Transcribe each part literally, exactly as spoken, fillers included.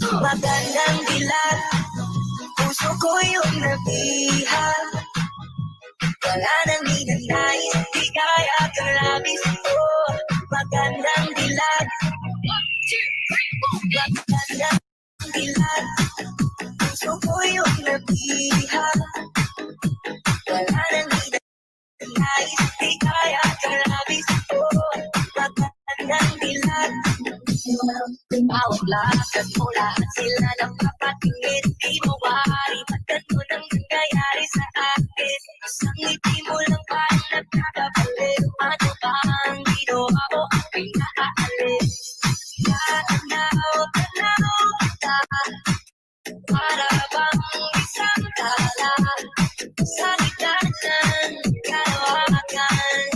Magandang dilat, puso ko'y unabihan. Wala nang ninanais, di kaya kalabis. Oh, magandang dilat. Magandang dilat, puso ko'y unabihan. Wala nang ninanais, di kaya kalabis. Oh, magandang dilat. Bawat lakad mo, lahat sila napapatingin. Di mawari, pagkat mo nang nangyayari sa akin. Isang ngiti mo lang ba ang nagkakabalik? Ano ba ang ginawa mo? Ako'y naaalis. Tatanaw-tanaw kita. Para bang isang tala sa gitna ng kalawakan.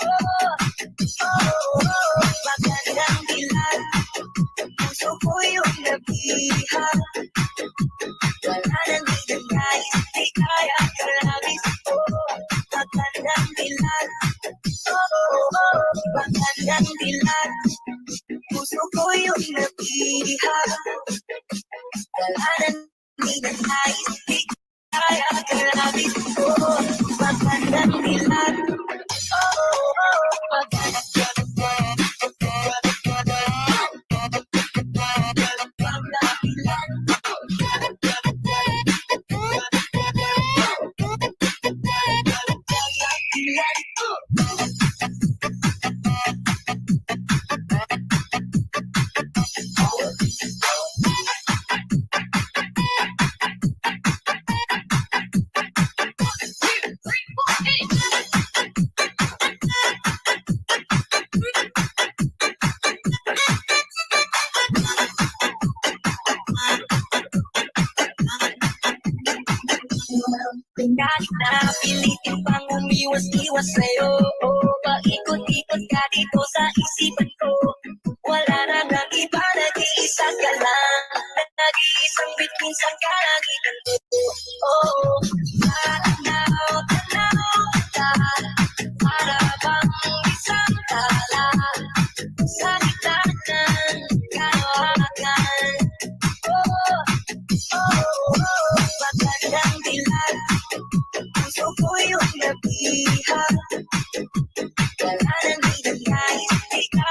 Oh, oh, oh, magandang dilat. Puso ko'y unabihan. Wala nang ninanais, di kaya kalabis. Oh, magandang dilat. Oh, oh, oh, magandang dilat. Puso ko'y unabihan. Wala nang ninanais, di kaya kalabis. Oh, magandang dilat. Oh, oh, oh, magandang dilat. Kahit na pilitin pang umiwas-iwas sa'yo, paikot-ikot ka dito sa isipan ko. Wala na nang iba, nag-iisa ka lang, nag-iisang bituin sa kalangitan ko. Oh, tanaw-tanaw kita, para bang isang tala sa gitna ng kalawakan. Oh, oh, oh, magandang dilat. Puso ko'y unabihan. Wala nang ninanais, di ka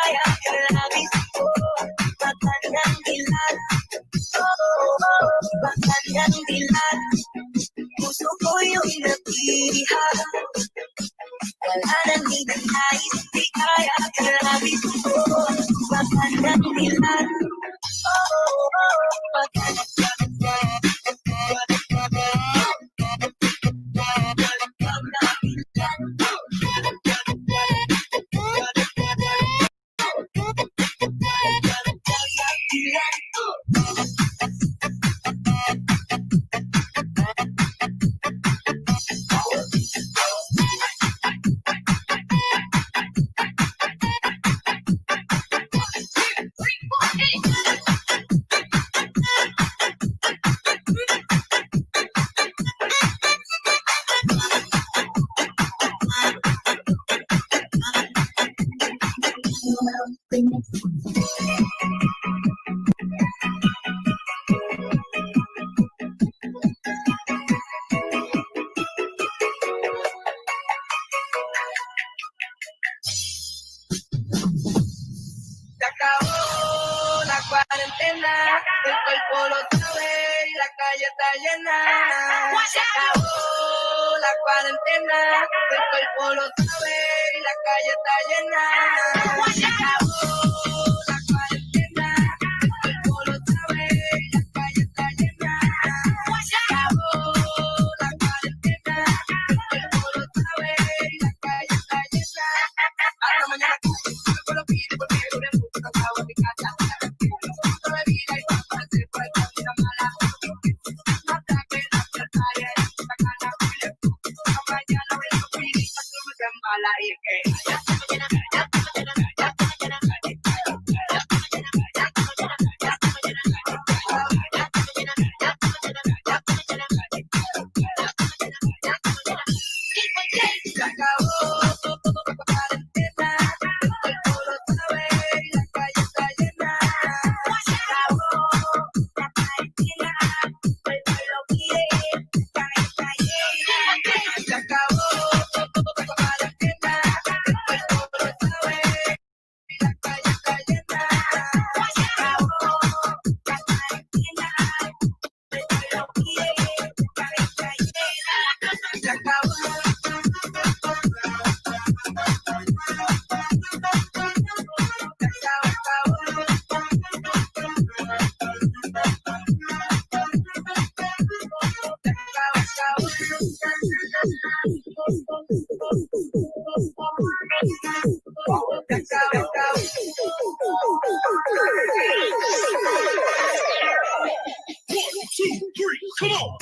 Sakaula kuarentena, el cuerpo lo sabe, la calle está llena. Sakaula kuarentena, el cuerpo lo sabe, la calle está llena. Sakaula kuarentena, el cuerpo lo sabe, la calle está llena. Sakaula kuarentena, el cuerpo lo sabe, la calle está llena. One, two, three, come on.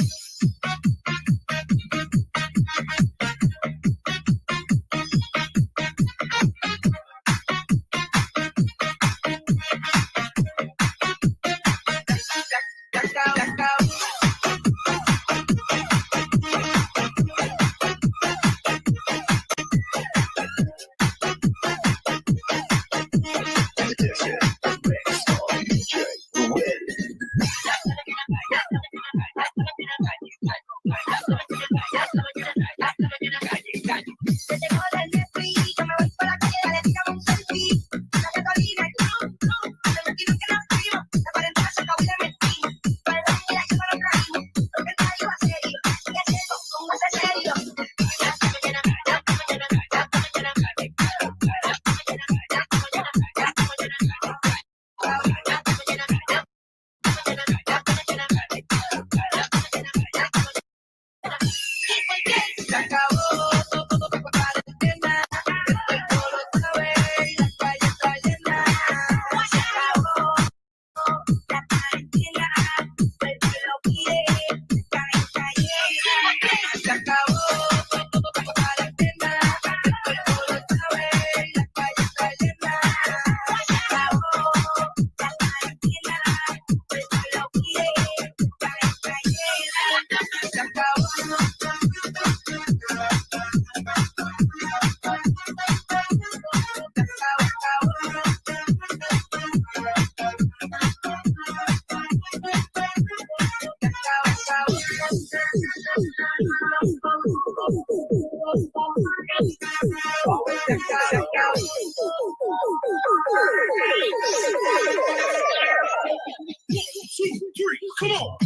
One, two, three, come on.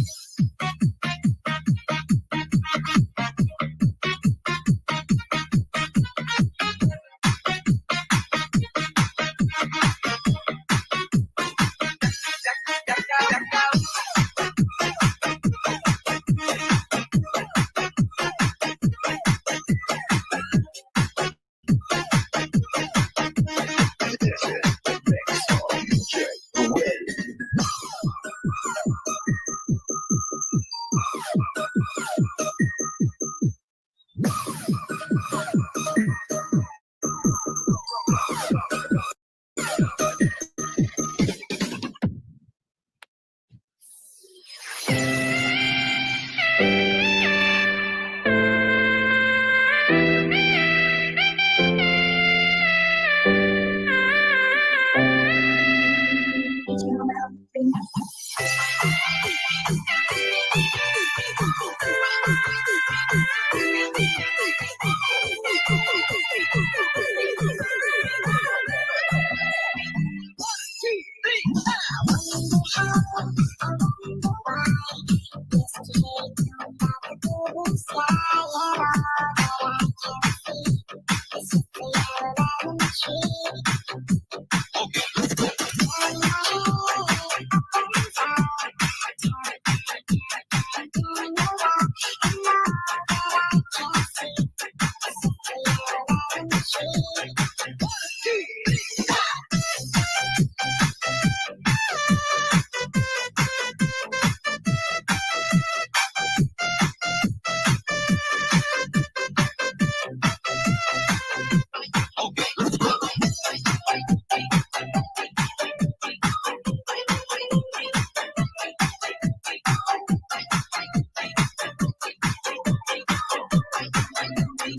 Here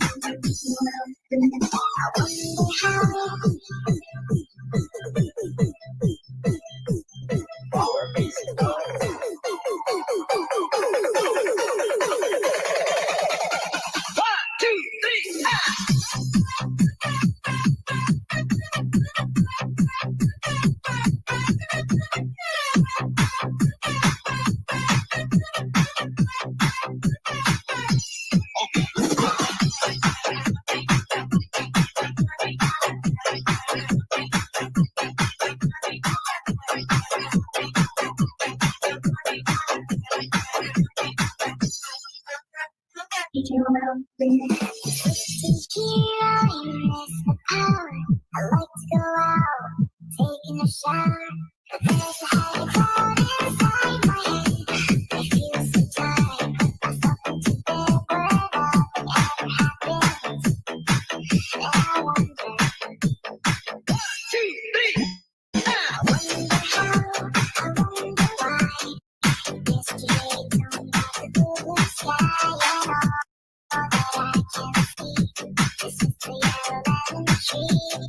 in this hour, I like to go out, taking a shower. But there's a heavy cloud inside my head. I feel so tired, put myself into bed, worried about whatever happens. And I wonder, I wonder how, I wonder why. Yesterday, don't like the blue sky at all. All that I can see is just the yellow lemon tree.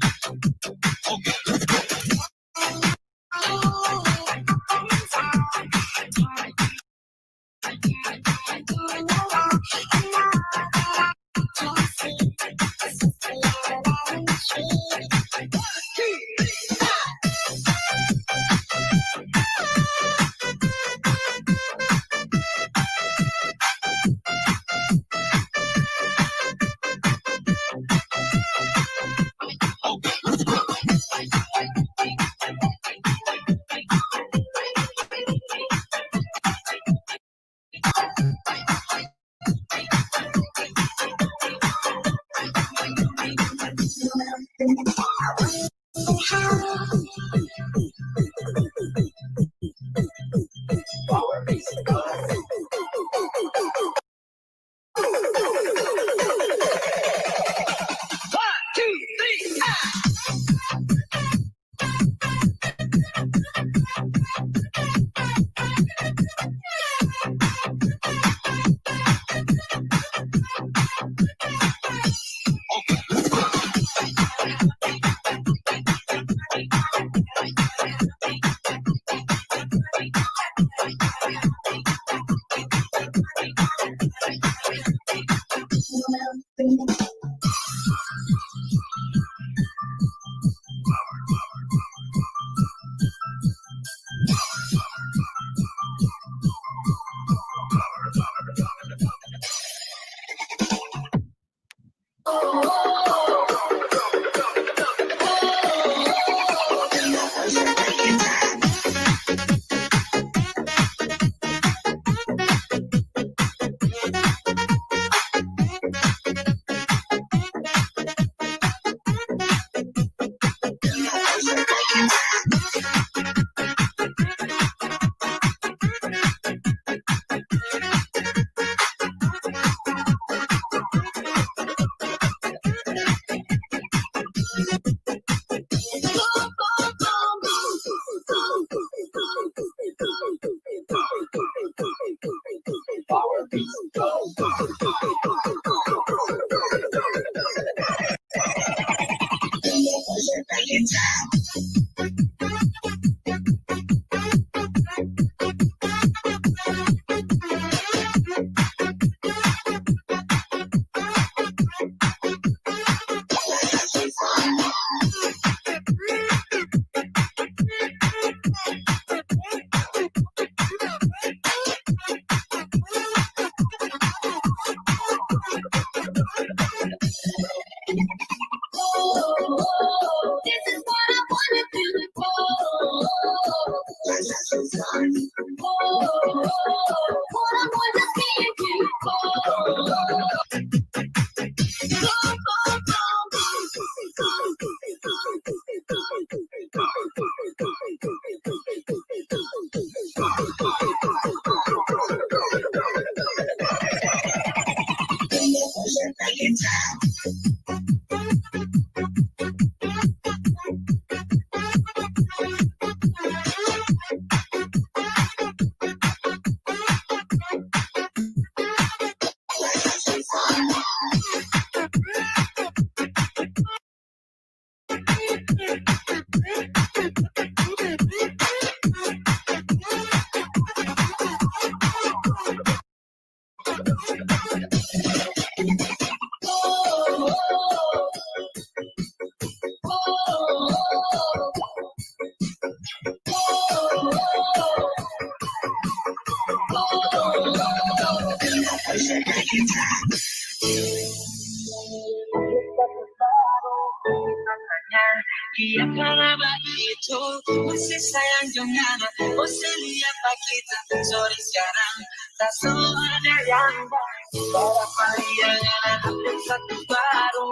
Iya ka na ba itu? Masih sayang juga na. O, sili pa kita. Sorry, sekarang tak so ada yang baru. Bawa pariangan, update satu baru.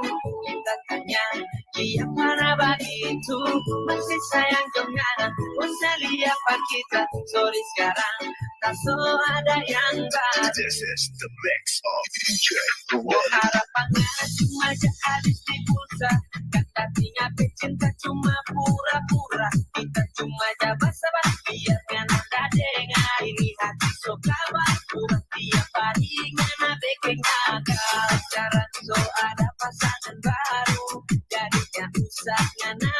Kita tanya, iya ka na ba itu? Masih sayang juga na. O, sili pa kita. Sorry, sekarang tak so ada yang baru. This is the mix of D J Kuwait. Harapan cuma aja habis di pulsa. Kan tadinya cinta cuma pura-pura. Kita cuma aja basa-basi, biar kan anda dengar. Ini hati so kawan, pura tiap hari ngana bikin gagal. Sekarang so ada pasangan baru, jadinya usah ngana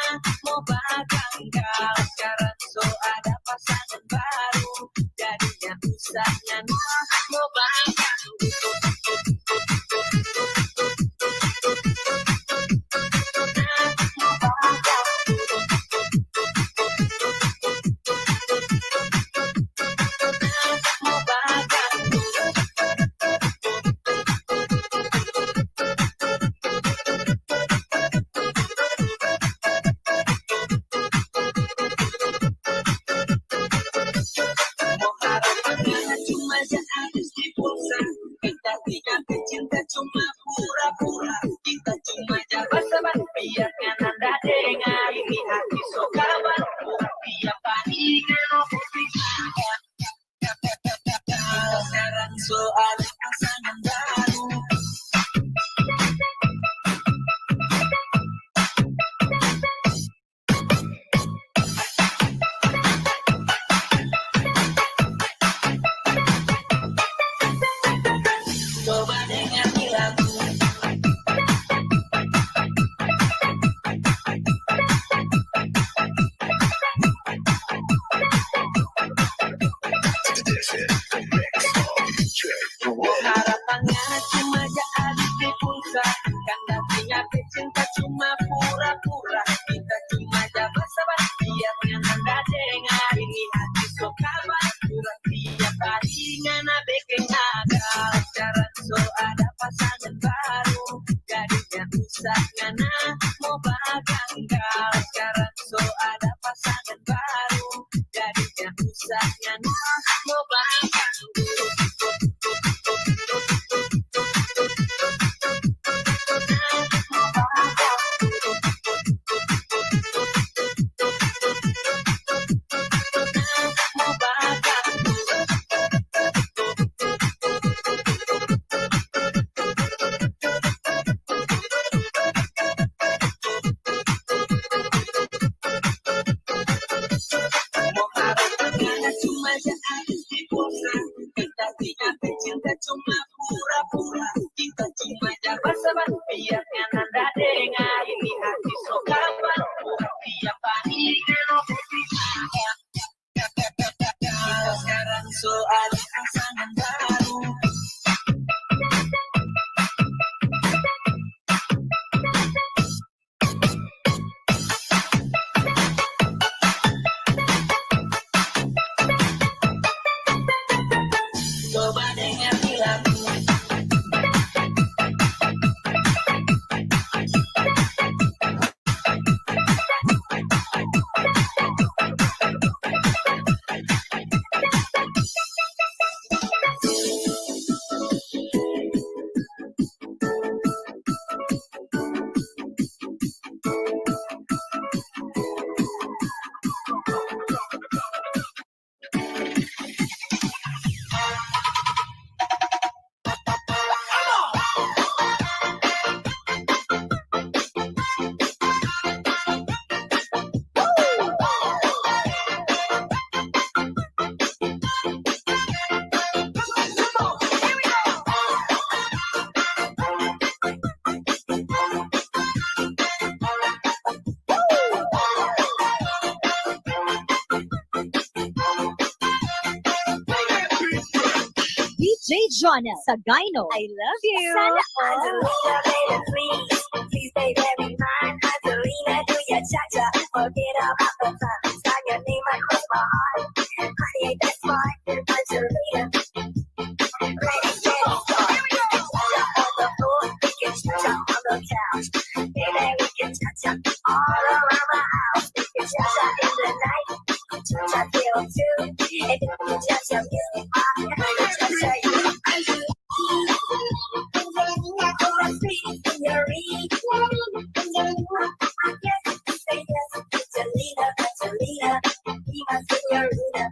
mau baganggal. Sekarang so ada pasangan baru, jadinya usah ngana mau baganggal. Kita tidak cinta cuma pura-pura. Kita cuma jabat-jabat biar kan anda dengar. Ini hati so kawan, pura tiap hari ngana bikin gagal. Sekarang so ada pasangan baru. Coba dengar lagu. Harapan ngana cuma aja habis di pulsa. Kan tadinya cinta cuma pura-pura. Kita cuma aja basa-basi, biar kan anda dengar. Ini hati so kawan, pura tiap hari ngana bikin gagal. Sekarang so ada pasangan baru, jadinya usah ngana mau baganggal. Sekarang so ada pasangan baru, jadinya usah ngana mau baganggal. D J Jonah Sagayno, I love you. Sana all. Angelina, baby, please. Please, baby, be mine. Angelina, do your cha-cha. Forget about the time. It's not your name, I cross my heart. Honey, ain't that smart? Angelina. Ready, steady, start. All on the floor, we can cha-cha on the Baby, we can cha-cha all around my house. We can cha-cha in the night, cha-cha till two. If you can cha-cha, you are cha-cha, you are. Angelina, Angelina, oh, my sweet señorita. Angelina, I guess you say yes. Angelina, Angelina, be my señorita.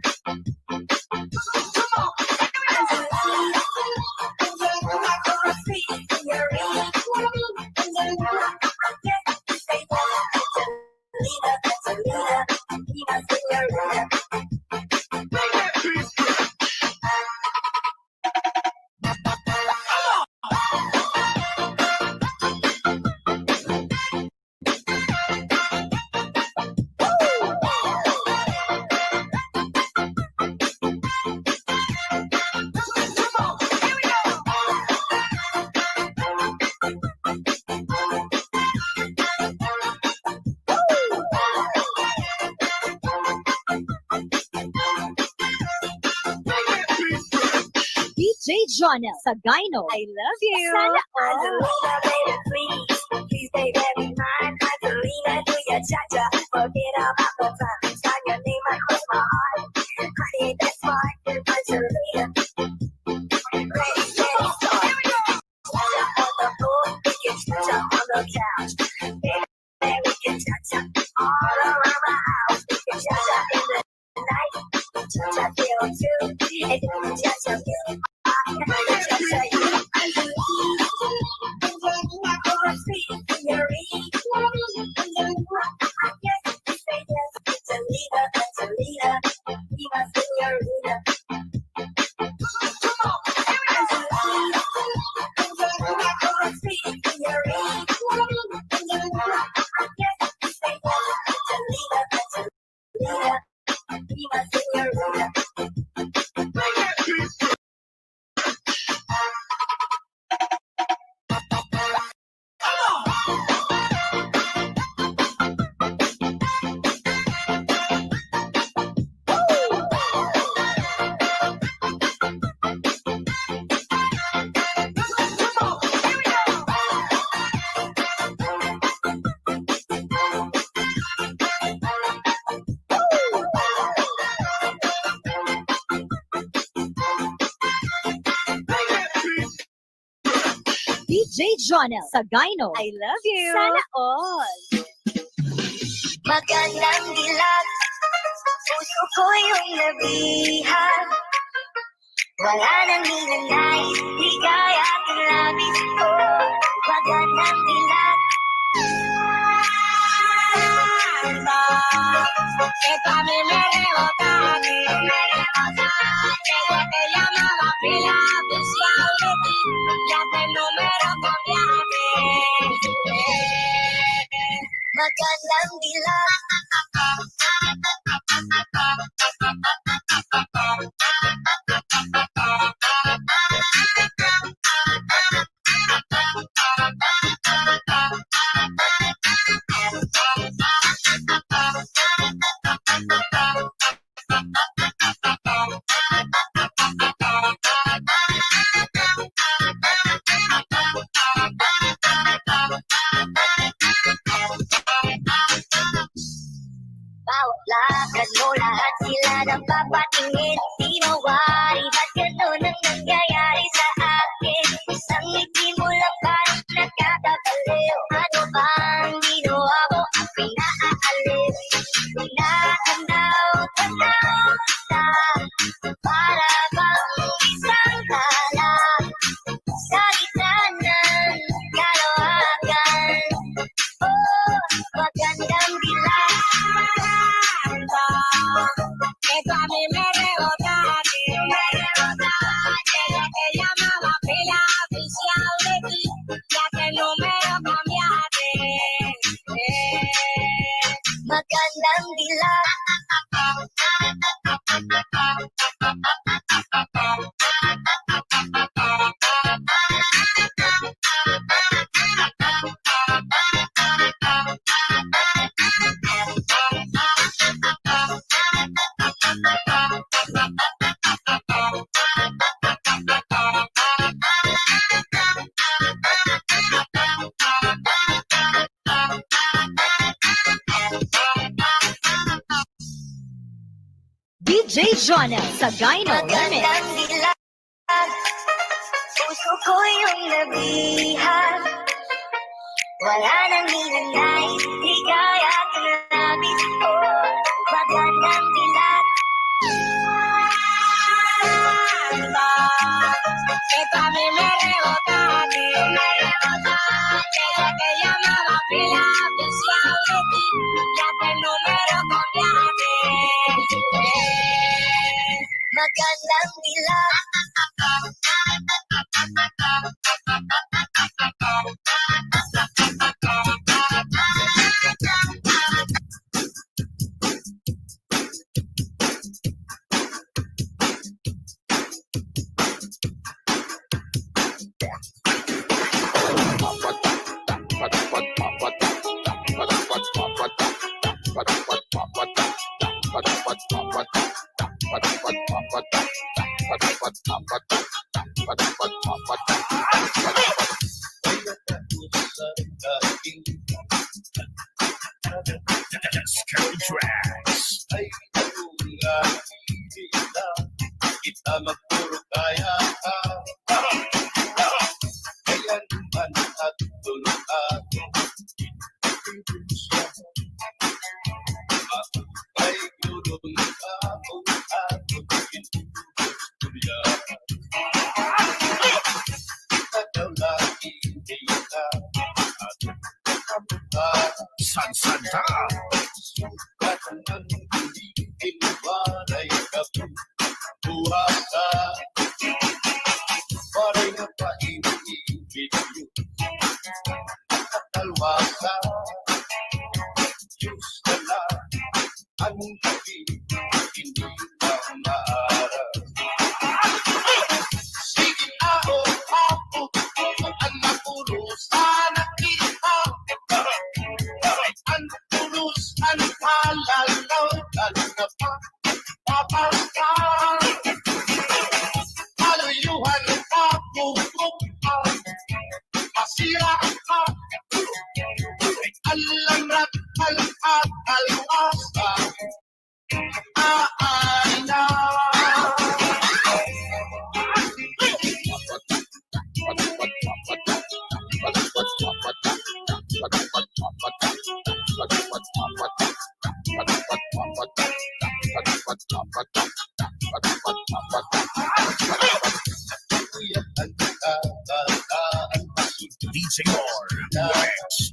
D J Jonel Sagayno, I love you. Sana all. Angelina, baby, please. Please, baby, be mine. Angelina, do your cha-cha. Forget about the time. Sign your name across my heart. Honey, that's mine. Angelina. Ready, steady, start. Cha-cha on the floor. We can cha-cha on the couch. Baby, we can cha-cha all around my house. We can cha-cha in the night. Cha-cha till two. If you can cha-cha, you are. Cha-cha, you. Angelina, oh, my sweet señorita. Angelina, I guess you say yes. Angelina, Angelina, be my señorita. Angelina, Angelina, oh, my sweet señorita. Angelina, I guess you say yes. Angelina, Angelina, be my señorita. D J Jonel Sagayno, I love you. Sana all. Magandang dilag, puso ko iyong nabihag. Wala nang hinanay, ligaya aking labis ko. Magandang dilag. Que tú a mí me rebotaste, me rebotaste, yo te llamaba pila oficial de ti, ya te número cambiaste. Magandang dilag. Bawat lakad mo, lahat sila napapatingin. Di mawari, ba't ganun ang nangyayari sa akin? Isang ngiti mo lang, parang nagkakabaliw. Ano bang ginawa mo? Ako'y naaaliw. Tinatanaw-tanaw kita, para bang isang tala sa gitna ng kalawakan. Oh, magandang dilag. Que tú a mí me rebotaste, me rebotaste, yo te llamaba pila oficial de ti, ya te número cambiaste. Eh. Magandang dilag. J Jonel Sagayno Remix. Magandang dilag, puso ko'y iyong nabihan. Wala nang hinanay, ligaya at labis ko. Magandang dilag. Kita mi mere bota, mere bota, que ella te llamaba Pilates, suave, ya te número cambiaste. Magandang dilag. Disco Tracks. Ay, kung nakikita kita, magpuro kaya ka. Kaya naman at tulog ako. Ay, tulog ako, ako, tulog ako. Ikaw lagi, ikaw. Sansanta. Sige, ako, ako, ang mapurusan na kita. Ang purusan, halal, halal na pa, papasal. Kaluyuhan, ako, ako, masira ka. Alam rat, al-, al-, al-, D J R Remix.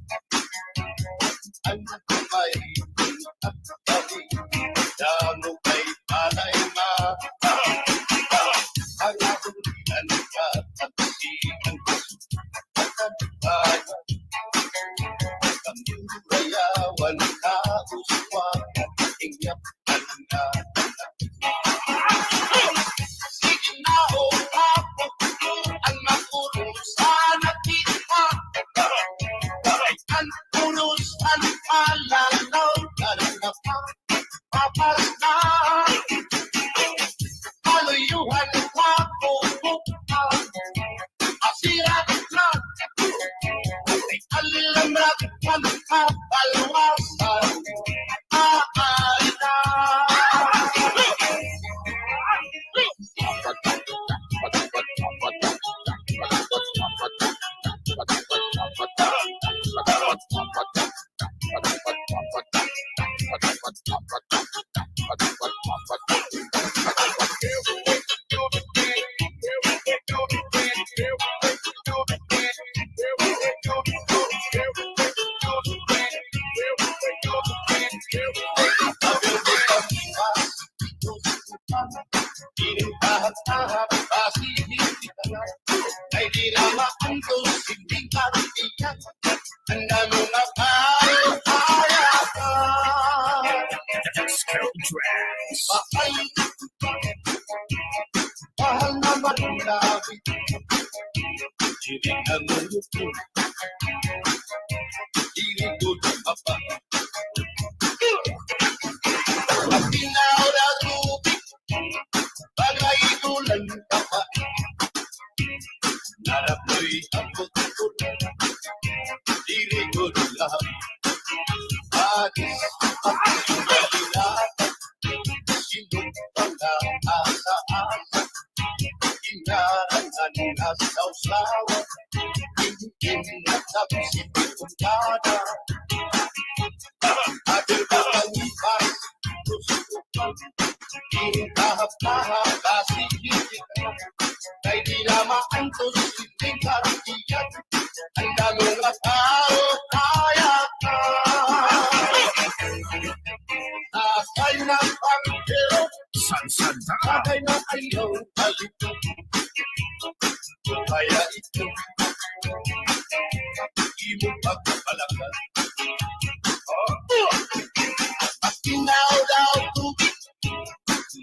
Sawsawan, in-in na sabsi putada. Adil ba ang iba? Ini tahap-tahap kasi higit na. Kay di na maantos, hindi karatiyan. Ang dami ng tao, kaya ka. Sakay na pangkero. Sansanta. Sakay na ayaw balik. Kaya ito, di mo pagpapalakan. Oh. At tinaw daw tubig,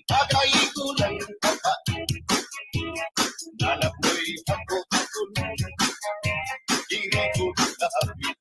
bagay ko lang baba. Anak mo'y ako, ako lang. Diri ko nakapit.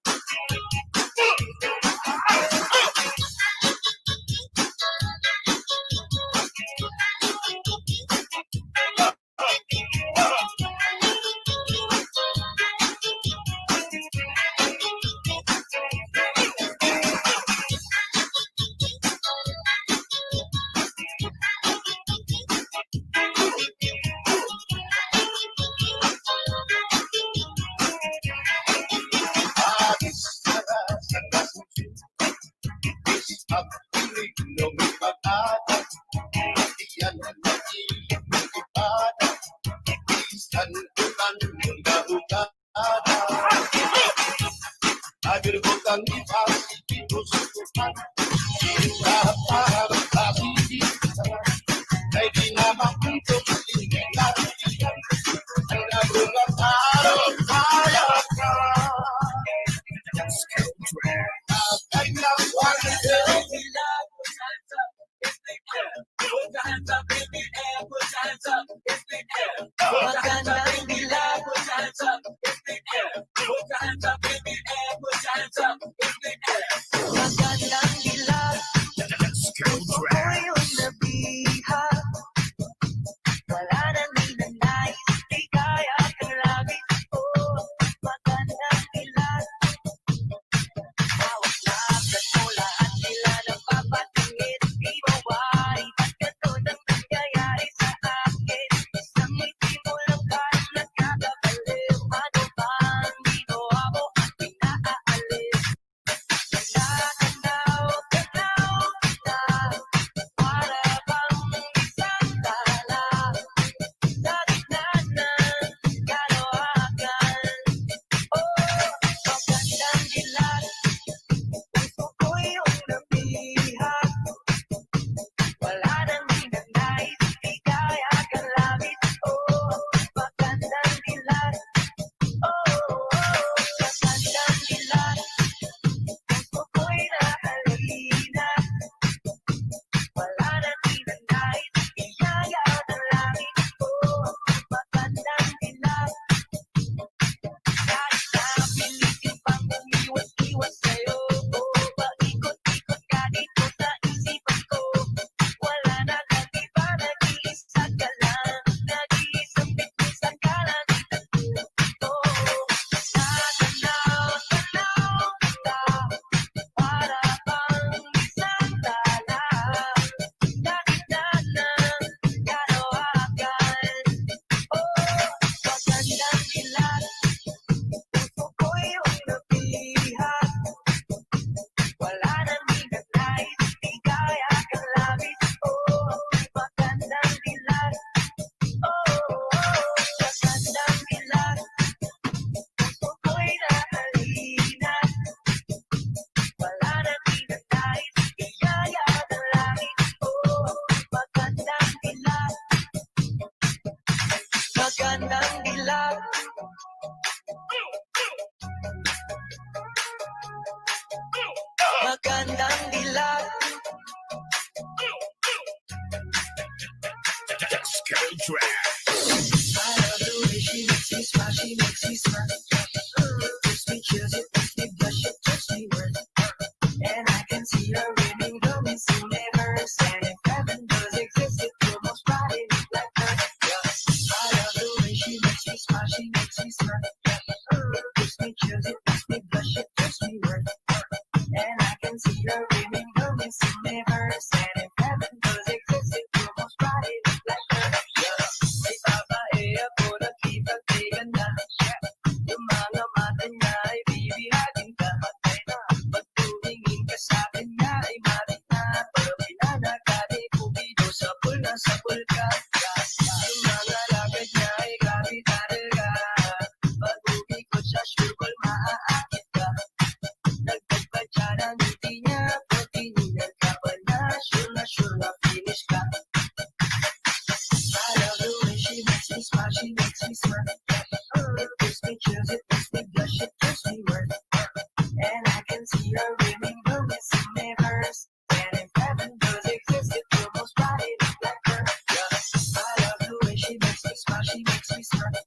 You're living the missing universe. And if heaven does exist, it will most probably look like her. Yeah. I love the way she makes me smile, she makes me smile.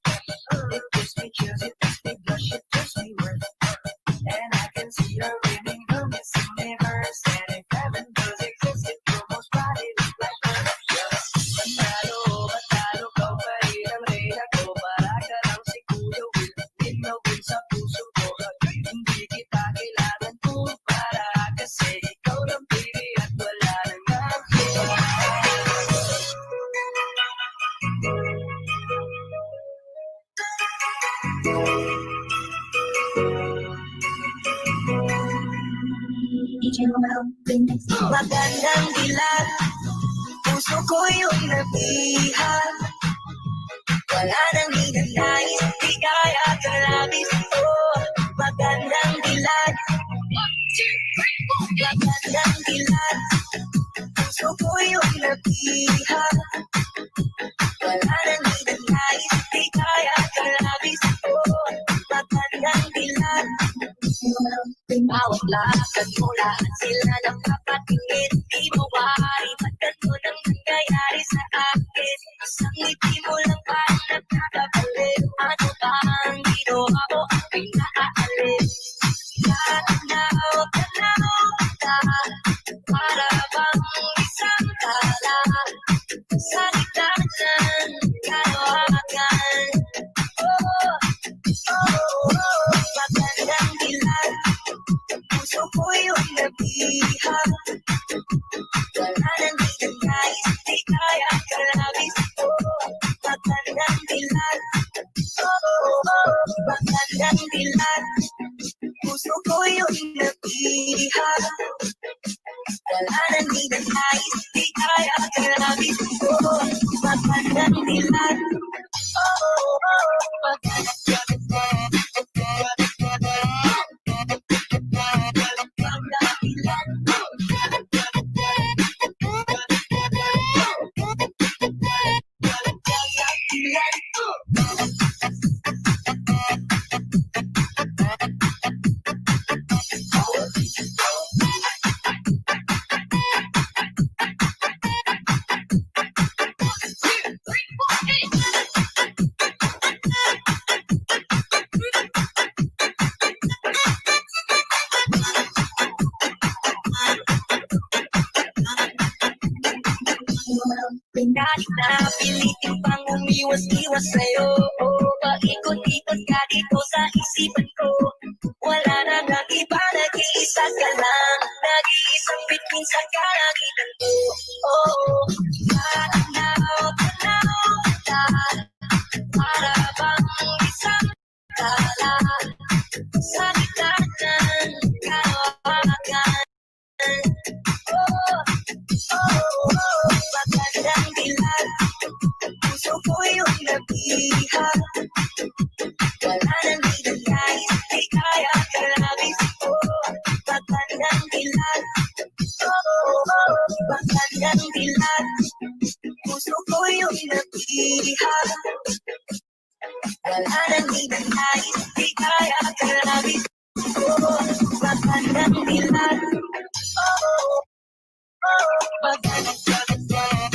It gives me chills, it makes me blush, it gives me worth. And I can see her living the missing universe. And if heaven does exist, it will most probably look like her. Yeah. Manalo, manalo, kaw pa rin ang reyna ko. Para ka lang si Kuya Will. Win na win sa puso ko. Hindi kita kailangan kung para kasi ikaw lang, baby, at wala nang ako. Magandang dilag, puso ko'y nabiha. Wala nang hinanais, di kaya kalabis. Oh, magandang dilag. Magandang dilag, puso ko'y nabiha. Wala nang hinanais, di kaya kalabis. Oh, magandang dilag. Bawat lakad mo, lahat sila napapatingin. Di mawari, ba't ganito nang nangyayari sa akin? Isang ngiti mo lang, parang nagkakabalik. Ano ba ang ginawa ko, ang pinaalis? Tanaw, tanaw kita, para bang isang tala sa gitna ng kalawakan. Oh, oh, oh, magandang dilag. Puso ko'y nabiha. Wala nang hinanais, di kaya kalabis. Oh, magandang dilag. Oh, oh, oh, magandang dilag. Puso ko'y nabiha. Wala nang hinanais, di kaya kalabis. Oh, magandang dilag. Oh, oh, oh, magandang dilag. Kahit na pilitin pang umiwas-iwas sa'yo, paikot-ikot ka dito sa isipan ko. Wala na nang iba, nag-iisa ka lang, nag-iisang bituin sa kalangitan ko. Oh, tanaw, tanaw kita, para bang isang tala sa gitna ng kalawakan. Oh, oh, oh, magandang dilag. Puso ko'y nabiha. Wala nang hinanais, di kaya kalabis. Oh, magandang dilag. Oh, oh, oh, magandang dilag. Puso ko'y nabiha. Wala nang hinanais, di kaya kalabis. Oh, magandang dilag. Oh, oh, magandang dilag.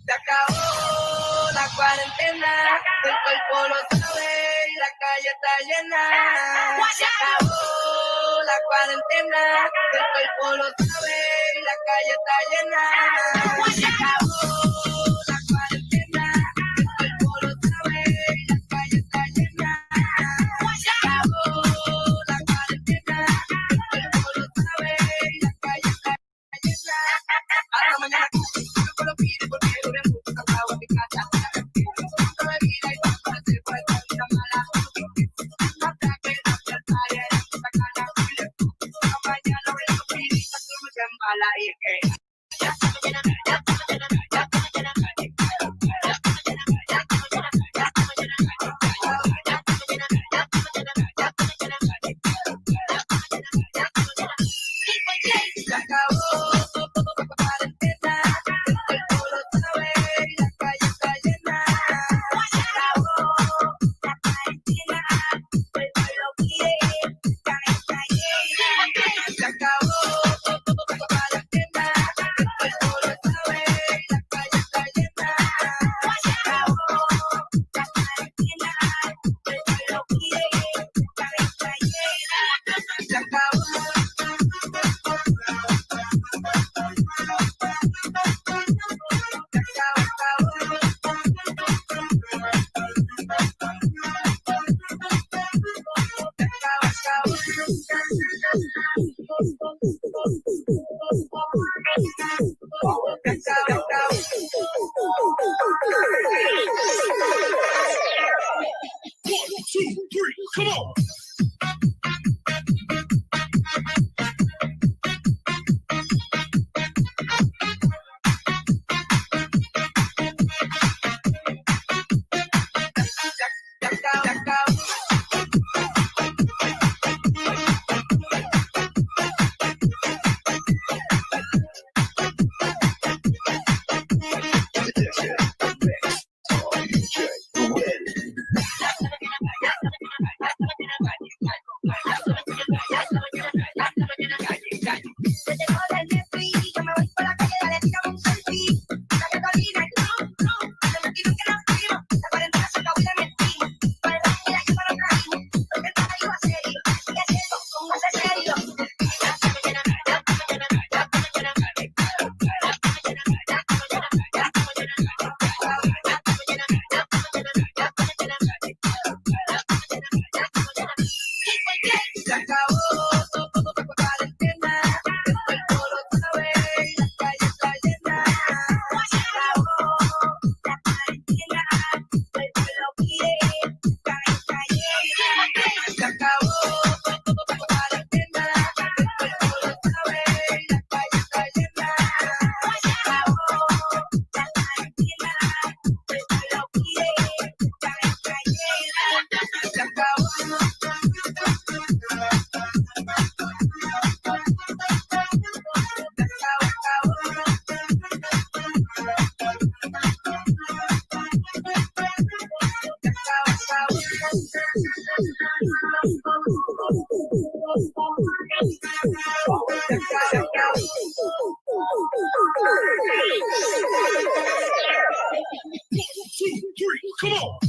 Saka all la cuarentena, el cuerpo lo sabe y la calle está llena. Se acabó la cuarentena, el cuerpo lo sabe y la calle está llena. Se acabó One, two, three, come on. Two, three, come on.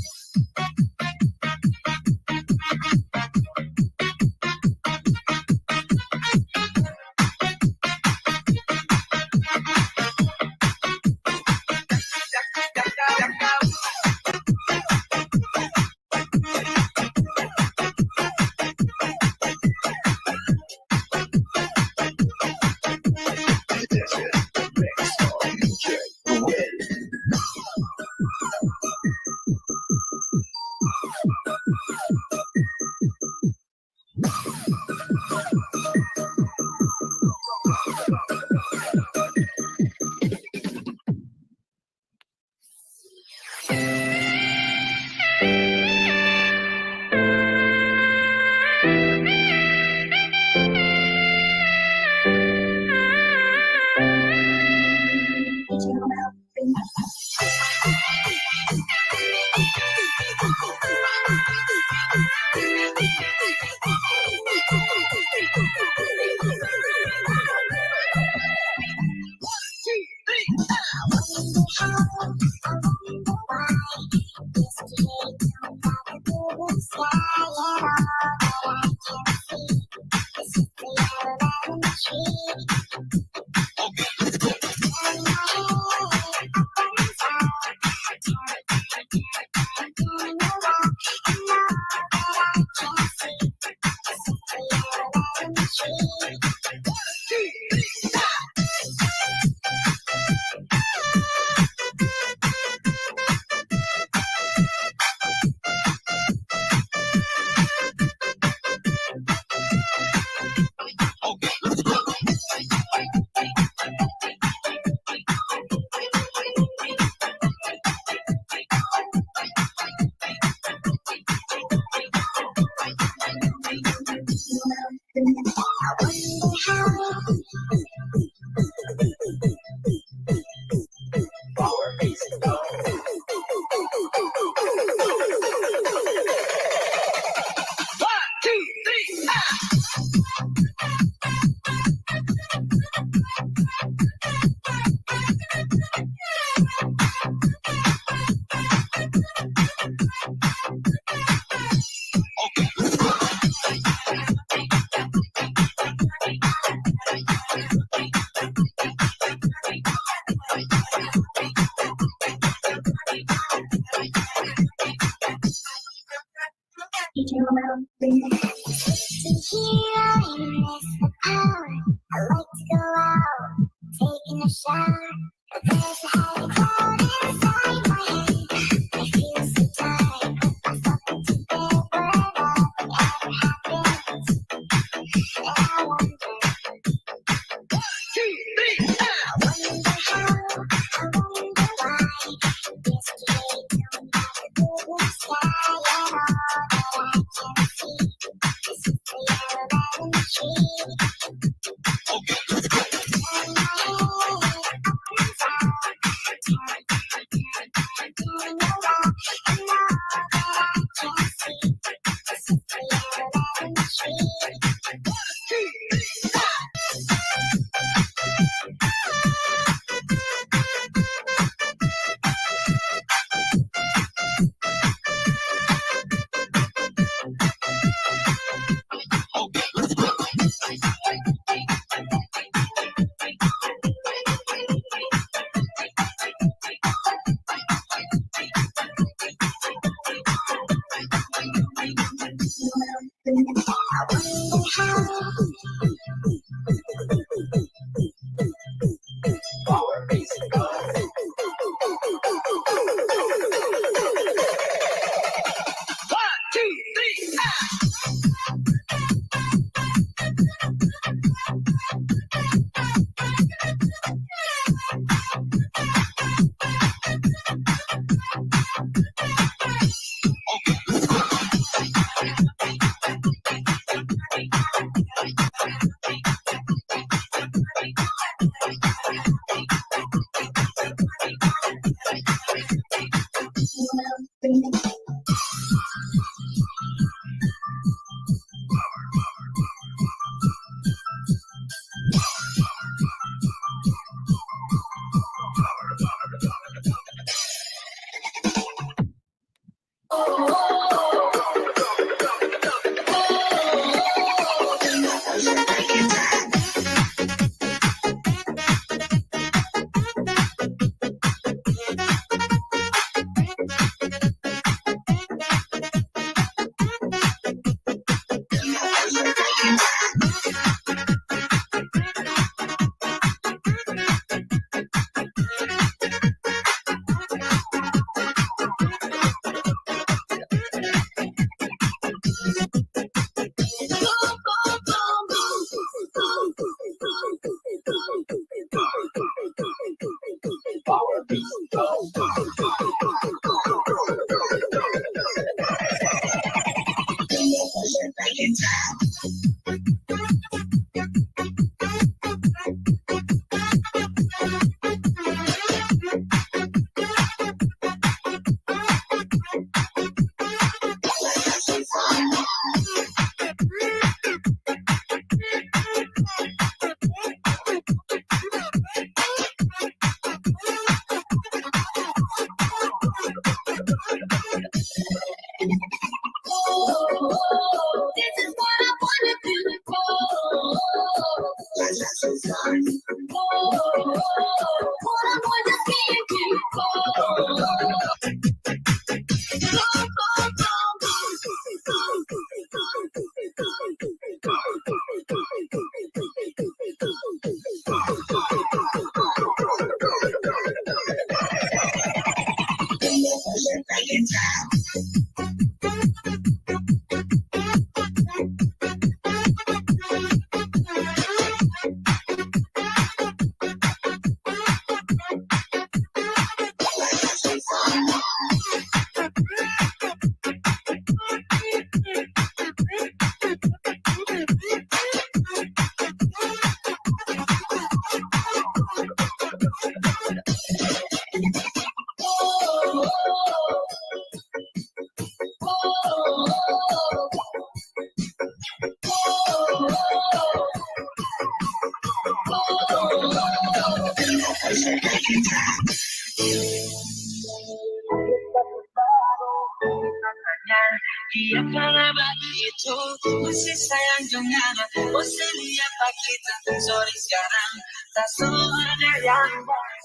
Kaya pala ba ito? Masisayang yung nga. O sili apa kita? Sorry, sekarang. Taso ada yang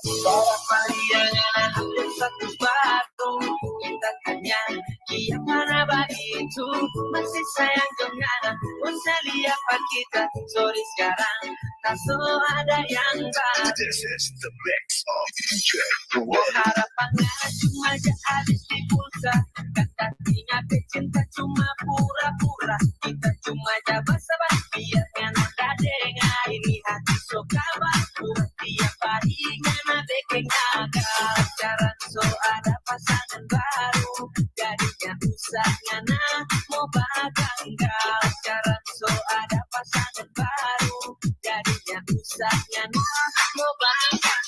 para paliangan. Satu baru kita tanya. Kaya pala ba ito? Masisayang yung nga. O sili apa kita? Sorry, sekarang. Taso ada yang para. This is the mix of D J Harapan nga cuma aja habis di pulsa. Kata tinga cinta cuma pura-pura. Kita cuma jaba sabar biar kan ada dengar ini hati so kawan. Pura tiap hari ngana bikin gagal. Sekarang so ada pasangan baru. Jadinya usah ngana mau baganggal. Sekarang so ada pasangan baru. Jadinya usah ngana mau baganggal.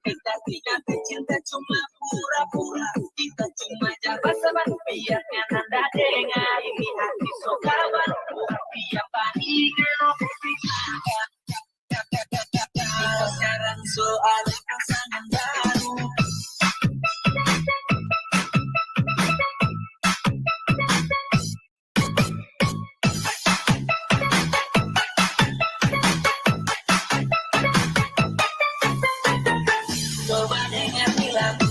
Kita tidak cinta cuma pura-pura. Kita cuma jaba sabar biar kan anda dengar ini hati so kawan. Pura tiap hari ngana bikin gagal. Sekarang so ada pasangan baru. Coba dengar lagu.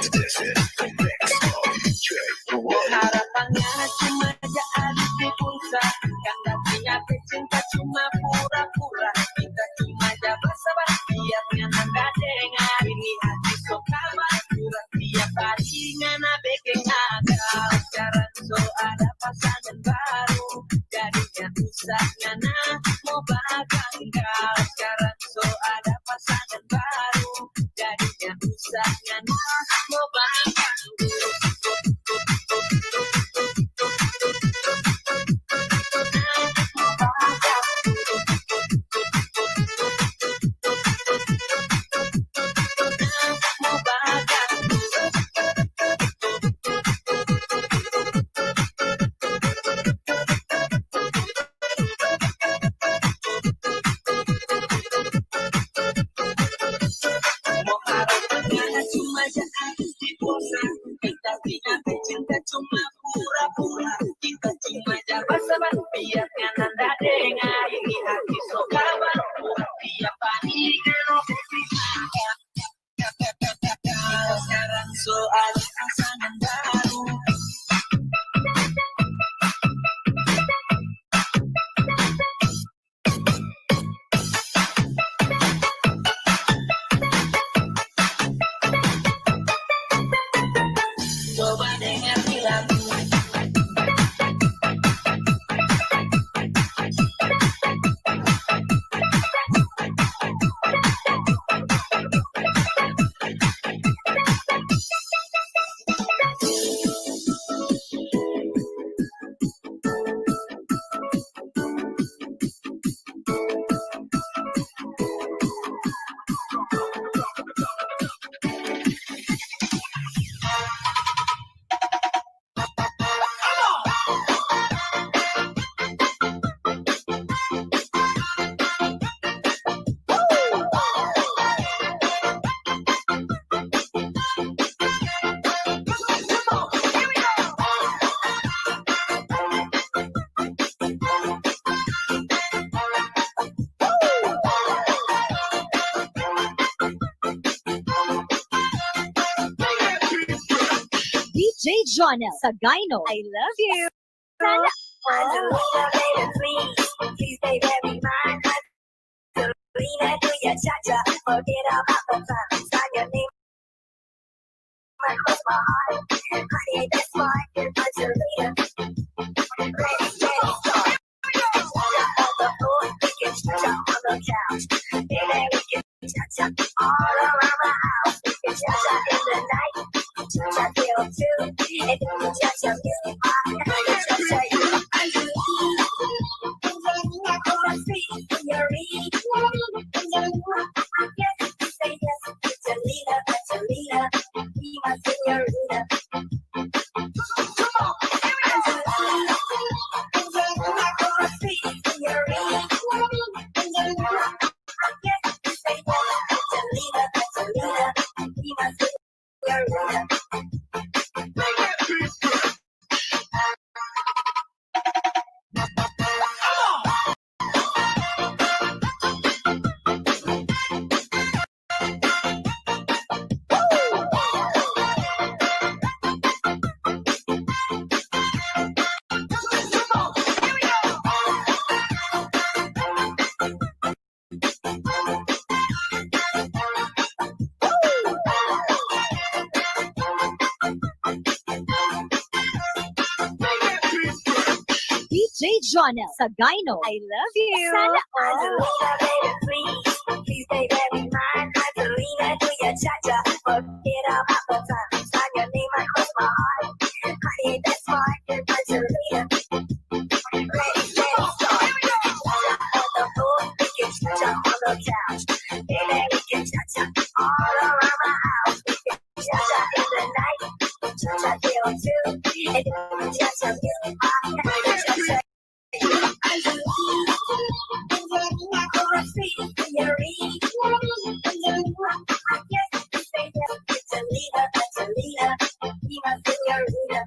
This is the mix of D J Harapan nga cuma aja habis di pulsa. Kan dati nga cinta cuma pura-pura. Kita cuma jaba sabar biar kan anda dengar ini hati so kawan. Pura tiap hari ngana bikin gagal. Sekarang so ada pasangan baru. Jadinya usah ngana mau baganggal. Sekarang so ada pasangan baru. Jadinya usah ngana mau baganggal. D J Jonel Sagayno, I love you. Sana all. Angelina, baby, please, please, baby, be mine. Angelina, do your cha-cha, forget about the fun. Sign your name across my heart. Honey, that's why you're Angelina. Ready, steady, start. Cha-cha on the floor, we can cha-cha on the couch. Baby, we can cha-cha all around the house. We can cha-cha in the night, cha-cha till two. And we can cha-cha music, cha-cha you. Angelina, come on, sweet señorita. Angelina, I guess you say yes. Angelina, Angelina, be my señorita. Come on, here we go. Angelina, Angelina, come on, sweet señorita. Angelina, I guess you say yes. Angelina, Angelina, be my señorita. D J Jonel Sagayno, I love you. Sana all. Angelina, baby, please, please, baby, be mine. Angelina, do your cha-cha, forget about the time. Sign your name across my heart. Honey, that's why you're Angelina. Ready, steady, start. Cha-cha on the floor, we can cha-cha on the couch. Baby, we can cha-cha all around the house. We can cha-cha in the night, cha-cha till two. And we can cha-cha till five. Cha-cha. Angelina, Angelina, come on, sweet señorita. Angelina, I guess you say yes. Angelina, Angelina, be my señorita.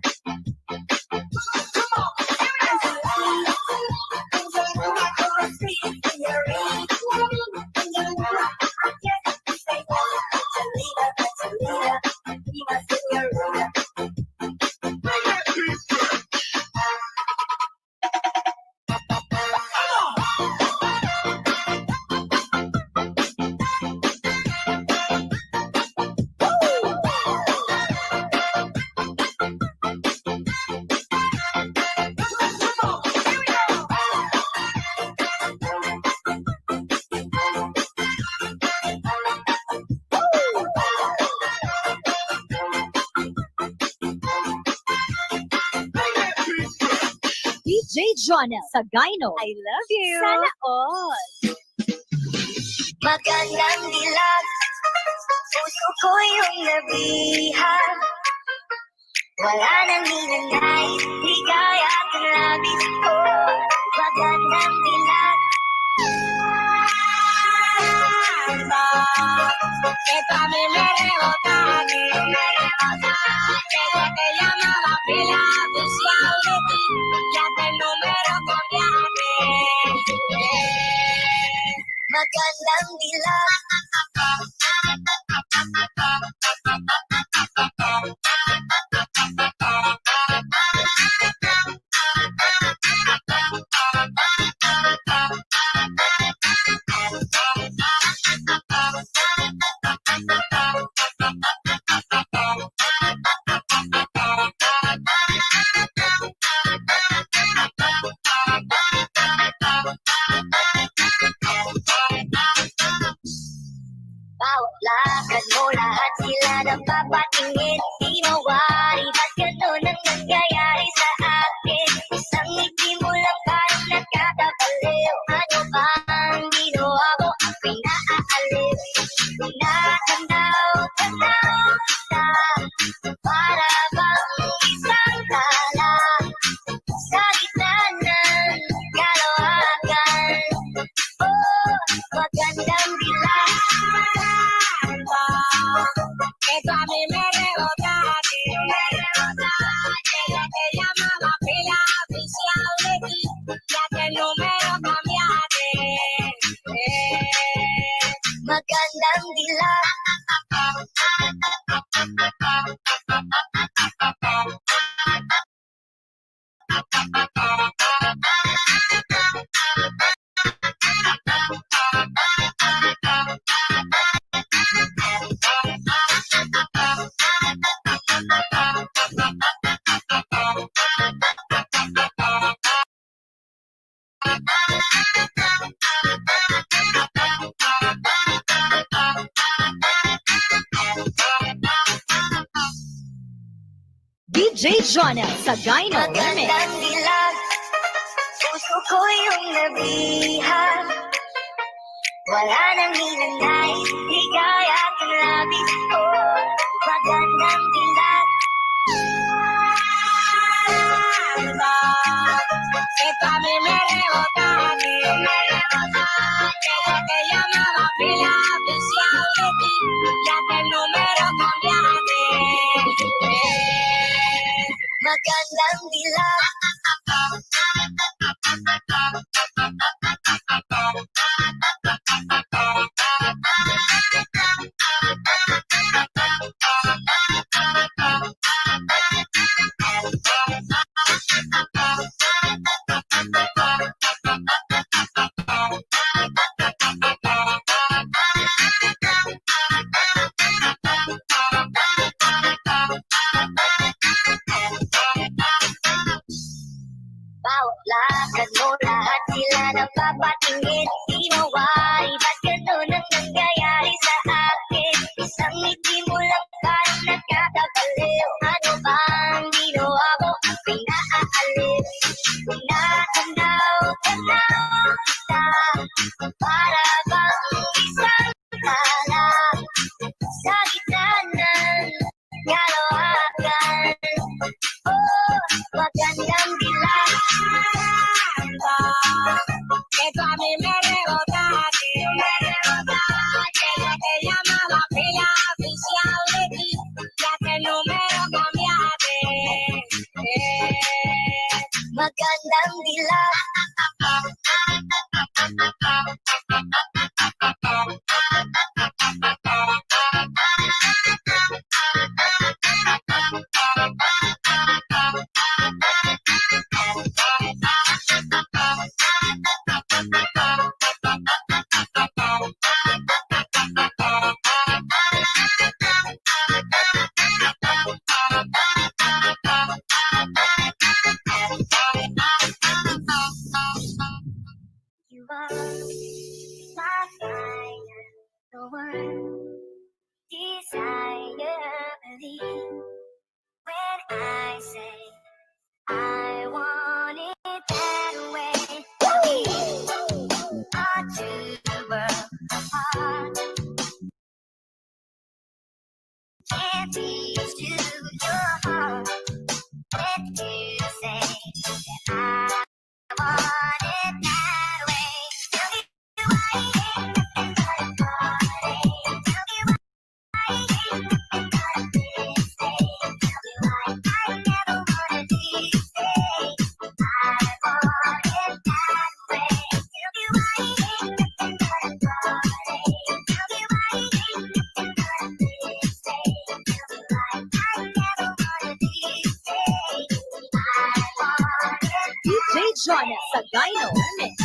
D J Jonel Sagayno, I love you. Sana all. Magandang dilag, puso ko'y iyong nabihan. Wala nang hinanay, ligaya at labis ko. Magandang dilag. Esta mi me rebota aquí. Desde que llamaba fila, buscaba de ti. Ya te número Magandang dilag. Bawat lakad mo, lahat sila napapatingin. Di mawari, ba't ganun ang nangyayari sa akin? Isang ngiti mo lang, parang nagkakabaliw. Ano bang ginawa ko? Ako'y naaaliw. Tinatanaw-tanaw kita, para bang isang tala sa gitna ng kalawakan. Oh, magandang dilag. Esto a mí me rebota, me rebota. Ella te llamaba, pila oficial de ti. Ya que el número cambiaste. Eh. Magandang dilag. D J Jonel Sagayno Remix. Magandang dilag, puso ko iyong nabihag. Wala nang hinanay, ligaya at labis ko. Magandang dilag. Esta a mí me rebota, me rebota. Ella te llamaba, pila oficial de ti. Ya que el número cambiaste. Magandang dilag. Bawat lakad mo, lahat sila napapatingin. Di mawari, ba't ganun ang nangyayari sa akin? Isang ngiti mo lang, parang nagkakabaliw. Ano bang ginawa ko? Ako'y naaaliw. Tinatanaw-tanaw kita, para bang isang tala sa gitna ng kalawakan. Oh, magandang dilag. Esto a mí me rebota, me rebota. Ella te llamaba, pila oficial de ti. Ya que el número cambiaste. Eh. Magandang dilag. You are my fire, the one desire I believe. When I say I want it that way, we are two worlds apart. Can't reach to your heart. When you say that I want it that way, tell me why it ain't nothing but a party. Tell me why it ain't nothing but a mistake. Tell me why I never wanna be saved. I want it that way. Tell me why it ain't nothing but a party. Jonel Sagayno Remix.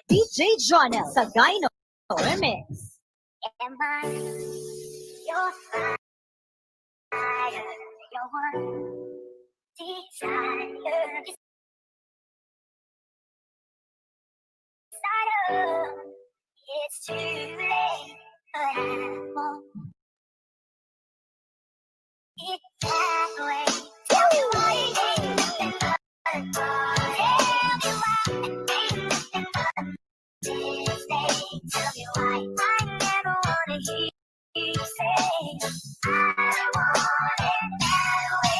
D J Jonel Sagayno Remix. Am I your fire, your one desire? It's too late, but I won't. It's that way. Tell me why it ain't nothing but, tell me why it ain't nothing but a mistake. Tell me why I never wanna hear you say I want it that way.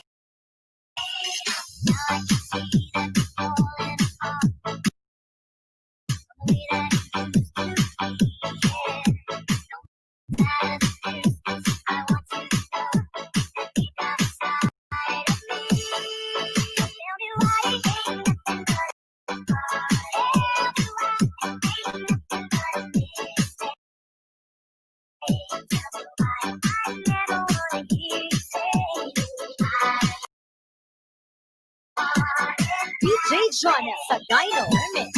D J Jonel Sagayno Remix.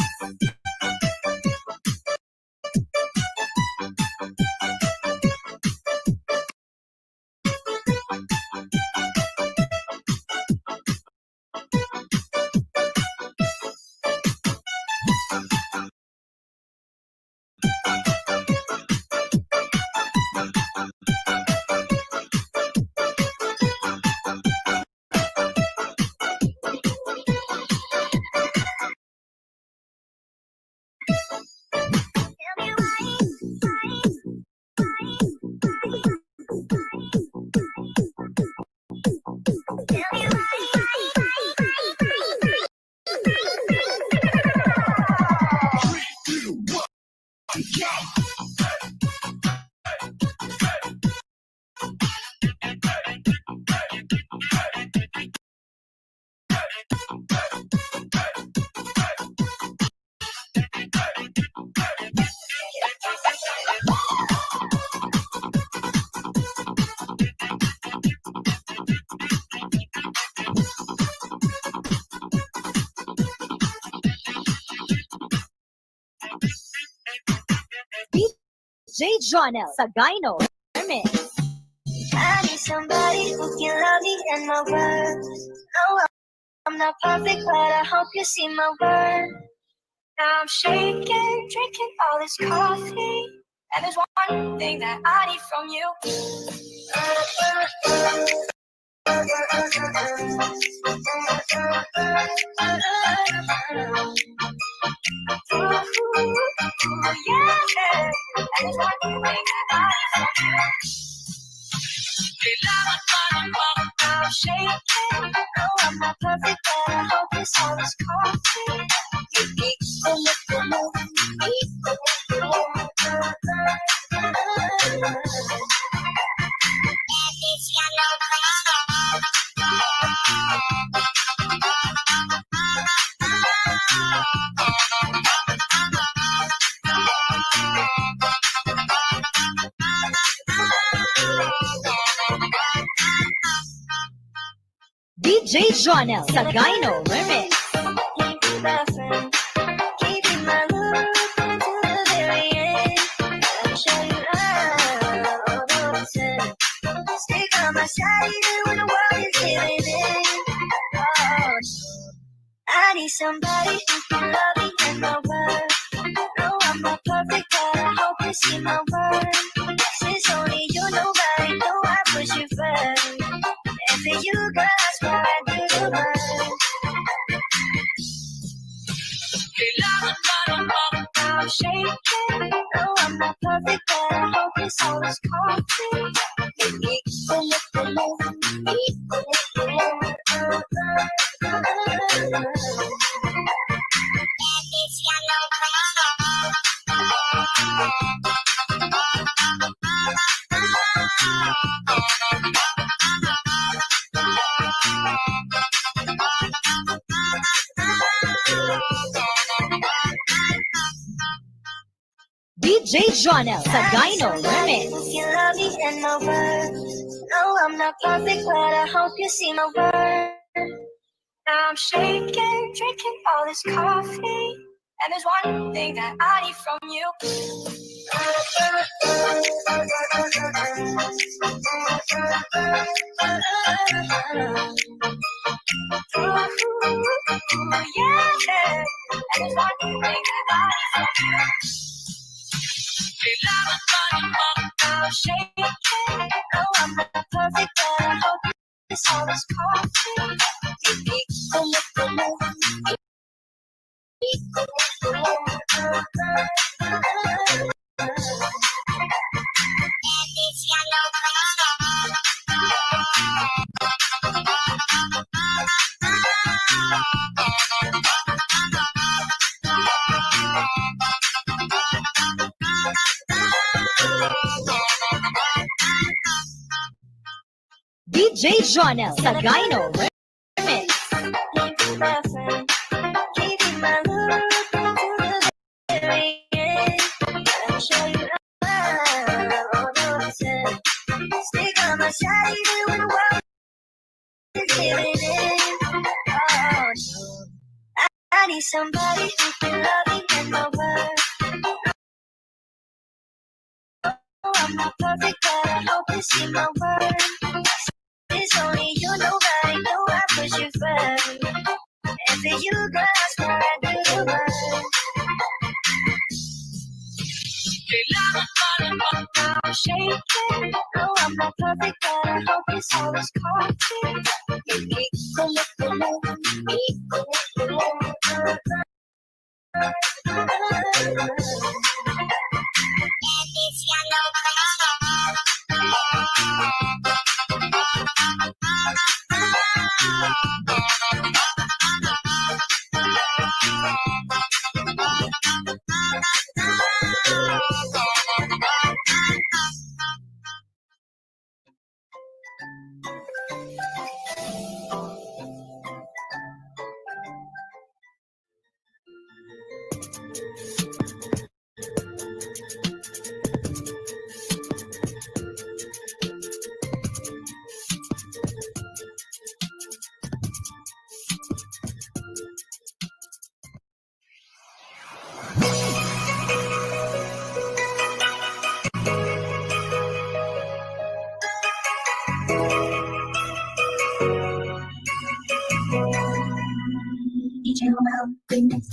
D J Jonel Sagayno Remix. I need somebody who can love me and my worth. No, I'm not perfect, but I hope you see my worth. Now I'm shaking, drinking all this coffee. And there's one thing that I need from you. D J Jonel Sagayno Remix. somebody who can love me and my worth. No, I'm not perfect, but I hope you see my worth. Since only you, nobody, though I push you first. And for you, girl, I swear I do the work. Kailangan ba ng pang- I'm shaking. No, I'm not perfect, but I hope it's always coffee. D J Jonel Sagayno Remix. You love me and my worth. No, I'm not perfect, but I hope you see my worth. Now I'm shaking, drinking all this coffee. And there's one thing that I need from you. Yeah. And there's one thing that I need from you. Kailangan ba ng pang- I'm shaking. No, I'm not perfect, but I hope it's always coffee. D J Jonel Sagayno Remix. I need somebody who can love me and my worth. Oh, I'm not perfect, but I hope you see my worth. There's only you, nobody, no, I push you first. And for you, girl, I swear I do the work. Kailangan ba ng pang- I'm shaking. No, I'm not perfect, but I hope it's always coffee.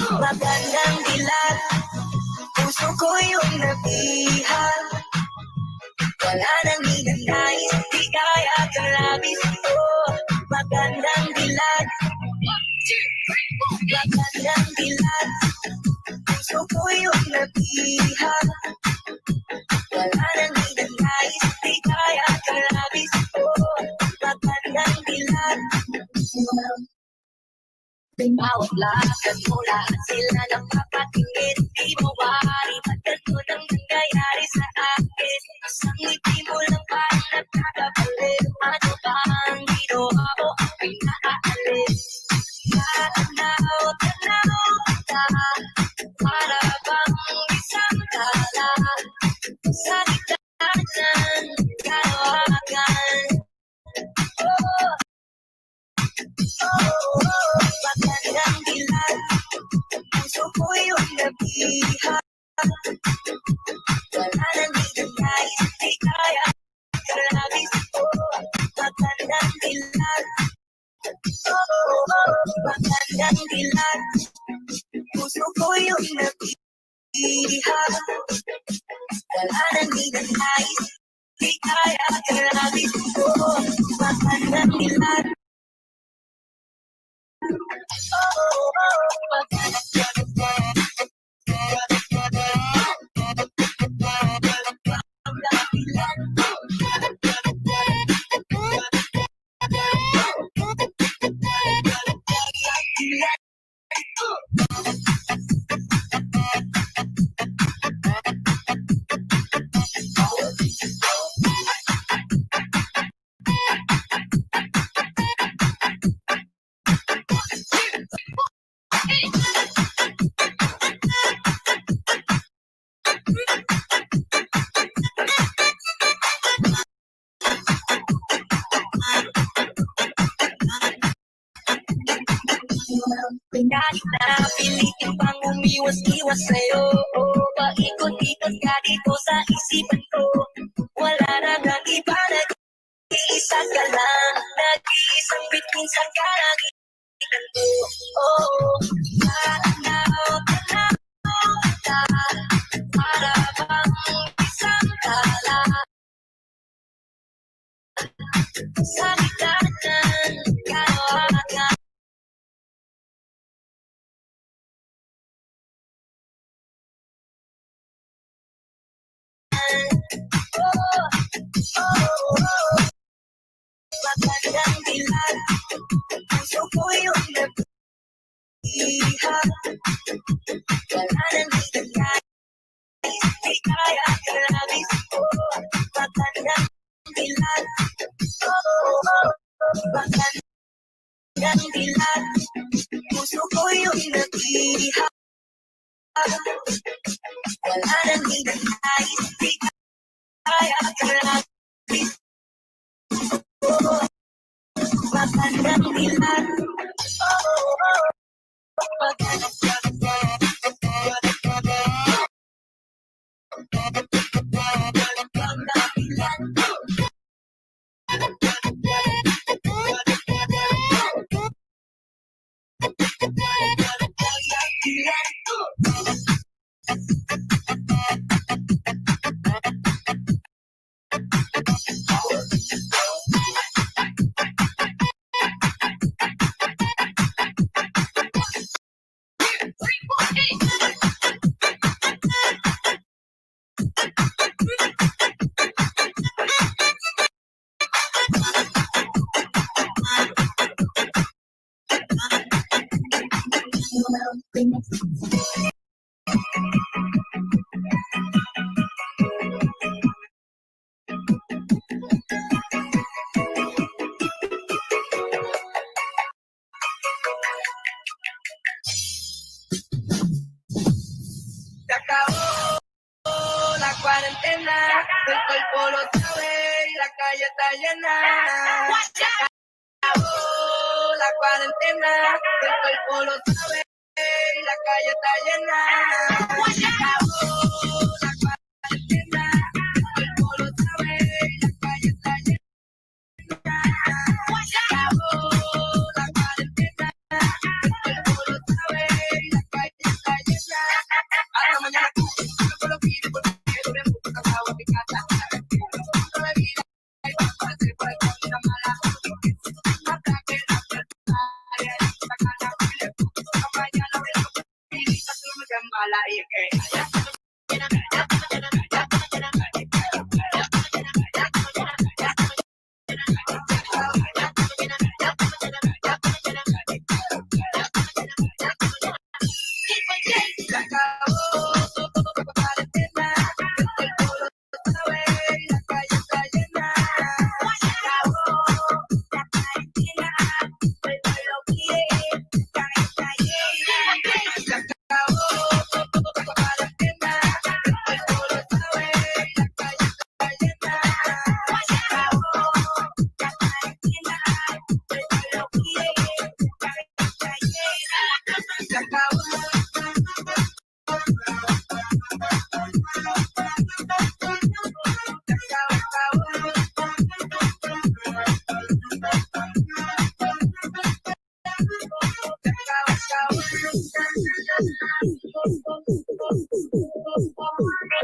Magandang dilag, puso ko'y iyong nabiha. Wala nang iba nais, di kaya kang labis. Oh, magandang dilag. Magandang dilag, puso ko'y iyong nabiha. Wala nang iba nais, di kaya kang labis. Oh, magandang dilag. Bawat lakad mo, lahat sila napapatingin. Di mawari, ba't ganito nang nangyayari sa akin? Isang ngiti mo lang parang nakakabalik. Ano ba ang ginawa mo ang pinakaalis? Tanaw, tanaw kita, para bang isang tala. Salita ng kalawakan. Oh, oh, oh, magandang dilag. Puso ko'y iyong nabiha. Wala nang iba nais, di kaya kang labis. Oh, magandang dilag. Oh, oh, oh, magandang magandang dilat. Puso ko'y nag-iiha. Wala nang di nais. Di kaya kalabit ko. Magandang dilat. Pinagpili ko pang umiwas-iwas sa'yo. Paikot-ikot ka dito sa isipan ko. Wala na nang iba na Iisa ka lang, nag-iisang bituin sa kalangitan ko. Oh, tanaw, tanaw kita, para bang isang tala sa gitna ng kalawakan. Magandang dilat, puso ko'y nag-iiha. Wala nang di nais, di kaya kalabit ko. Magandang dilat, oh, oh, oh. Magandang dilat, puso ko'y nag-iiha. Wala nang di nais, di kaya kalabit. Magandang dilat. Magandang dilat. Takao, la cuarentena, el cuerpo lo sabe, la calle está llena. Takao, la cuarentena, el cuerpo lo sabe, la calle está llena. Takao, la cuarentena, el cuerpo lo sabe, la calle está llena.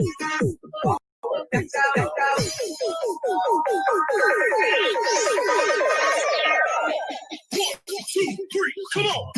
One, two, three, come on.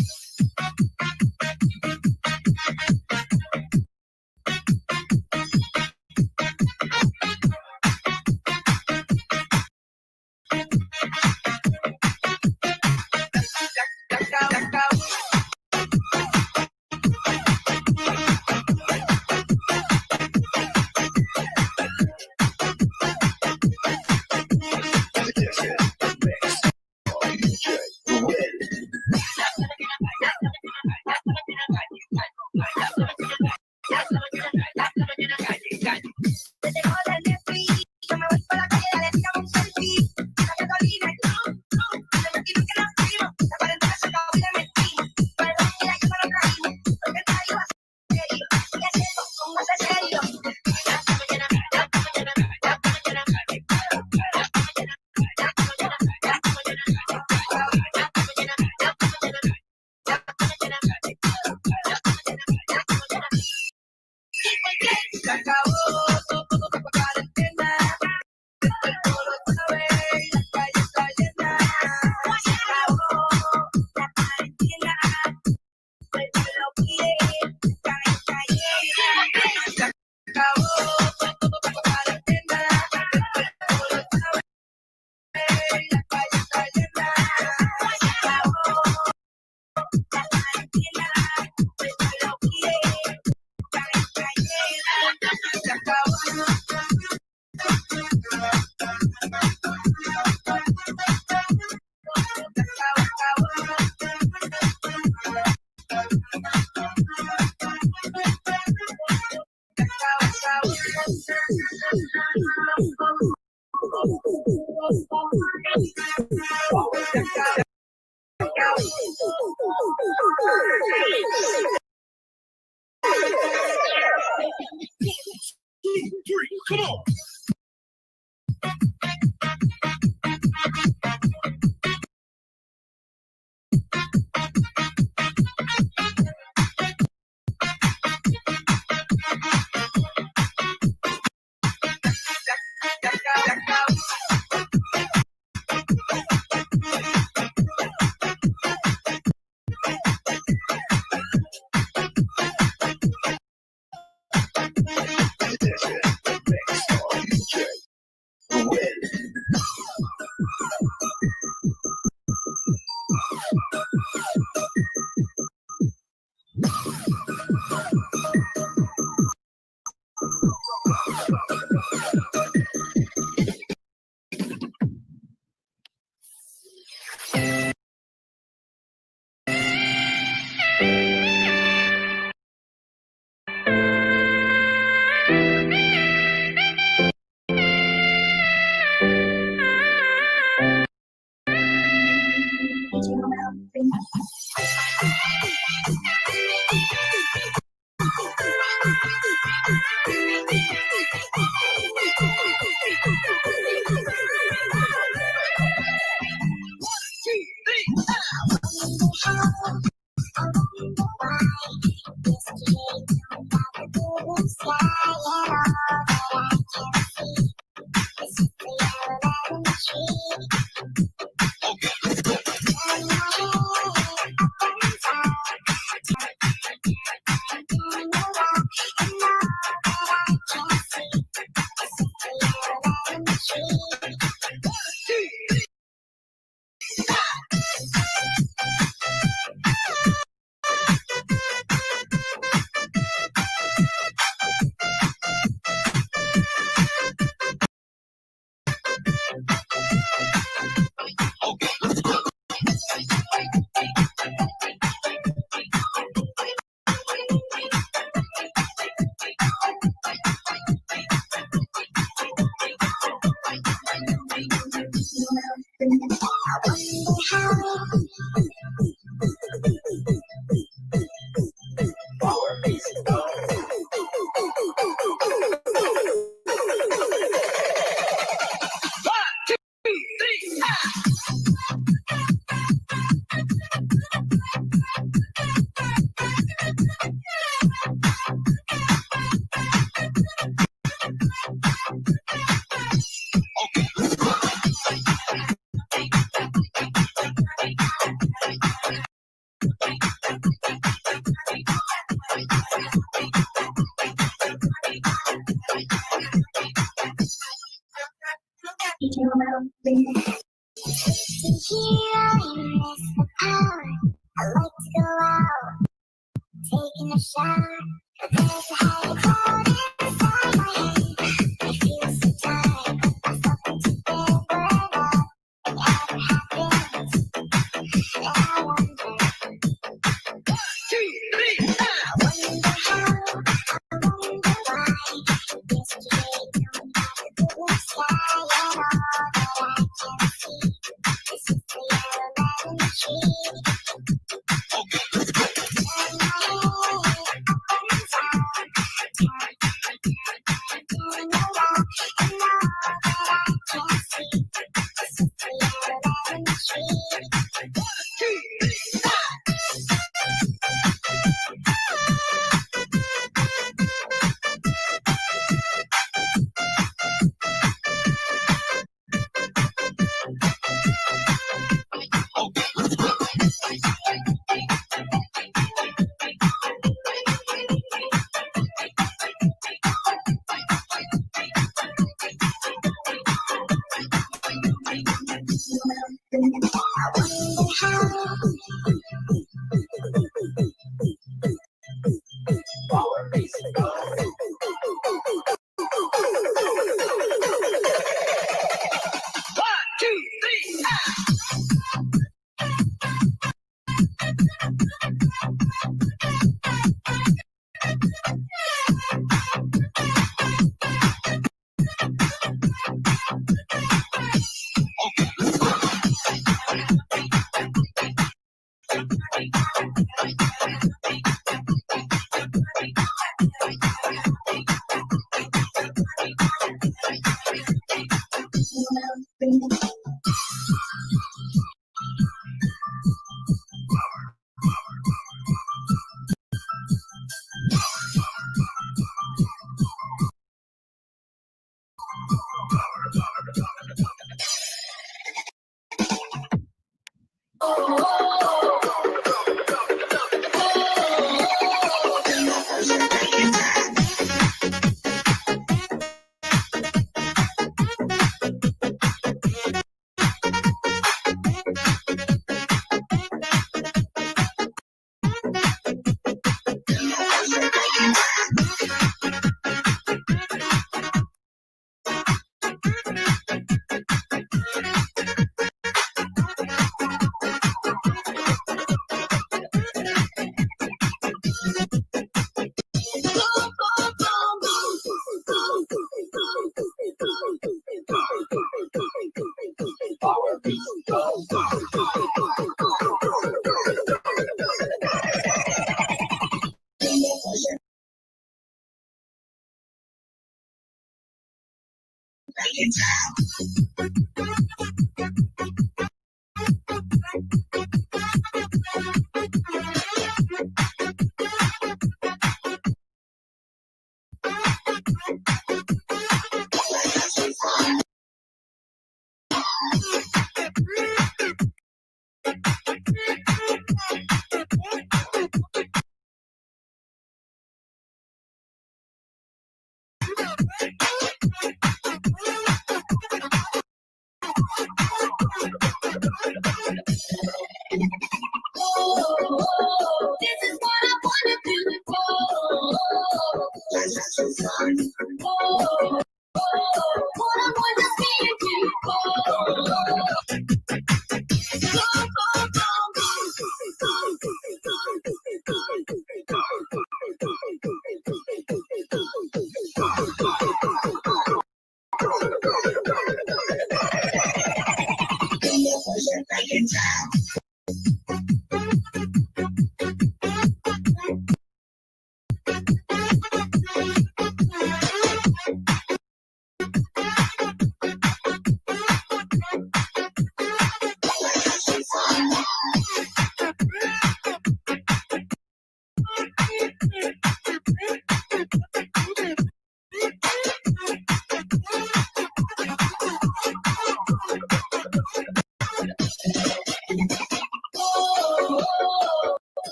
Come on. Here I miss the power. I like to go out, taking a shower. But there's a heavy cloud inside my head. I feel so tired, but there's nothing to bear up. Whatever happens, I wonder. One, two, three, four. I wonder how, I wonder why. Yesterday, don't have the blue sky and all that I can see.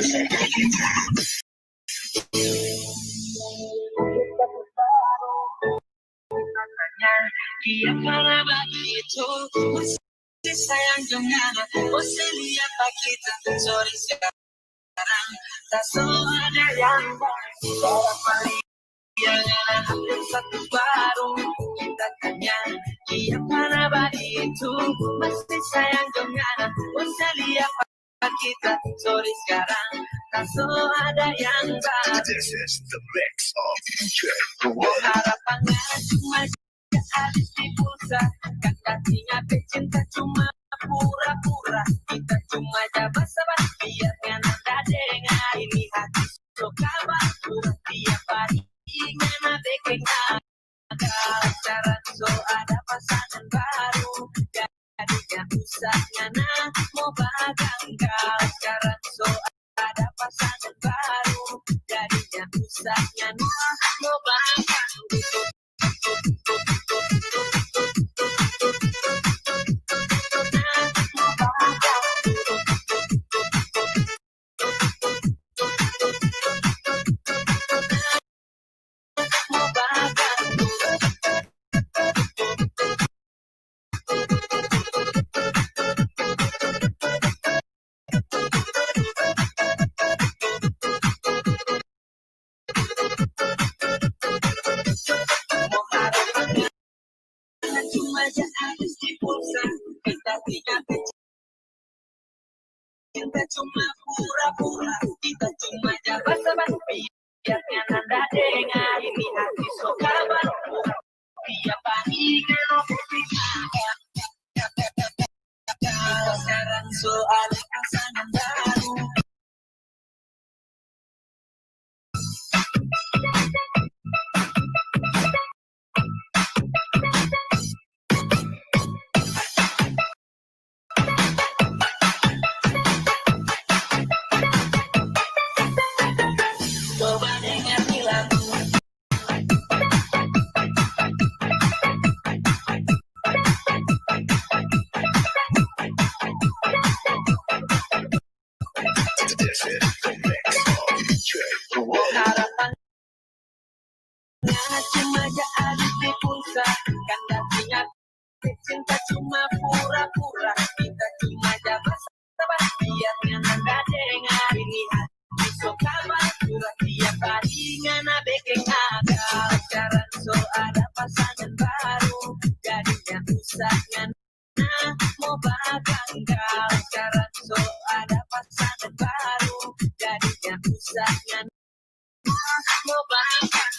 Dia pala begitu, masih sayang dengan aku. Saya lihat kita, sorry, sekarang tak so ada yang baru. Orang lain yang ada satu baru. Kita tanya, dia pala begitu, masih sayang dengan aku. Saya lihat kita, sorry, sekarang tak so ada yang baru. This is the mix of D J Kuwait. Harapan cuma habis di pulsa. Kan katanya cinta cuma pura-pura. Kita cuma jabat-jabat, biar ngan anda dengar ini hati. So kabar pura tiap hari, ingin ada kena. Sekarang so ada pasangan baru. Jadinya usahnya na mau baganggal. Sekarang so ada pasangan baru. Jadinya usahnya na mau baganggal. Cinta cuma pura-pura, kita cuma jabat-jabat. Biar ngan anda dengar ini hati so kabar. Biar paningan aku. Sekarang so ada pasangan baru. Harapan cuma jadi di pulsa, kan artinya cinta cuma pura-pura. Kita cuma jabat-jabat, biar ngan anda dengar ini hati so kabar pura. Tiap hari ngan bekeng ada. Sekarang so ada pasangan baru, jadinya usah ngan mau baganggal. Sekarang so ada pasangan baru, jadinya usah ngan mau baganggal.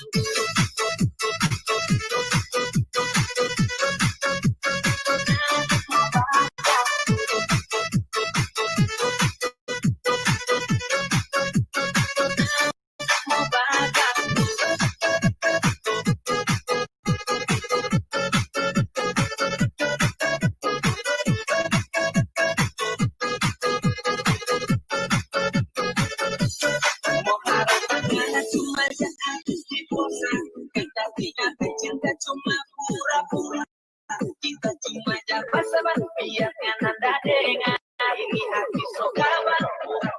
Kita cuma jabat-jabat, biar ngan anda dengar ini hati so kabar.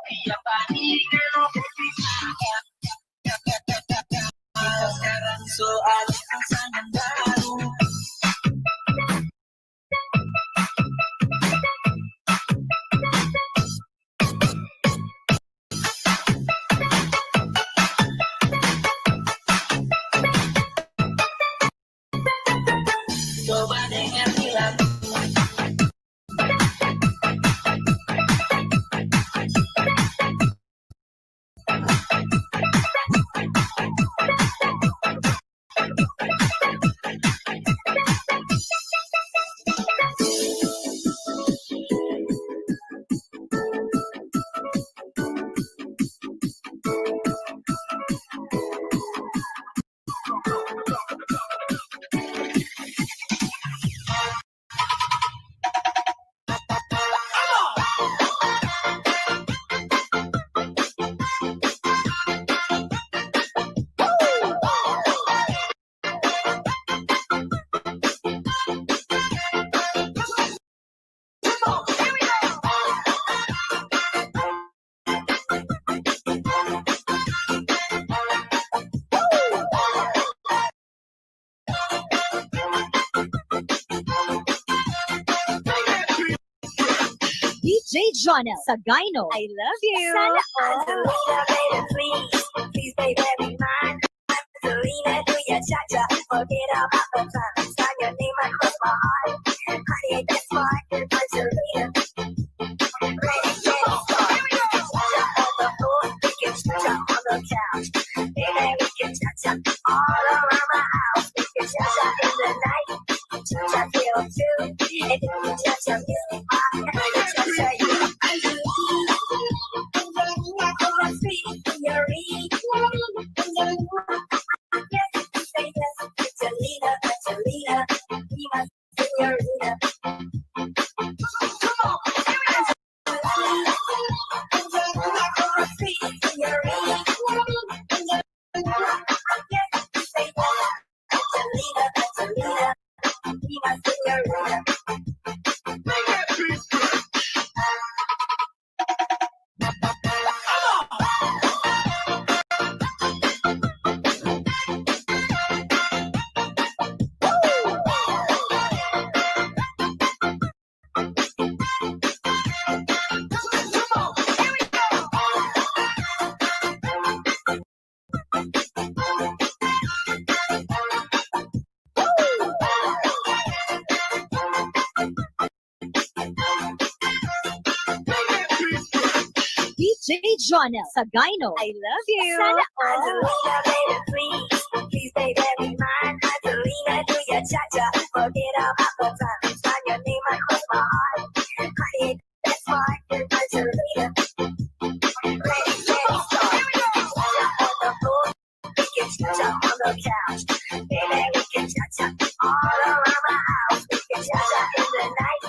Tiap hari ngan anda dengar. Sekarang so ada pasangan baru. Coba dengar lagu. J Jonel Sagayno. I love you. Sana all. Angelina, baby, please, please, baby, be mine. Angelina, do your cha-cha, forget about the time. Sign your name across my heart. Honey, that's mine, Angelina. Ready, steady, start. Cha-cha on the floor, we can cha-cha on the couch. Baby, we can cha-cha all around my house. We can cha-cha in the night. Cha-cha till two. And then we cha-cha music box. And then we cha-cha you. Angelina, Angelina, come on, sweet señorita. Angelina, yes, say yes. Angelina, Angelina, be my señorita. Come on, here we go. D J Jonel Sagayno. I love you. Sana all. Angelina, baby, please. Please, baby, be mine. Angelina, do your cha-cha. Forget about the time. Sign your name across my heart. Honey, that's mine. Angelina. Ready, steady, start. Cha-cha on the floor. We can cha-cha on the couch. Baby, we can cha-cha all around my house. We can cha-cha in the night.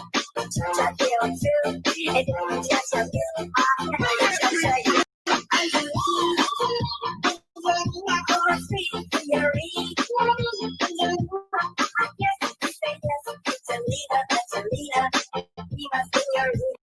Cha-cha till two. And then we cha-cha music box. And then we cha-cha you. Are you easy? Angelina, come on, sweet señorita. Yes, say yes. Angelina, Angelina, be my señorita.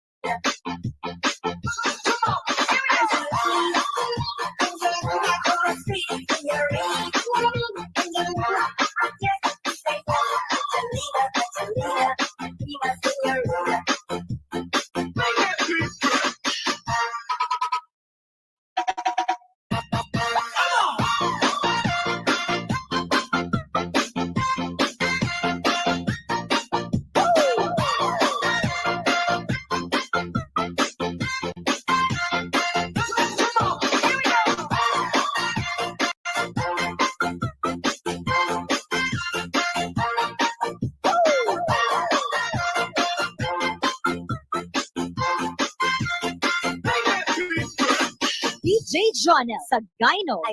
D J Jonel Sagayno. I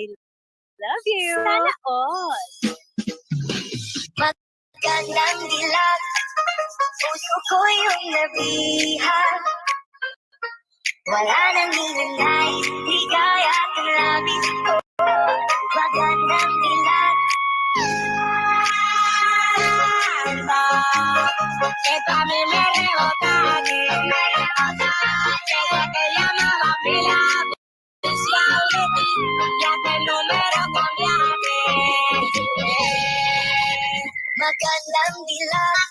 love you. Sana all. Magandang dilag, puso ko'y iyong nabihag. Wala nang hinanay, ligaya at labis ko. Magandang dilag. Esta mi me rebota aquí. Ella te llamaba Pilar. Ya te número cambiaste. Magandang dilag.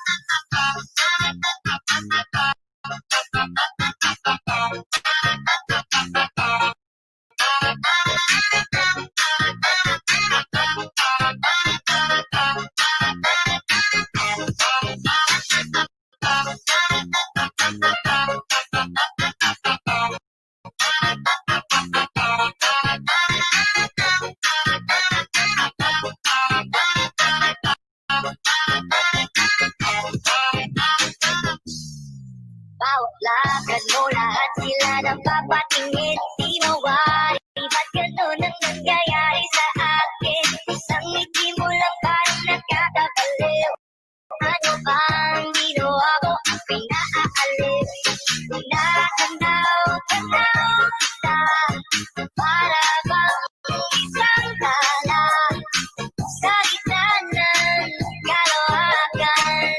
Bawat lakad mo, lahat sila napapatingin. Di mawari, ba't ganun ang nangyayari sa akin? Isang ngiti mo lang, parang nakakabaliw. Ano bang ginawa ko ang pinaalim? Tinatanaw-tanaw kita, para bang isang tala sa gitna ng kalokohan.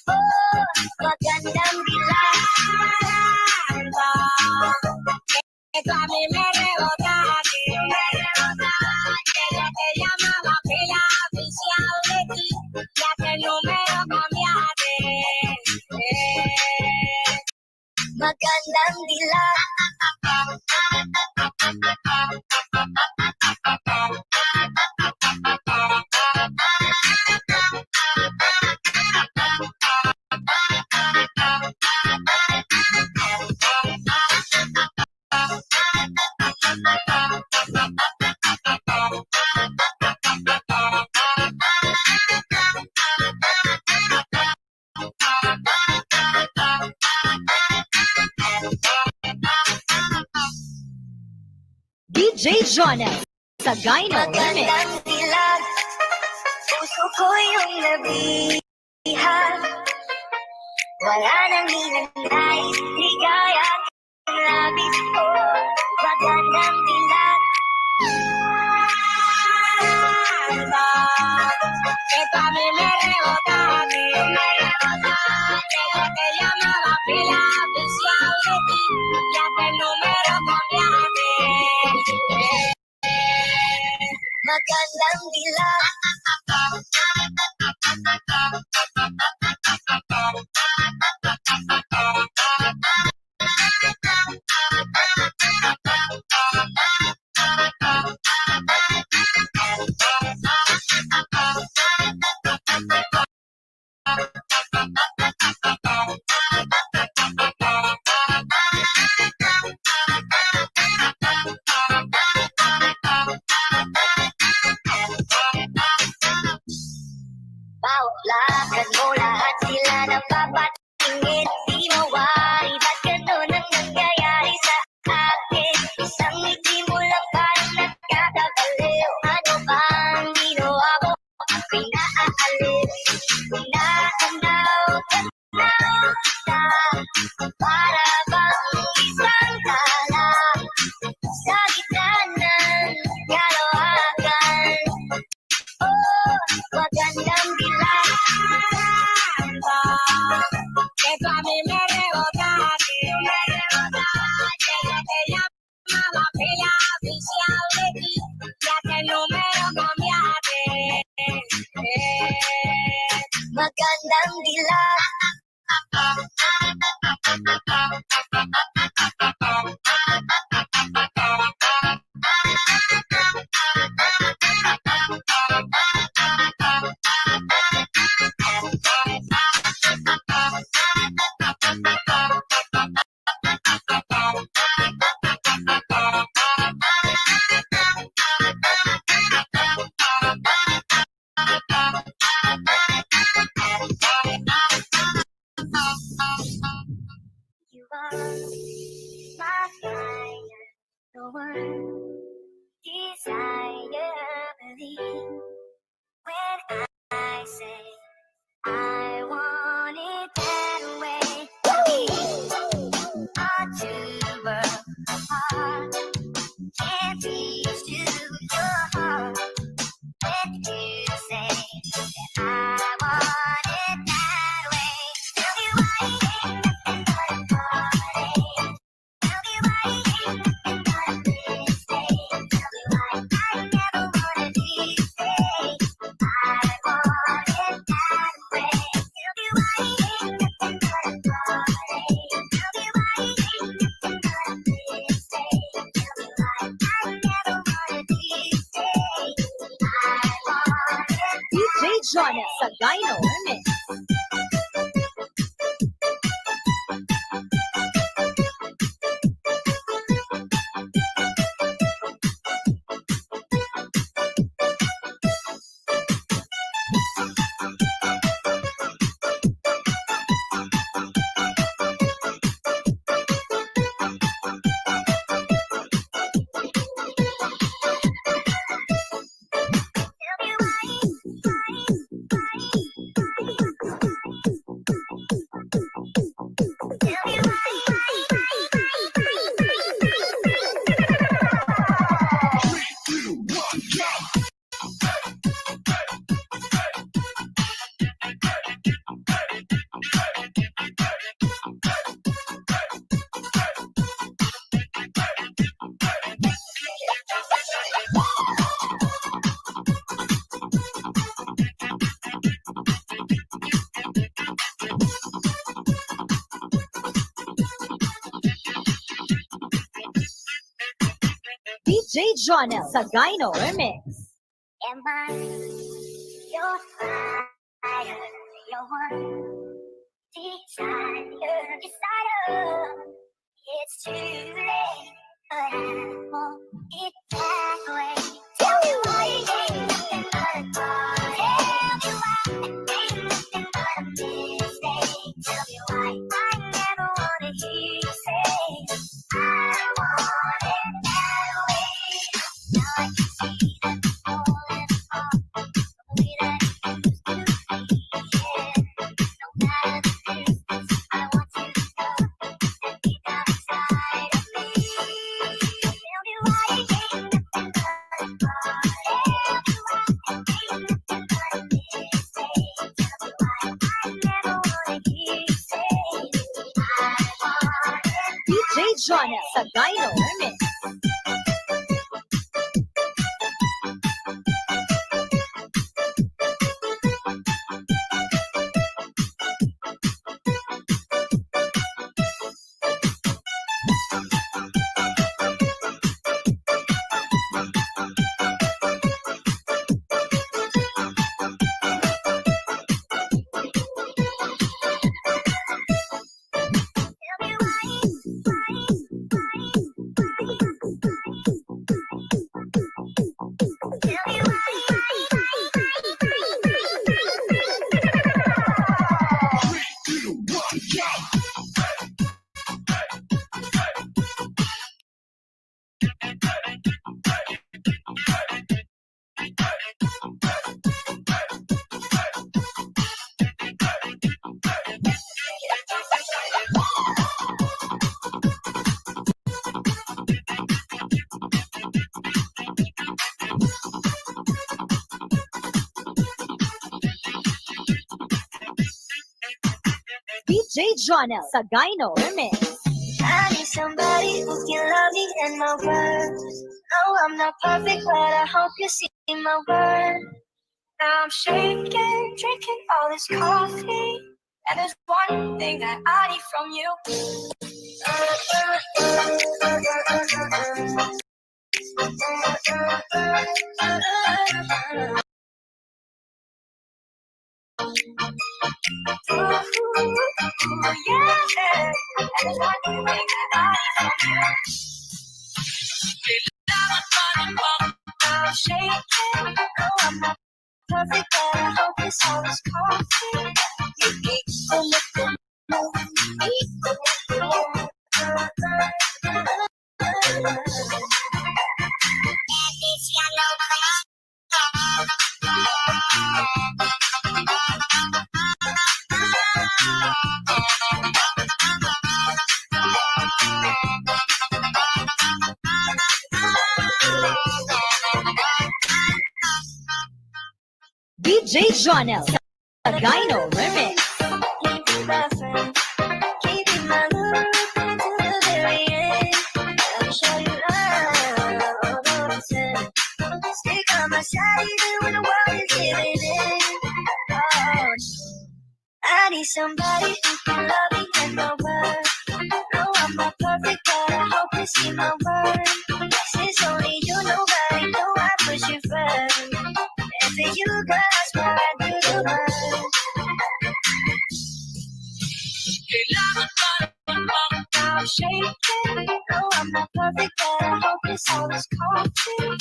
Oh, magandang dilag. Esta mi me rebota aquí. Ella te llamaba Pilar, oficial de ti. Ya te número cambiaste. magandang dilag. D J Jonas, Sagay na Remix. Magandang dilag, puso ko'y iyong nabihag. Wala nang hinanais, ligaya labis ko. Magandang dilag. Magandang dilag. Baulakan mo lahat sila ng papatingin. Di mawari, ba't ganun ang nangyayari sa akin? Isang ngiti mo lang parang nagkakabaliw. Ano bang ginawa mo? Ako'y naaaliw. Tinatanaw, tanaw kita. Para bang isang tala sa gitna ng kalawakan. Oh, magandang dilag. Magandang dilag. You are my fire, the one desire, believe. When I say I want it that way, October heart can't reach to your heart. When you say that I want it that way, tell me why it ain't nothing but a heartache. Tell me why it ain't nothing but a mistake. J Jonel Sagayno Remix. Am I your fire, your one desire, desire? It's too late, but I won't get that way. Tell me why you ain't nothing but a call. Tell me why it ain't nothing but a mistake. Tell me why I never wanna hear you say, "I want it that way." Now I can see that you're falling apart. The way that it used to be, yeah. No matter the distance, I want you to know that deep down inside of me. Tell me why you ain't nothing but a call. Tell me why you ain't nothing but a mistake. Tell me why I never wanna hear you say, "I want it." D J Jonel Sagayno Remix. D J Jonel Sagayno Remix. I need somebody who can love me and my worth. No, I'm not perfect, but I hope you see my worth. Now I'm shaking, drinking all this coffee. And there's one thing that I need from you. Ooh, yeah. And there's one thing that I need from you. I'm shaking. No, I'm not perfect, but I hope this all is coffee. D J Jonel Sagayno Remix. I need somebody who can love me and know what. No, I'm not perfect, but I hope you see my worth. Since only you, nobody, know I put you first. And for you, girl, that's what I do the most. Kailangan pa rin bang I'm shaking. No, I'm not perfect, but I hope this all is coffee.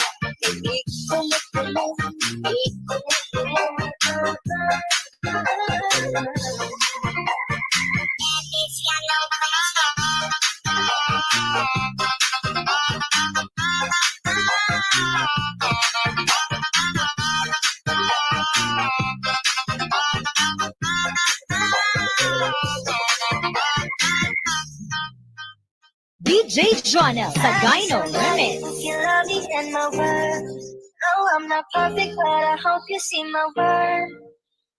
D J Jonel Sagayno Remix. You love me and my worth. No, I'm not perfect, but I hope you see my worth.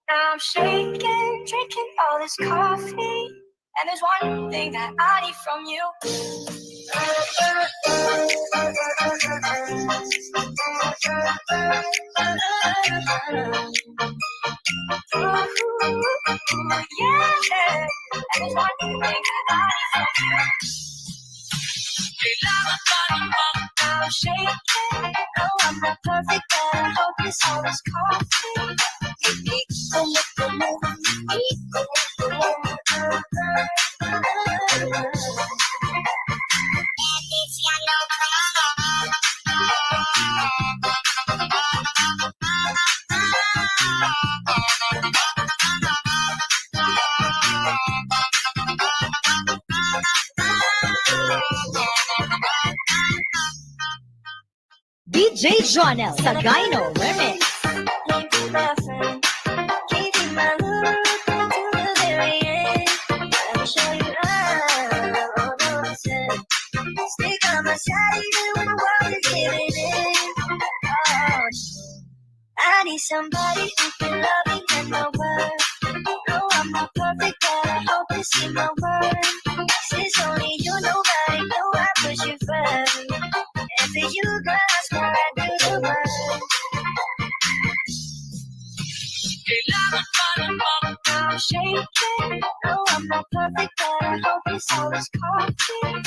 Now I'm shaking, drinking all this coffee. And there's one thing that I need from you. Ooh, yeah. And there's one thing that I need from you. Kailangan pa rin bang I'm shaking. No, I'm not perfect, but I hope this all is coffee. D J Jonel Sagayno Remix. I need somebody who can love me and my worth. No, I'm not perfect, but I hope you see my worth. Since only you, nobody, no, I push you further. And for you, girl, I swear I do the work. I'm shaking. No, I'm not perfect, but I hope this all is coffee.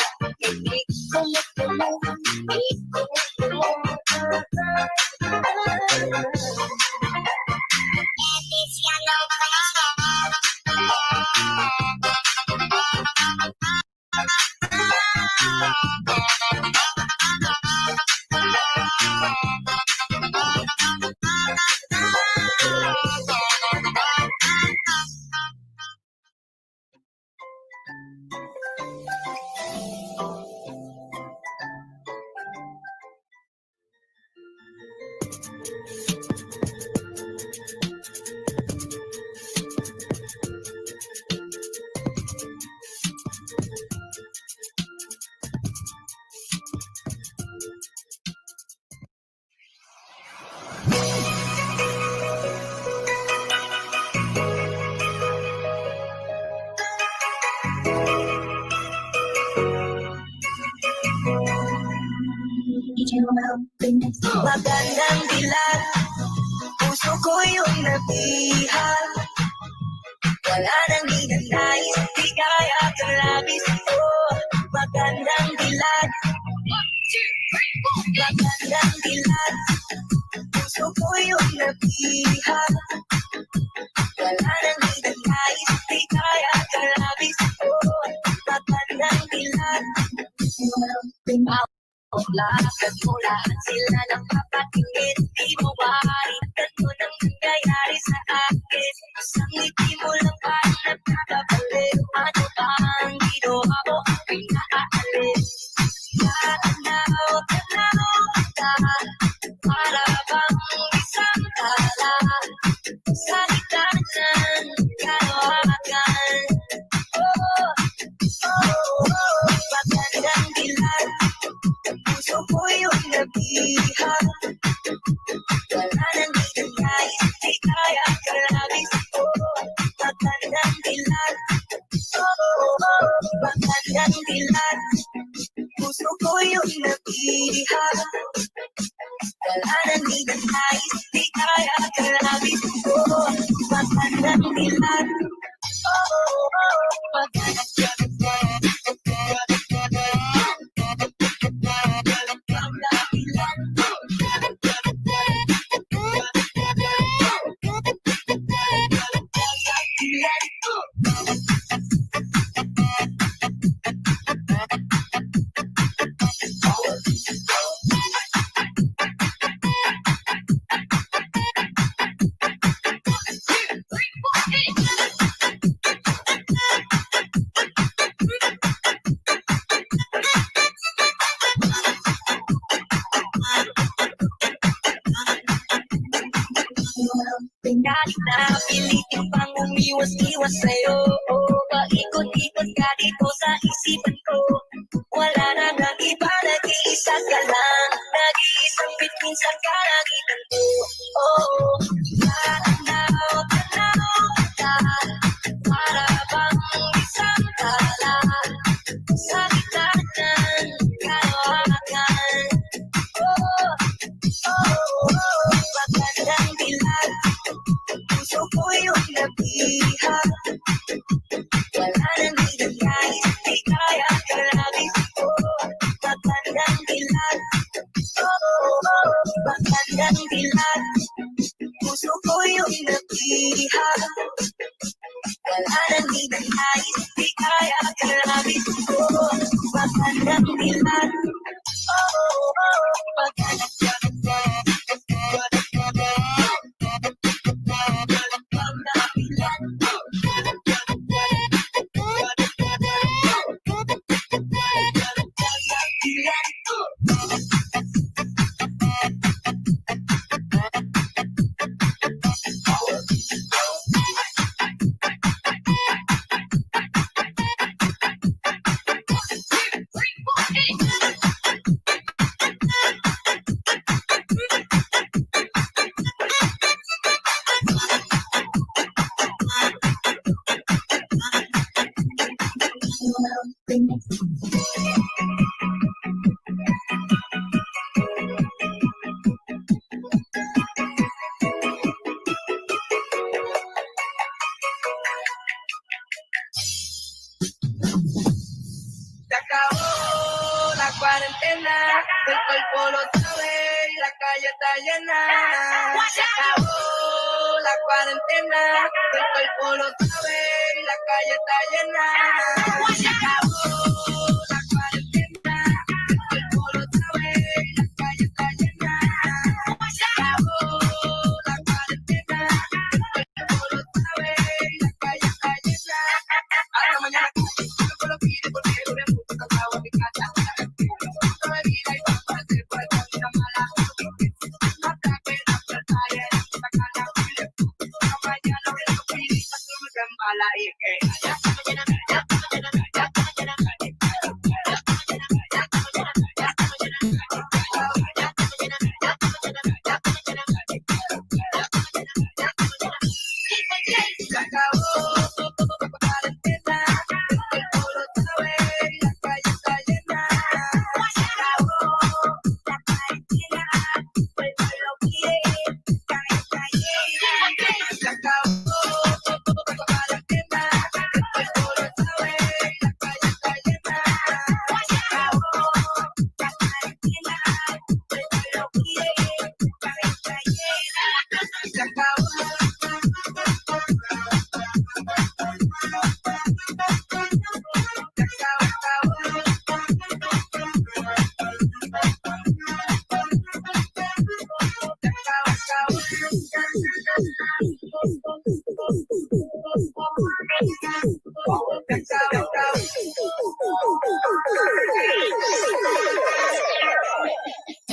Magandang dilag, puso ko yung nabihag. Wala nang ninanais, di kaya kang labis. Oh, magandang dilag. Magandang dilag, puso ko yung nabihag. Wala nang ninanais, di kaya kang labis. Oh, magandang dilag. Lahat mo, lahat sila nagpapatingin, di mo ba alam kung anong nangyayari sa akin? Isang ngiti mo lang parang nagkakabaliw. Ano ba ang ginawa mo? Pinaalis. Tanaw, tanaw kita. Para bang isang tala sa gitna ng kalawakan. Oh, oh, oh, magandang dilag. Puso ko yung nabihag. Wala nang ninanais, di kaya kang labis. Oh, magandang dilag. Oh, oh, oh, magandang dilag. Puso ko yung nabihag. Wala nang ninanais, di kaya kang labis. Oh, magandang dilag. Oh, oh, oh, magandang dilag. Kahit na pilitin pang umiwas-iwas sa'yo, paikot-ikot ka dito sa isipan ko. Wala na nang iba, nag-iisa ka lang, nag-iisang bituin sa kalangitan ko. Oh, tanaw, tanaw kita, para bang isang tala sa gitna ng kalawakan. Oh, oh, oh, magandang dilag. Puso ko yung nabihag. Wala nang ninanais, di kaya kang labis. Oh, magandang dilag. Se acabó la cuarentena, el cuerpo lo sabe y la calle está llena. Se acabó la cuarentena, el cuerpo lo sabe y la calle está llena. Se acabó la cuarentena, el cuerpo lo sabe y la calle está llena. Se acabó la cuarentena,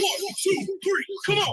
One, two, three, come on. One,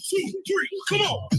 two, three, come on.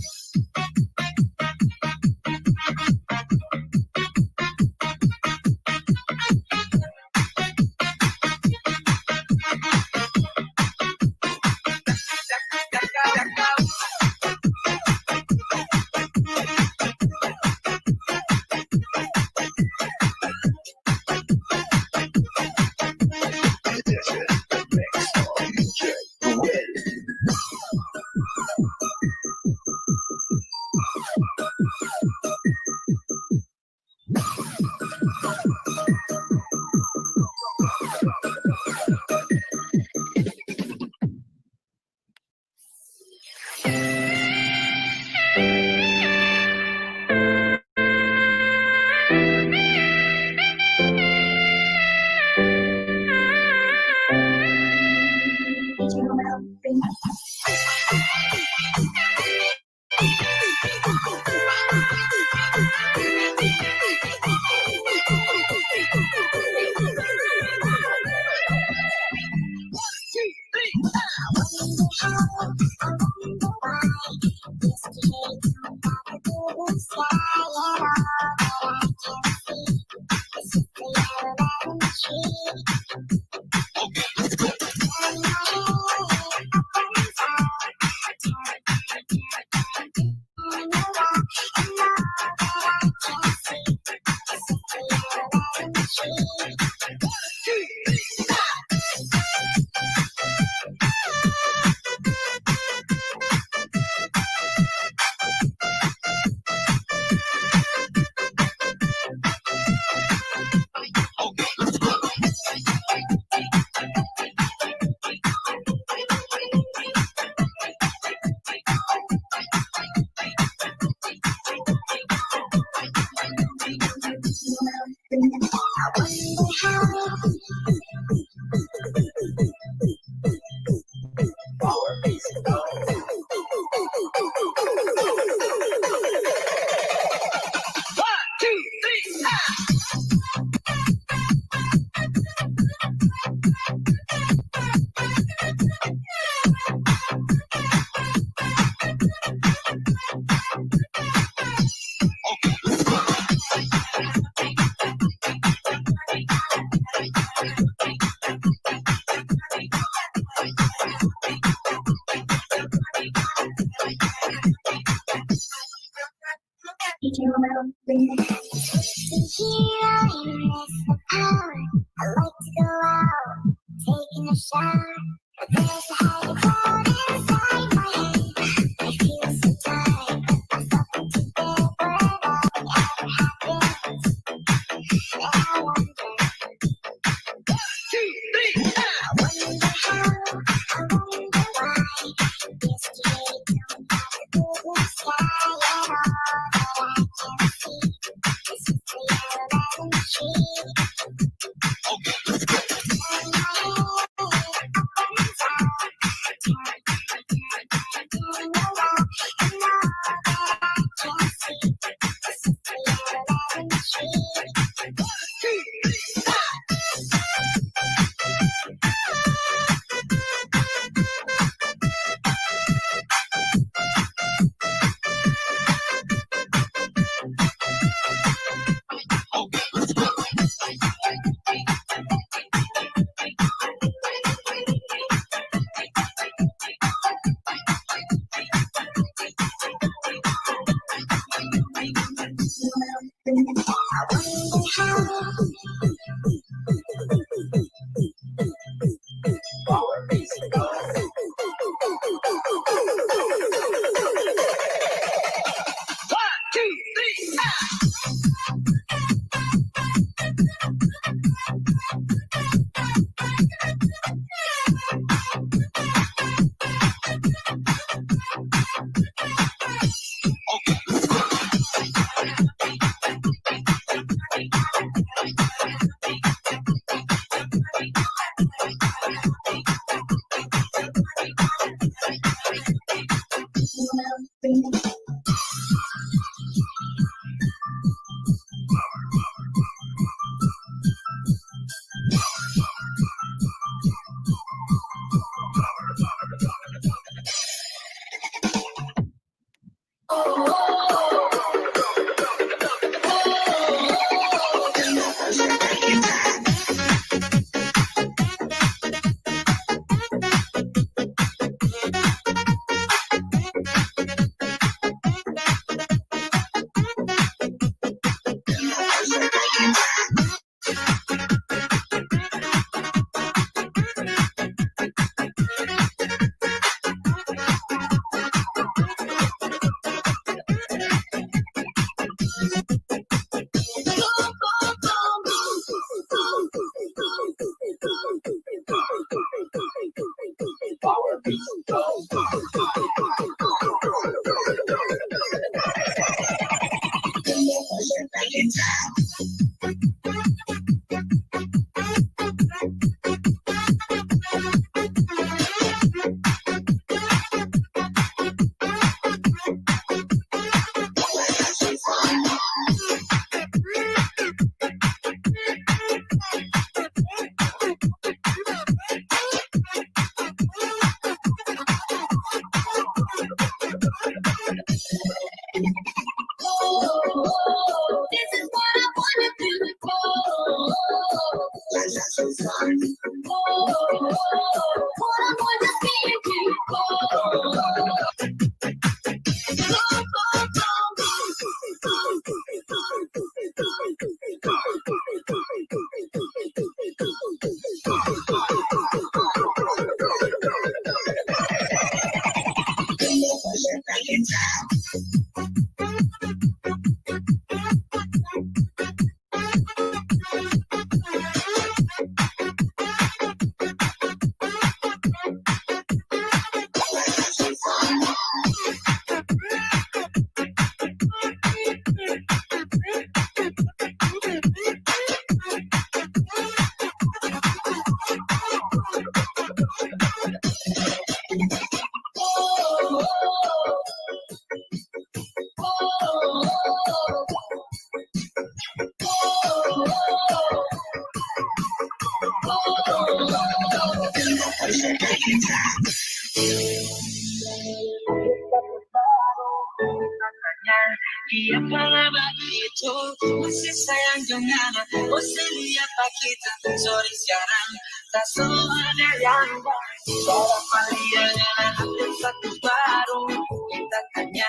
Iya pa nga ba itu, masih sayang dengan aku, masih lihat pa kita, sorry sekarang, tak so ada yang baru. Para paliangan ada satu baru, kita tanya,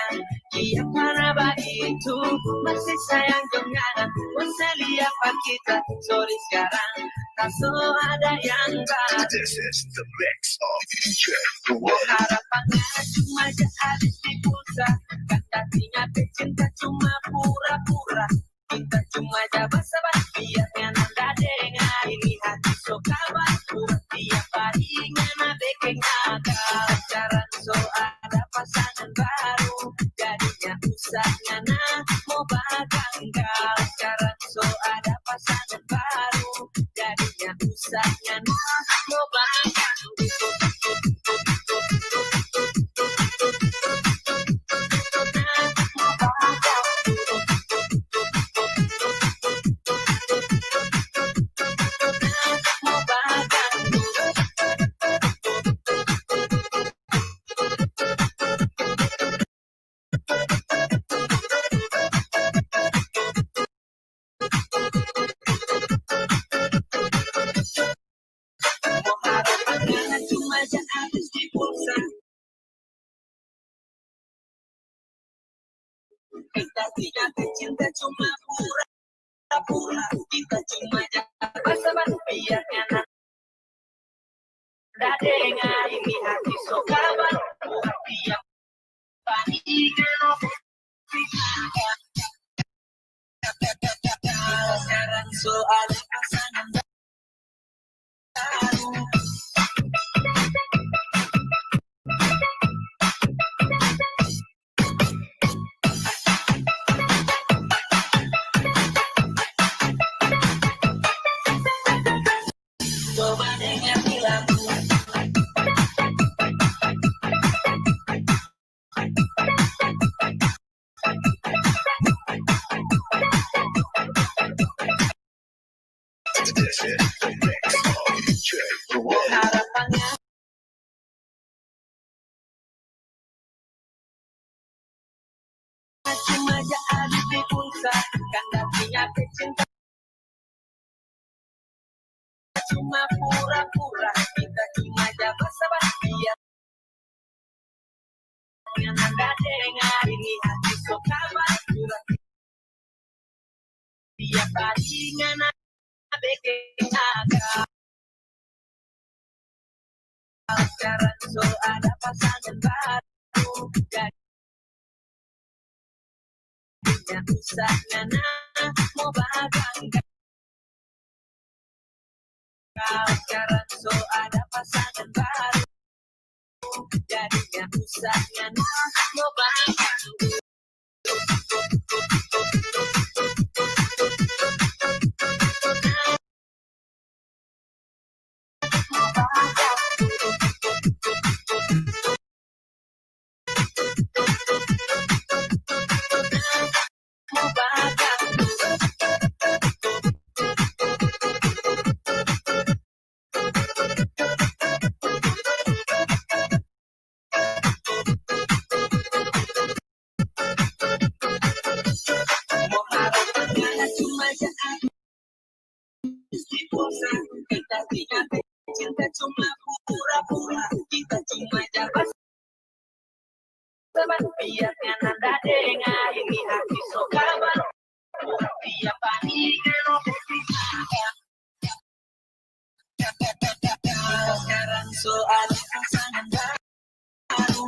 iya pa nga ba itu, masih sayang dengan aku, masih lihat pa kita, sorry sekarang, tak so ada yang baru. This is the mix of D J Harapan cuma jadi pulsa, kan tadinya cinta cuma pura-pura. Kita cuma jabat sabat, biar nanda dengar ini hati so kawan. Pura tiap hari ngana bikin nakal. Sekarang so ada pasangan baru, jadinya usah ngana mau baganggal. Sekarang so ada pasangan baru, jadinya usah ngana mau baganggal. Kita tidak cinta cuma pura-pura, kita cuma jabat sabat, biar nanda dengar ini hati so kawan. Pura tiap hari ngana bikin nakal. Sekarang so ada pasangan baru. Coba dengar lagu. Harapannya cuma jadi pulsa, kan tadinya cinta cuma pura-pura, kita cuma jabat sabat, biar nanda dengar ini hati so kawan. Pura tiap hari ngana bikin nakal. Sekarang so ada pasangan baru, jadinya usah ngana mau baganggal. Sekarang so ada pasangan baru, jadinya usah ngana mau baganggal. Cuma jahat, mesti pulsa. Kita tidak cinta cuma pura-pura. Kita cuma jabat sabat, biar nanda dengar ini hati so kawan. Tiap hari kalau kita sekarang so ada pasangan baru.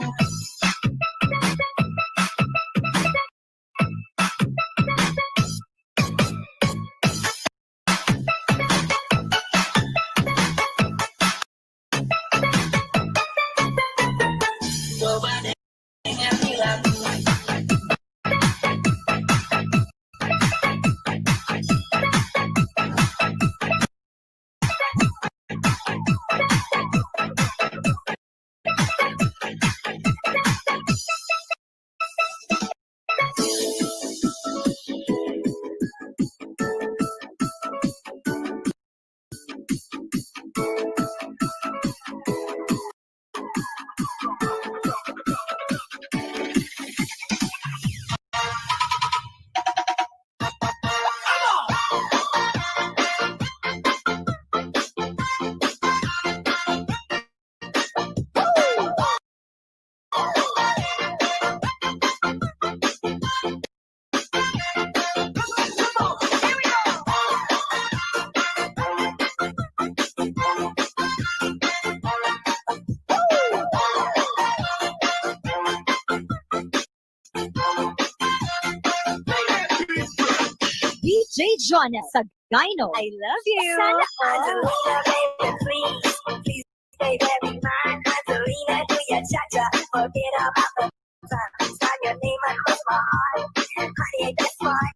J Jonah Sagayno. I love you. Sana all. Angelina, baby, please, please, baby, be mine. Angelina, do your cha-cha. Forget about the time. Sign your name across my heart. Honey, that's fine.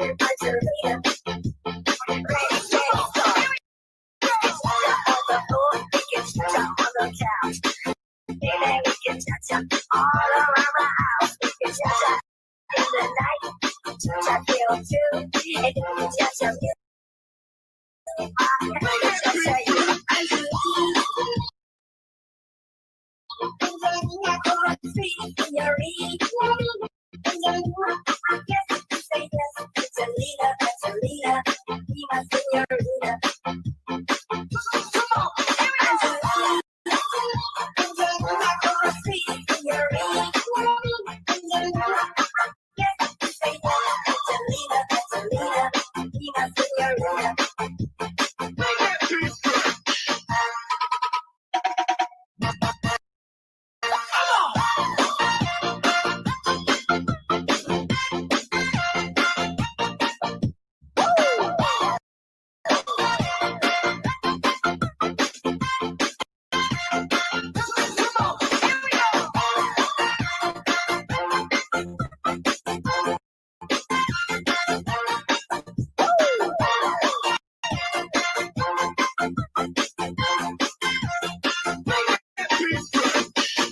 Angelina, ready, steady, start. Get your cha-cha on the floor. We can cha-cha on the couch. Baby, we can cha-cha all around the house. We can cha-cha in the night. Cha-cha till two. And then we can cha-cha music. We can cha-cha you. Señorita. Yes, say yes. Angelina, Angelina, be my señorita. Come on, Angelina.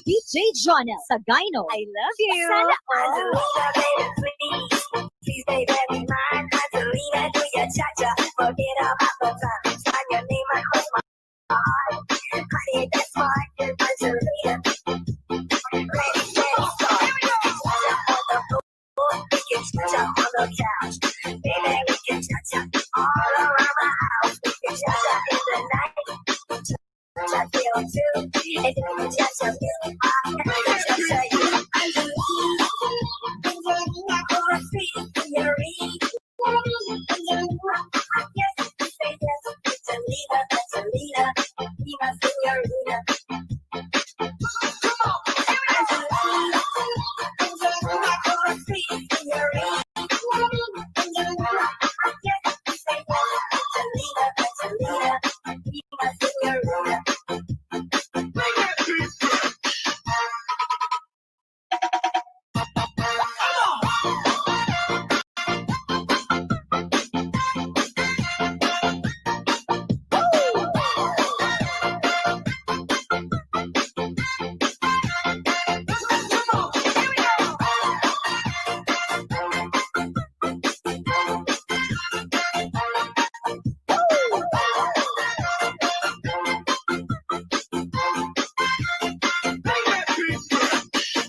D J Jonah Sagayno. I love you. Sana all. Angelina, baby, please. Please, baby, be mine. Angelina, do your cha-cha. Forget about the time. Sign your name across my heart. Honey, that's fine. Angelina. Ready, steady, start. Cha-cha on the floor. We can cha-cha on the couch. Baby, we can cha-cha all around the house. We can cha-cha in the night. Cha-cha till two. And then we cha-cha till five. Cha-cha you. Angelina, Angelina, come on, sweet señorita. Yes, say yes, Angelina, Angelina, be my señorita. Come on, Angelina, Angelina, come on, sweet señorita. Yes, say yes, Angelina, Angelina, be my señorita.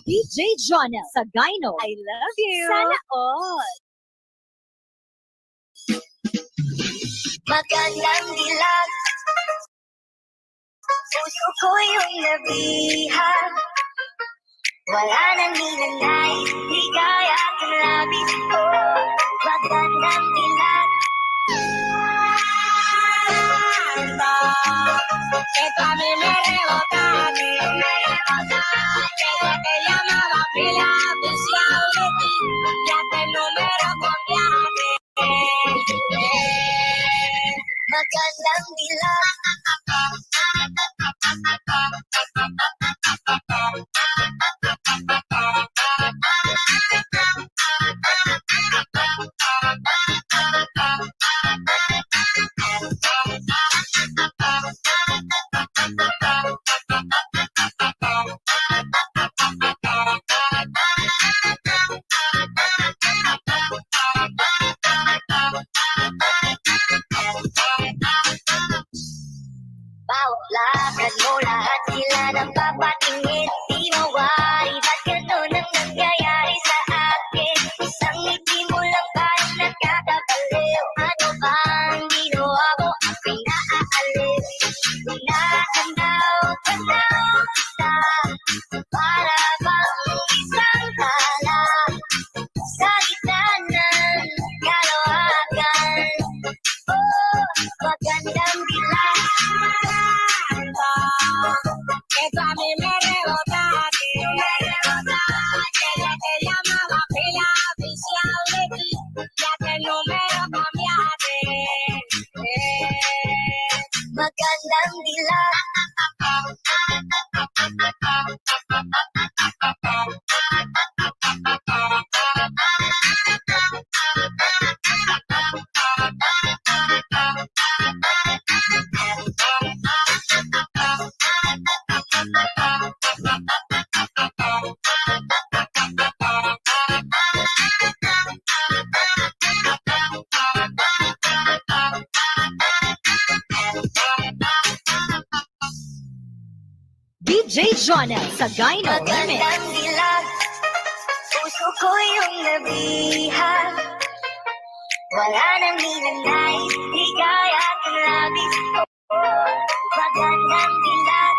D J Jonah Sagayno. I love you. Sana all. Magandang dilag. Puso ko'y iyong nabihan. Wala nang hinanay, ligaya at labis ko. Magandang dilag. Esta mi me rebota a mí. Ella te llamaba, pila, buscaba de ti. Ya te número cambiaste. Magandang dilag. Bawat lakad mo, lahat sila napapatingin. Di mawari, ba't ganito nang nangyayari sa akin? Isang ngiti mo lang, parang nakakabaliw. Ano bang ginawa mo? Ako'y naaaliw. Tinatanaw-tanaw kita, para bang isang tala sa gitna ng kalawakan. Oh, magandang dilag. Esta mi me rebota. D J Jonel Sagayno Remix. Magandang dilag, puso ko'y iyong nabihag. Wala nang hinanay, ligaya at labis. Magandang dilag.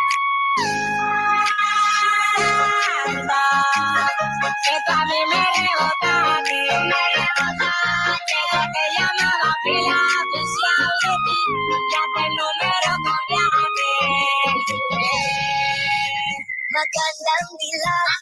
Ito ang Mereo Dati. Mereo Dati. Kaya mga pila, official, ya te numero cambiate. Magandang dilag.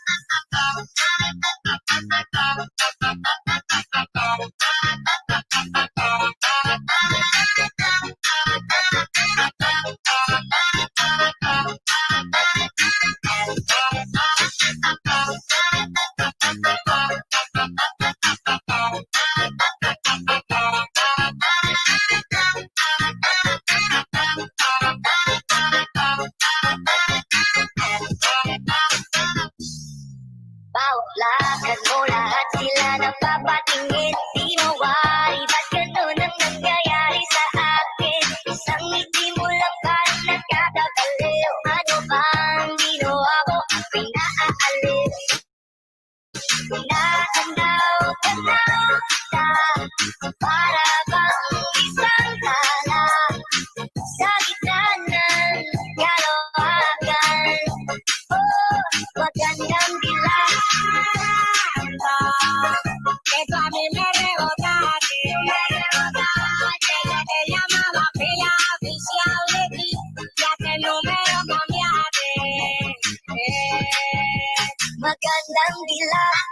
Paulakan mo lahat sila napapatingin. Di mawari, ba't ganun ang nangyayari sa akin? Isang ngiti mo lang parang nakakabaliw. Ano bang ginawa ko? Ako'y naaaliw. Tanaw-tanaw kita, para bang isang tala sa gitna ng kalawakan. Oh, magandang dilag. Ito ang Mereo Dati. Mereo Dati. Kaya mga pila, official, ya te numero cambiate. Magandang dilag.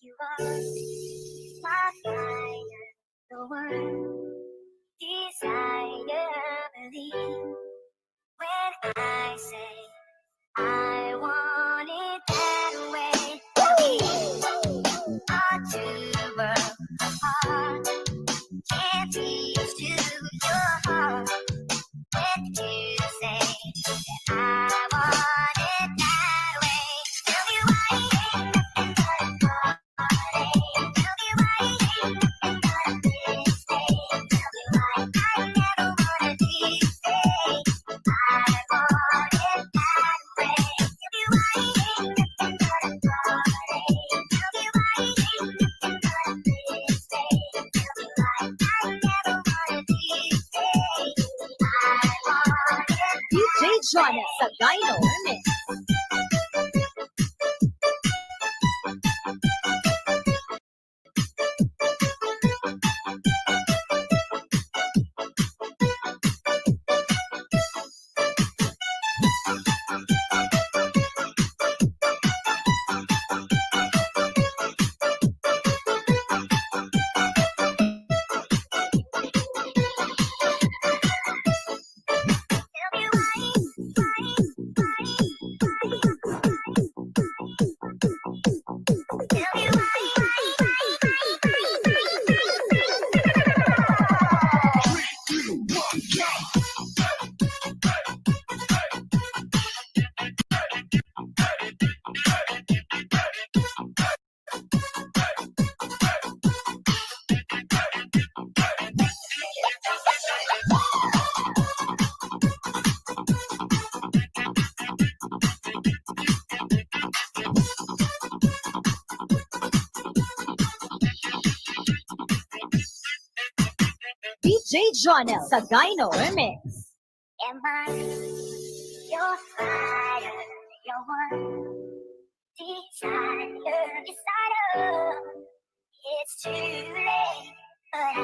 You are my fire, the one desire, believe. When I say I want it that way, a two-world heart can't reach to your heart. When you say that I want it that way, tell me why it ain't nothing but a heartache. Tell me why it ain't nothing but a mistake. Tell me why I never wanna be saved. I want it that way. Tell me why it ain't nothing but a heartache. Tell me why it ain't nothing but a mistake. Tell me why I never wanna be saved. I want it that way. D J Jonel Sagayno Remix. D J Jonel Sagayno Remix. Am I Your fire, your one desire, desire. It's too late, but I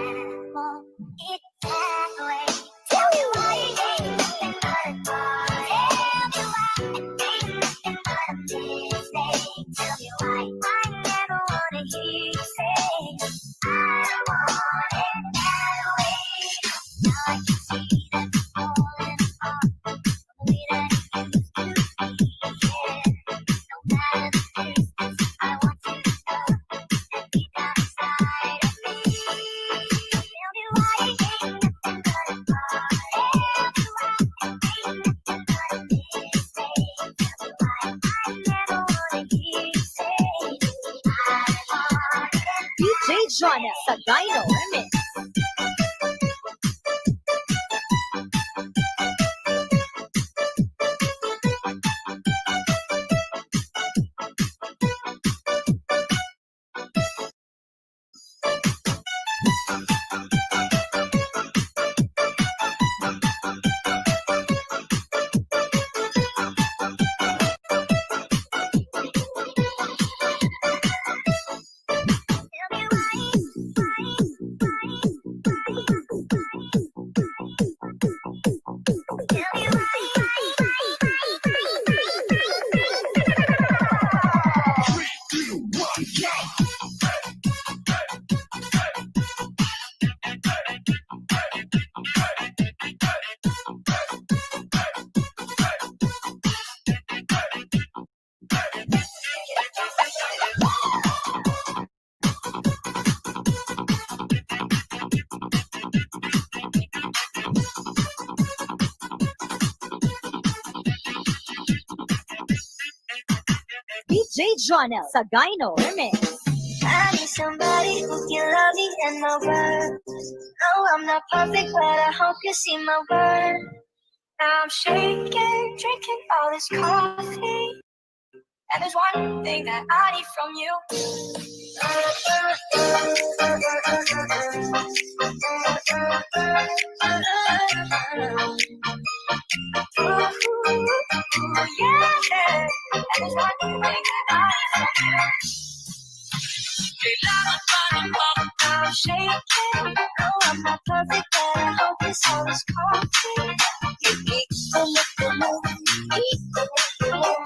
won't. It's that way. Tell me why it ain't nothing but a ball. Tell me why it ain't nothing but a mistake. Tell me why I never wanna hear you say, "I want it that way." Now I can see that you're falling apart. D J Jonel Sagayno Remix. D J Jonel Sagayno Remix. I need somebody who can love me and my world. No, I'm not perfect, but I hope you see my worth. Now I'm shaking, drinking all this coffee. And there's one thing that I need from you. Ooh, yeah. And there's one thing that I need from you. Kailangan pa rin ba kita? I'm shaking. No, I'm not perfect, but I hope this all is coffee. Hindi ko makulong, hindi ko makulong.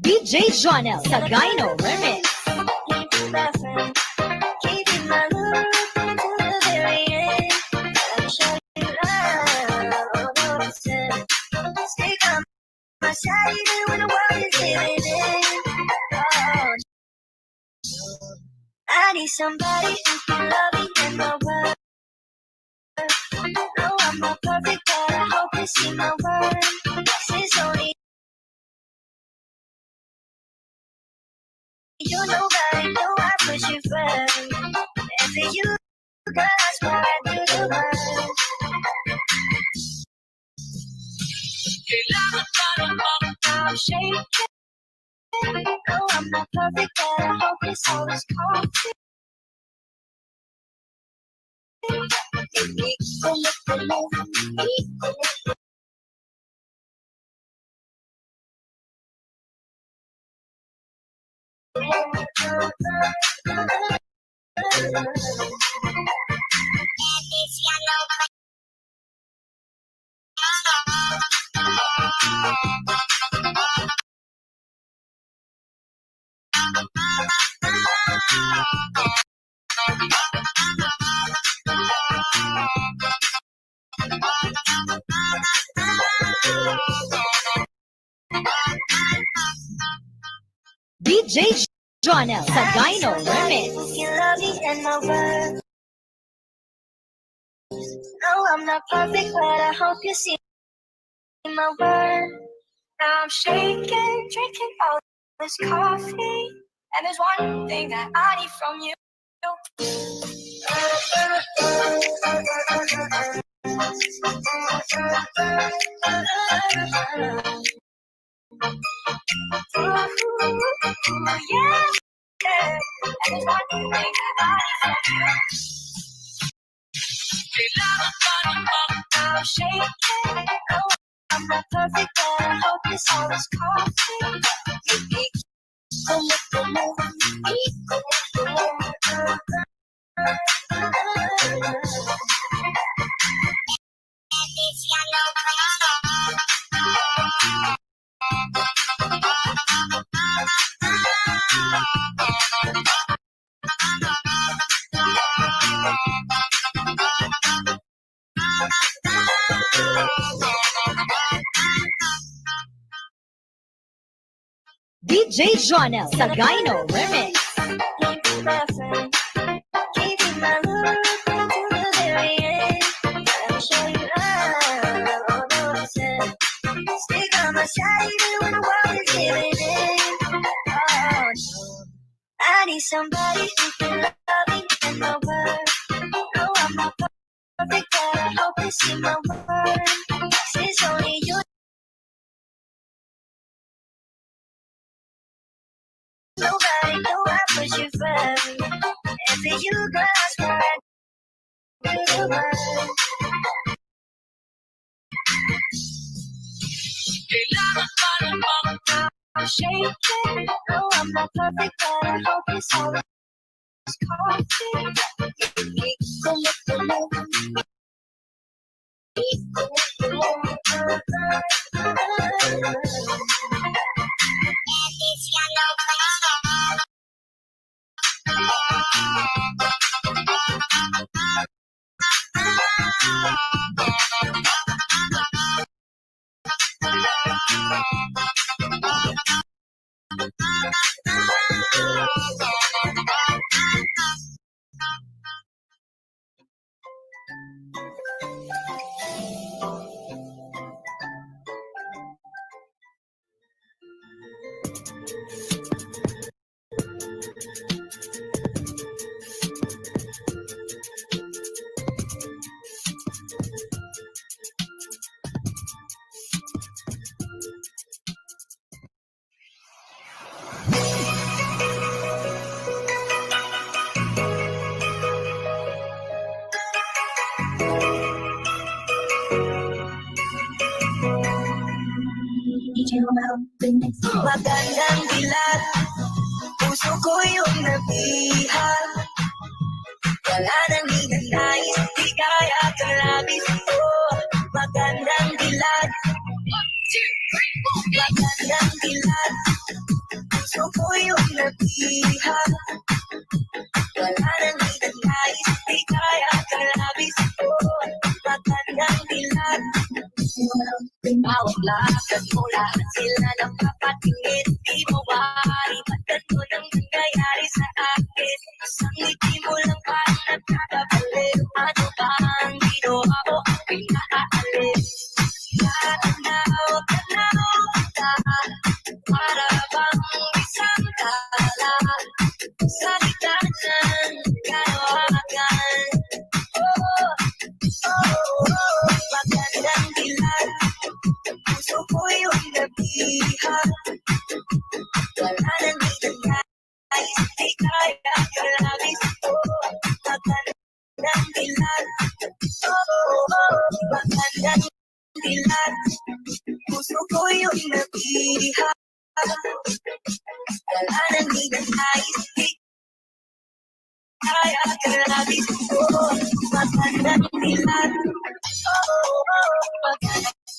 D J Jonel Sagayno Remix. I need somebody who can love me and my world. No, I'm not perfect, but I hope you see my worth. This is only you know that I know I put you first. And for you, girl, that's why I do the work. Kailangan pa rin ba kita? I'm shaking. No, I'm not perfect, but I hope this all is coffee. D J Jonel Sagayno Remix. No, I'm not perfect, but I hope you see my worth. Now I'm shaking, drinking all this coffee. And there's one thing that I need from you. D J Jonel Sagayno Remix. Magandang dilat, puso ko'y iyong nabihag. Wala nang iba nais, di kaya kalabis. Oh, magandang dilat. Magandang dilat. Puso ko'y iyong nabihag. Wala nang iba nais, di kaya kalabis. Oh, magandang dilat. Bawat lakad mo, lahat sila napapatingin. Di mawari, pagkat mo nang nangyayari sa akin. Isang ngiti mo lang parang nakakabaliw. Ano ba ang ginawa mo? Ang pinakaalim. Tanaw, tanaw kita. Para bang isang tala. Salita ng kalawakan. Oh, oh, oh, magandang dilat. Puso ko'y iyong nabihag. Wala nang iba nais, di kaya kalabis. Oh, magandang dilat. Oh, oh, oh, magandang dilat. Puso ko'y iyong nabihag. Wala nang iba nais, di kaya kalabis. Oh, magandang dilat. Oh, oh, magandang dilat.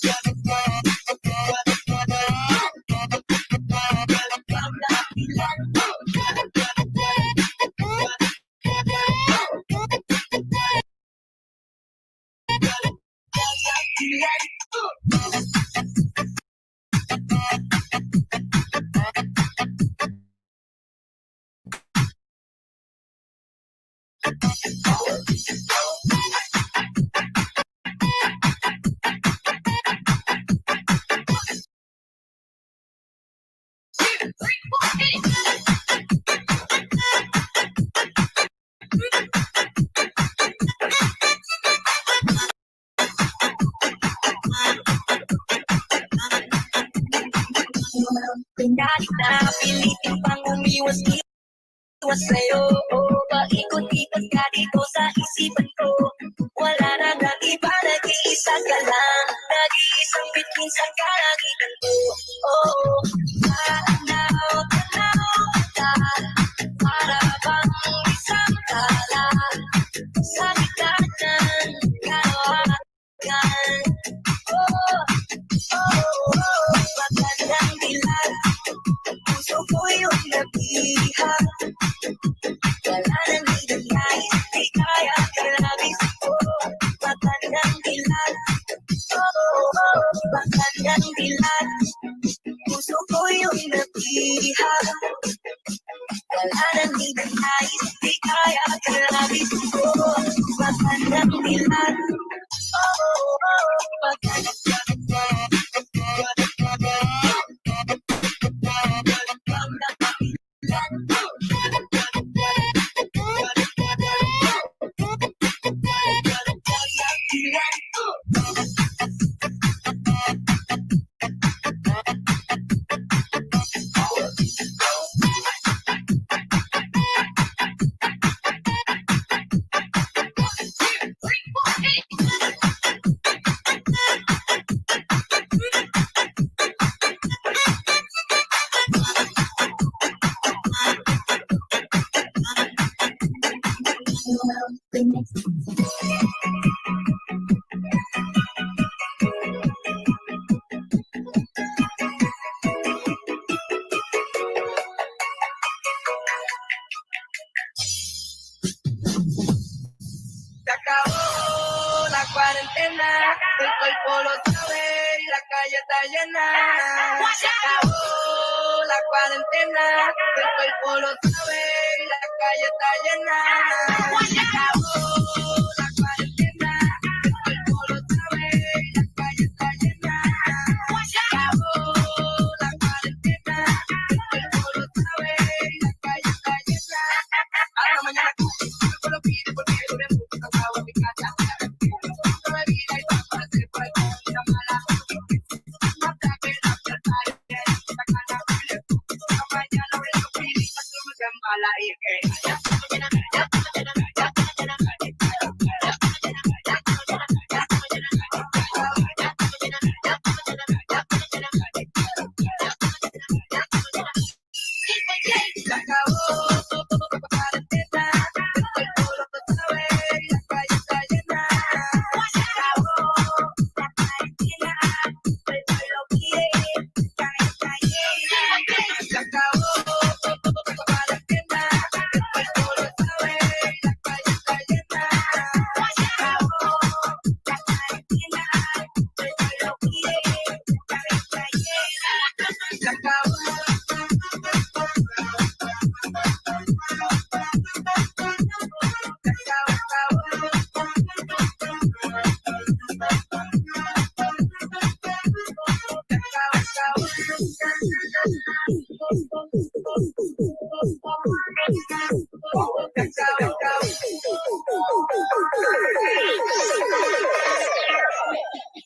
Pinalik na pilitin pang umiwas, iwas sa'yo. Paikot-ikot ka dito sa isipan ko. Wala na nang iba, nag-iisa ka lang. Nag-iisang bituin sa kalangitan ko. Oh, tanaw, tanaw kita. Para bang isang tala sa gitna ng kalawakan. Oh, oh, oh, magandang dilag. Puso ko'y iyong nabiha. Wala nang iba nais, di kaya kalabis ko. Magandang dilag. Oh, oh, oh, magandang dilag. Puso ko'y iyong nabiha. Wala nang iba nais, di kaya kalabis ko. Magandang dilag. Oh, oh, oh, magandang dilag. Se acabó la cuarentena, el cuerpo lo sabe, la calle está llena. Se acabó la cuarentena, el cuerpo lo sabe, la calle está llena. Se acabó la cuarentena, el cuerpo lo sabe, la calle está llena. Se acabó la cuarentena, el cuerpo lo sabe, la calle está llena. Hasta mañana.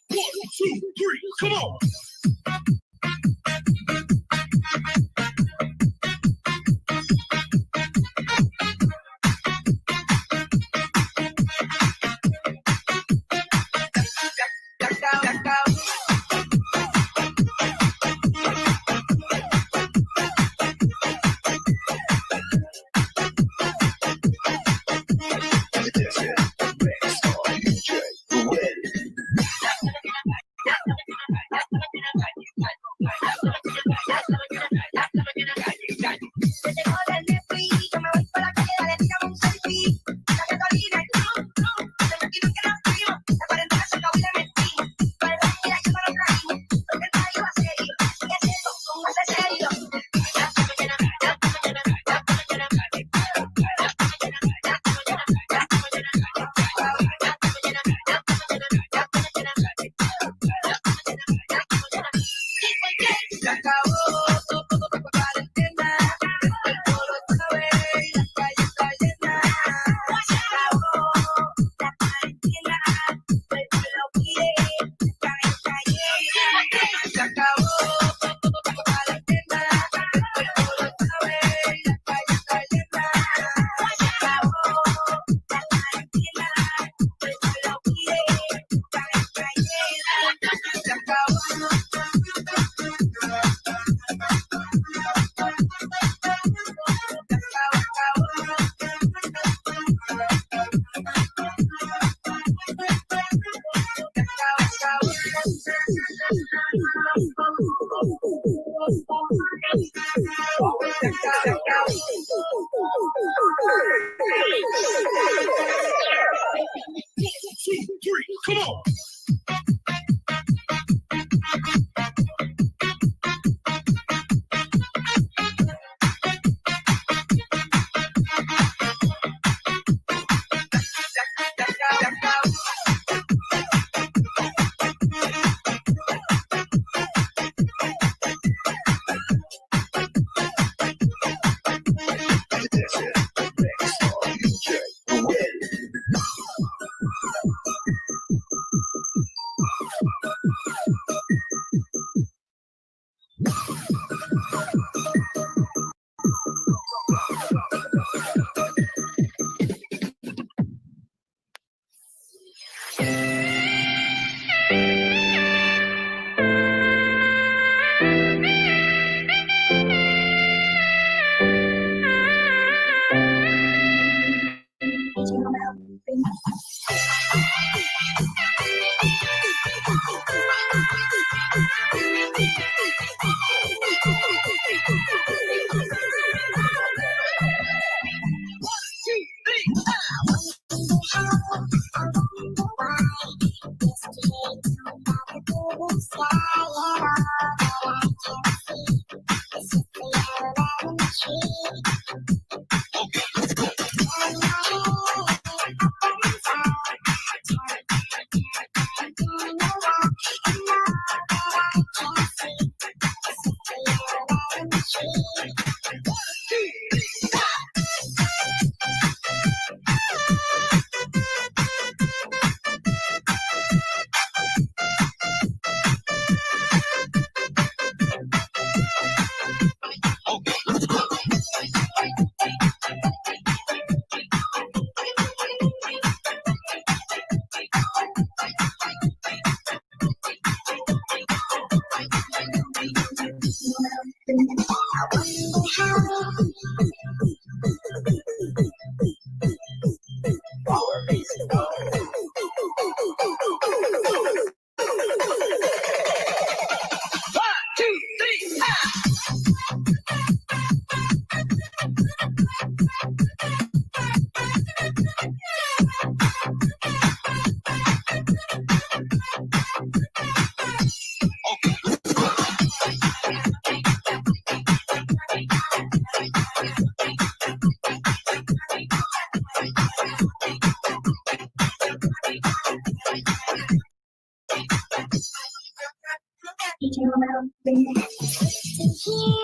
One, two, three, come on. Here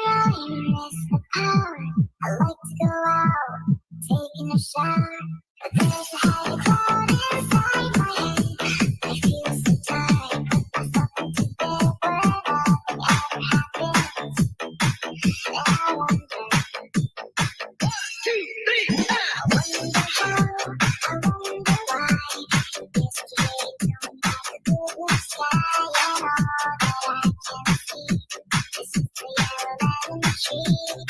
I miss the power. I like to go out, taking a shower. But there's a heavy cloud inside my head. I feel so tired, put myself into bed, but nothing ever happens. And I wonder, I wonder how, I wonder why. Yesterday told me about the blue sky and all that I can see. This is the yellow lemon tree.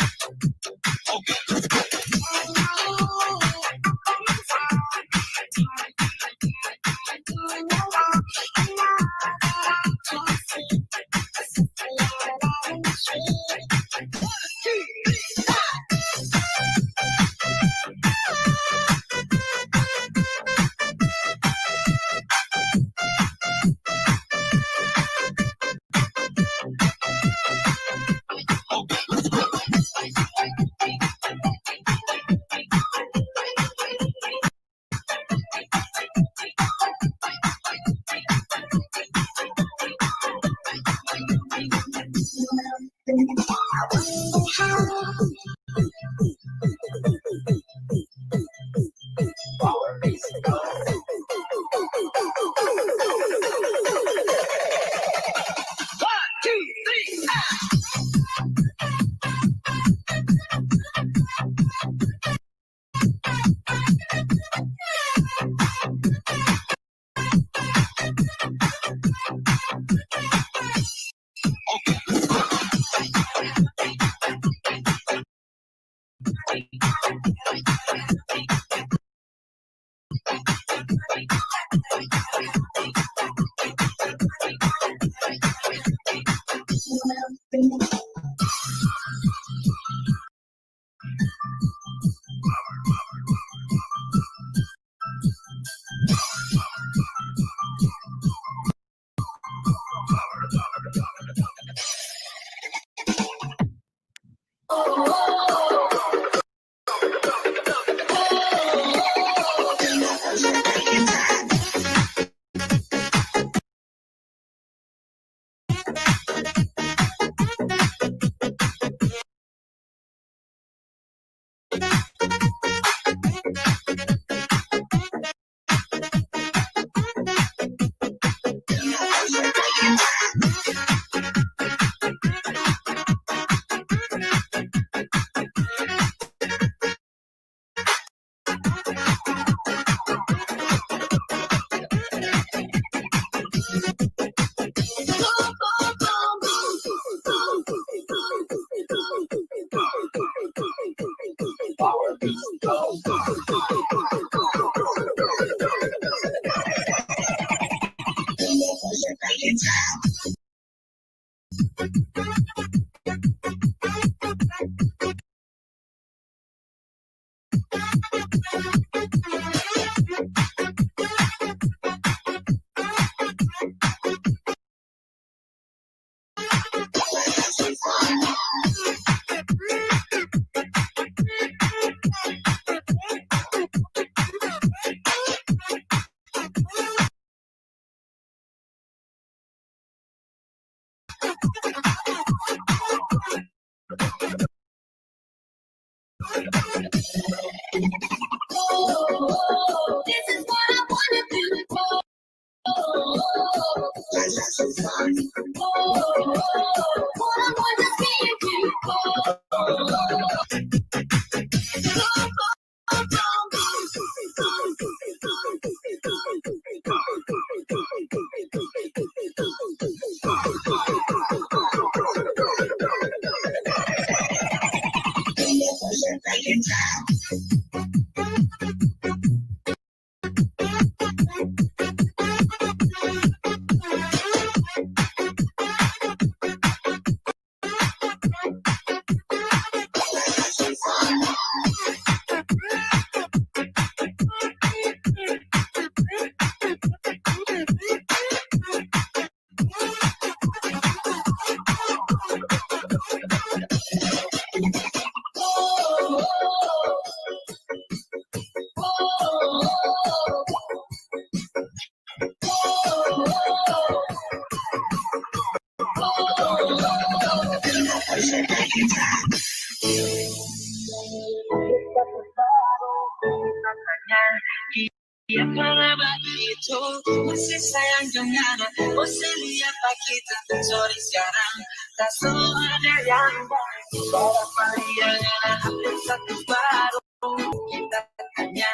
Iya, para ba itu, masih sayang dengan aku, masih lihat kita, sorry sekarang, tak selalu ada yang baik. Para pariangan, aku satu baru, kita tanya,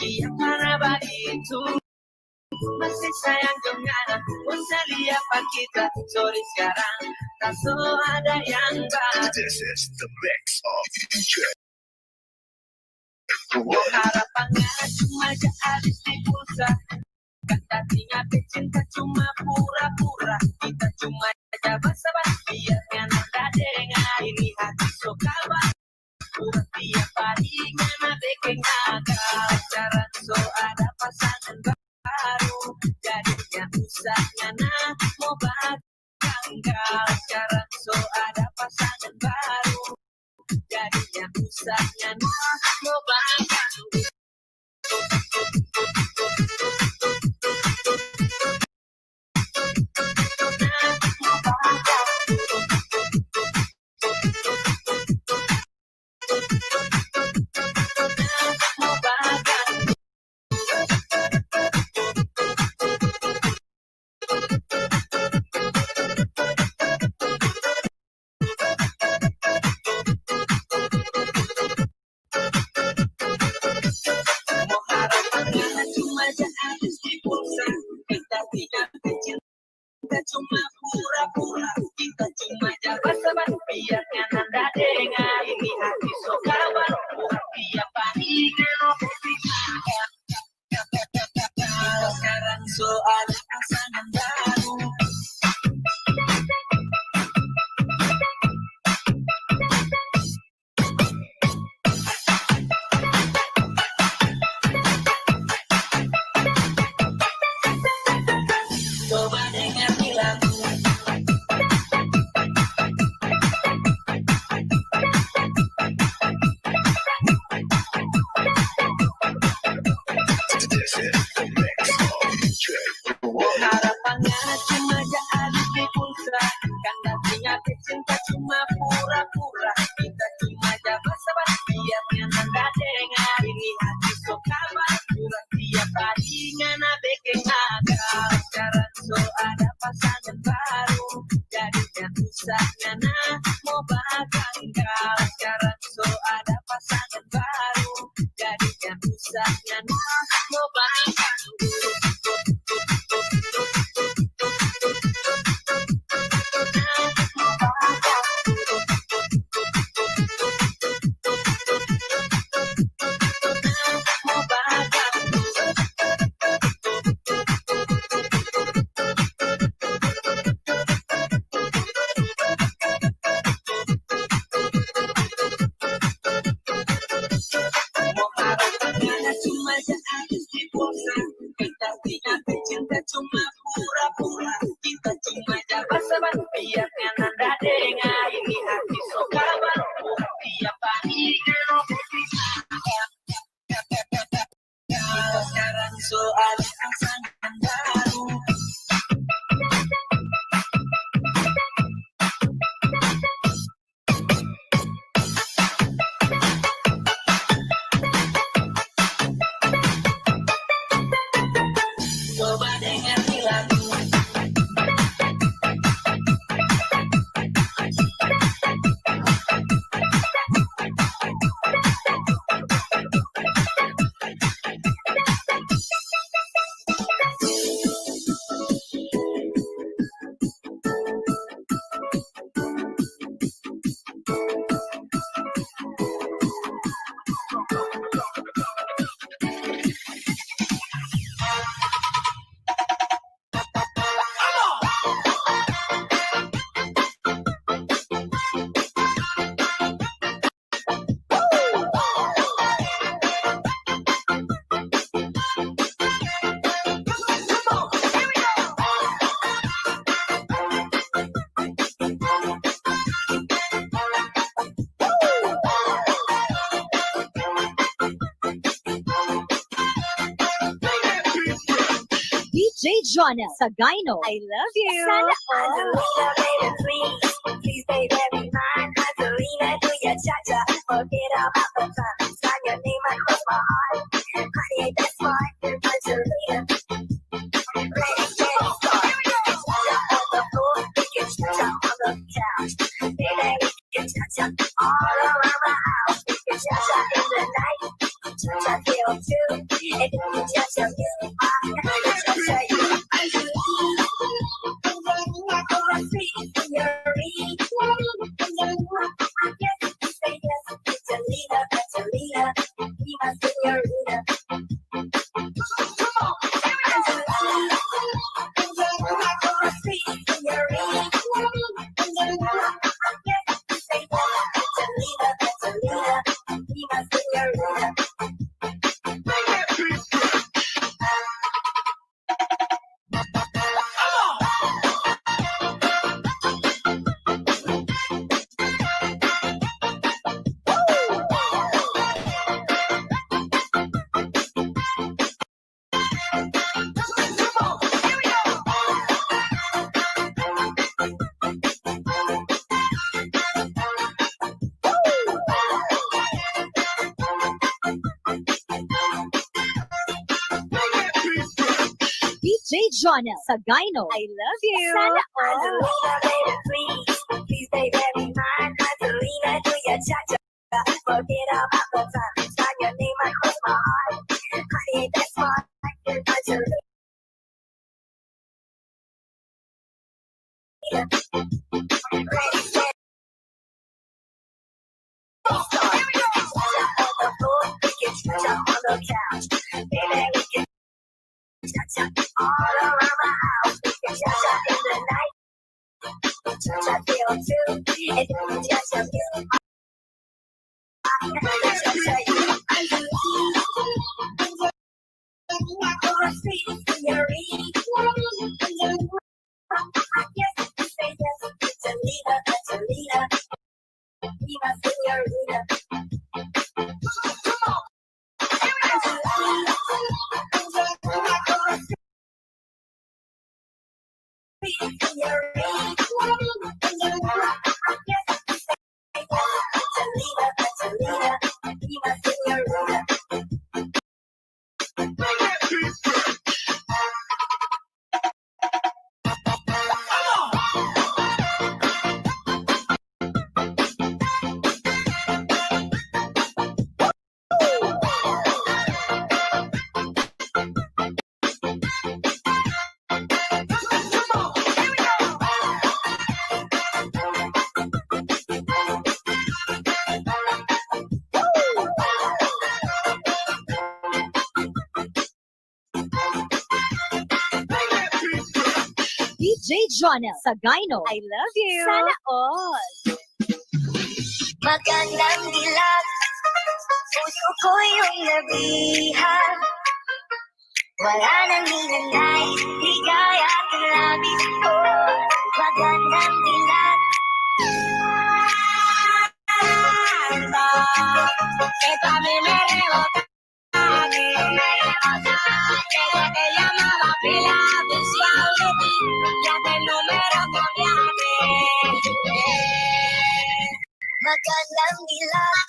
iya, para ba itu, masih sayang dengan aku, masih lihat kita, sorry sekarang, tak selalu ada yang baik. This is the mix of D J Harapan nga cuma ja alis di pulsa. Kata tinga pe cinta cuma pura-pura. Kita cuma ja basa-basi biar nga nanda dengar. Ini hati so kawan. Pura tiap hari nga na bikin gagal. Sekarang so ada pasangan baru. Jadinya usahnya na mau bahagia. Sekarang so ada pasangan baru. Jadinya usahnya na mau bahagia. Kita cuma pura-pura, kita cuma ja basa-basi, biar nga nanda dengar. Ini hati so kawan, pura tiap hari nga na bikin gagal. Sekarang so ada pasangan baru. Coba dengar lagu. Harapan nga cuma ja alis di pulsa. Kanda tinga pe cinta cuma pura-pura. Kita cuma ja basa-basi, biar nga nanda dengar. Ini hati so kawan, pura tiap hari nga na bikin gagal. Sekarang so ada pasangan baru, jadinya usahnya na mau bahagia. Sekarang so ada pasangan baru, jadinya usahnya na mau bahagia. J Jonel Sagayno, I love you. Sana all. Angelina, baby, please, please, baby, be mine. Angelina, do your cha-cha. Forget about the time. Sign your name across my heart. Honey, that's mine. Angelina. Ready, get started. Cha-cha on the floor. We can cha-cha on the couch. Baby, we can cha-cha all around the house. We can cha-cha in the night. Cha-cha till two. And then we cha-cha music box. Cha-cha you. Angelina, Angelina, come on, sweet señorita. Yes, say yes, Angelina, Angelina, be my señorita. Come on, Angelina, Angelina, come on, sweet señorita. Angelina, yes, say yes, Angelina, Angelina, be my señorita. D J Jonel Sagayno, I love you. Sana all. Angelina, baby, please. Please, baby, be mine. Angelina, do your cha-cha. Forget about the time. Sign your name across my heart. Honey, that's mine. Angelina. D J Jonel Sagayno, I love you. Sana all. Magandang dilag, puso ko iyong nabihan. Wala nang hinanay, ligaya at labis ko. Magandang dilag. Esta mi me rebota. Magandang dilag.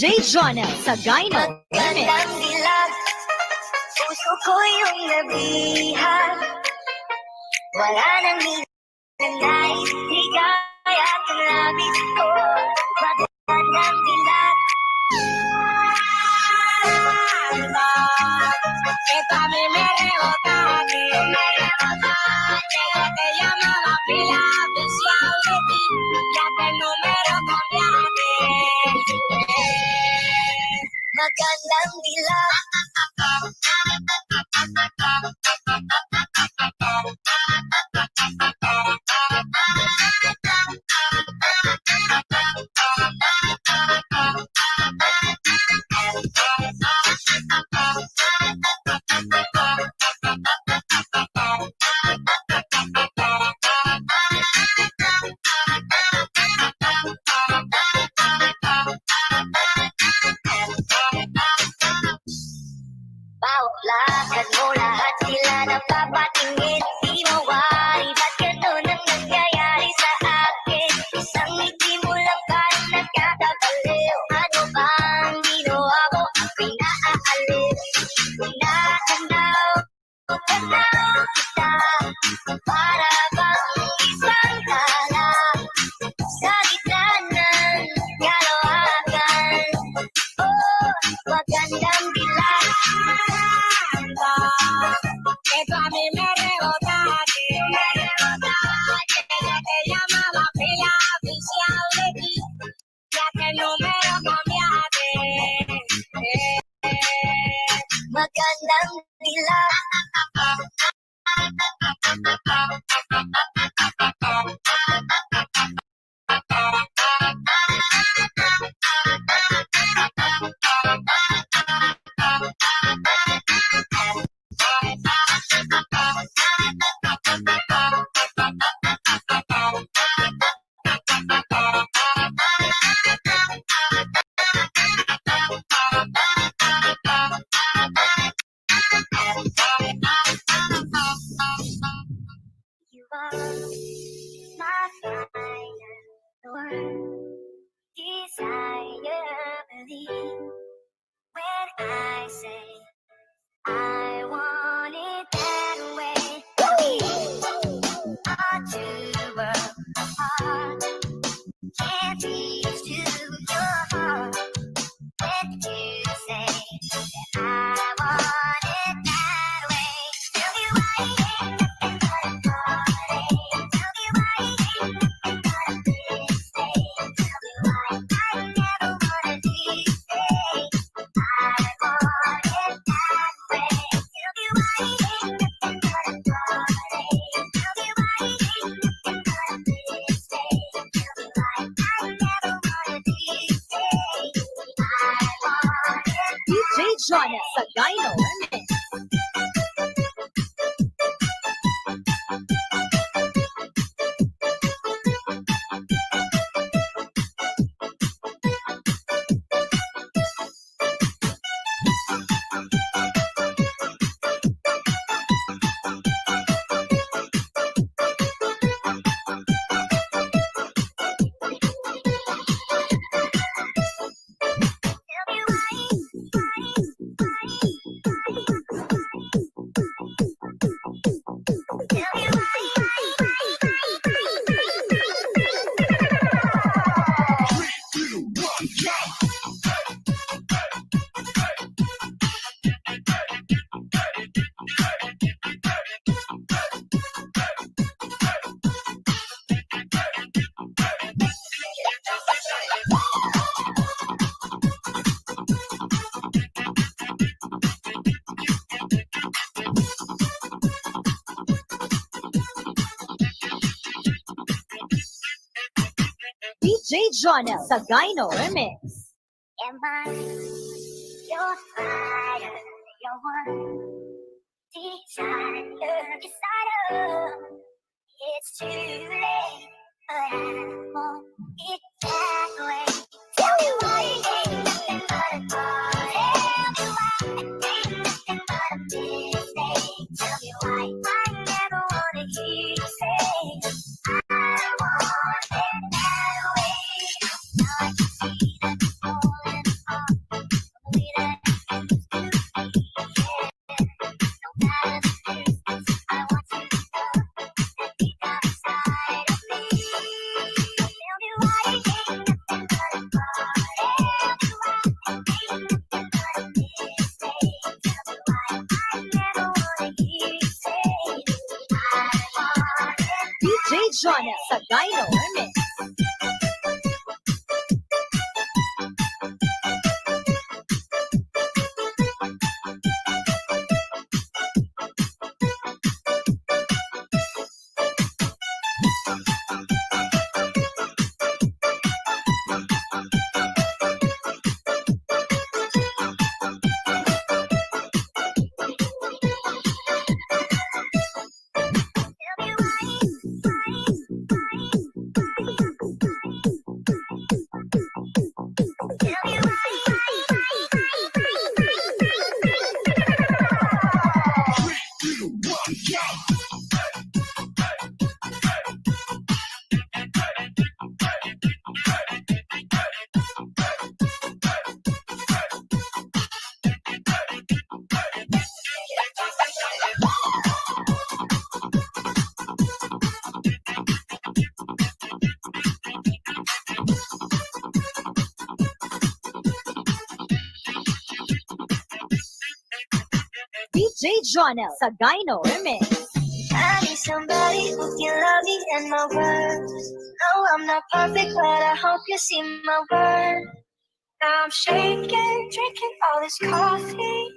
J Jonel Sagayno. Magandang dilag, puso ko'y iyong nabihag. Wala nang hinanais, ligaya at labis ko. Magandang dilag. Magandang dilag. Bawat lakad mo, lahat sila napapatingin. Di mawari, ba't ganun ang nangyayari sa akin? Isang ngiti mo lang, parang nagkakabaliw. Ano bang ginawa ko ang pinaaaliw? Tinatanaw, tanaw kita, para bang isang tala sa gitna ng kalawakan. Oh, magandang dilag. Magandang dilag. You are my final desire, believe when I say I want it that way. Our two worlds apart. Can't reach to your heart. When you say that I want it that way, tell me why it ain't nothing but a heartache. Tell me why it ain't nothing but a mistake. Tell me why I never wanna be saved. I want it that way. Tell me why it ain't nothing but a heartache. Tell me why it ain't nothing but a mistake. Tell me why I never wanna be saved. I want it that way. D J Jonel Sagayno Remix. D J Jonel Sagayno Remix. Am I your fire, your one desire, desire? It's too late, but I want it that way. Tell me why it ain't nothing but a call. Tell me why it ain't nothing but a mistake. Tell me why I never wanna hear you say, I want it that way. Now I can see that you're falling apart. Jonel Sagayno Remix. D J Jonel Sagayno Remix. I need somebody who can love me and my worth. No, I'm not perfect, but I hope you see my worth. I'm shaking, drinking all this coffee.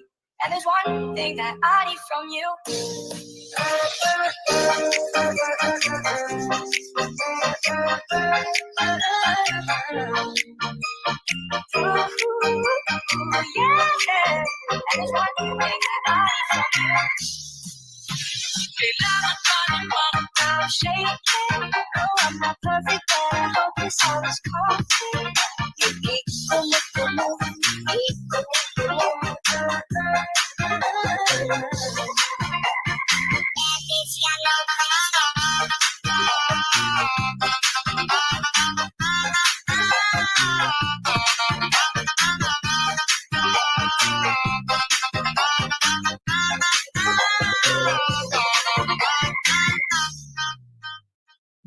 And there's one thing that I need from you. Ooh, yeah. And there's one thing that I need from you. I'm shaking. No, I'm not perfect, but I hope this all is coffee.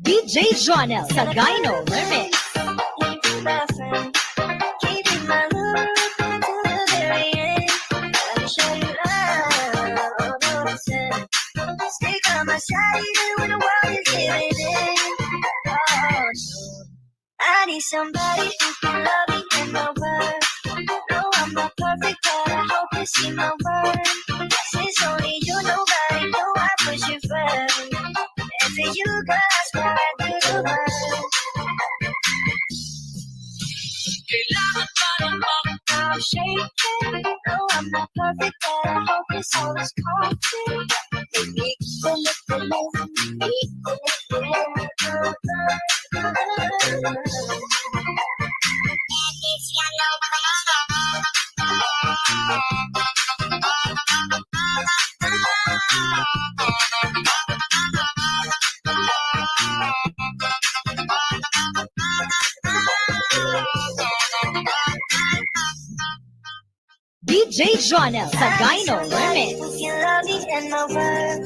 D J Jonel Sagayno Remix. I need somebody who can love me and my world. No, I'm not perfect, but I hope you see my worth. Since only you, nobody, no, I put you first. And for you, girl, I swear I do the world. I'm shaking. No, I'm not perfect, but I hope this all is coffee. D J Jonel Sagayno Remix. You love me and my world.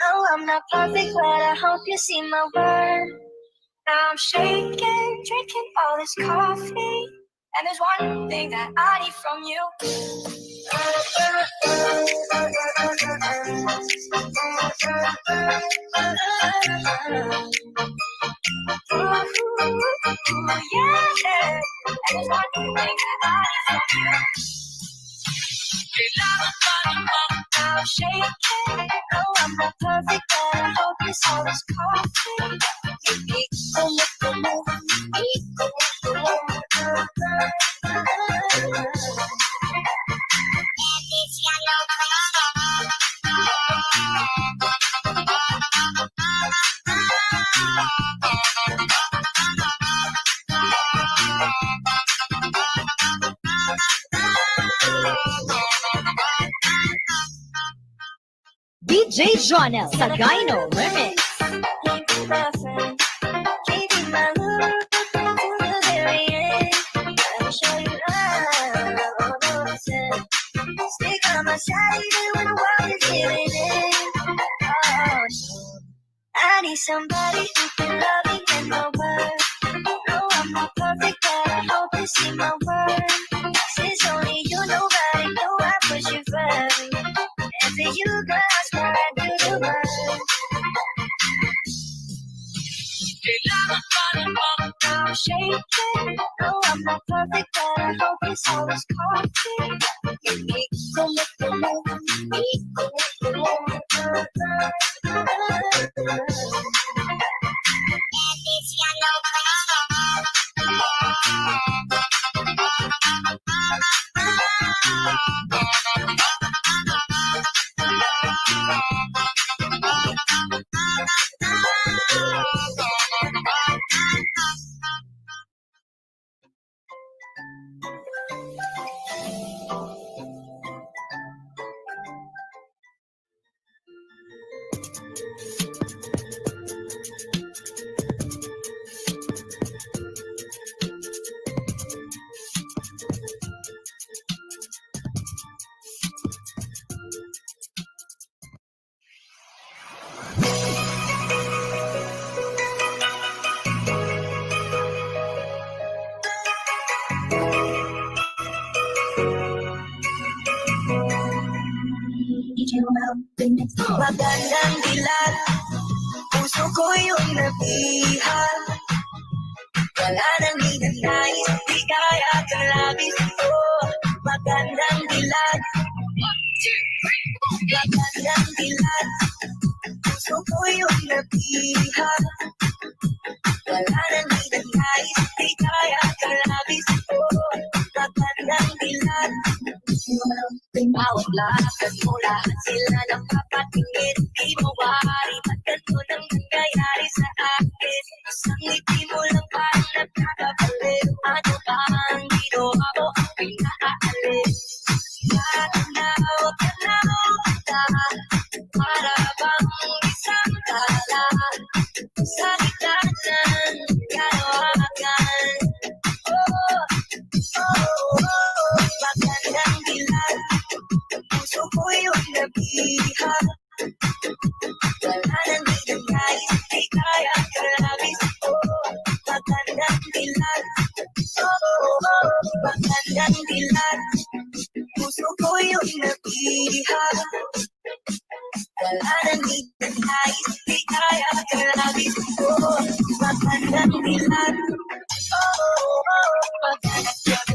No, I'm not perfect, but I hope you see my worth. I'm shaking, drinking all this coffee. And there's one thing that I need from you. Ooh, yeah. And there's one thing that I need from you. I'm shaking. No, I'm not perfect, but I hope this all is coffee. D J Jonel Sagayno Remix. I need somebody who can love me and my world. No, I'm not perfect, but I hope you see my worth. Since only you, nobody, no, I put you first. And for you, girl, I swear I do the world. Magandang dilat, puso ko'y iyong nabiha. Wala nang ninanais, ligaya ka labis. Oh, magandang dilat. Magandang dilat. Puso ko'y iyong nabiha. Wala nang ninanais, ligaya ka labis. Oh, magandang dilat. Bawat lakad mo, lahat sila napapatingin. Di mawari, ba't ganito nang nangyayari sa akin? Isang ngiti mo lang, parang nakakabaliw. Ano ba ang ginawa mo, ang pinakaalis? Tanaw-tanaw kita, para bang isang tala sa gitna ng kalawakan. Oh, oh, oh, magandang dilat. Puso ko'y iyong nabiha. Wala nang ninanais, ligaya ka labis. Oh, magandang dilat. Oh, oh, oh, magandang dilat. Puso ko'y iyong nabiha. Wala nang ninanais, ligaya ka labis. Oh, magandang dilat. Oh, oh, oh, magandang dilat.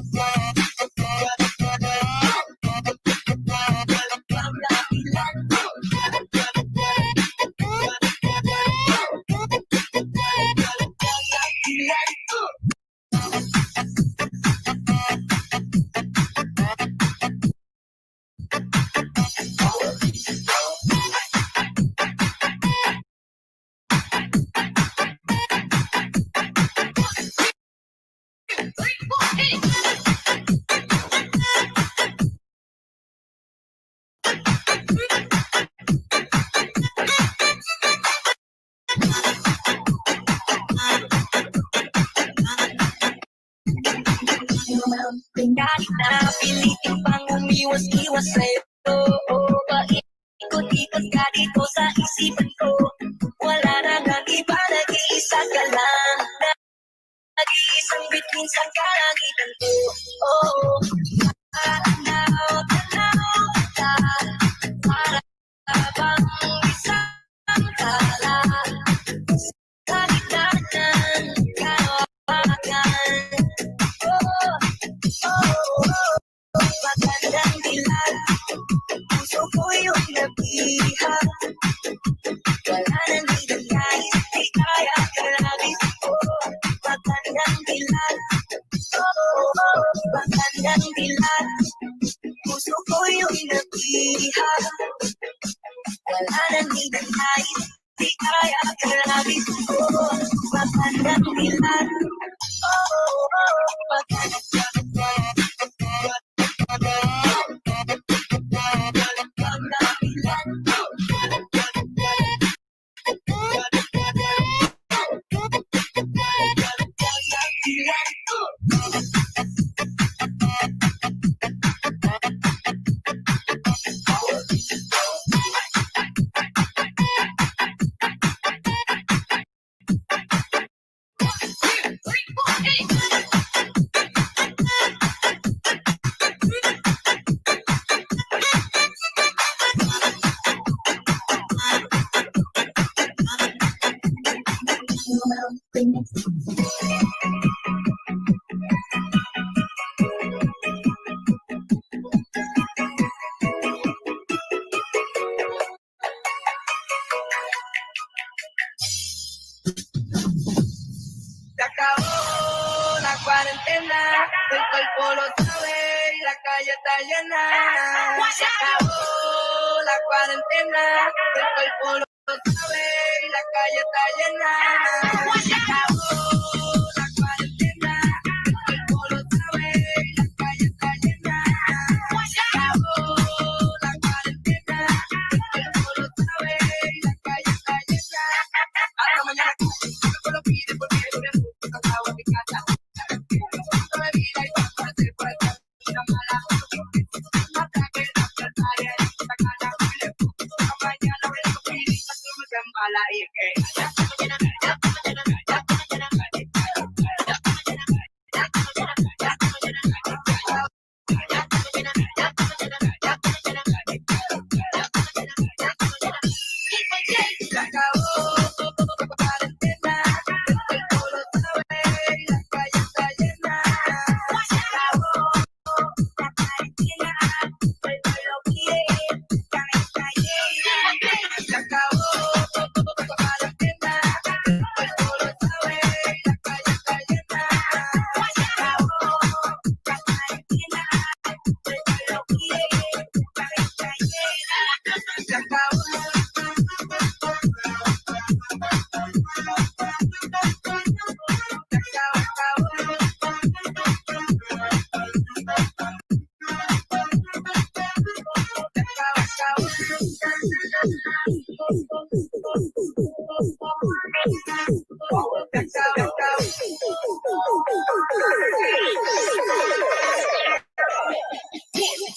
Kahit na pilitin pang umiwas-iwas sa'yo, paikot-ikot ka dito sa isipan ko. Wala na kang iba, nag-iisa ka lang. Nag-iisang bituin sa kalangitan ko. Oh, tanaw-tanaw kita, para bang isang tala sa gitna ng kalawakan. Oh, oh, oh. Magandang dilat, puso ko'y iyong nabiha. Wala nang ninanais, ligaya ka labis. Oh, magandang dilat. Oh, oh, oh, magandang dilat, puso ko'y iyong nabiha. Wala nang ninanais, ligaya ka labis. Oh, magandang dilat. Oh, oh, oh, magandang dilat. One,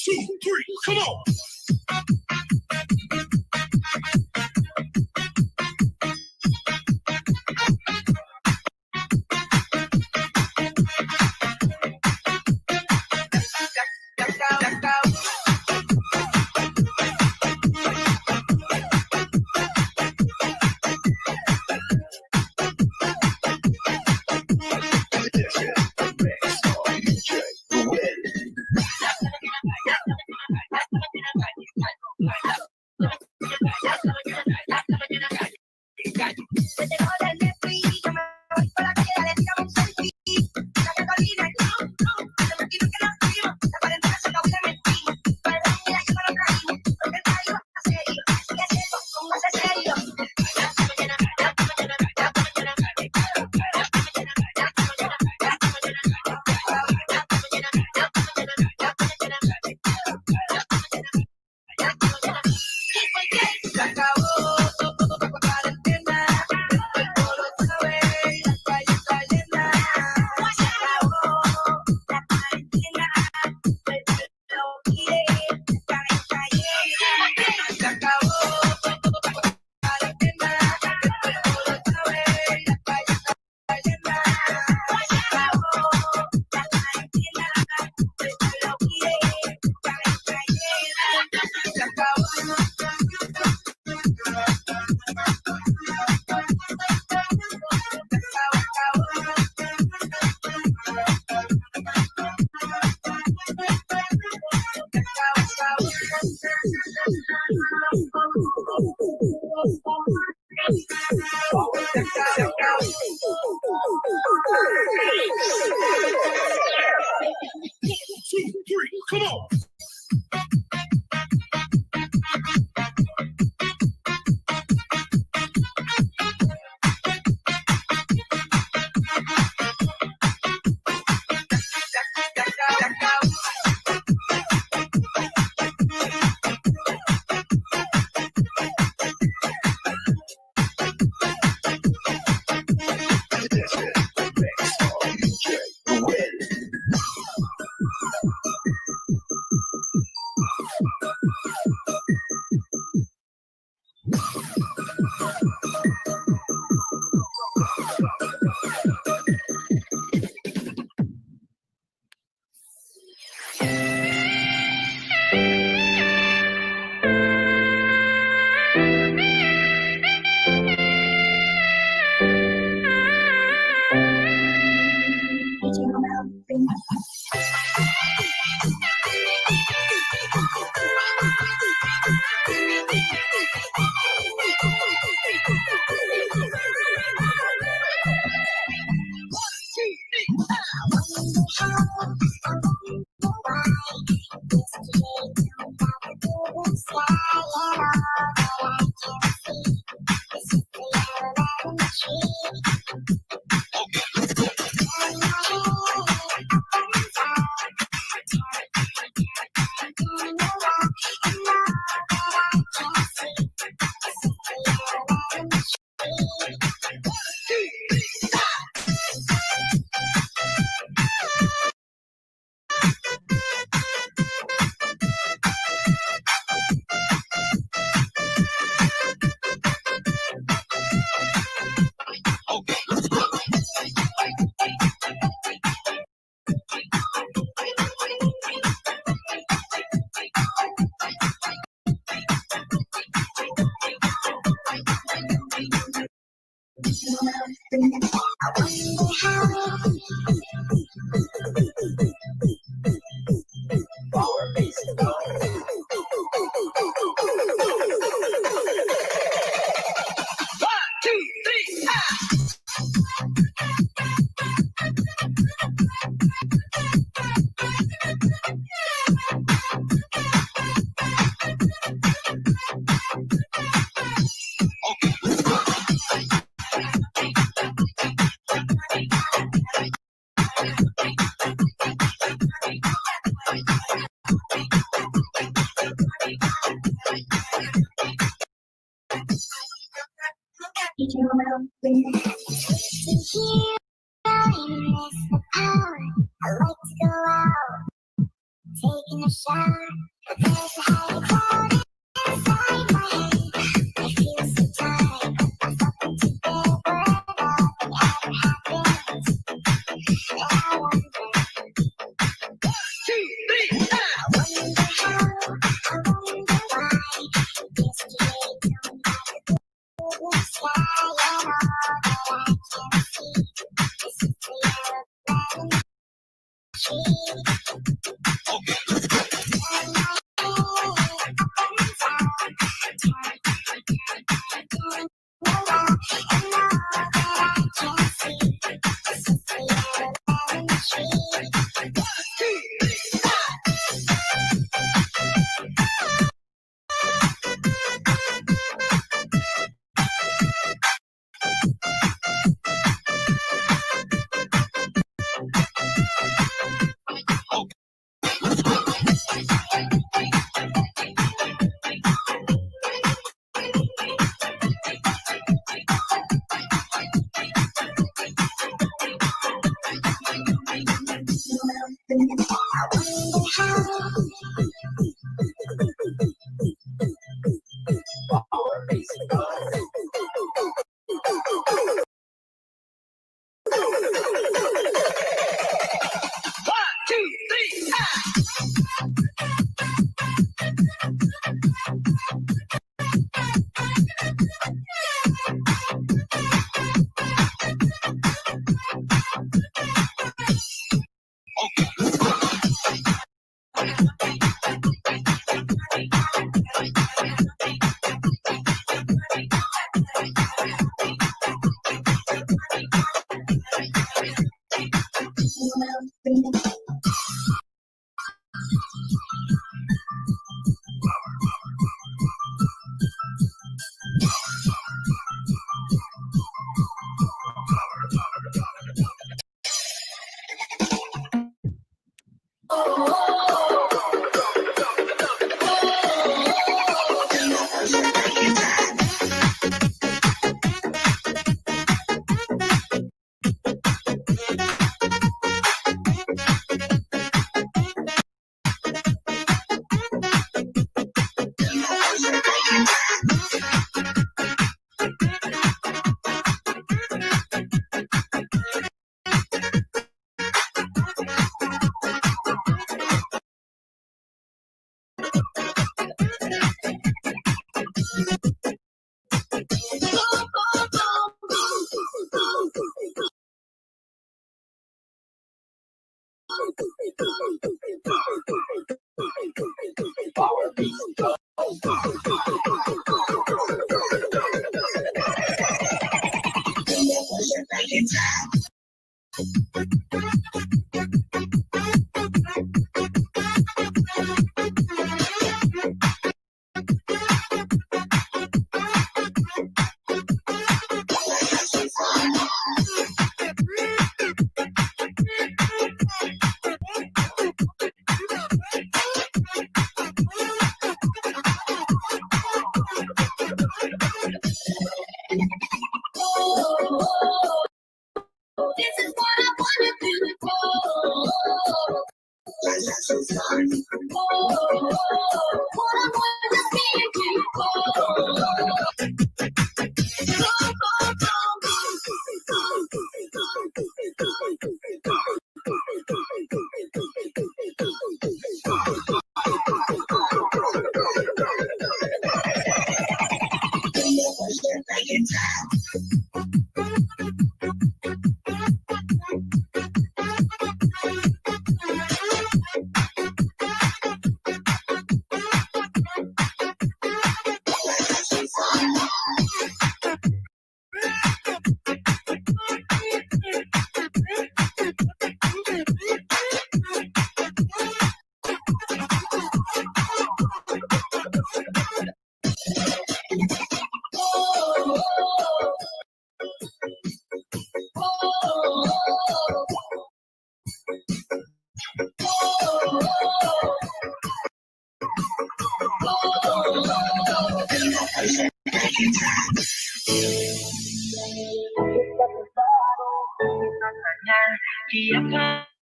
two, three, come on. Two, three, come on.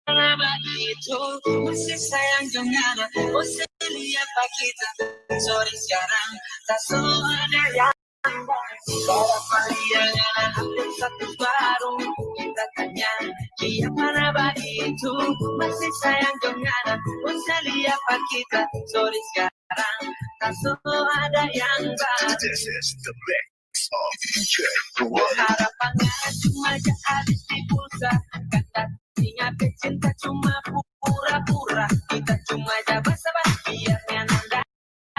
Kenapa begitu? Masih sayang dengan aku. Usah lihat kita. Sorry, sekarang tak so ada yang baru. Para paliangan, update status baru. Kita tanya, kenapa begitu? Masih sayang dengan aku. Usah lihat kita. Sorry, sekarang tak so ada yang baru. This is the mix of D J Roy. Harapan cuma habis di pulsa. Kata singa pecinta cuma pura-pura. Kita cuma jabat sabar biar nanda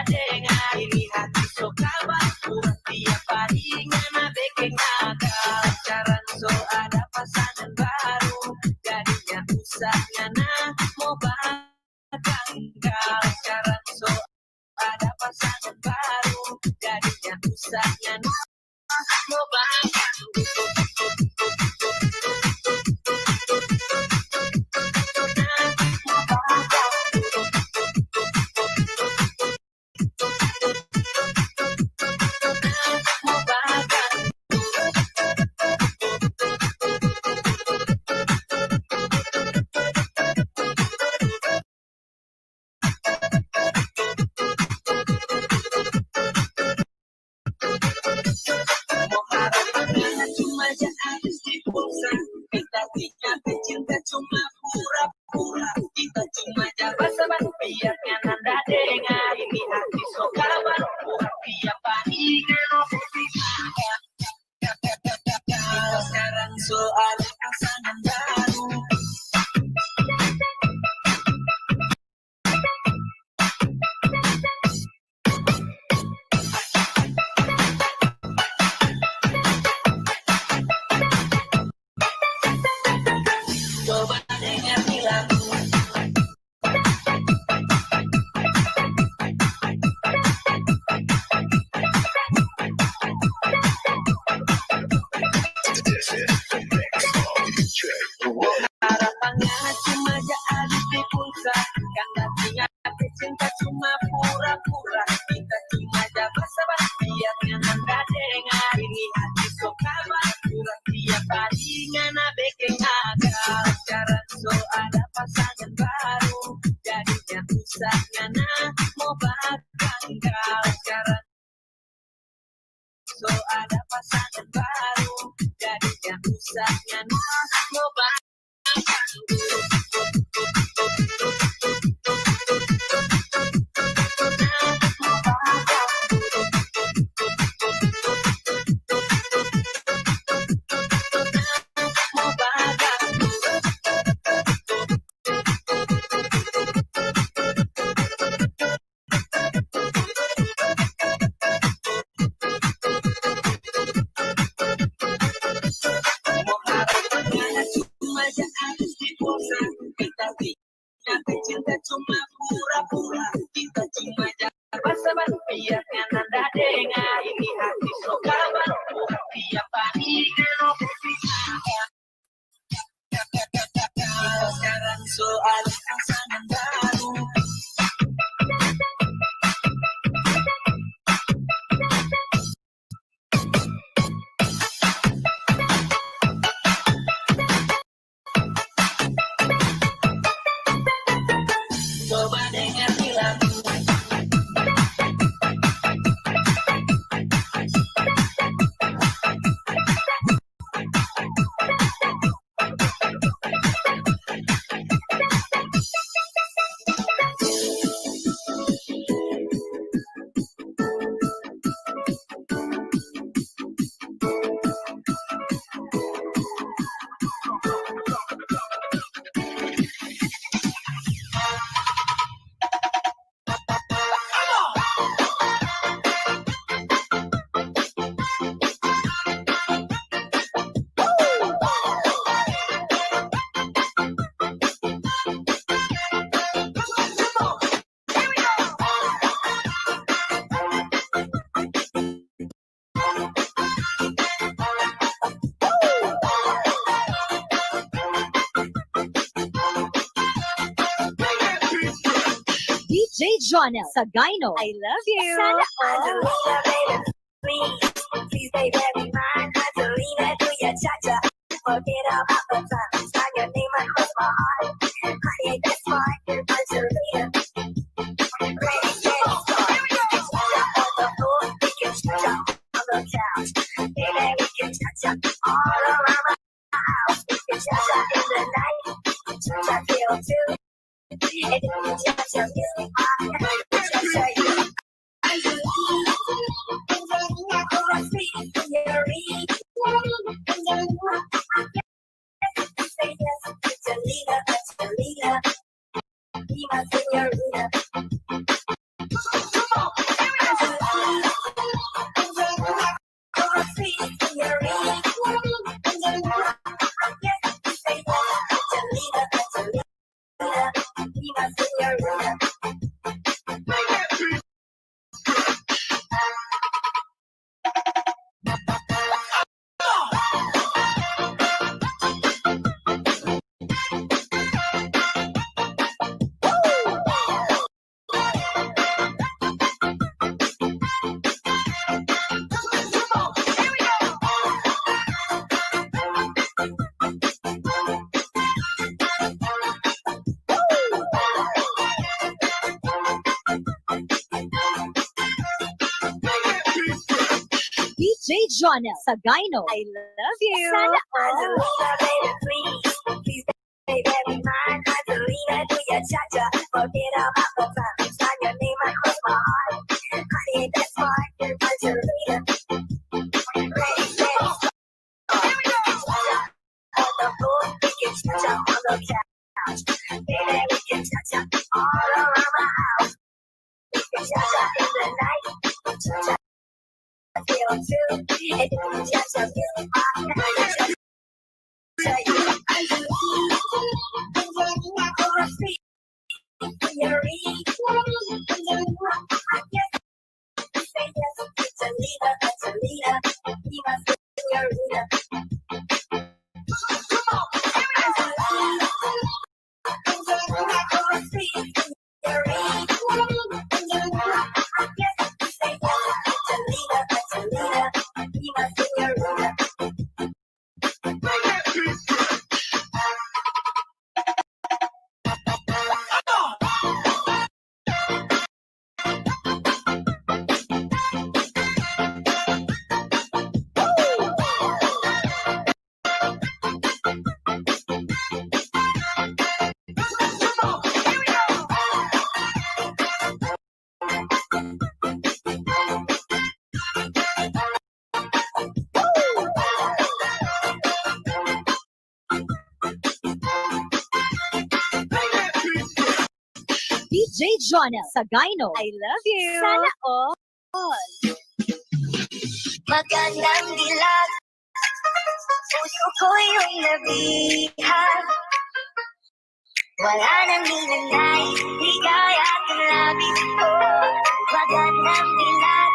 dengar. Ini hati so kabar pura tiap hari ngana bikin gagal. Sekarang so ada pasangan baru. Jadinya usah ngana mau bahagia. Sekarang so ada pasangan baru, jadinya usah ngana mau bahagia. Cuma habis di pulsa, kita tinggal cinta cuma pura-pura. Kita cuma jabat sabar biar nanda dengar. Ini hati so kabar pura tiap hari kalau sekarang so ada pasangan baru. Coba dengar lagu. Harapannya cuma jadi di pulsa, kan hatinya cinta cuma pura-pura. Kita cuma jabat sabar biar nanda dengar. Ini hati so kabar pura tiap hari ngana bikin gagal. Sekarang so ada pasangan baru, jadinya usah ngana mau bahagia. Sekarang so ada pasangan baru, jadinya usah ngana mau bahagia. Cinta cuma pura-pura. Cinta cuma jabat sabar biar nanda dengar. Ini hati so kabar pura tiap hari kalau sekarang so ada pasangan baru. Coba dengar lagu. Jonel Sagayno. I love you. Sana all. Angelina, baby, please, please, baby, be mine. Angelina, do your cha-cha. Forget about the time. Sign your name across my heart. Honey, that's mine. Angelina. Ready, set, start. Cha-cha on the floor. We can cha-cha on the couch. Baby, we can cha-cha all around the house. We can cha-cha in the night. Cha-cha till two. D J Jonel Sagayno. I love you. Sana all. Baby, be mine, Angelina, do your cha-cha. Forget about the time. Sign your name across my heart. Honey, that's mine, Angelina. Ready, set, start. On the floor, we can cha-cha on the couch. Baby, we can cha-cha all around my house. We can cha-cha in the night. Cha-cha till two. And then we cha-cha till five. D J Jonel Sagayno. I love you. Sana all. Magandang dilag. Puso ko'y iyong nabihan. Wala nang hinanay, ligaya at labis ko. Magandang dilag.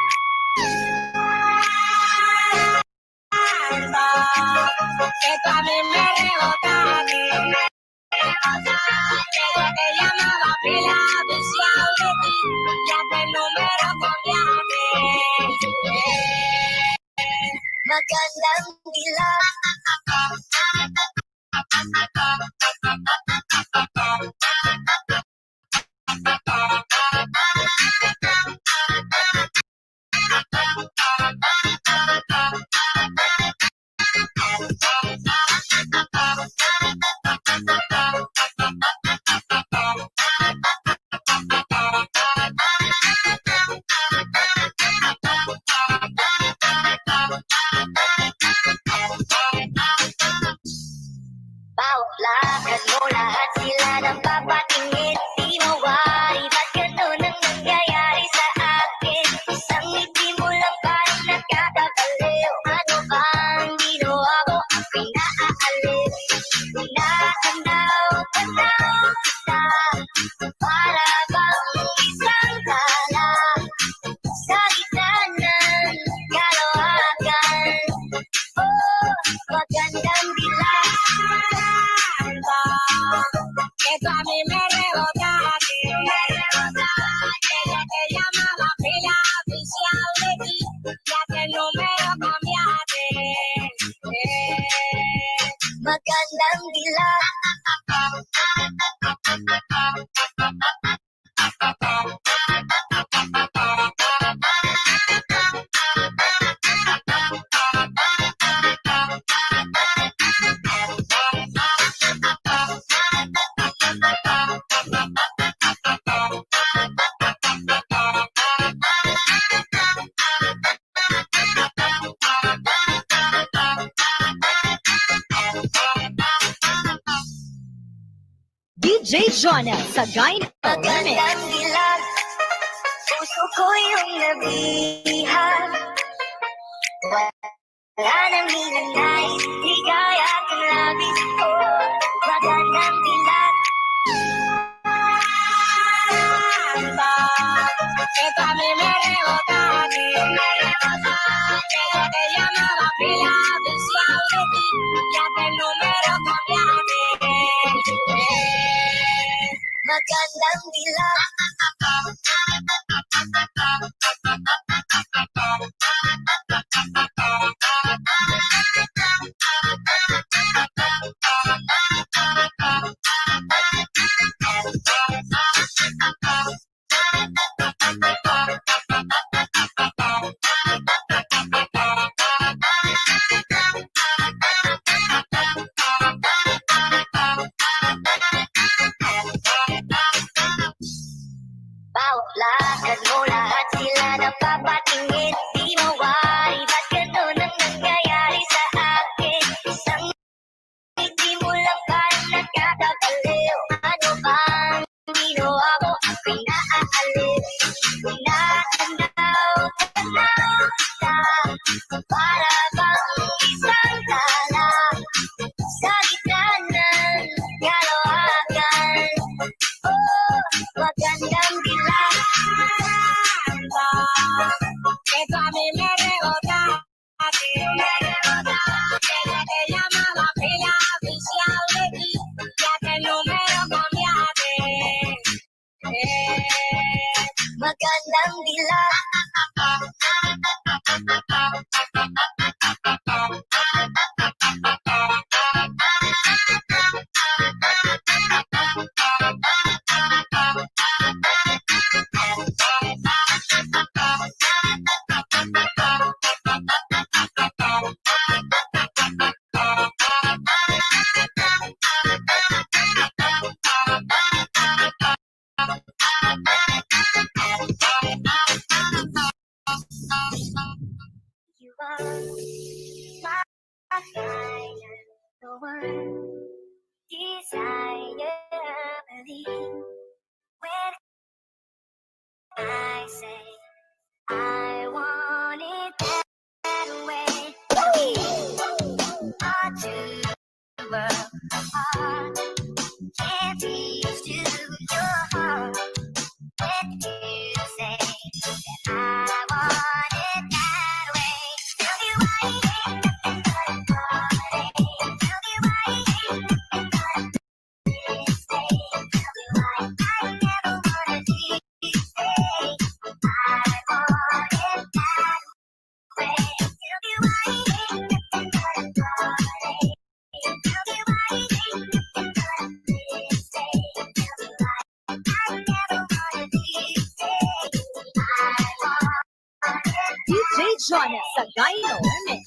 Magandang dilag. Bawat lakad mo D J Jonel Sagay Remix. Magandang dilag, puso ko'y iyong nabihag. Wala nang hinanais, ligaya kong labis ko. Magandang dilag. Esta mi me rebota a mí, me rebota. Pero te llamaba, fui la oficial de ti. Ya te número cambiaste. Magandang dilag. Bawa lakad mo, lahat sila napapatingin. Di mawari, ba't ganun ang nangyayari sa akin? Isang ngiti mo lang ba nakakabaliw? Ano bang ginawa mo? Ako'y naaaliw. Tinatanaw-tanaw kita. Para bang isang tala sa gitna ng kalawakan. Oh, magandang dilag. Ito ang meron. Magandang dilag. You are my fire, the one desire, believe. When I say I want it that way, our two worlds apart. Can't reach to your heart. When you say that I want it that way, tell me why it ain't nothing but a party. Tell me why it ain't nothing but a D J Jonel Sagay Remix.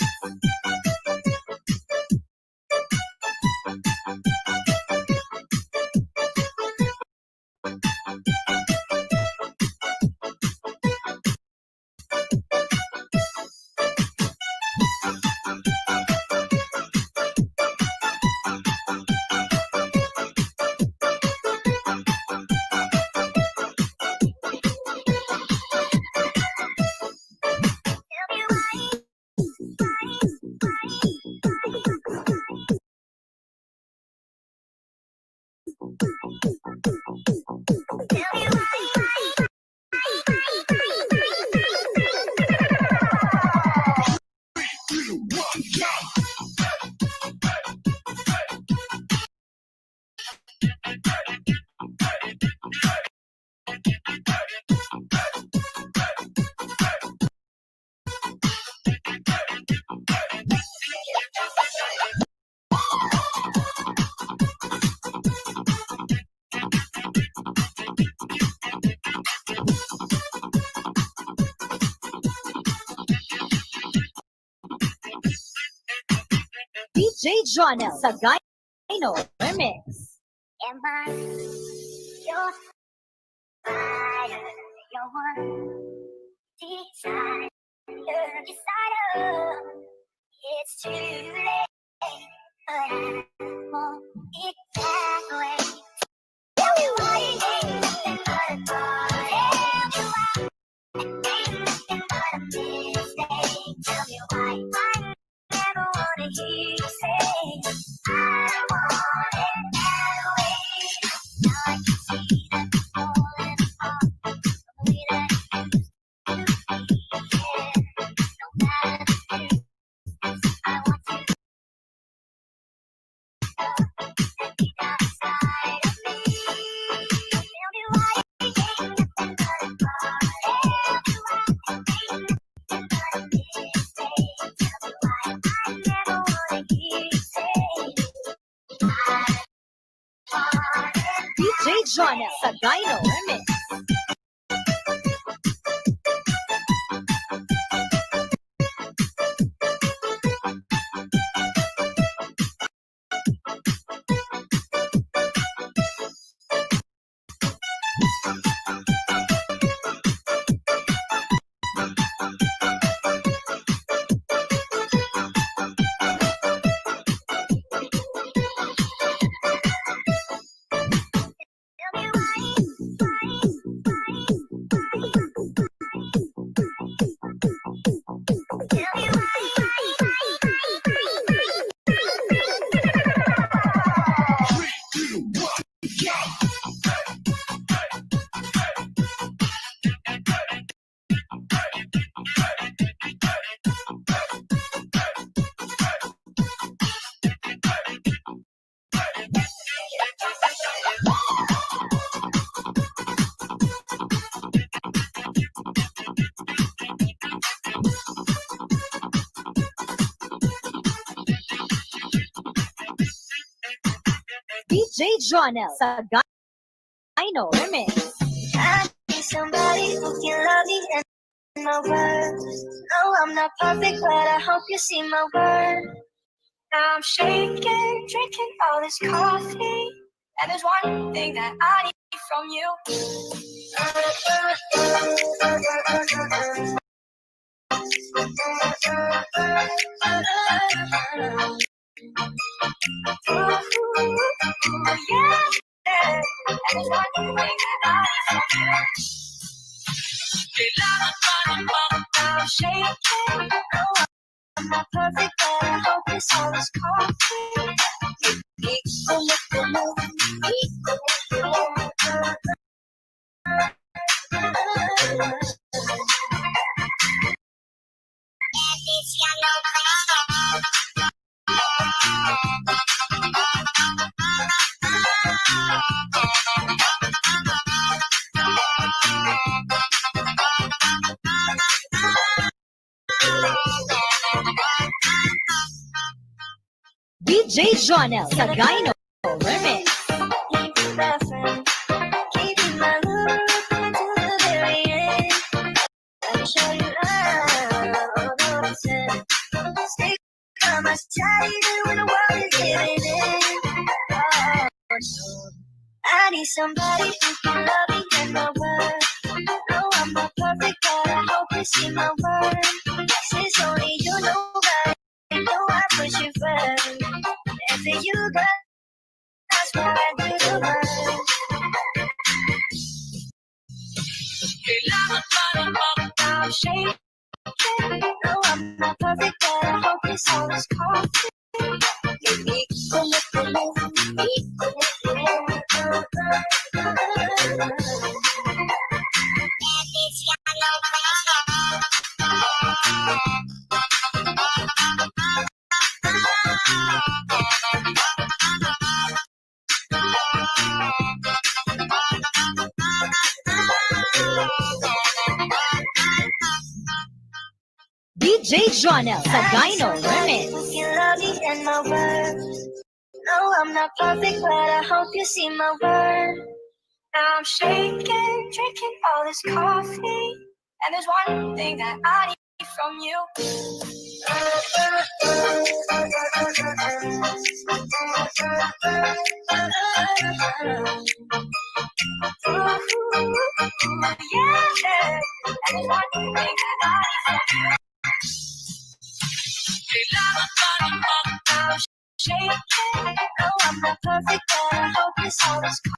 J Jonel Sagayno Remix. Am I your fire, your one desire, desire? It's too late, but I want it that way. Tell me why you ain't nothing but a part. Tell me why you ain't nothing but a mistake. Tell me why I never wanna hear you say, "I want it that way." Now I can see that you're falling apart. The way that you used to be, yeah. No matter the distance, I want you. D J Jonel Sagayno Remix. D J Jonel Sagayno Remix. I need somebody who can love me and my worth. No, I'm not perfect, but I hope you see my worth. I'm shaking, drinking all this coffee, and there's one thing that I need from you. D J Jonel Sagayno Remix. I need somebody who can love me and my worth. No, I'm not perfect, but I hope you see my worth. Yes, it's only you, nobody. No, I put you first. And for you, girl, that's why I do the work. Kailangan pa ng pagtawag. No, I'm not perfect, but I hope this song is coffee. D J Jonel Sagayno Remix. You love me and my worth. No, I'm not perfect, but I hope you see my worth. Now I'm shaking, drinking all this coffee. And there's one thing that I need from you. Shake it. Oh, I'm not perfect, but I hope this all is coffee.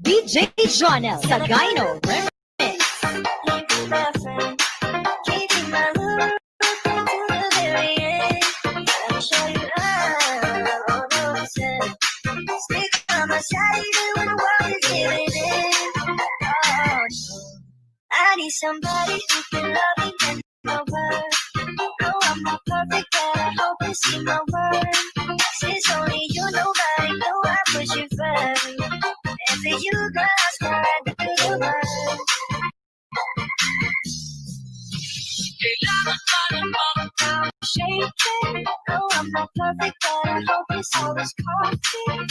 D J Jonel Sagayno Remix. I need somebody who can love me and my world. No, I'm not perfect, but I hope you see my worth. Since only you know, nobody know I put you first. And for you, girl, I swear I do the world. Shake it. No, I'm not perfect, but I hope it's always coffee.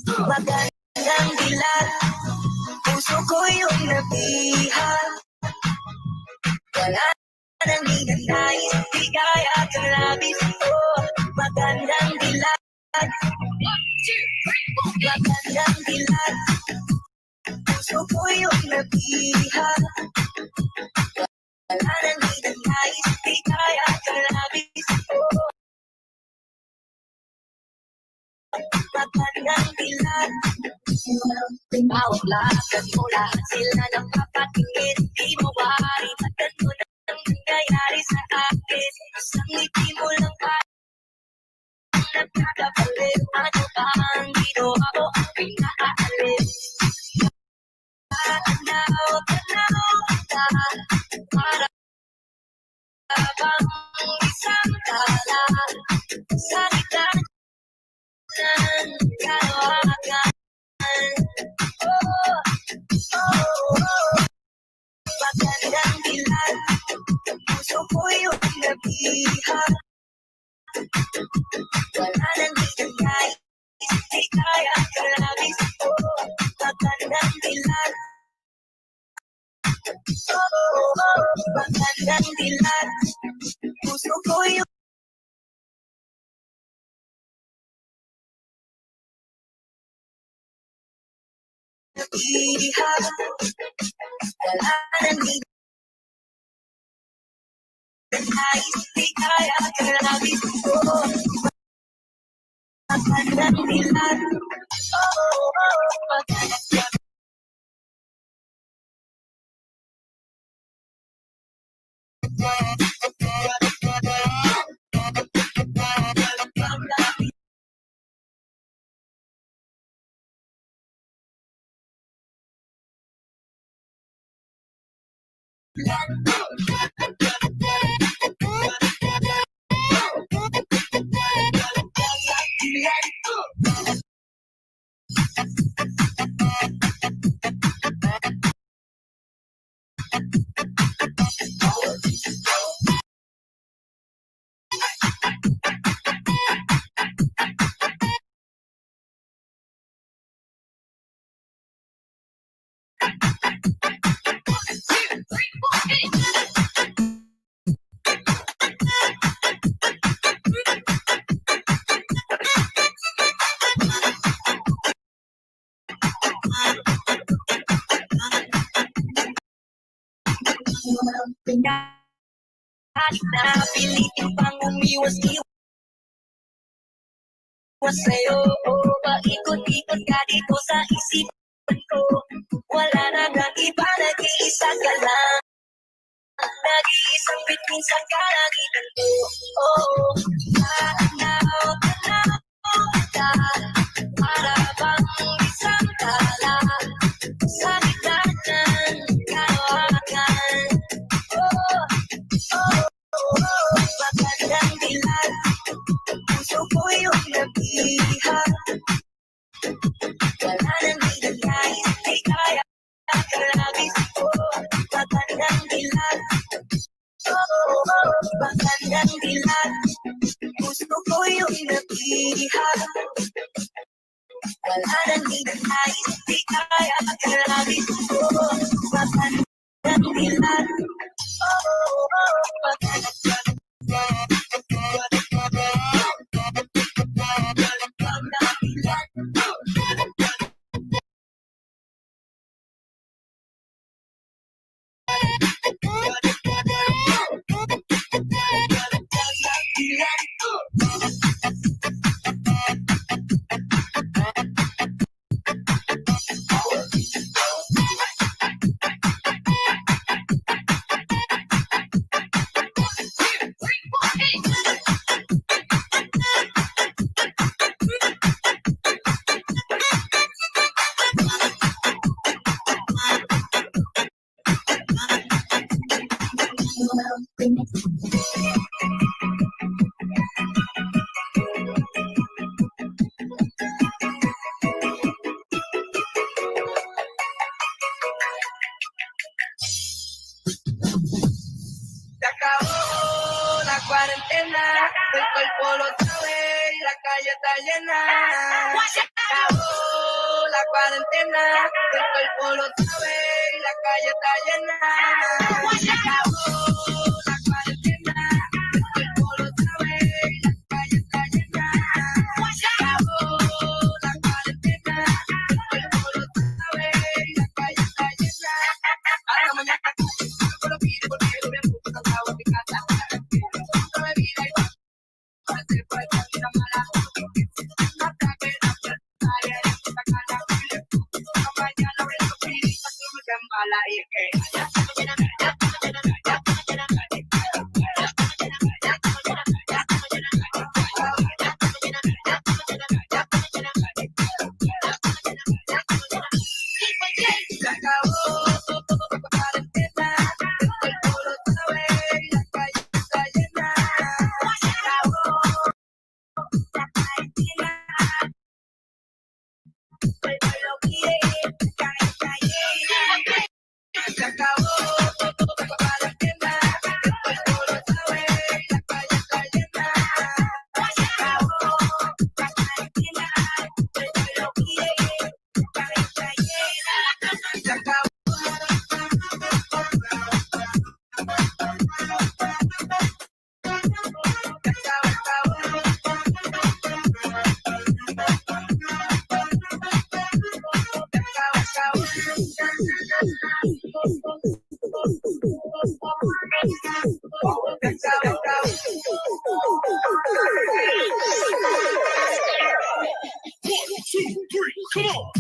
Magandang dilag, puso ko yung nabiha. Wala nang hinanais, ligaya at labis. Oh, magandang dilag. Magandang dilag. Puso ko yung nabiha. Wala nang hinanais, ligaya at labis. Oh. Magandang dilag. Bawat lakad mo, lahat sila napapatingin. Di mo mawari, maganda ang nangyayari sa akin. Isang ngiti mo lang ba ang nagkakabalik? Ano ba ang ginawa ko ang pinakaalis? Tanaw, tanaw kita. Para bang isang tala sa gitna ng kalawakan. Oh, oh, oh. Magandang dilag. Puso ko yung nabiha. Wala nang hinanais, di kaya kalabis. Oh, magandang dilag. Oh, oh, oh, magandang dilag. Puso ko yung nabiha. Wala nang hinanais, di kaya kalabis. Oh, magandang dilag. Oh, oh, oh, magandang Pinahal na pilitin pang umiwas-iwas sa'yo. Paikot-ikot ka dito sa isipan ko. Wala na kang iba, nag-iisa ka lang. Nag-iisang bituin sa kalangitan ko. Oh, tanaw, tanaw kita. Para bang isang tala sa gitna ng kalawakan. Oh, oh, oh, magandang dilag. Puso ko'y iyong nabiha. Wala nang di nais, di kaya kalabis ko. Magandang dilag. Oh, oh, oh, magandang dilag. Gusto ko yung nabiha. Wala nang di nais, di kaya kalabis ko. Magandang dilag. Oh, oh, oh, magandang Se acabó la cuarentena, el cuerpo lo sabe, la calle está llena. Se acabó la cuarentena, el cuerpo lo sabe, la calle está llena. Se acabó la cuarentena, el cuerpo lo sabe, la calle está llena. Se acabó la cuarentena, el cuerpo lo sabe, la calle está llena. Hasta mañana. One, two, three, come on.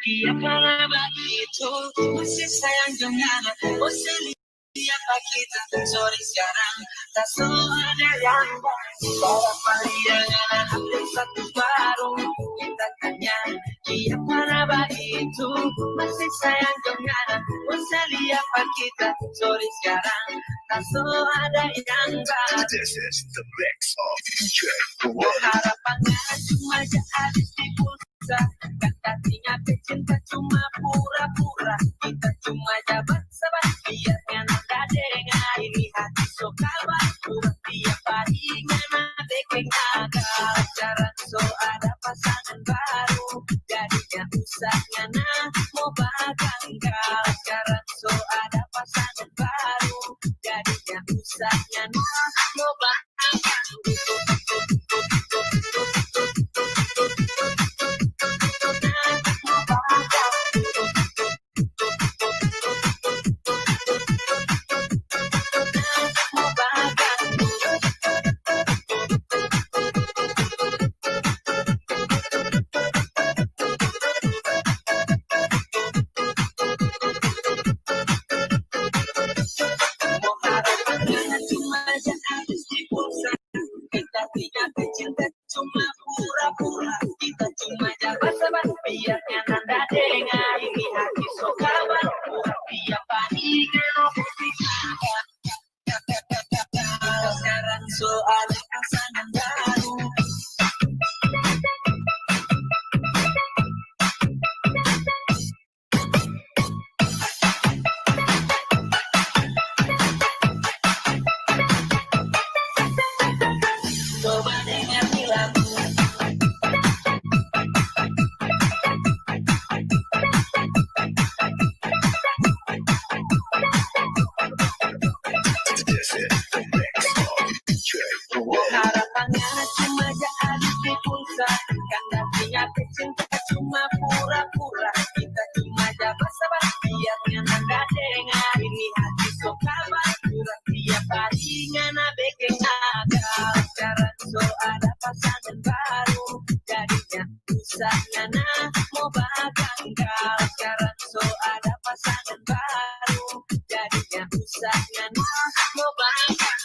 Kiyapara ba itu, masih sayang dengan aku. Lihat kita, sorry sekarang, tak so ada yang baru. Bawa paliangan, ada satu baru. Kita tanya, kiyapara ba itu, masih sayang dengan aku. Lihat kita, sorry sekarang, tak so ada yang baru. This is the mix of D J Kuwait. Harapan cuma jadi di pulsa. Kan katanya cinta cuma pura-pura. Kita cuma jabat sabat, biar ngan ada dengar. Ini hati so kawan, pura tiap hari ngana bikin gagal. Sekarang so ada pasangan baru, jadinya usah ngana mau baganggal. Sekarang so ada pasangan baru, jadinya usah ngana mau baganggal. Kita tidak cinta, cuma pura-pura. Kita cuma jabat-jabat, biar ngan ada dengar. Ini hati so kawan, pura tiap hari kalau putih. Sekarang so ada pasangan baru. Harapan ngana cuma jadi di pulsa. Kan artinya cinta cuma pura-pura. Kita cuma jabat-jabat, biar ngan ada dengar. Ini hati so kawan, pura tiap hari ngana bikin gagal. Sekarang so ada pasangan baru, jadinya Usahanya na mau bakanggal, sekarang so ada pasangan baru. Jadinya usahanya na mau bakanggal.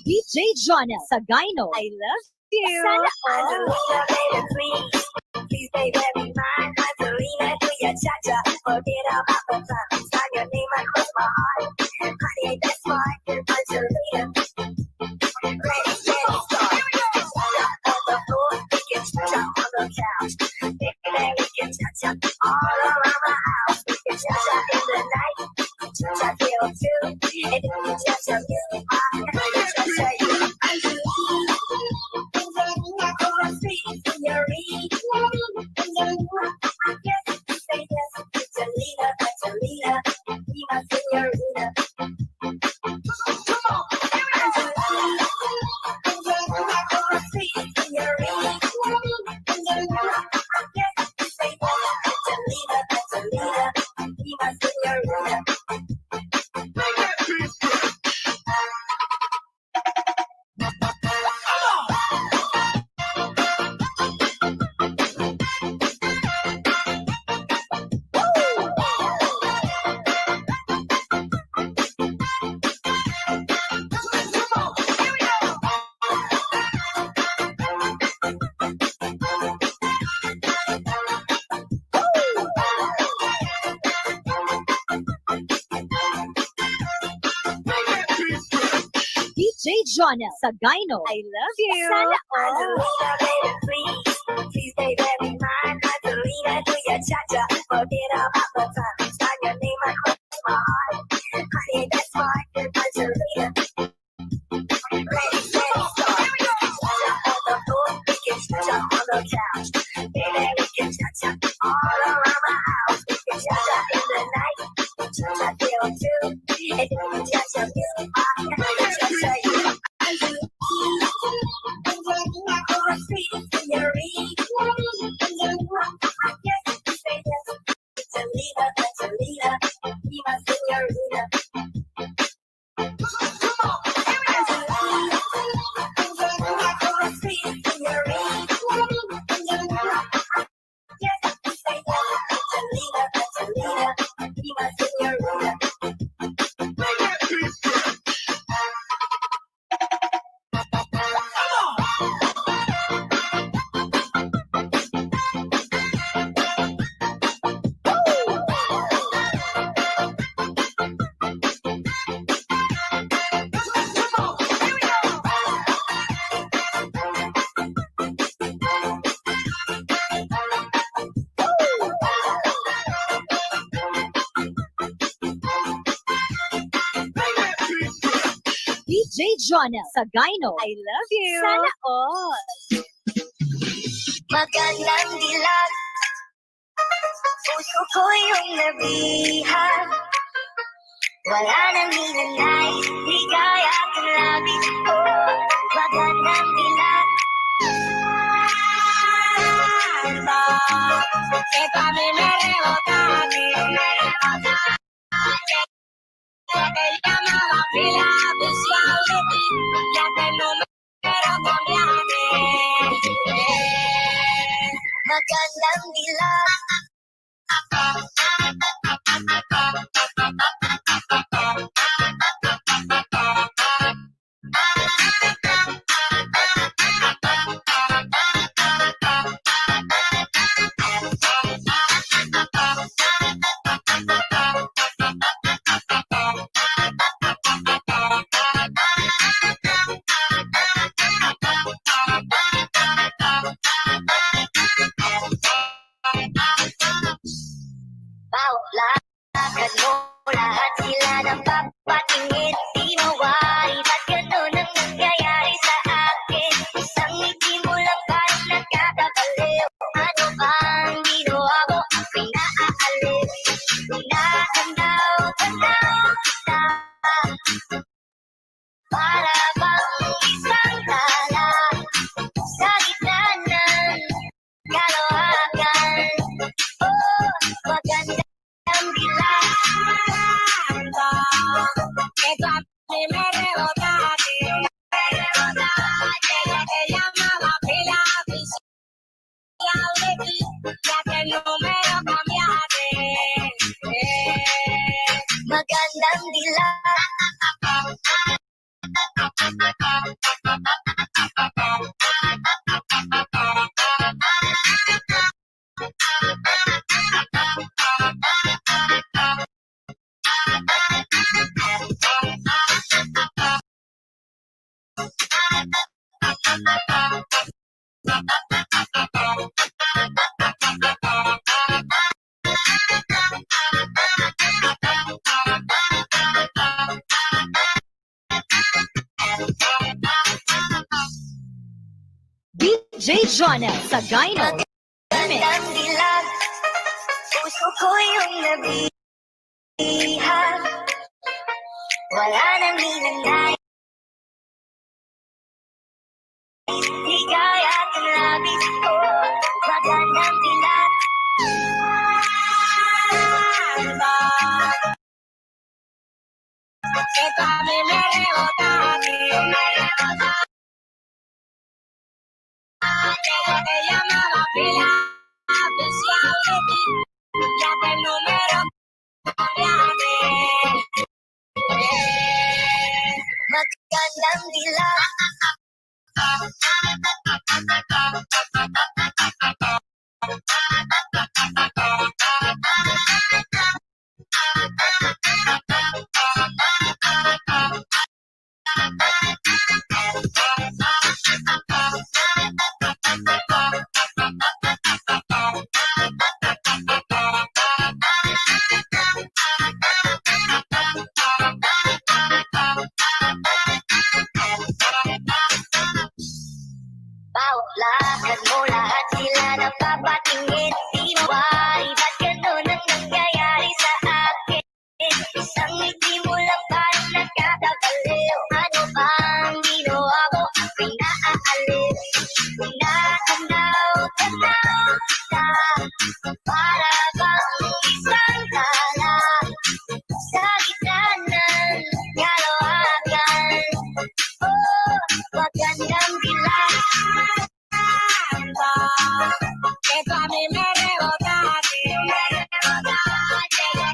D J Jonel Sagayno, I love you. Sana all. Angelina, baby, please. Please, baby, be mine. Angelina, do your cha-cha. Forget about the time. Sign your name across my heart. Honey, ain't that smart? Angelina. Ready, steady, start. Cha-cha on the floor. We can cha-cha on the couch. Baby, we can cha-cha all around my house. We can cha-cha in the night. Cha-cha till two. And if you cha-cha music, I can cha-cha you. Angelina, Angelina, come on, sweet señorita. Angelina, I guess you say yes. Angelina, Angelina, be my señorita. Come on, here we go. Angelina, Angelina, come on, sweet señorita. Angelina, I guess you say yes. Angelina, Angelina, be my señorita. D J Jonel Sagayno, I love you. Sana all. Angelina, baby, please. Please, baby, be mine. Angelina, do your cha-cha. Forget about the time. Sign your name across my heart. Honey, that's fine. Angelina. Ready, steady, start. Cha-cha on the floor, we can cha-cha on the couch. Baby, we can cha-cha all around my house. We can cha-cha in the night, cha-cha till two. And if we cha-cha music, I can cha-cha you. Angelina, Angelina, come on, sweet señorita. Angelina, I guess you say yes. J Jonel Sagaynon. I love you. Sana all. Magandang dilag. Puso ko iyong nabihan. Wala nang hinanay, ligaya at labis ko. Magandang dilag. Esta mi me rebota a ti. Te llamo la fila oficial de ti. Ya te número cambiaste. Magandang dilag. Bawal agad mo lahat sila nang papatingin. Di mawari, ba't ganun ang nangyayari sa akin? Isang ngiti mo lang parang nagkakabaliw. Ano bang ginawa ko? Ako'y naaaliw. Tinatanaw-tanaw kita. Para bang isang tala sa gitna ng kalokohan. Oh, magandang dilag. Esta mi me rebota a ti. Te llamo la fila oficial. Ya te número cambiaste. Magandang dilag. D J Jonel Sagaynon. Magandang dilag. Puso ko iyong nabihan. Wala nang hinanay. Ligaya at labis ko. Magandang dilag. Esta mi me rebota a ti. Te llamo la fila oficial de ti. Ya te número cambiaste. Magandang dilag. Bawal agad mo lahat sila napapatingin. Di mawari, ba't ganun ang nangyayari sa akin? Isang ngiti mo lang parang nagkakabaliw. Ano bang ginawa ko? Ako'y naaaliw. Tinatanaw-tanaw kita. Para bang isang tala sa gitna ng kalokohan. Oh, magandang dilag. Esta mi me rebota a ti.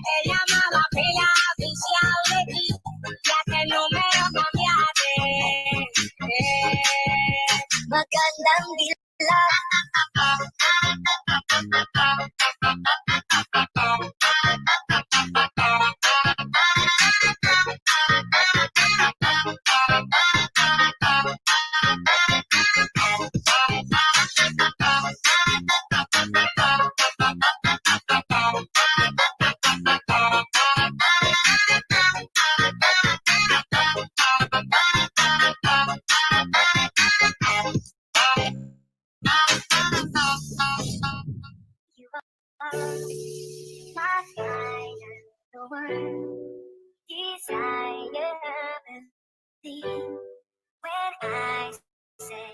Te llamo la fila oficial de ti. Ya te número cambiaste. Magandang dilag. My final word, desire, belief. When I say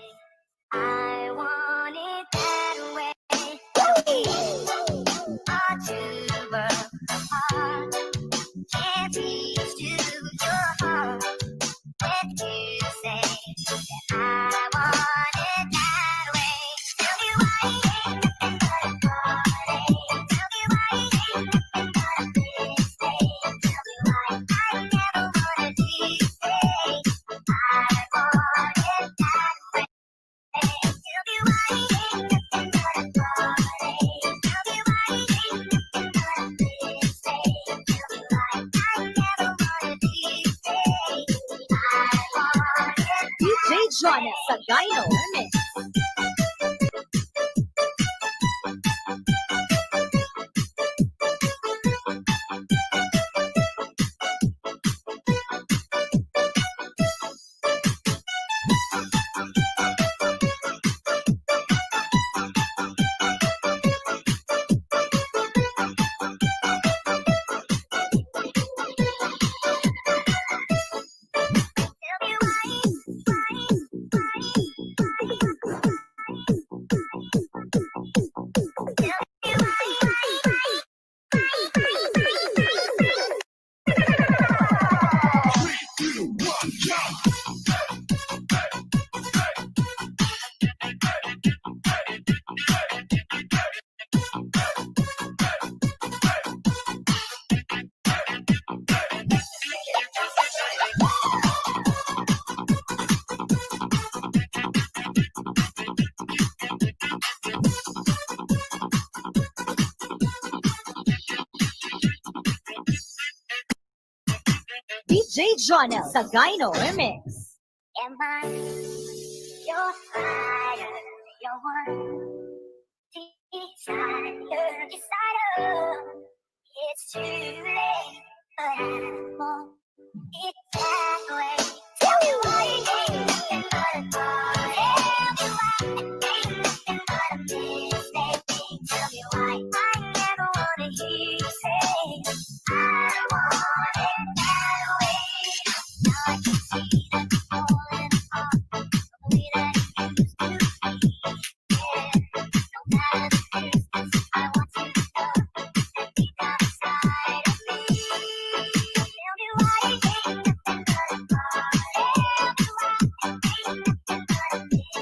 I want it that way, our two worlds apart, can't reach to your heart. When you say that I want it that way, tell me why it ain't nothing but a heartache. Tell me why it ain't nothing but a mistake. Tell me why I never wanna be saved. I want it that way. Tell me why it ain't nothing but a heartache. Tell me why it ain't nothing but a mistake. Tell me why I never wanna be saved. I want it that way. D J Jonel Sagayno Remix. D J Jonel Sagayno Remix. Am I your fire, your one desire, desire? It's too late, but I won't it that way. Tell me why it ain't nothing but a heartache. Tell me why it ain't nothing but a mistake. Tell me why I never wanna hear you say, "I want it that way." Now I can see that you're falling apart. The way that it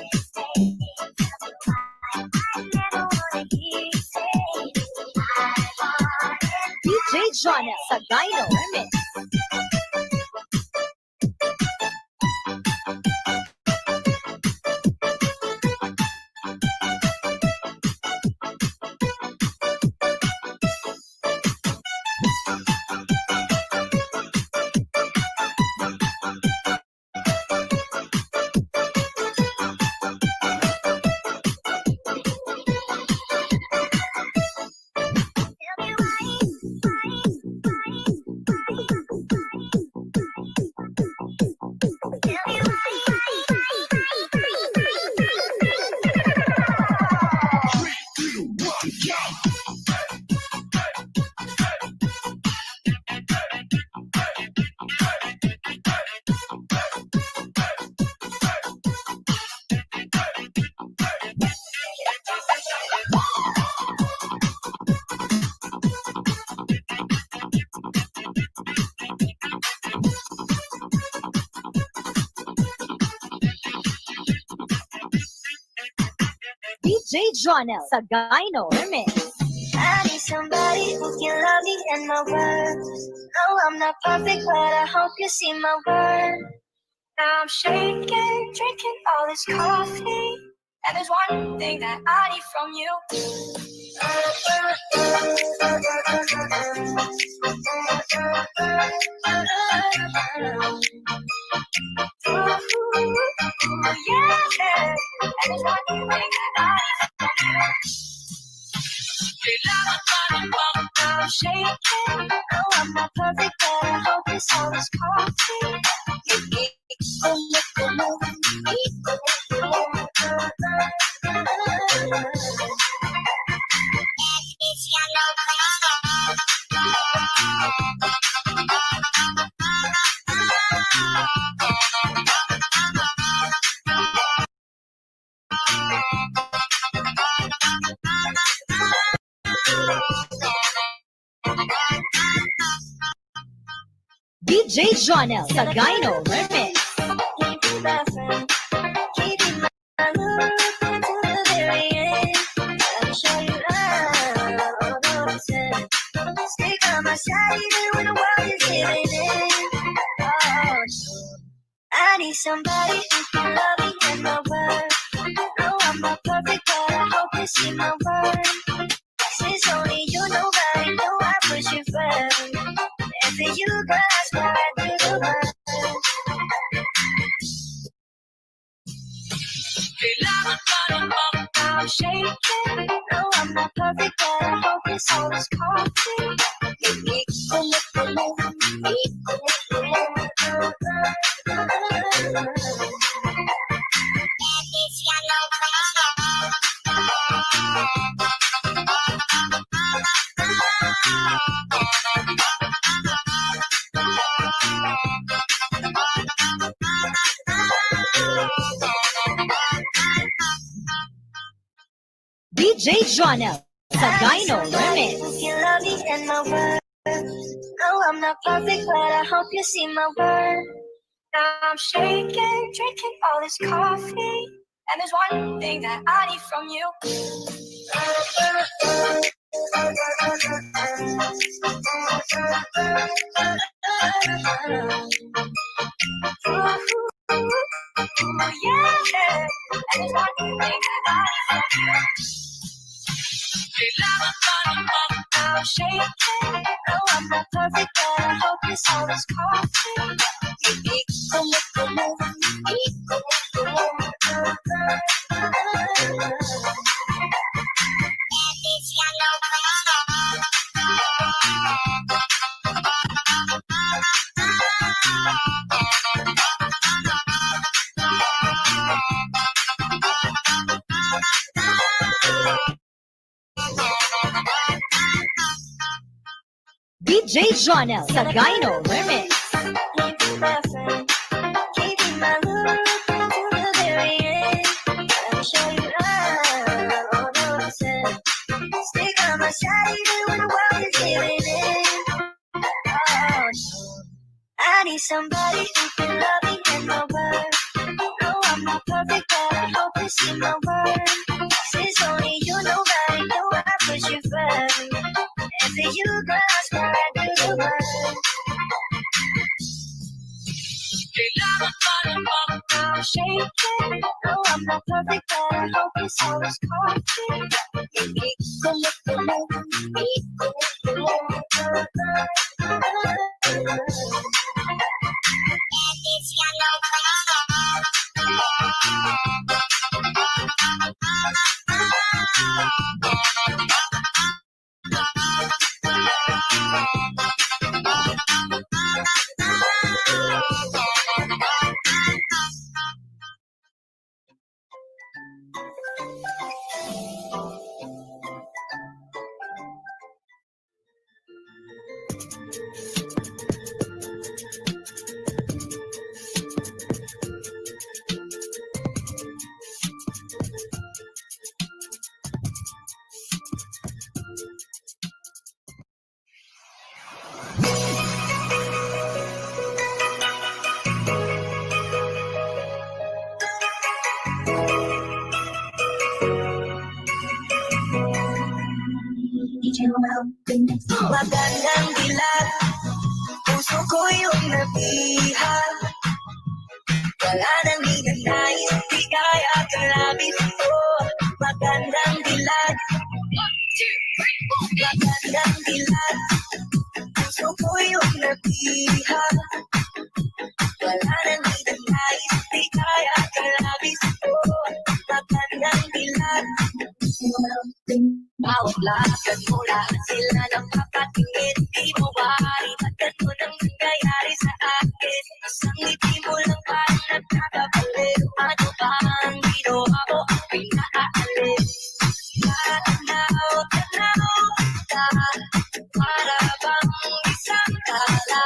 used to be. D J Jonel Sagayno Remix. D J Jonel Sagayno Remix. I need somebody who can love me and my words. No, I'm not perfect, but I hope you see my worth. Now I'm shaking, drinking all this coffee. And there's one thing that I need from you. Ooh, yeah. And there's one thing that I need from you. I'm shaking. No, I'm not perfect, but I hope you saw this coffee. It's young J Jonel Sagayno Remix. I need somebody who can love me and my worth. No, I'm not perfect, but I hope you see my worth. Since only you, nobody know I put you first. And for you, girl, I swear I do the work. I'm shaking. No, I'm not perfect, but I hope it's all this coffee. D J Jonel Sagayno Remix. You love me and my worth. No, I'm not perfect, but I hope you see my worth. Now I'm shaking, drinking all this coffee. And there's one thing that I need from you. Yeah. And there's one thing that I need from you. I'm shaking. No, I'm not perfect, but I hope it's all this coffee. D J Jonel Sagayno Remix. I need somebody who can love me and my worth. No, I'm not perfect, but I hope you see my worth. Since only you, nobody know I put you first. And for you, girl, I swear I do the work. I'm shaking. No, I'm not perfect, but I hope it's all this coffee. Magandang dilag, puso ko yung nabiha. Wala nang ninanais, di kaya kalabit ko. Magandang dilag. Magandang dilag. Puso ko yung nabiha. Wala nang ninanais, di kaya kalabit ko. Magandang dilag. Bawat lakad mo, lahat sila napapatingin. Di mo ba alam kung anong nangyayari sa akin? Isang ngiti mo lang parang nakakabaliw. Ano ba ang ginawa ko ang pinaalis? Tanaw, tanaw kita, para bang isang tala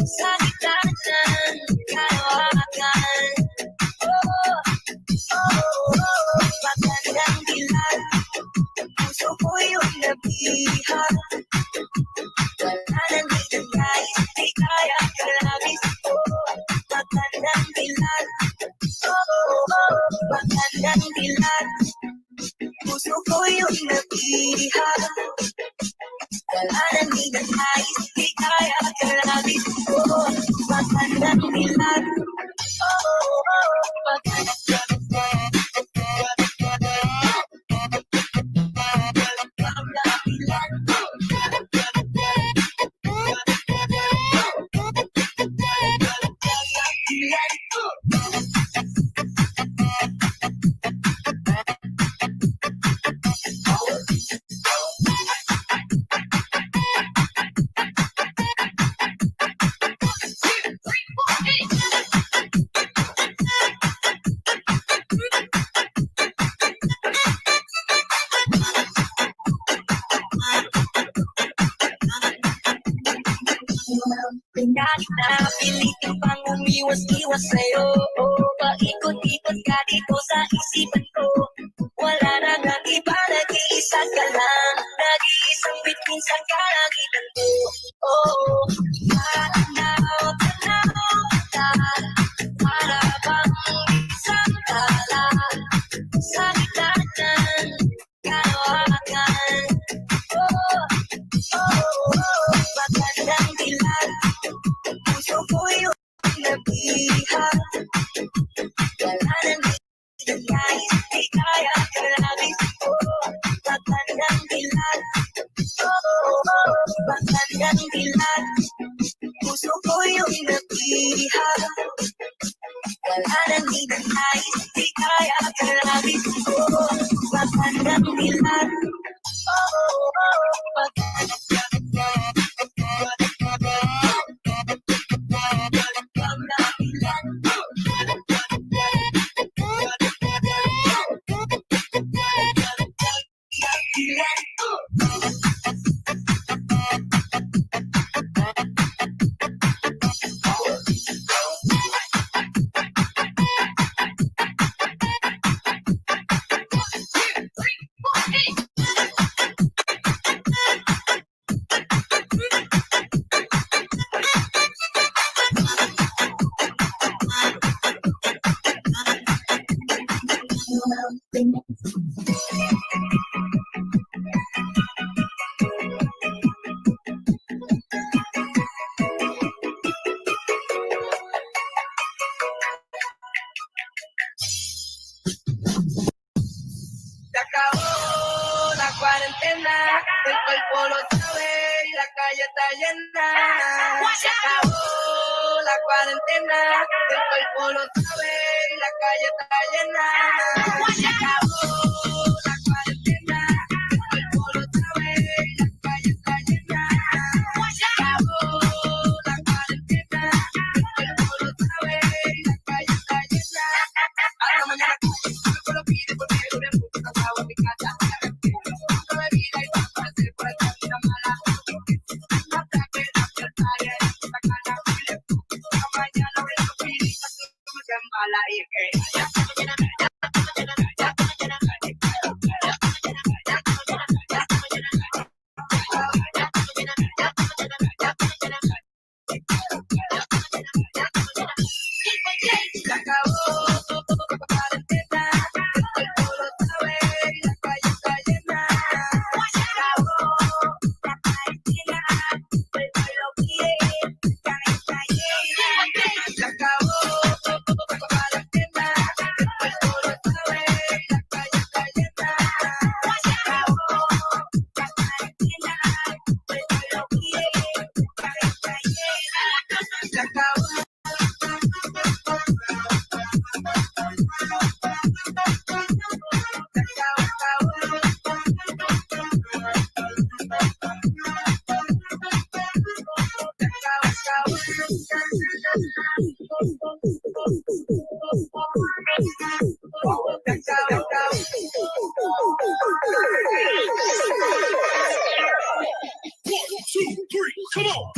sa gitna ng kalawakan. Oh, oh, oh, magandang dilag. Puso ko yung nabiha. Wala nang ninanais, di kaya ka Puso ko'y iyong nabiha. Wala nang iba nais, di kaya kalabit ko. Magandang dilag. Oh, oh, oh, magandang dilag. Pinagpilitan pang umiwas-iwas sa'yo. Paikot-ikot ka dito sa isipan ko. Wala na nang iba, nag-iisa ka lang. Nag-iisang bituin sa kalangitan ko. Oh, tanaw-tanaw kita. Para bang isang tala sa gitna ng kalawakan. Oh, oh, oh, magandang dilag. Puso ko'y iyong nabiha. Wala nang iba nais, di kaya kalabit ko. Magandang dilag. Oh, oh, oh, magandang dilag. Puso ko'y iyong nabiha. Wala nang iba nais, di kaya kalabit ko. Magandang dilag. Oh, oh, oh, magandang dilag. Yakaw, la cuarentena, el cuerpo lo sabe y la calle está llena. Se acabó la cuarentena, el cuerpo lo sabe y la calle está llena. Se acabó la cuarentena, el cuerpo lo sabe y la calle está llena. Se acabó la cuarentena, el cuerpo lo sabe y la calle está llena. Hasta mañana. One, two, three, come on.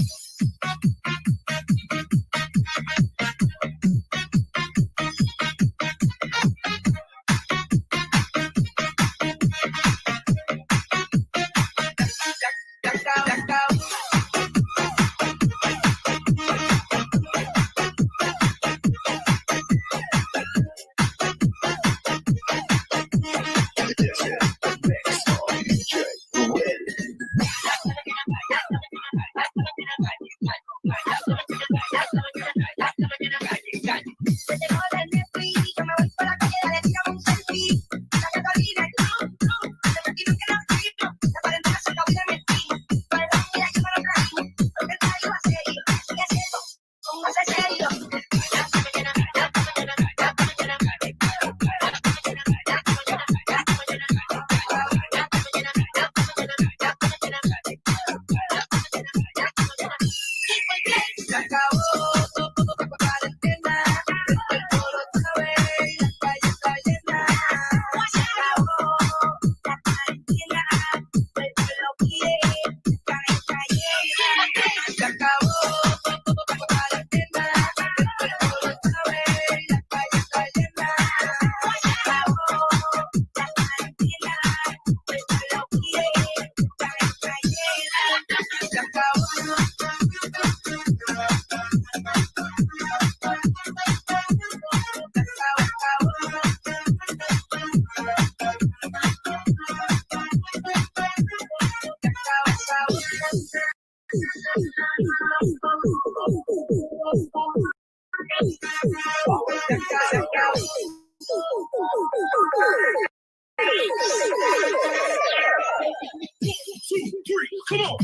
Come on.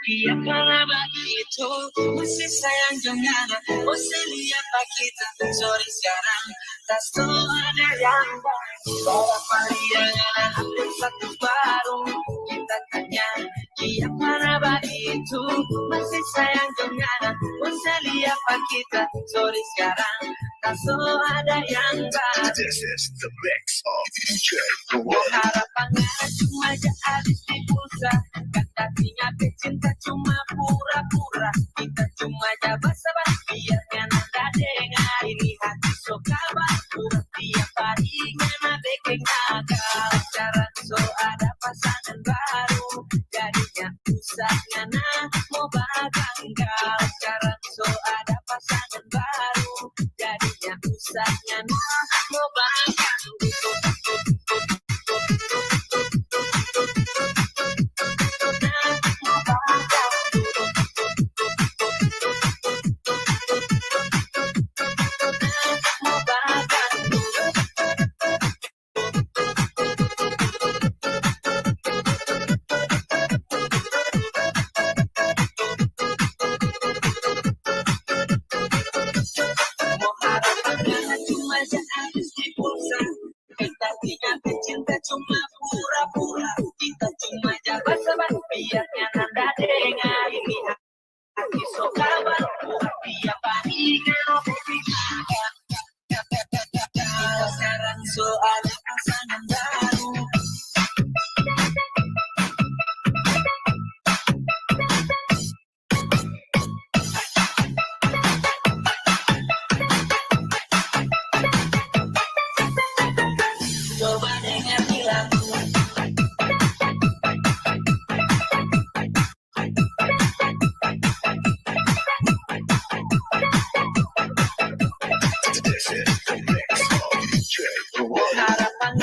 Iya pala begitu, masih sayang dengan aku. Masih lihat kita, sorry sekarang tak ada yang baru. Para pariangan, update status baru. Kita tanya, iya pala begitu, masih sayang dengan aku. Masih lihat kita, sorry sekarang tak ada yang baru. This is the mix of D J Roy. Harapan cuma habis di pulsa. Kata tinga cinta cuma pura-pura. Kita cuma jabat sabar, biar kan anda dengar. Ini hati so kabar, pura tiap hari ngana bikin gagal. Sekarang so ada pasangan baru, jadinya usah ngana mau baganggal. Sekarang so ada pasangan baru, jadinya usah ngana mau baganggal. Kita cuma bercinta, cuma pura-pura. Kita cuma jabat sabar, biar kan anda dengar. Ini hati so kabar, pura tiap hari ngana bikin gagal. Sekarang so ada pasangan baru. Coba dengar lagu. This is the mix of D J Roy. Harapan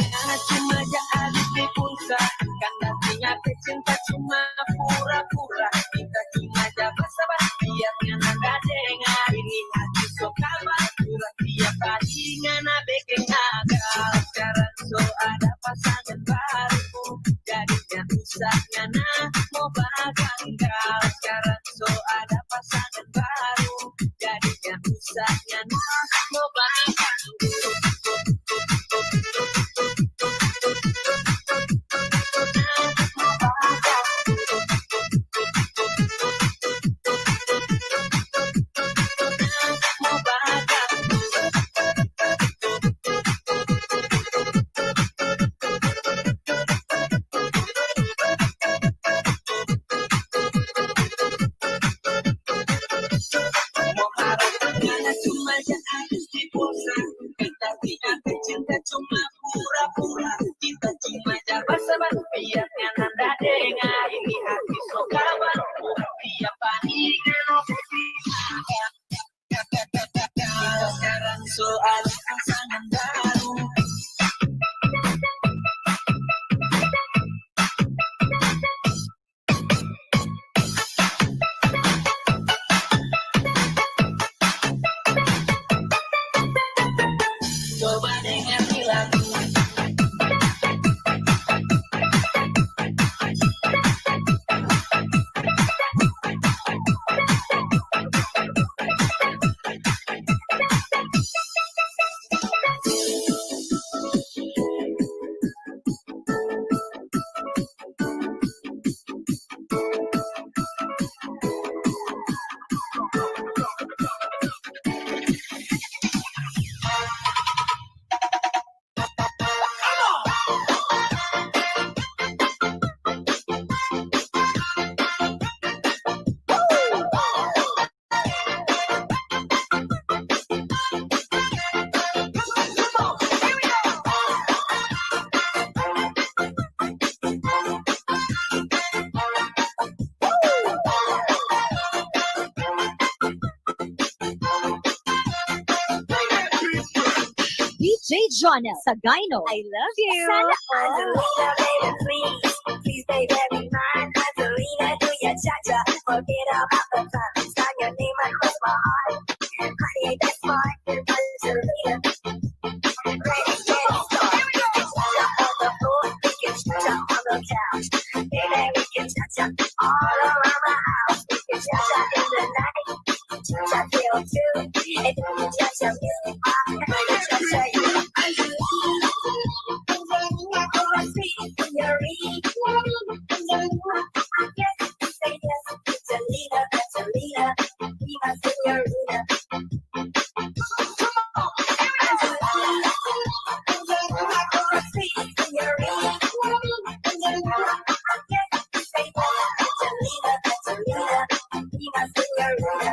Cinta cuma pura-pura, cinta cuma jabasa baru biar nanda dengar ini hati so kawan, biar panik. Sekarang soal pasangan baru. Coba dengar lagu. D J Jonel Sagayno, I love you. Sana all. Angelina, baby, please, please, baby, be mine. Angelina, do your cha-cha. Forget about the time. Sign your name across my heart. Honey, that's fine. Angelina. Ready, steady, start. Cha-cha on the floor. We can cha-cha on the couch. Baby, we can cha-cha all around the house. We can cha-cha in the night. Cha-cha till two. And then we cha-cha music box. And then we cha-cha you. Angelina, oh, I see, senorita. Yes, say yes. Angelina, Angelina, be my senorita. Angelina, Angelina, oh, I see, senorita. Angelina, yes, say yes. Angelina, Angelina, be my senorita.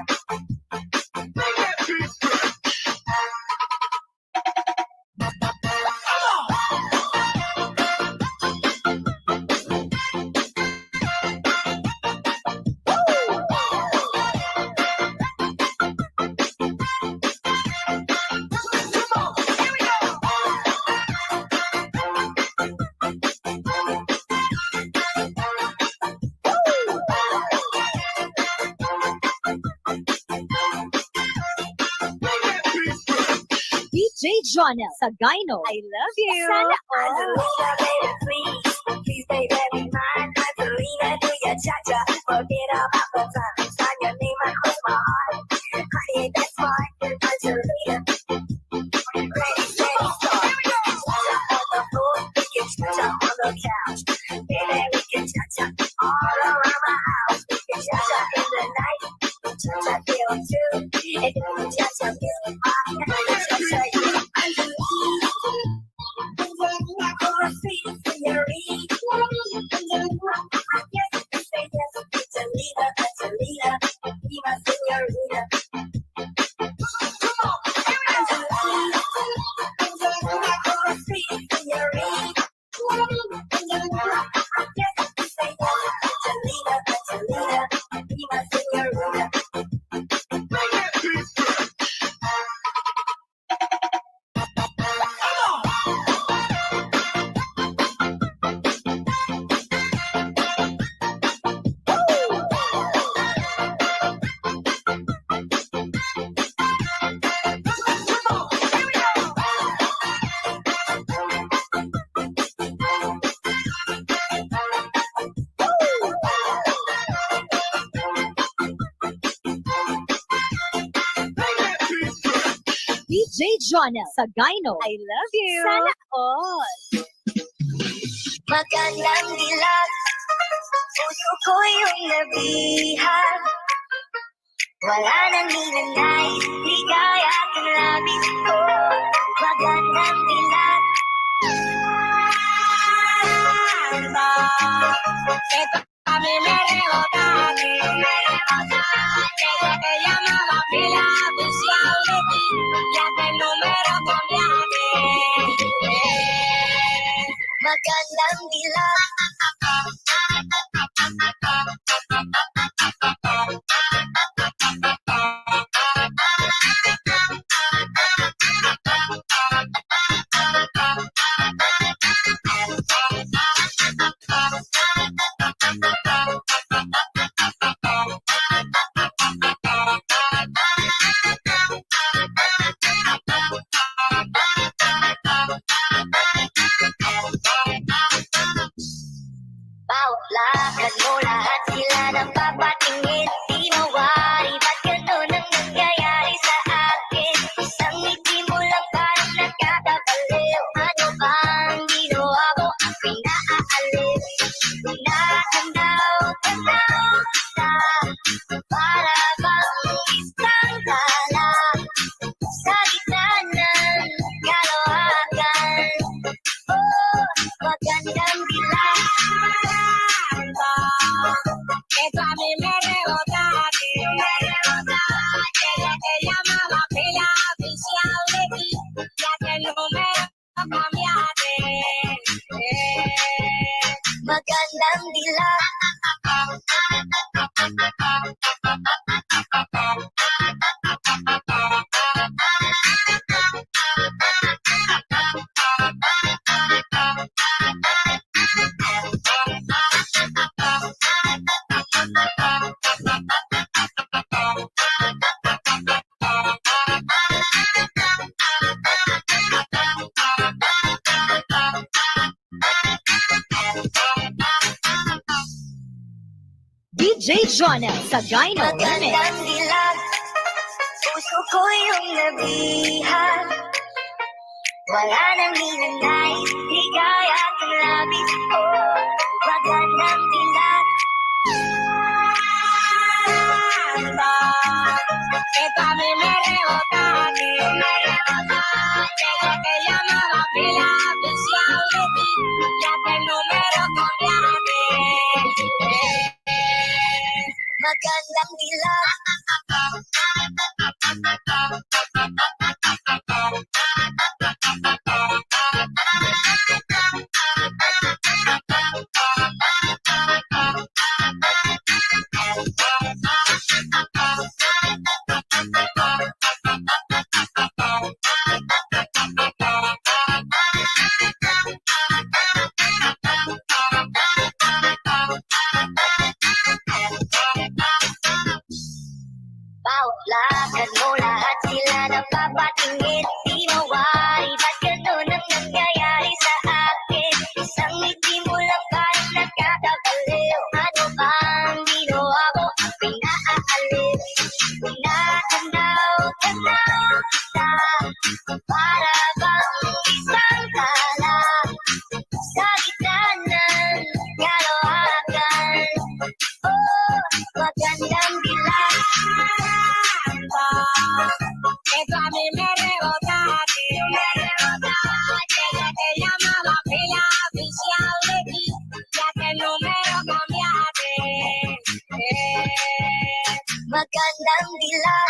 D J Jonel Sagayno, I love you. Sana all. Angelina, baby, please. Please, baby, be mine. Angelina, do your cha-cha. Forget about the time. Sign your name across my heart. Honey, that's fine. Angelina. Ready, steady, start. Cha-cha on the floor. We can cha-cha on the couch. Baby, we can cha-cha all around my house. We can cha-cha in the night. Cha-cha till two. And then we cha-cha music box. And then we cha-cha you. Angelina, oh, I see, senorita. Yes, say yes. Angelina, Angelina, be my senorita. Angelina, Angelina, oh, I see, senorita. D J Jonel Sagayno, I love you. Sana all. Magandang dilag, puso ko'y iyong nabihan. Wala nang hinanay, ligaya at labis ko. Magandang dilag. Esto a mí me rebota, me rebota. Desde que llamaba, me la pusieron de ti. Ya que el número cambiaste. Magandang dilag. Paulakan mo lahat sila ng papatingin. Di mawari, ba't ganun ang nangyayari sa akin? Isang ngiti mo lang parang nakakabaliw. Ano bang ginawa ko? Pinaalis. Tinatanaw-tanaw kita para bang isang tala sa gitna ng kalawakan. Oh, magandang dilag. Esta a mí me rebota, me rebota. Ella te llamaba, pila oficial de ti, ya que el número cambiaste. Eh. Magandang dilag. D J Jonel Sagayno Remix. Magandang dilag. Puso ko'y iyong nabihag. Wala nang hinanay, ligaya at labis ko. Magandang dilag. Esta a mí me rebota, me rebota. Ella te llamaba, pila oficial de ti, ya que el número cambiaste. Magandang dilag. Paulakan mo lahat sila ng papatingin. Di mawari, ba't ganun ang nangyayari sa akin? Isang ngiti mo lang parang nakakabaliw. Ano bang ginawa ko? Pinaalis. Tinatanaw-tanaw kita para bang isang tala sa gitna ng kalawakan. Oh, magandang dilag. Esta a mí me rebota, me rebota. Ella te llamaba, pila oficial de ti, ya que el número cambiaste. Eh. Magandang dilag.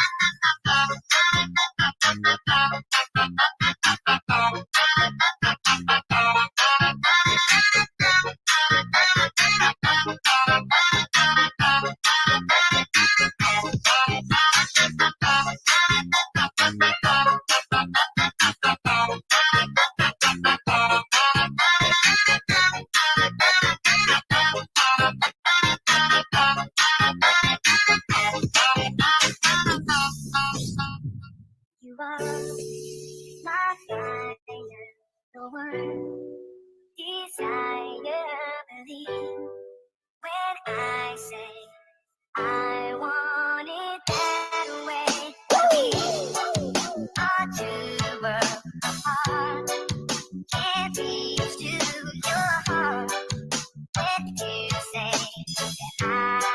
You are my fire, the one desire, believe when I say I want it that way. We are two worlds apart. Can't reach to your heart. When you say that I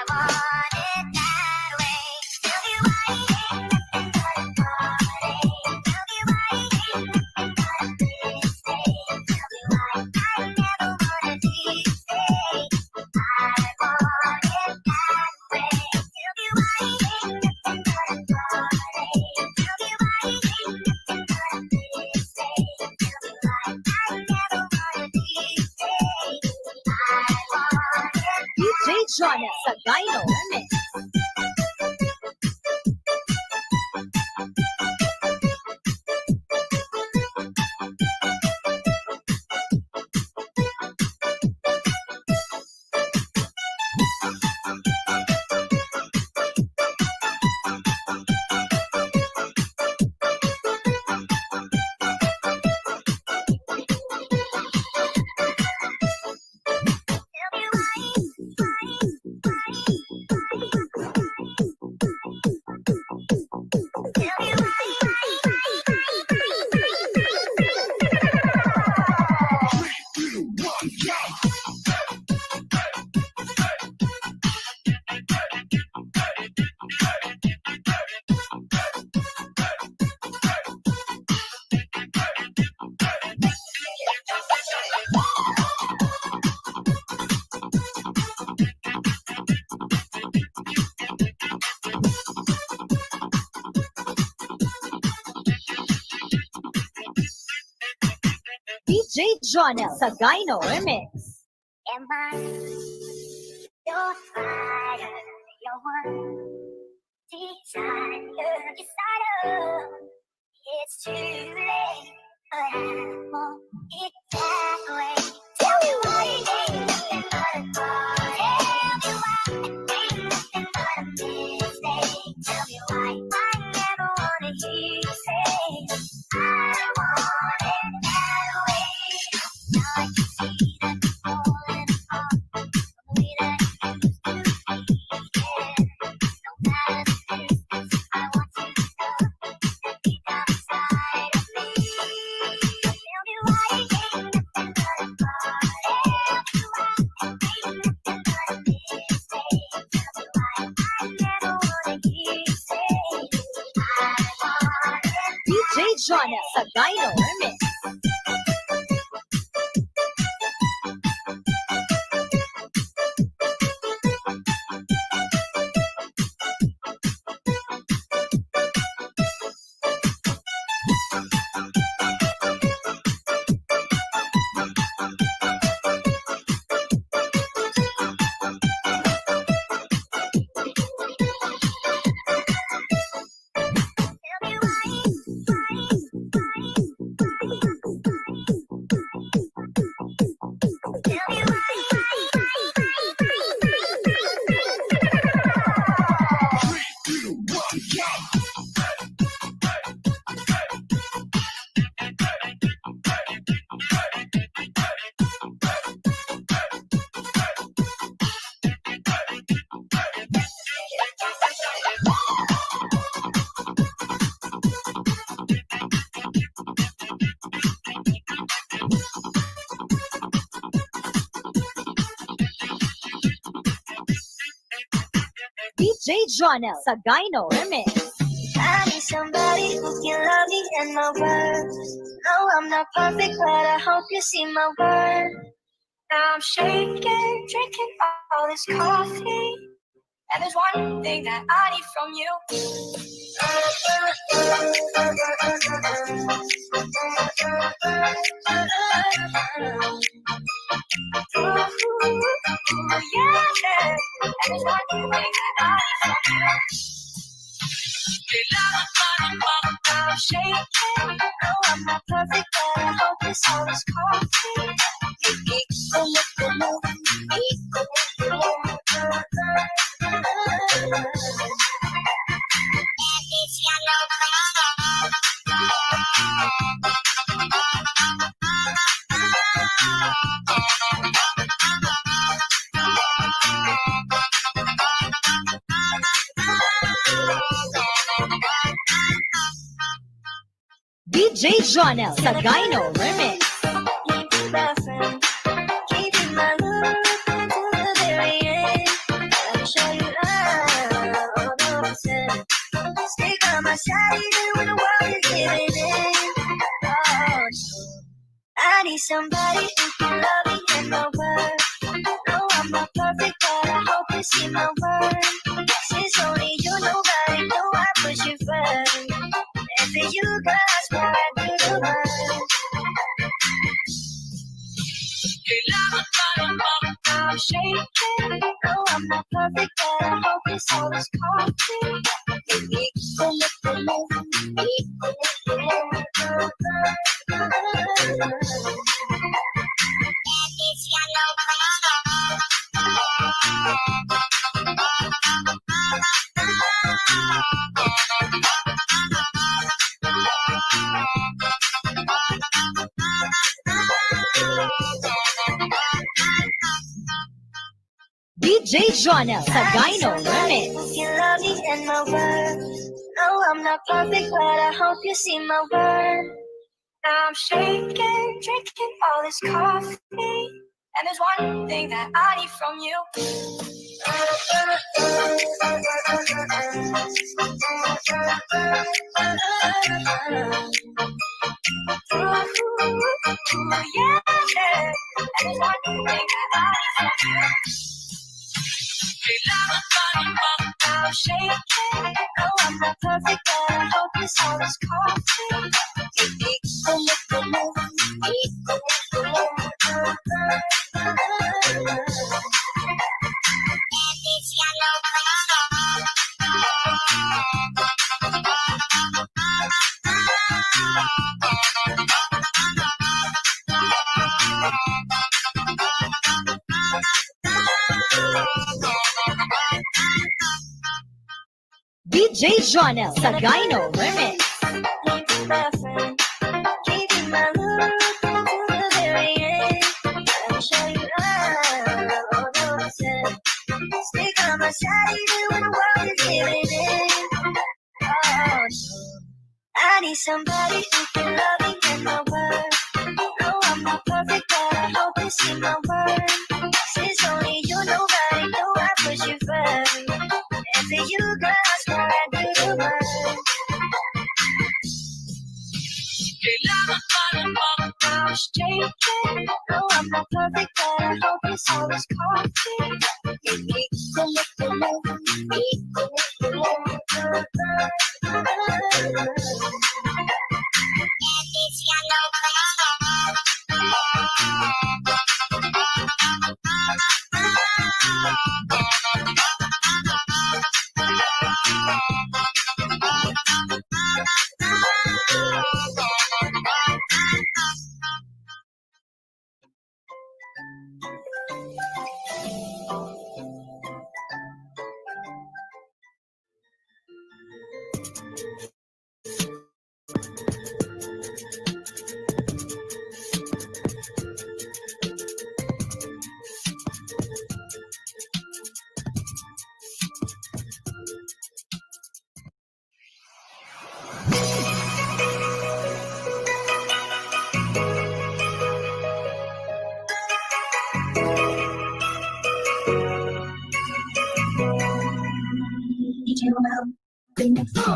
want it that way, tell me why it ain't nothing but a heartache. Tell me why it ain't nothing but a mistake. Tell me Jonah Sagayno Remix. D J Jonel Sagayno Remix. Am I your fire, your one desire? It's too late, but I want it that way. Tell me why you gave me another call. Tell me why it ain't nothing but a mistake. Tell me why I never wanna hear you say, "I want it that way." Now I can see that you're falling apart. D J Jonel Sagayno Remix. D J Jonel Sagayno Remix. I need somebody who can love me and my worth. No, I'm not perfect, but I hope you see my worth. Now I'm shaking, drinking all this coffee. And there's one thing that I need from you. Ooh, yeah. And there's one thing that I need from you. I'm shaking. No, I'm not perfect, but I hope this all is coffee. D J Jonel Sagayno Remix. I need somebody who can love me and my worth. No, I'm not perfect, but I hope you see my worth. Since only you know, I know I put you first. And for you, girl, I swear I do the world. I'm shaking, no, I'm D J Jonel Sagayno Remix. You love me and my worth. No, I'm not perfect, but I hope you see my worth. Now I'm shaking, drinking all this coffee. And there's one thing that I need from you. Ooh, yeah. And there's one thing that I need from you. Kailangan pa rin bang I'm shaking. No, I'm not perfect, but I hope you saw this coffee. D J Jonel Sagayno Remix. I need somebody who can love me and my world. No, I'm not perfect, but I hope you see my worth. Since only you, nobody, no, I put you first. And for you, girl, I swear I do the world. Kailangan pa rin bang I'm shaking. No, I'm not perfect, but I hope you saw this coffee.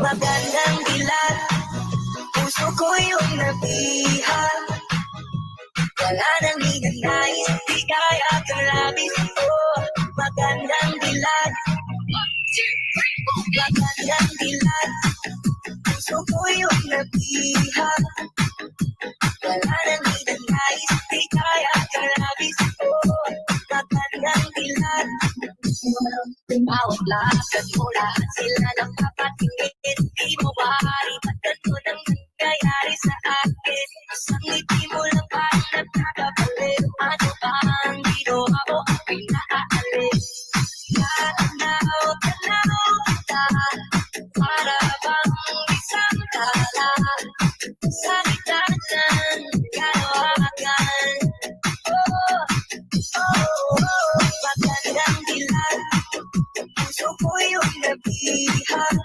Magandang dilag, puso ko'y unapihan. Wala nang hinanais, ligaya kang labis. Oh, magandang dilag. Magandang dilag, puso ko'y unapihan. Wala nang hinanais, ligaya kang labis. Oh, magandang dilag. Bawat lakad mo, lahat sila nagpapatingin. Di mo maaari pagtanto ng nangyayari sa akin. Isang ngiti mo lang parang nagkakabalik. Ano ba ang ginawa mo ang pinaalis? Tanaw-tanaw kita, para bang isang tala sa gitna ng kalawakan. Oh, oh, oh, magandang dilag. Puso ko'y unapihan.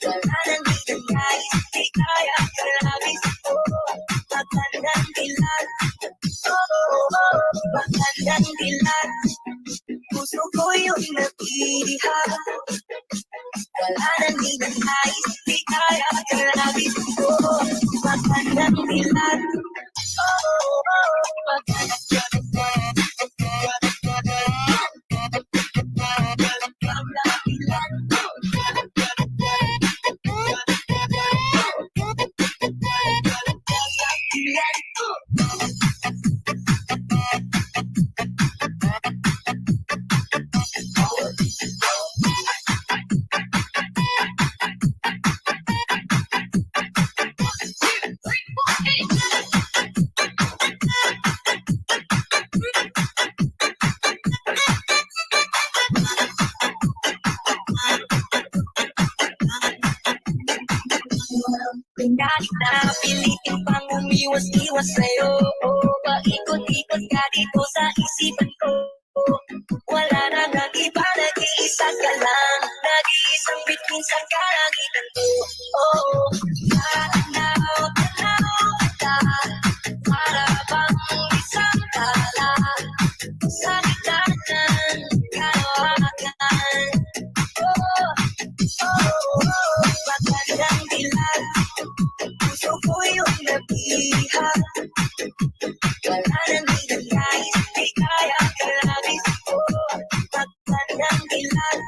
Wala nang hinanais, ligaya kang labis. Oh, magandang dilag. Oh, oh, oh, magandang dilag. Puso ko'y unapihan. Wala nang hinanais, ligaya kang labis. Oh, magandang dilag. Oh, oh, oh, magandang dilag. Napiliting pangumiwas-iwas sa'yo. Paikot-ikot ka dito sa isipan ko. Wala na nang iba, nag-iisa ka lang. Nag-iisang bituin sa kalangitan ko. Oh, tanaw, tanaw kita. Para bang isang tala sa gitna ng kalawakan. Oh, oh, oh, magandang dilag. Puso ko'y iyong nabihag. Wala nang iba nais, di kaya kalabis ko. Magandang dilag.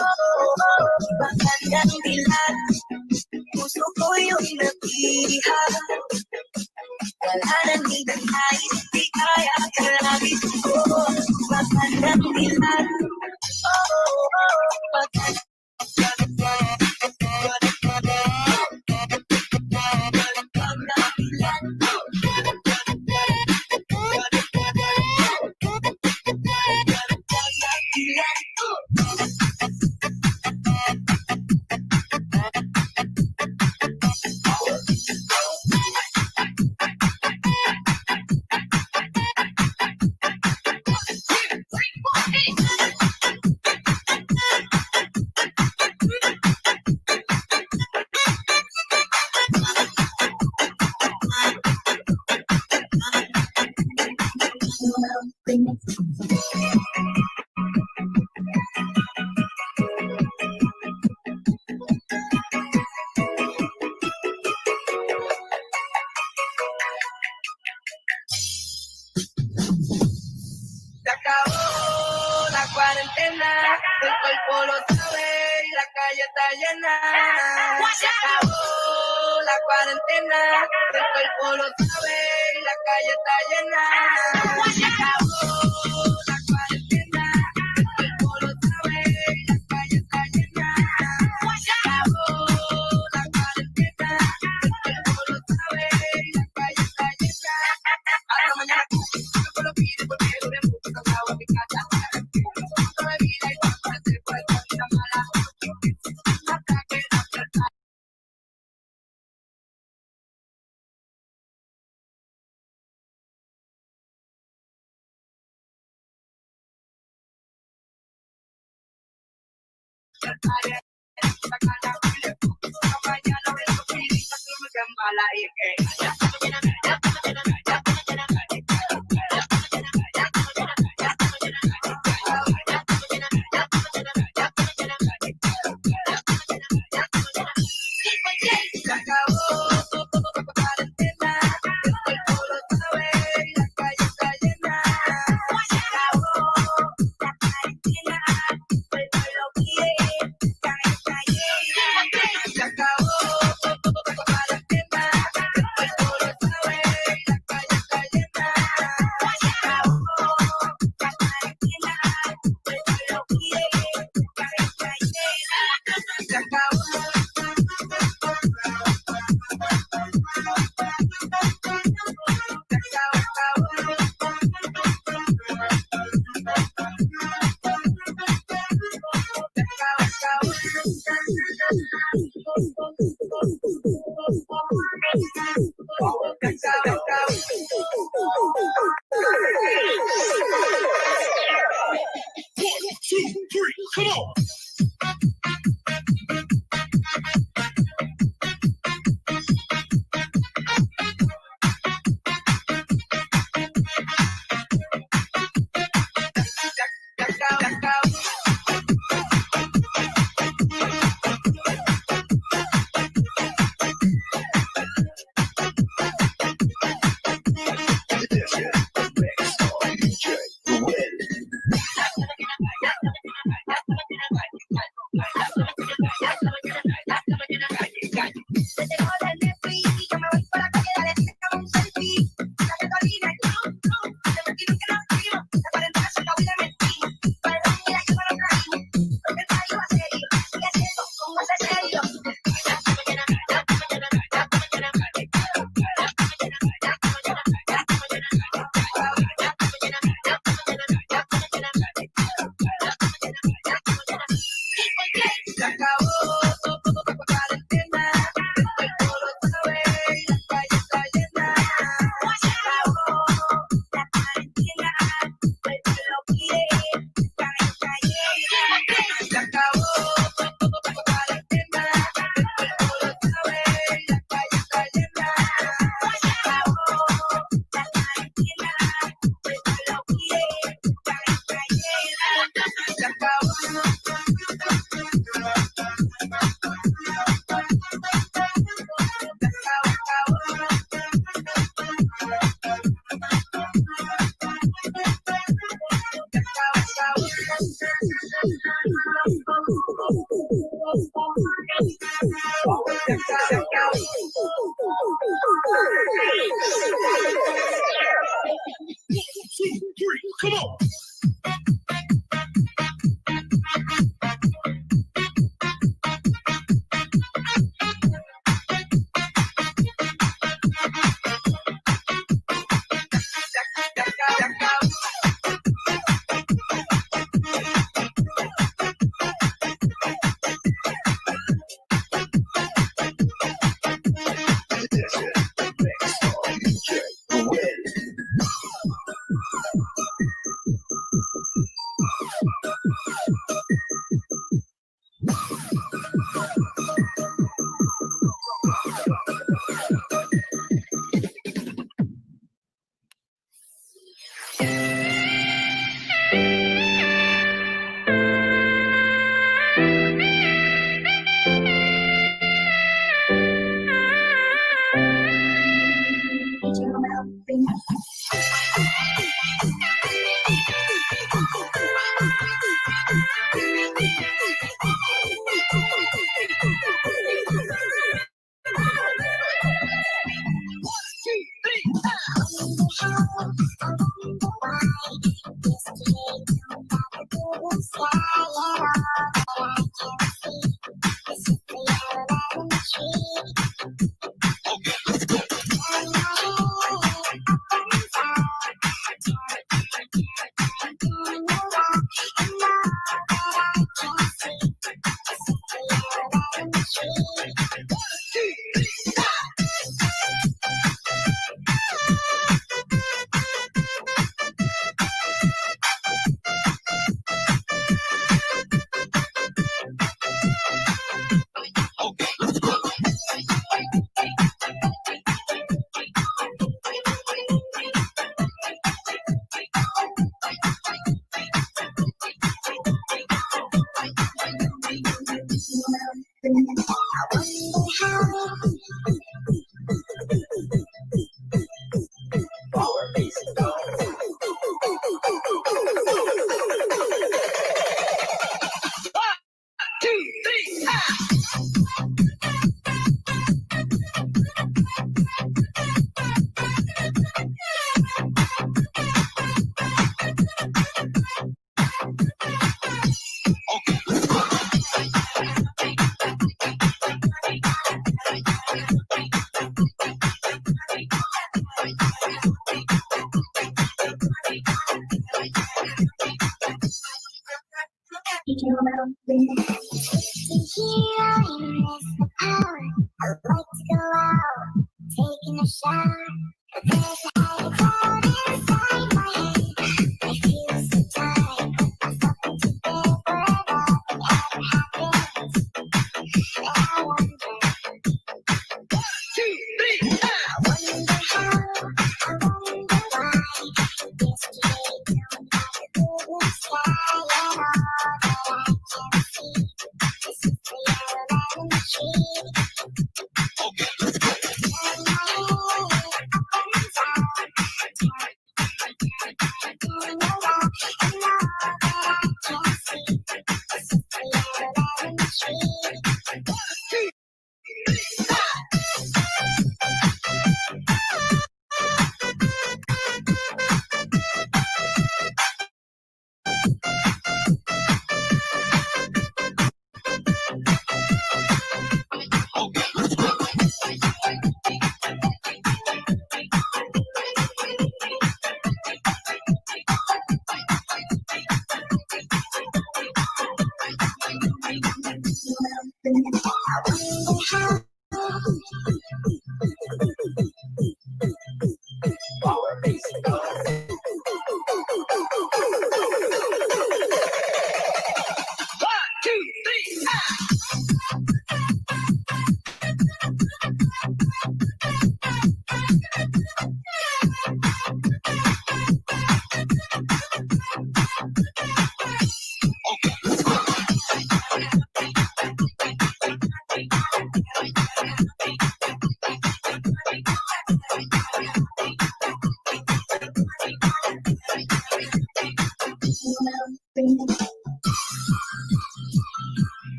Oh, oh, oh, magandang dilag. Puso ko'y iyong nabihag. Wala nang iba nais, di kaya kalabis ko. Magandang dilag. Oh, oh, oh, magandang Se acabó la cuarentena, el cuerpo lo sabe, la calle está llena. Se acabó la cuarentena, el cuerpo lo sabe, la calle está llena. Se acabó la cuarentena, el cuerpo lo sabe, la calle está llena. Se acabó la cuarentena, el cuerpo lo sabe, la calle está llena. Hasta mañana. Come on.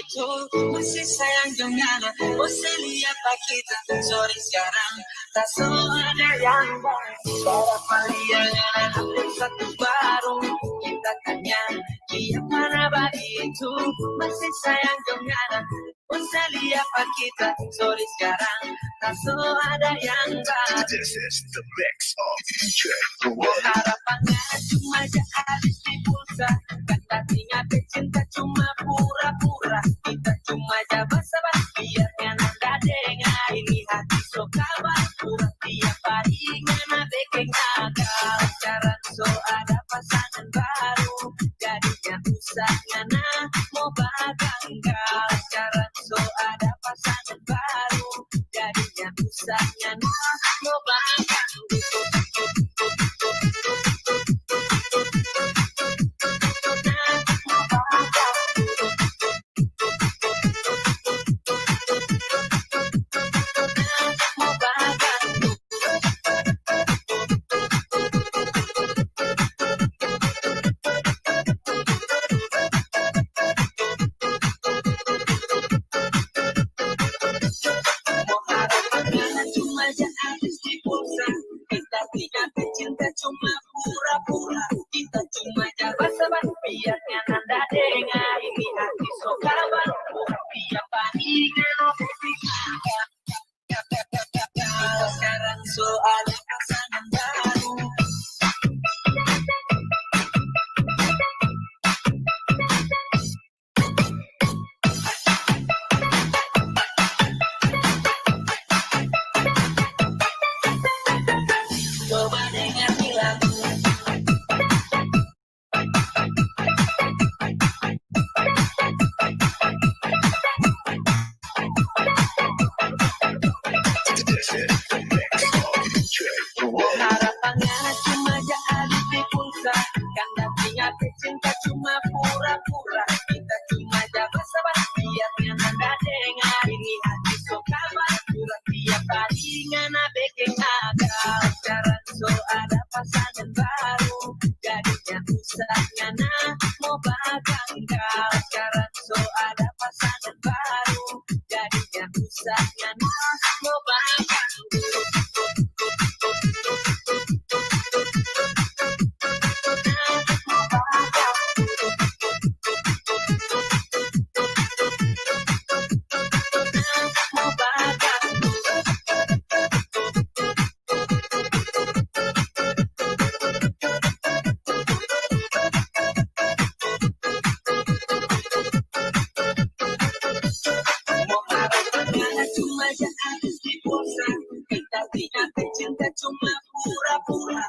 Itu masih sayang dengan Australia pa kita. Sorry, sekarang tak so ada yang baru. Para palian satu baru. Kita tanya dia mana begitu. Masih sayang dengan Australia pa kita. Sorry, sekarang tak so ada yang baru. This is the mix of D J Harapan cuma jadi di pulsa. Kan tadinya cinta cuma pura-pura. Kita cuma jawab sabar biar nanda dengar. Ini hati so kawan pura tiap hari ngana bikin gagal. Sekarang so ada pasangan baru. Jadinya usah ngana mau baganggal. Sekarang so ada pasangan baru. Jadinya usah ngana mau baganggal. Cuma jadi artis di pulsa. Kita tidak cinta cuma pura-pura. Kita cuma jawab sabar biar nanda dengar. Ini hati so kawan pura. Biar palingan. Sekarang so ada pasangan baru. Coba dengar ni lagu. Harapan ngana cuma jadi di pulsa. Kan dapat cinta cuma pura-pura. Kita cuma jawab sabar biar nanda dengar. Ini hati so kawan pura tiap hari ngana bikin gagal. Sekarang so ada pasangan baru. Jadinya usah ngana mau baganggal. Sekarang so ada pasangan baru. Jadinya usah ngana mau baganggal. Cuma jadi artis di pulsa. Kita tidak cinta cuma pura-pura.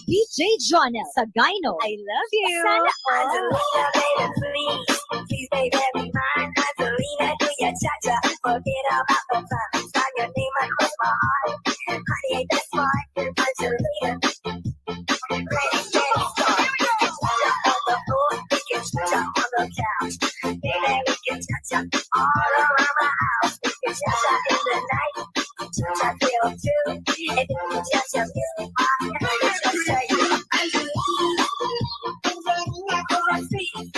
D J Jonel Sagayno, I love you. Sana all. Angelina, baby, please. Please, baby, be mine. Angelina, do your cha-cha. Forget about the fun. Sign your name across my heart. Honey, ain't that smart? Angelina. Ready, steady, start. Cha-cha on the floor. We can cha-cha on the couch. Baby, we can cha-cha all around my house. We can cha-cha in the night. Cha-cha till two. And then we cha-cha music box. Cha-cha you.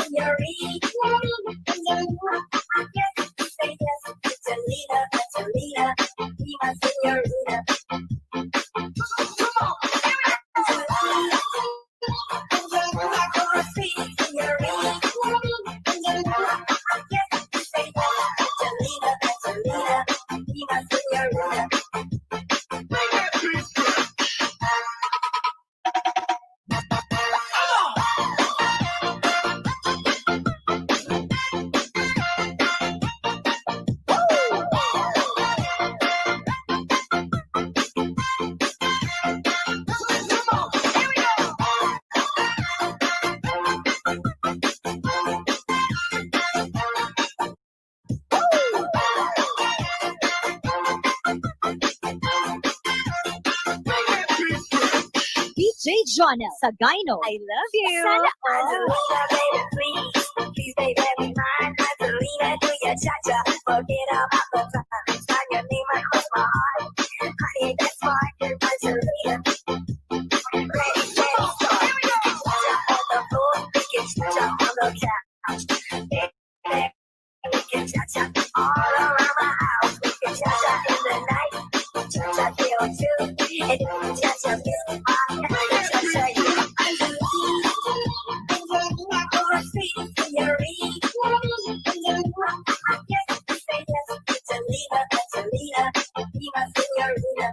Senorita. Yes, Angelina, Angelina, be my senorita. D J Jonel Sagayno, I love you. Sana all. Angelina, baby, please. Please, baby, be mine. Angelina, do your cha-cha. Forget about the time. Sign your name across my heart. Honey, that's smart. Angelina. Ready, steady, start. Cha-cha on the floor. We can cha-cha on the couch. We can cha-cha all around my house. We can cha-cha in the night. Cha-cha till two. And we can cha-cha music box. We can cha-cha you. Angelina, oh, sweet senorita. Yes, say yes. Angelina, Angelina, be my senorita.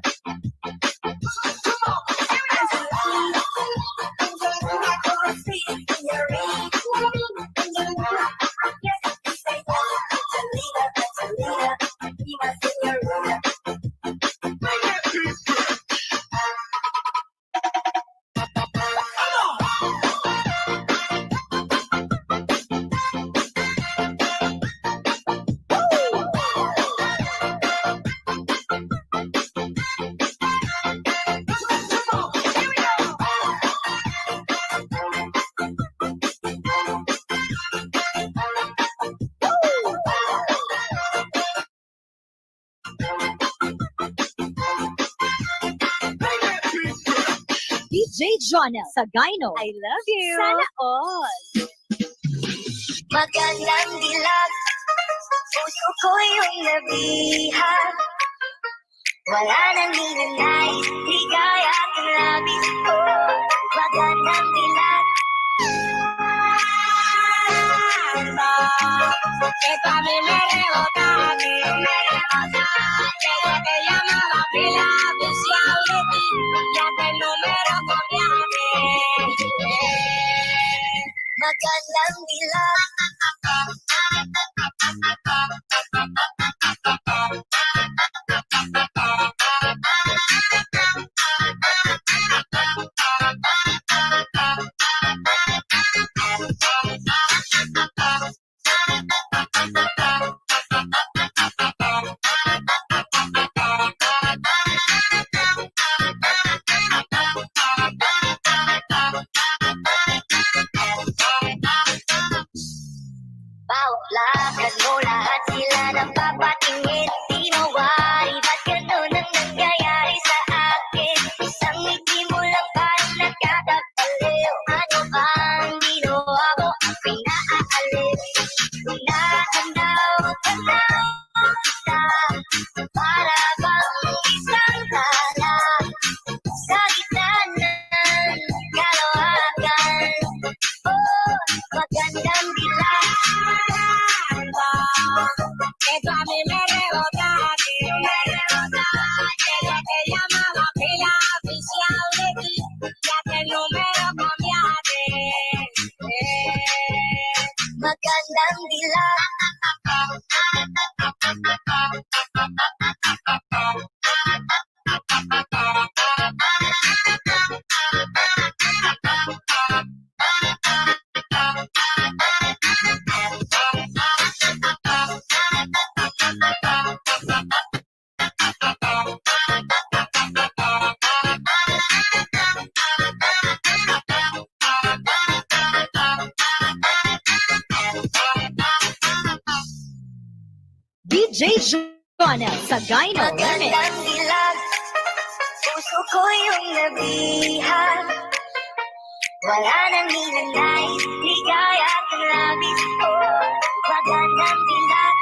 D J Jonel Sagayno, I love you. Sana all. Magandang dilag, puso ko'y iyong nabihan. Wala nang hihinay, ligaya at labis ko. Magandang dilag. Magandang dilag. Paulakan mo lahat sila ng papatingin. Di mawari, ba't ganun ang nangyayari sa akin? Isang ngiti mo lang ba nakakapaliw? Ano bang ginawa mo? Pinaaalis. Tandaan daw, tandaan kita. Para bang isang tala sa gitna ng kalawakan. Oh, magandang dilag. Esto a mí me rebota, que me rebota. Ella te llamaba, pila oficial de ti. Ya que el número cambiaste. Eh. Magandang dilag. D J Jonel Sagayno Remix. Magandang dilag, puso ko yung nabihan. Wala nang hinanay, ligaya at labis ko. Magandang dilag.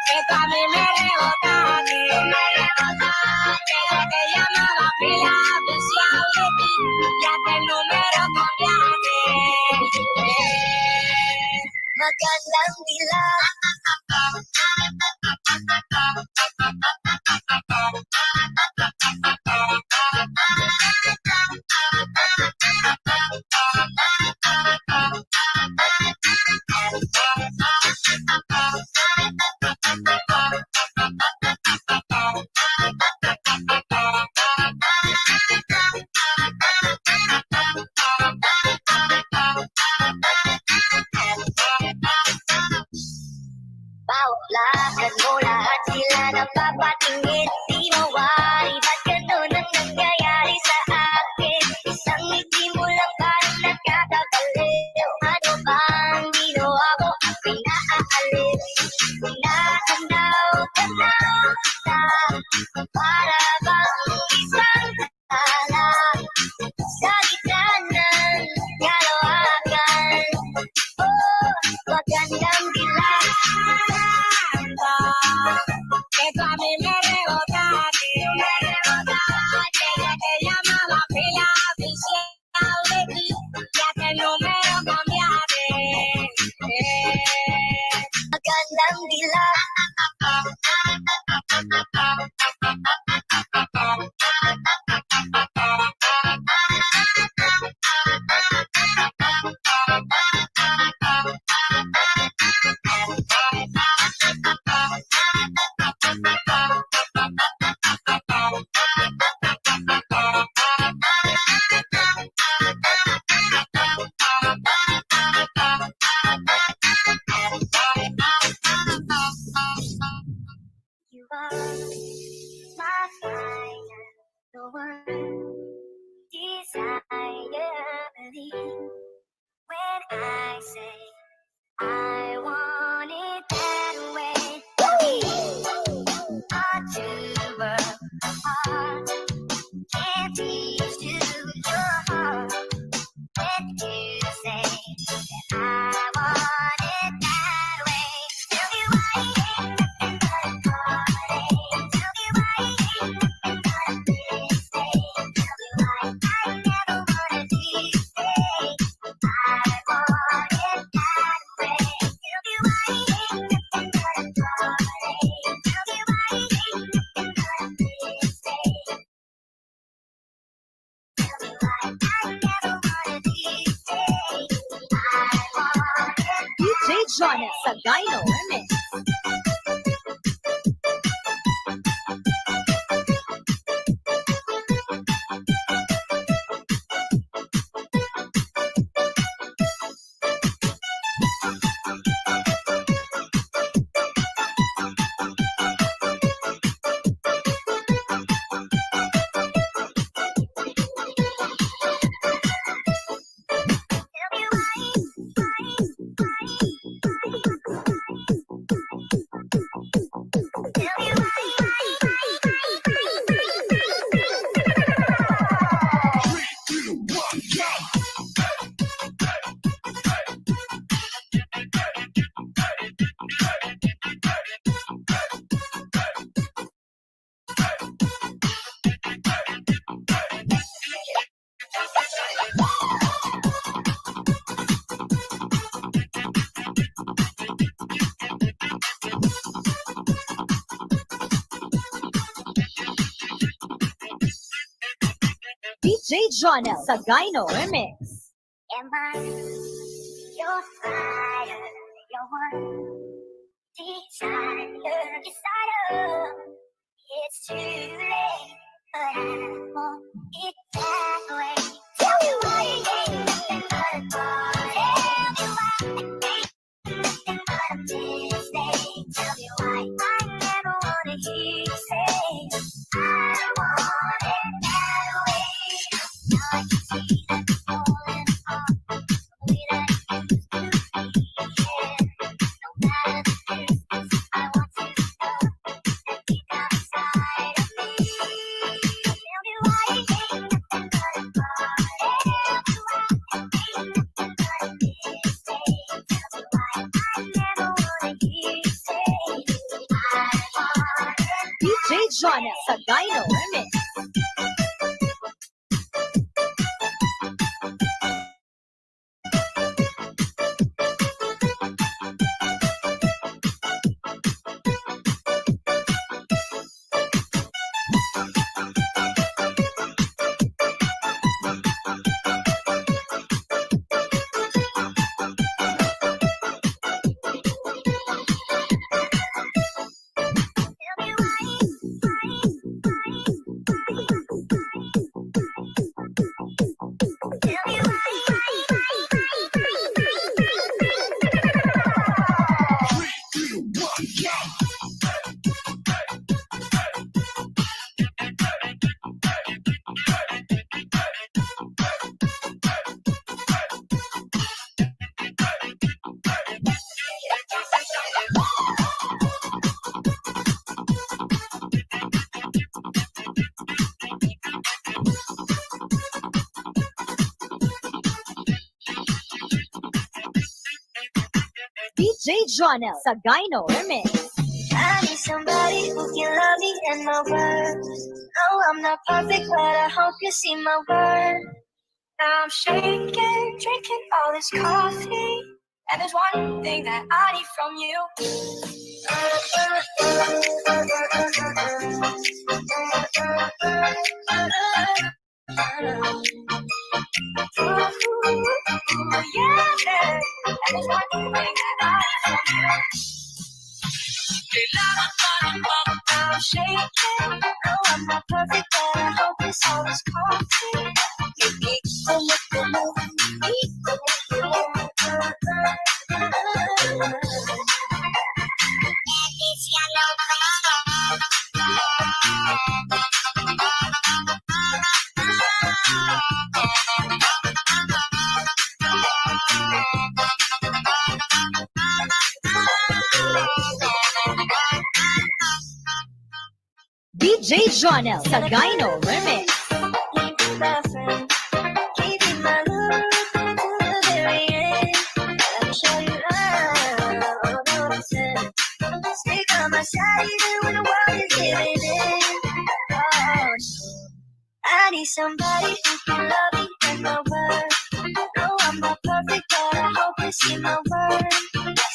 Esta a mí me rebota, que me rebota. Ella te llamaba, pila oficial de ti. Ya que el número cambiaste. Magandang dilag. Paulakan mo lahat sila ng papatingin. Di mawari, ba't ganun ang nangyayari sa akin? Isang ngiti mo lang ba nakakabaliw? Ano bang ginawa mo? Pinaalis. Tinatanaw-tanaw kita. Para bang isang tala sa gitna ng kalawakan. Oh, magandang dilag. Esto a mí me rebota, que me rebota. Ella te llamaba, pila oficial de ti. Ya que el número cambiaste. Eh. Magandang dilag. Jonel Sagayno Remix. D J Jonel Sagayno Remix. Am I your fire, your one desire, desire? It's too late, but I want it that way. Tell me why you ain't nothing but a ball. Tell me why you ain't nothing but a mistake. Tell me why I never wanna hear you say, "I want it that way." Now I can see that you're falling apart. D J Jonel Sagayno Remix. D J Jonel Sagayno Remix. I need somebody who can love me and my worth. No, I'm not perfect, but I hope you see my worth. I'm shaking, drinking all this coffee, and there's one thing that I need from you. Ooh, yeah, and there's one thing that I need from you. Kailangan pa rin bang I'm shaking. No, I'm not perfect, but I hope it's always coffee. Hindi ko magdala, hindi ko magdala. D J Jonel Sagayno Remix. I need somebody who can love me and my worth. No, I'm not perfect, but I hope you see my worth.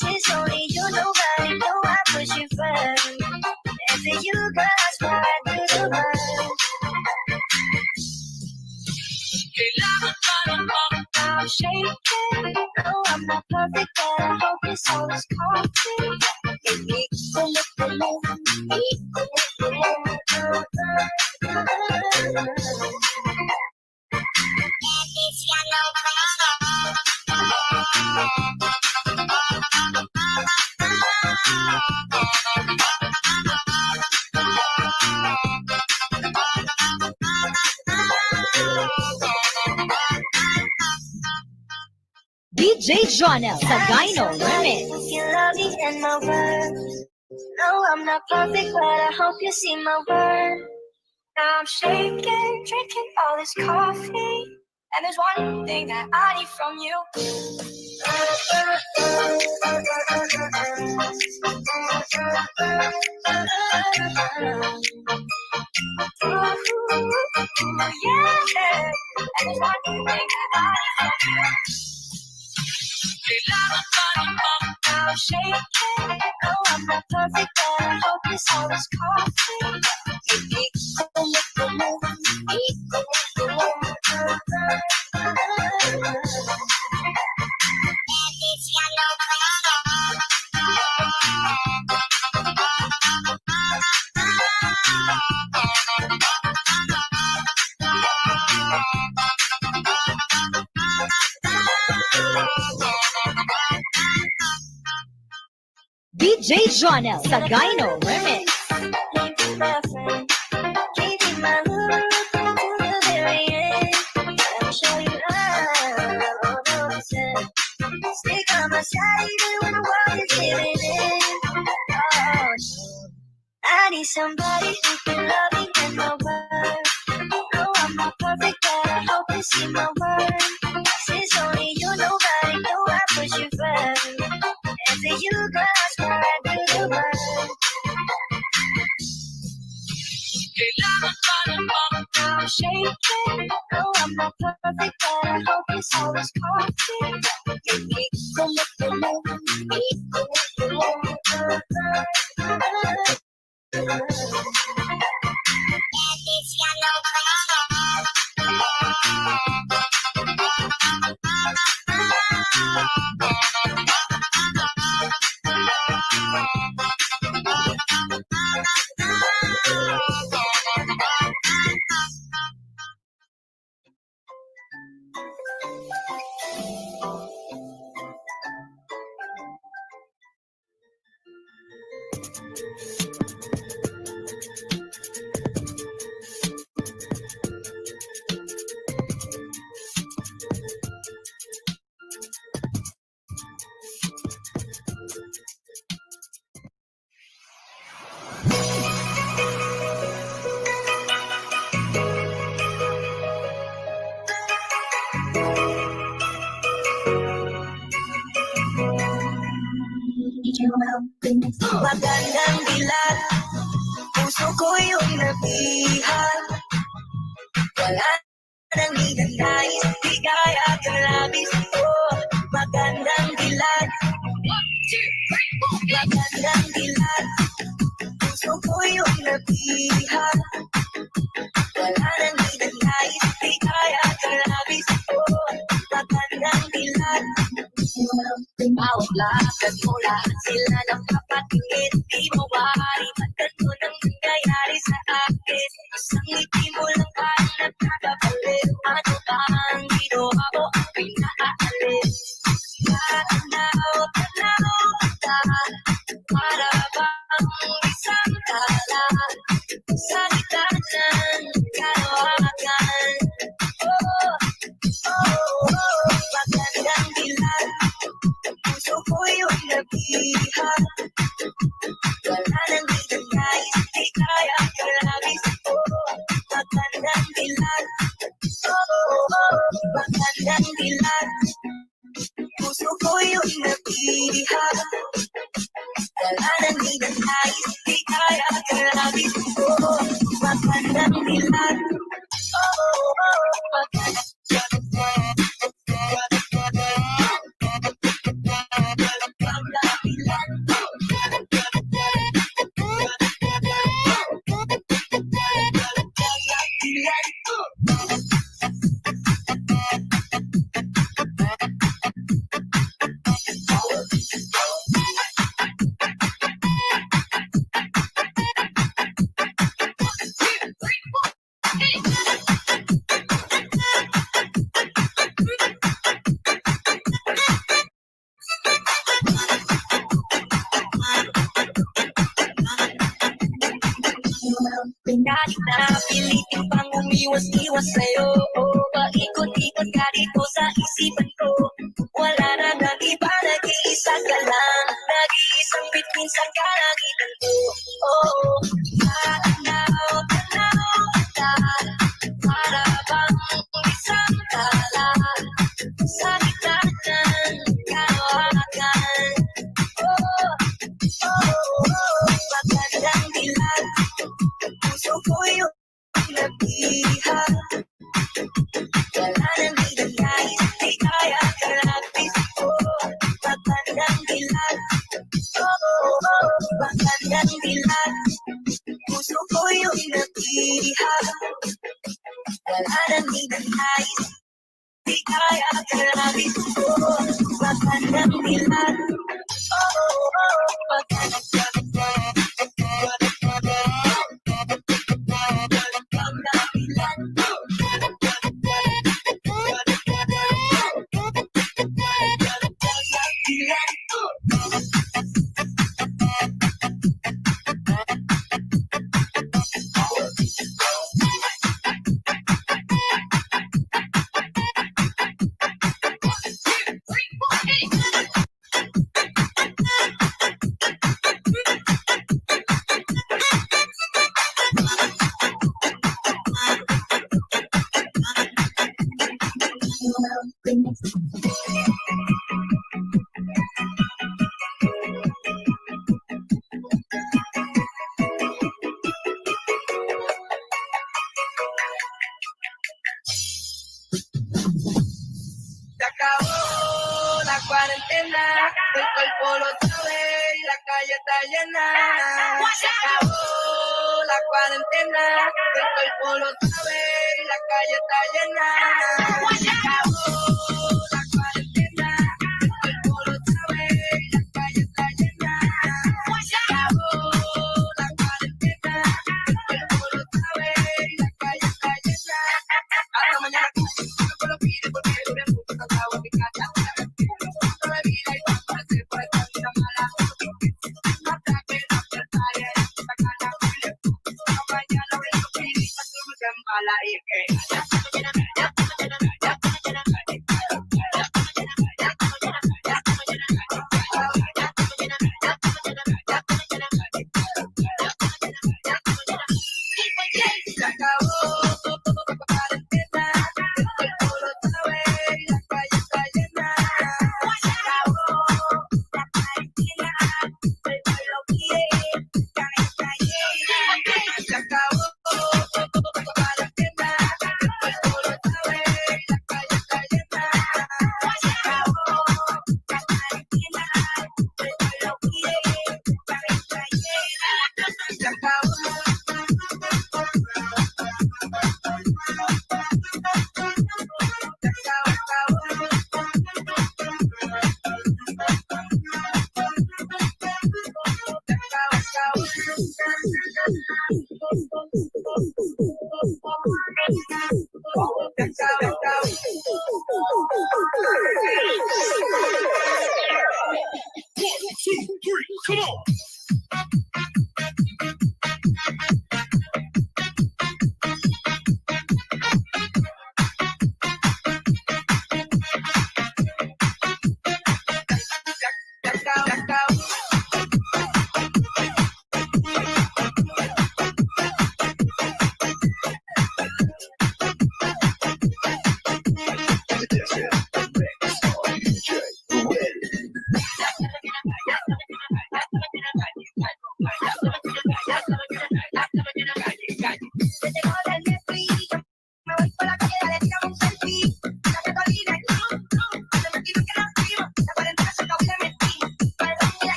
Since only you, nobody, no, I push you first. And for you, girl, that's why I do the work. Kailangan pa rin bang I'm shaking. No, I'm not perfect, but I hope D J Jonel Sagayno Remix. You love me and my worth. No, I'm not perfect, but I hope you see my worth. Now I'm shaking, drinking all this coffee. And there's one thing that I need from you. Ooh, yeah. And there's one thing that I need from you. I'm shaking. No, I'm not perfect, but I hope you saw this coffee. D J Jonel Sagayno Remix. I need somebody who can love me and my world. No, I'm not perfect, but I hope you see my worth. Since only you, nobody, no, I put you first. And for you, girl, I swear I do the world. I'm shaking. No, I'm not perfect, but I hope you saw this coffee. Magandang dilat, puso ko'y nabihan. Wala nang iba nais, ligaya kang labis. Oh, magandang dilat. Magandang dilat, puso ko'y nabihan. Wala nang iba nais, ligaya kang labis. Oh, magandang dilat. Bawat lakad mo, lahat sila napapatingin. Di mawari man ganun ang nangyayari sa akin. Isang ngiti mo lang parang nagkakabalik. Ano ba ang ginawa mo ang pinaalis? Tanaw, tanaw kita. Para bang isang tala sa gitna ng kalawakan. Oh, oh, oh, magandang dilat. Puso ko'y nabihan. Wala nang iba nais, ligaya kang labis. Oh, magandang dilat. Oh, oh, oh, magandang dilat. Puso ko'y nabihan. Wala nang iba nais, ligaya kang labis. Oh, magandang dilat. Oh, oh, oh, magandang Kahit na pilitin pang umiwas-iwas sa'yo, paikot-ikot ka dito sa isipan ko. Wala na nang iba, nag-iisa ka lang, nag-iisang bituin sa kalangitan ko. Oh, tanaw, tanaw kita, para bang isang tala sa gitna ng kalawakan. Oh, oh, oh, magandang dilag, puso ko yung nabiha. Wala nang iba, nais, di kaya kalapit ko. Magandang dilag, oh, oh, oh, magandang dilag, puso ko yung nabiha. Wala nang iba, nais, di kaya kalapit ko. Magandang dilag, oh, oh, oh, magandang dilag. Se acabó la cuarentena, el cuerpo lo sabe, la calle está llena. Se acabó la cuarentena, el cuerpo lo sabe, la calle está llena. Se acabó la cuarentena, el cuerpo lo sabe, la calle está llena. Se acabó la cuarentena, el cuerpo lo sabe, la calle está llena. Hasta mañana.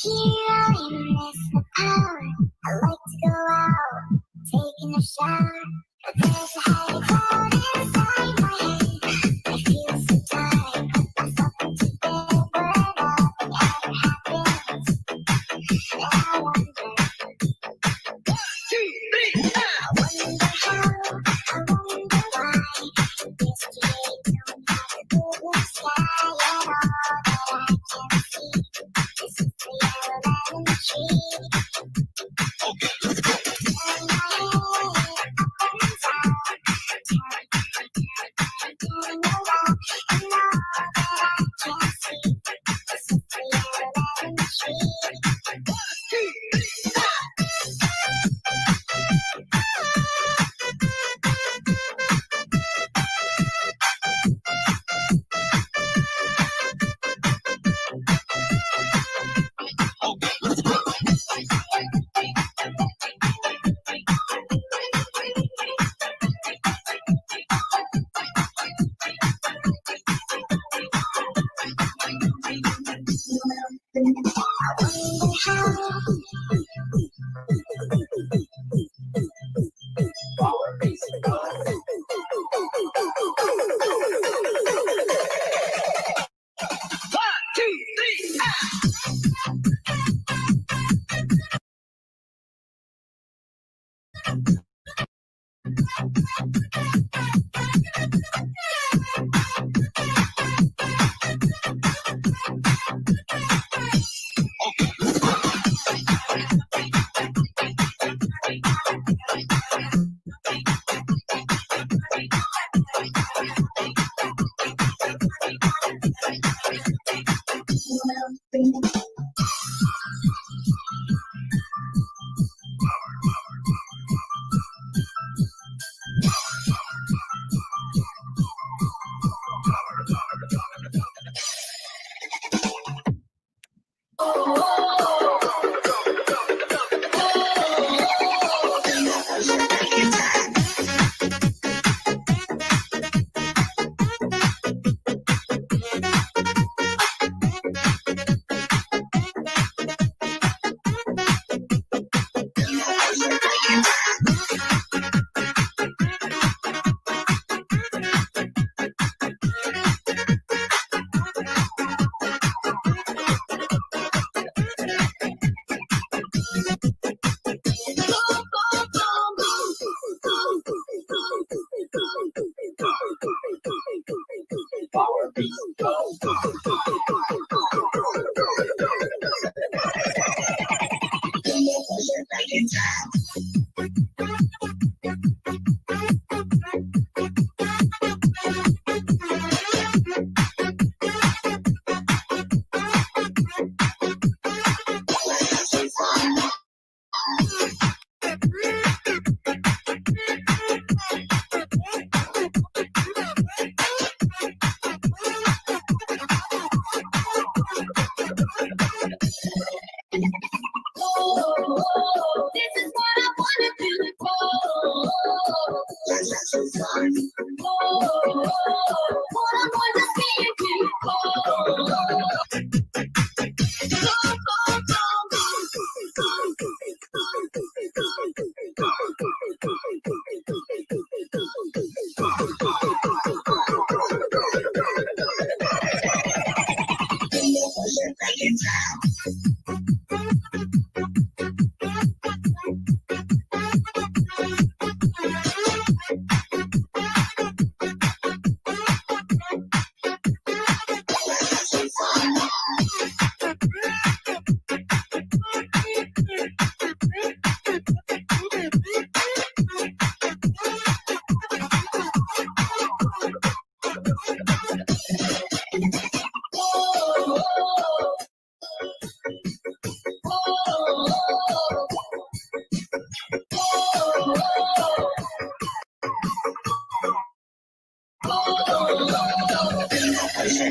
Here in this hour, I like to go out, taking a shower. But there's a heavy cloud inside my head. I feel so tired, but there's something to bear, but nothing ever happens. And I wonder, I wonder how, I wonder why. Yesterday, don't have a blue sky at all that I can see. This is the yellow lemon tree. Turn my head up and down, turn, turn, turn, turn, turn, turn, and all that I can see. This is the yellow lemon tree. Dia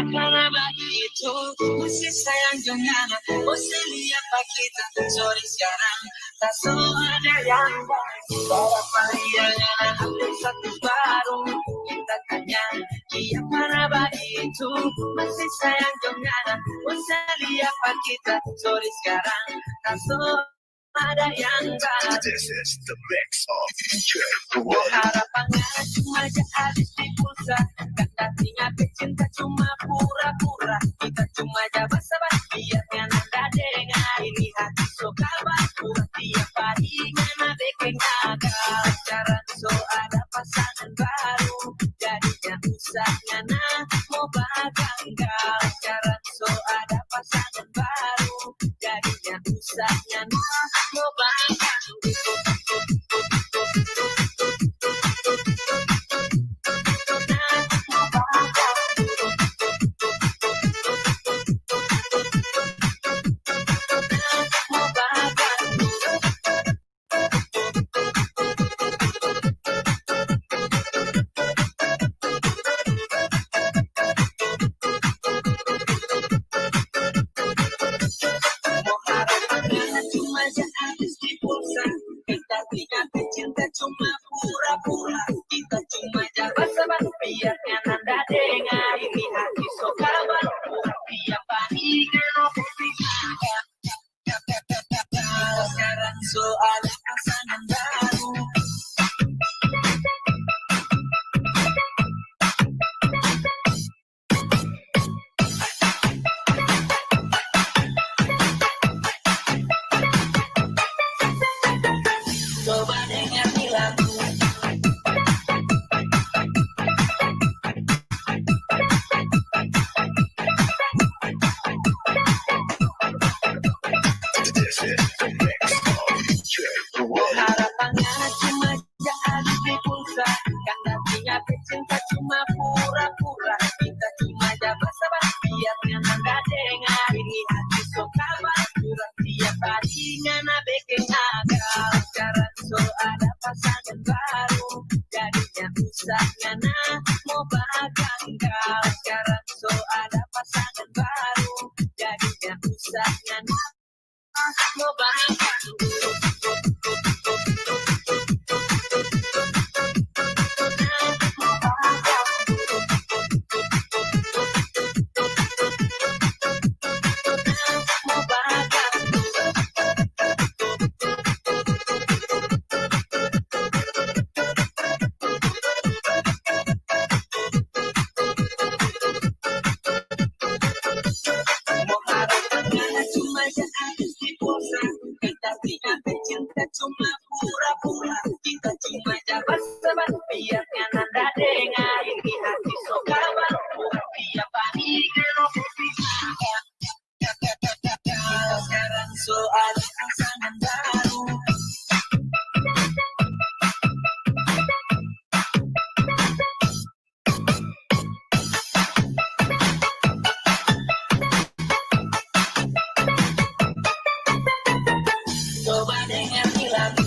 ka na ba itu? Masih sayang dengan aku. Masih lihat pa kita. Sorry, sekarang tak so ada yang baru. Para pariyanan, satu baru kita tanya. Dia ka na ba itu? Masih sayang dengan aku. Masih lihat pa kita. Sorry, sekarang tak so ada yang baru. This is the mix of D J Ron. Harapan cuma ja habis di pulsa. Kan dati nga pecinta cuma pura-pura. Kita cuma ja basa-basi, biar nanda dengar ini hati so kabar. Pura tiap hari ngana bikin gagal. Sekarang so ada pasangan baru. Jadinya usah ngana mau baganggal. Sekarang so ada pasangan baru. Jadinya usah ngana mau baganggal. Muharap na cuma ja habis di pulsa. Kita tinggal cinta cuma pura-pura. Kita cuma ja basa-basi, biar nanda dengar ini hati so kabar. Pura tiap hari kalau sekarang so ada pasangan baru. Coba dengar ni lagu. Harapan ngana cuma ja habis di pulsa. Kan dati nga pecinta cuma pura-pura. Kita cuma ja basa-basi, biar nanda dengar ini hati so kabar. Pura tiap hari ngana bikin gagal. Sekarang so ada pasangan baru. Jadinya usah ngana mau baganggal. Sekarang so ada pasangan baru. Jadinya usah ngana mau baganggal. Muharap na cuma ja habis di pulsa. Kita tinggal pecinta cuma pura-pura. Kita cuma ja basa-basi, biar nanda dengar ini hati so kabar. Pura tiap hari kalau sekarang so ada pasangan baru. Coba dengar ni lagu.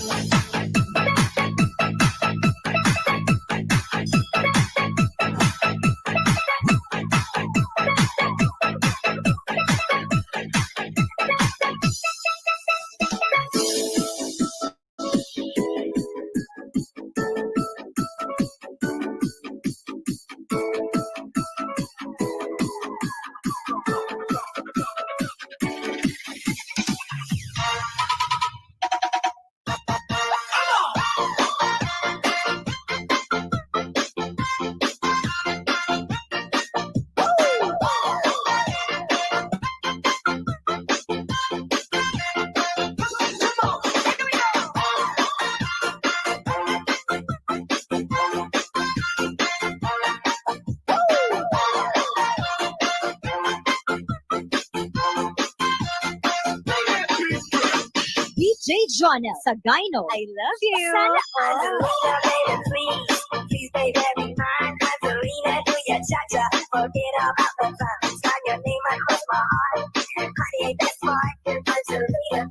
D J Jonel Sagayno, I love you. Sana all. Angelina, baby, please. Please, baby, be mine. Angelina, do your cha-cha. Forget about the violence. Sign your name across my heart. Honey, ain't that smart? Angelina.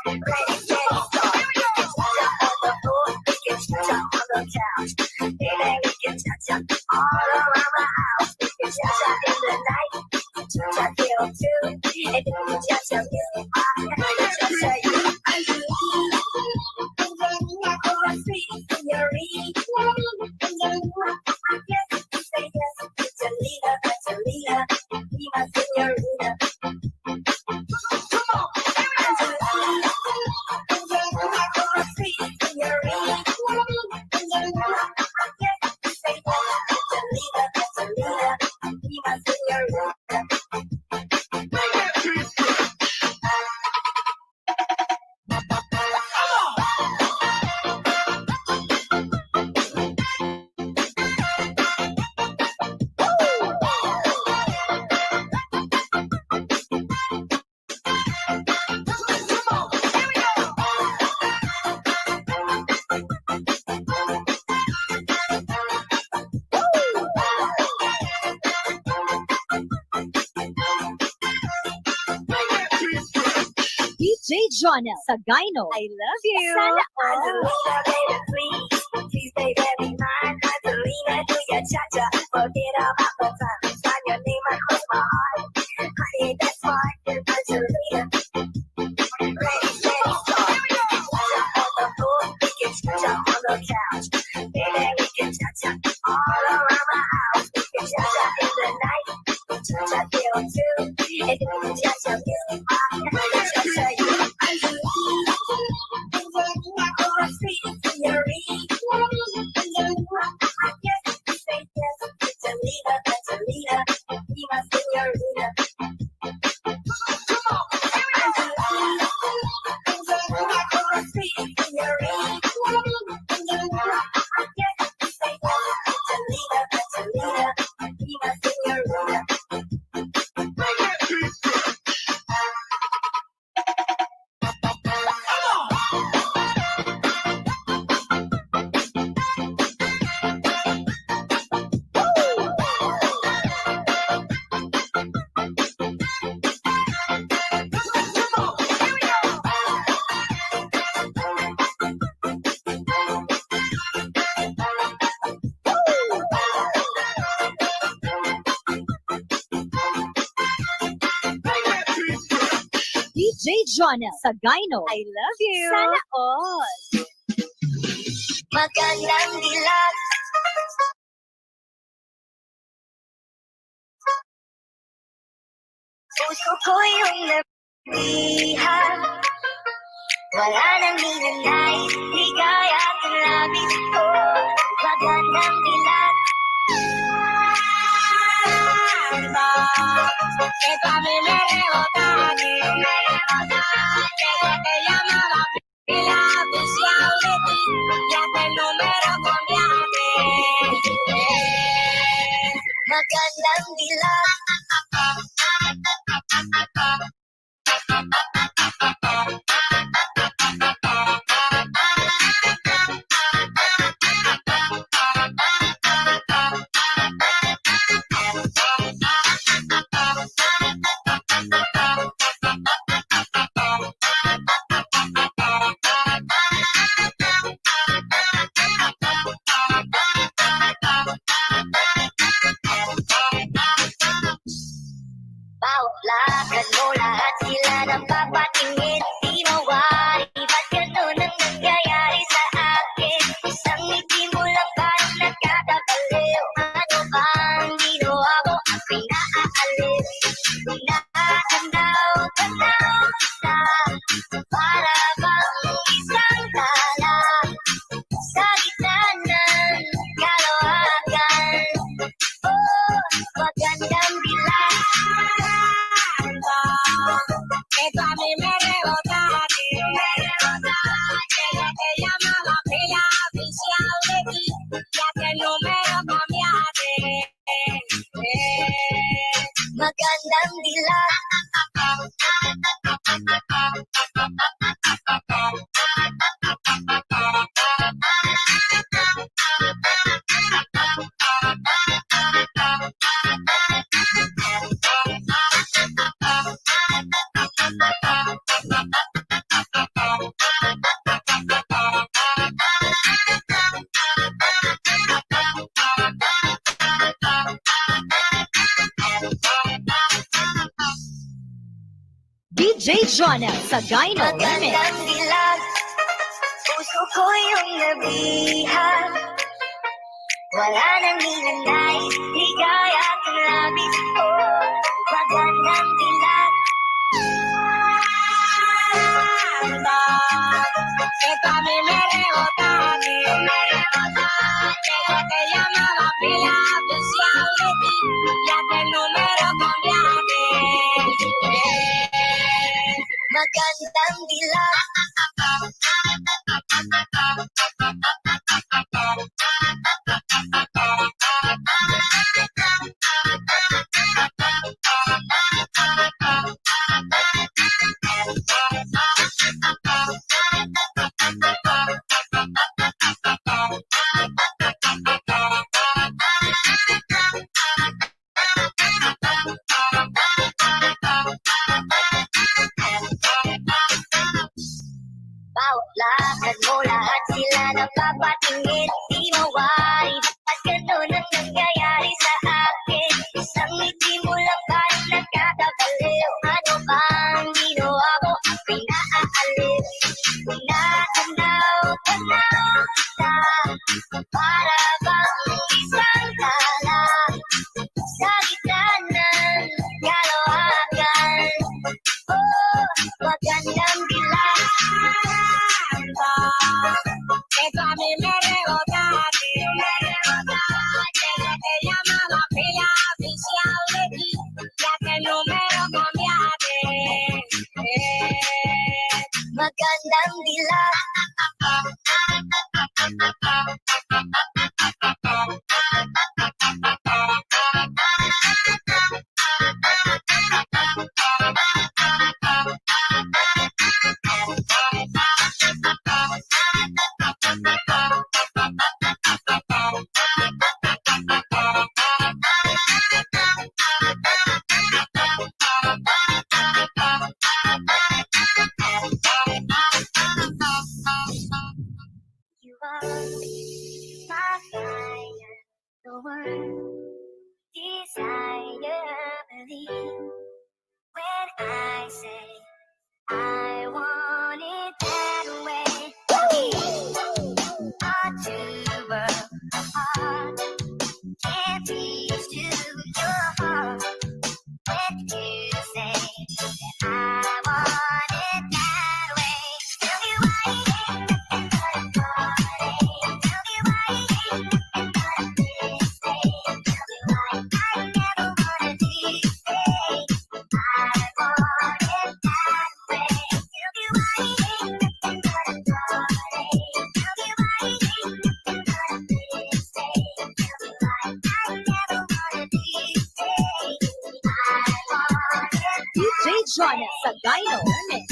Ready, steady, start. Cha-cha on the D J Jonel Sagayno, I love you. Sana all. D J Jonel Sagayno, I love you. Sana all. Magandang dilag. Puso ko'y humnabihag. Wala nang hinanay, ligaya at labis ko. Magandang dilag. Esta mi me rebota aquí. Te llama la pila oficial de ti. Ya te número cambiaste. Magandang dilag. Paulakan mo lahat sila ng papatingin, di mawari. Ba't ganun ang nangyayari sa akin? Isang ngiti mo lang parang nakakabaliw. Ano bang ginawa ko? Ako'y naaaliw. Tinatanaw-tanaw kita, para bang isang tala sa gitna ng kalawakan. Oh, magandang dilag. Ito a mí me rebota a ti. Te llamaba pila oficial de ti. Ya que el número cambiaste. Magandang dilag. J Jonel Sagayno Remix. Magandang dilag, puso ko'y iyong nabihag. Wala nang hinanay, ligaya kong labis, oh, magandang dilag. Esta mi me rebota, mi me rebota. Te llamaba pila oficial de ti, ya te número cambiaste. Magandang dilag. Bawat lakad mo, lahat sila napapatingin. Di mawari, bakit ganun ang nangyayari sa akin? Isang ngiti mo lang, parang nakakabaliw. Ano bang ginawa mo? Ako'y naaaliw. Tinatanaw-tanaw kita, para bang isang tala sa gitna ng kalawakan. Oh, magandang dilag. Esta mi me rebota, mi me rebota. Te llamaba pila oficial de ti, ya te número cambiaste. Eh, magandang dilag. You are my fire, the one desire, believe. When I say I want it that way, October heart can't reach to your heart. When you say that I want it that way, tell me why it ain't nothing but a heartache. Tell me why it ain't nothing but a mistake. Tell me why I never wanna be fake. I want it that way. Tell me why it ain't nothing but a heartache. Tell me why it ain't nothing but a mistake. Tell me why I never wanna be fake. I want it that way. D J Jonel Sagayno Remix.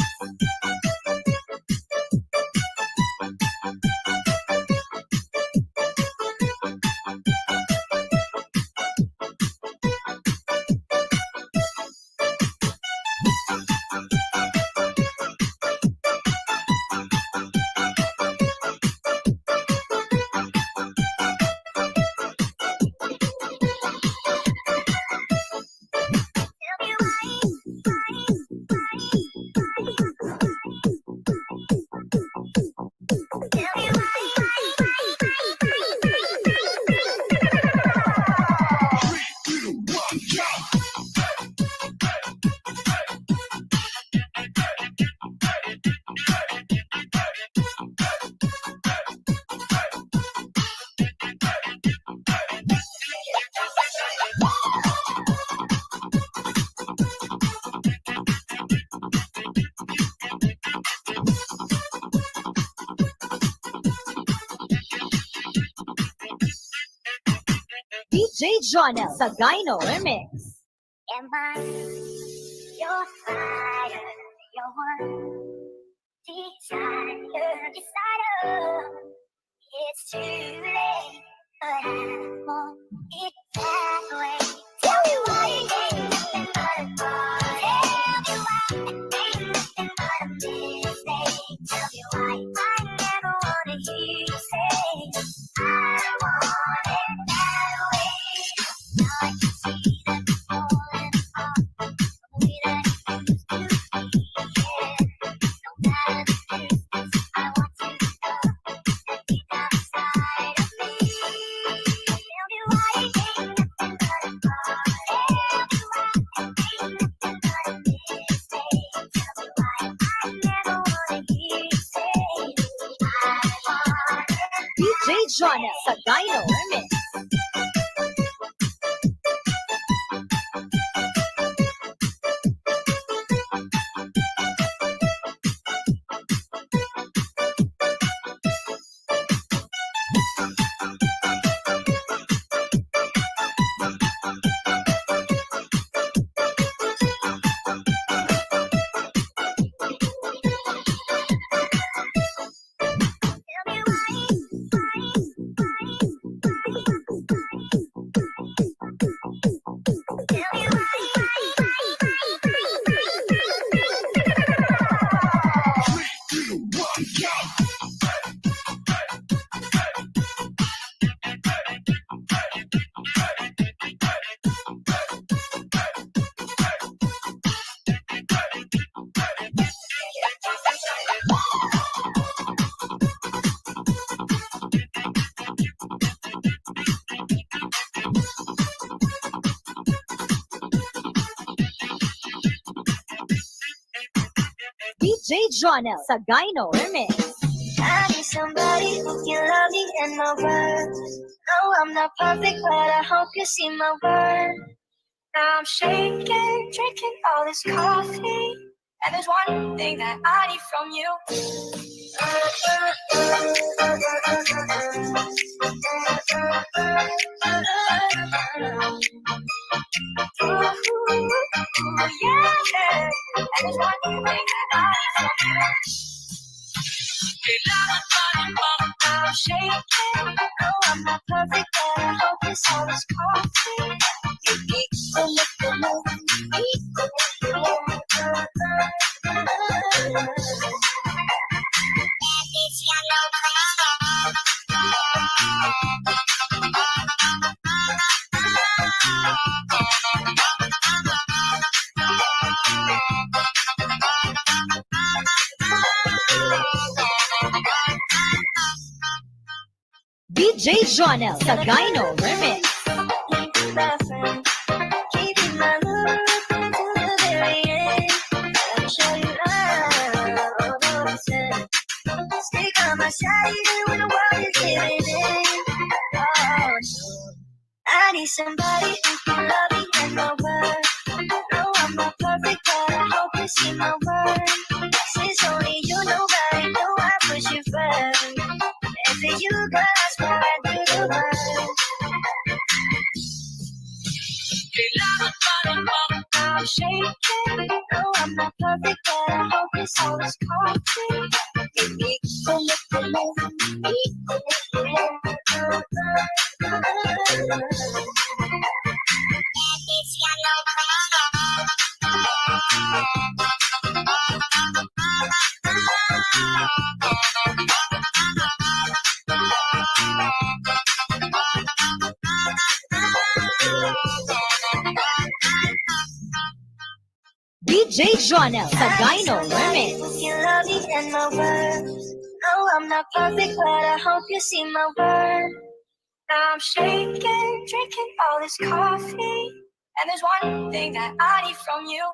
D J Jonel Sagayno Remix. Am I your fire, your one desire? Yes, I know it's too late, but I want it that way. Tell me why it ain't nothing but a heartache. Tell me why it ain't nothing but a mistake. Tell me why I never wanna hear you say, "I want it that way." Now I can see that you're falling apart. The way that it used to be. Jonel Sagayno Remix. D J Jonel Sagayno Remix. I need somebody who can love me and my worth. No, I'm not perfect, but I hope you see my worth. Now I'm shaking, drinking all this coffee. And there's one thing that I need from you. Ooh, yeah. And there's one thing that I need from you. Kailangan pa rin bang I'm shaking. No, I'm not perfect, but I hope this all is coffee. Hindi ko magdala, hindi ko magdala. D J Jonel Sagayno Remix. Keeping my love until the very end. I'll show you love. Stick on my side even when the world is giving in. Oh, no. I need somebody who can love me and my worth. No, I'm not perfect, but I hope you see my worth. Since only you know, I know I put you first. And for you, girl, I swear I do the world. Kailangan pa rin bang I'm shaking. No, I'm not perfect, but I hope this all is coffee. Hindi ko magdala, hindi ko magdala. D J Jonel Sagayno Remix. You love me and my worth. No, I'm not perfect, but I hope you see my worth. Now I'm shaking, drinking all this coffee. And there's one thing that I need from you.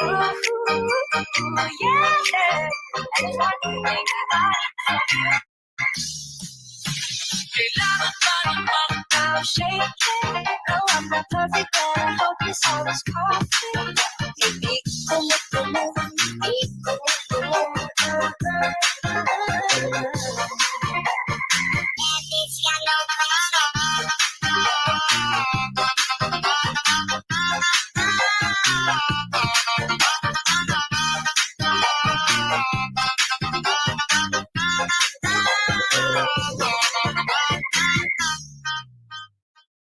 Ooh, yeah. And there's one thing that I need from you. Kailangan pa rin bang I'm shaking. No, I'm not perfect, but I hope this all is coffee. Hindi ko magdala, hindi ko magdala.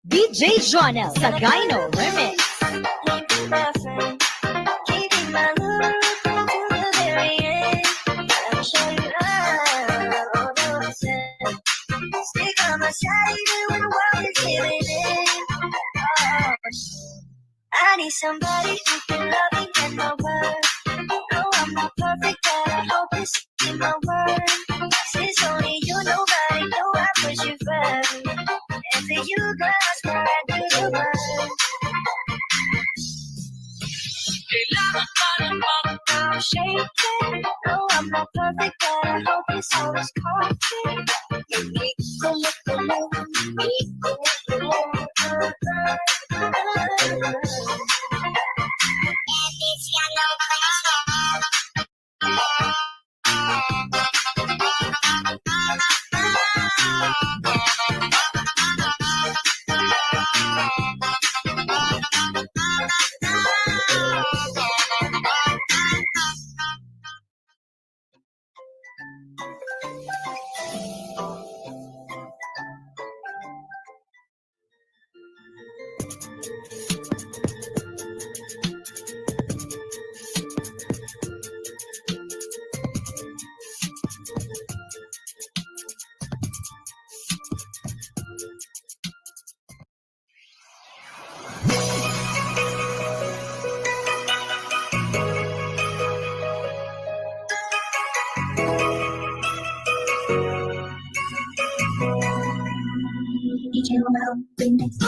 D J Jonel Sagayno Remix. Keeping my love until the very end. I'll show you love. Stick on my side even when the world is giving in. Oh, I need somebody who can love me and my worth. No, I'm not perfect, but I hope you see my worth. Since only you know, nobody know I put you first. And for you, girl, I swear I do the world.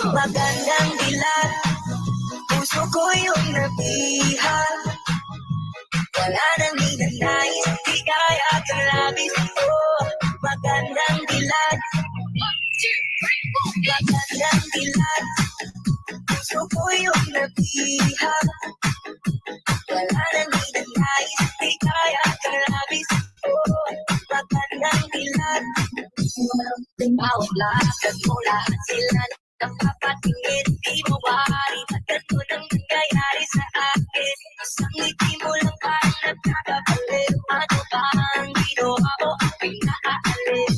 Magandang dilat, puso ko yung nabiha. Wala nang ninanais, di kaya kalabis. Oh, magandang dilat. Magandang dilat, puso ko yung nabiha. Wala nang ninanais, di kaya kalabis. Oh, magandang dilat. Bawat lakad mo, lahat sila napapatingin. Di mawari, ba't ganito nang nangyayari sa akin? Isang ngiti mo lang ang nagkakabaliw. Ano ba ang ginawa mo ang pinakaalis?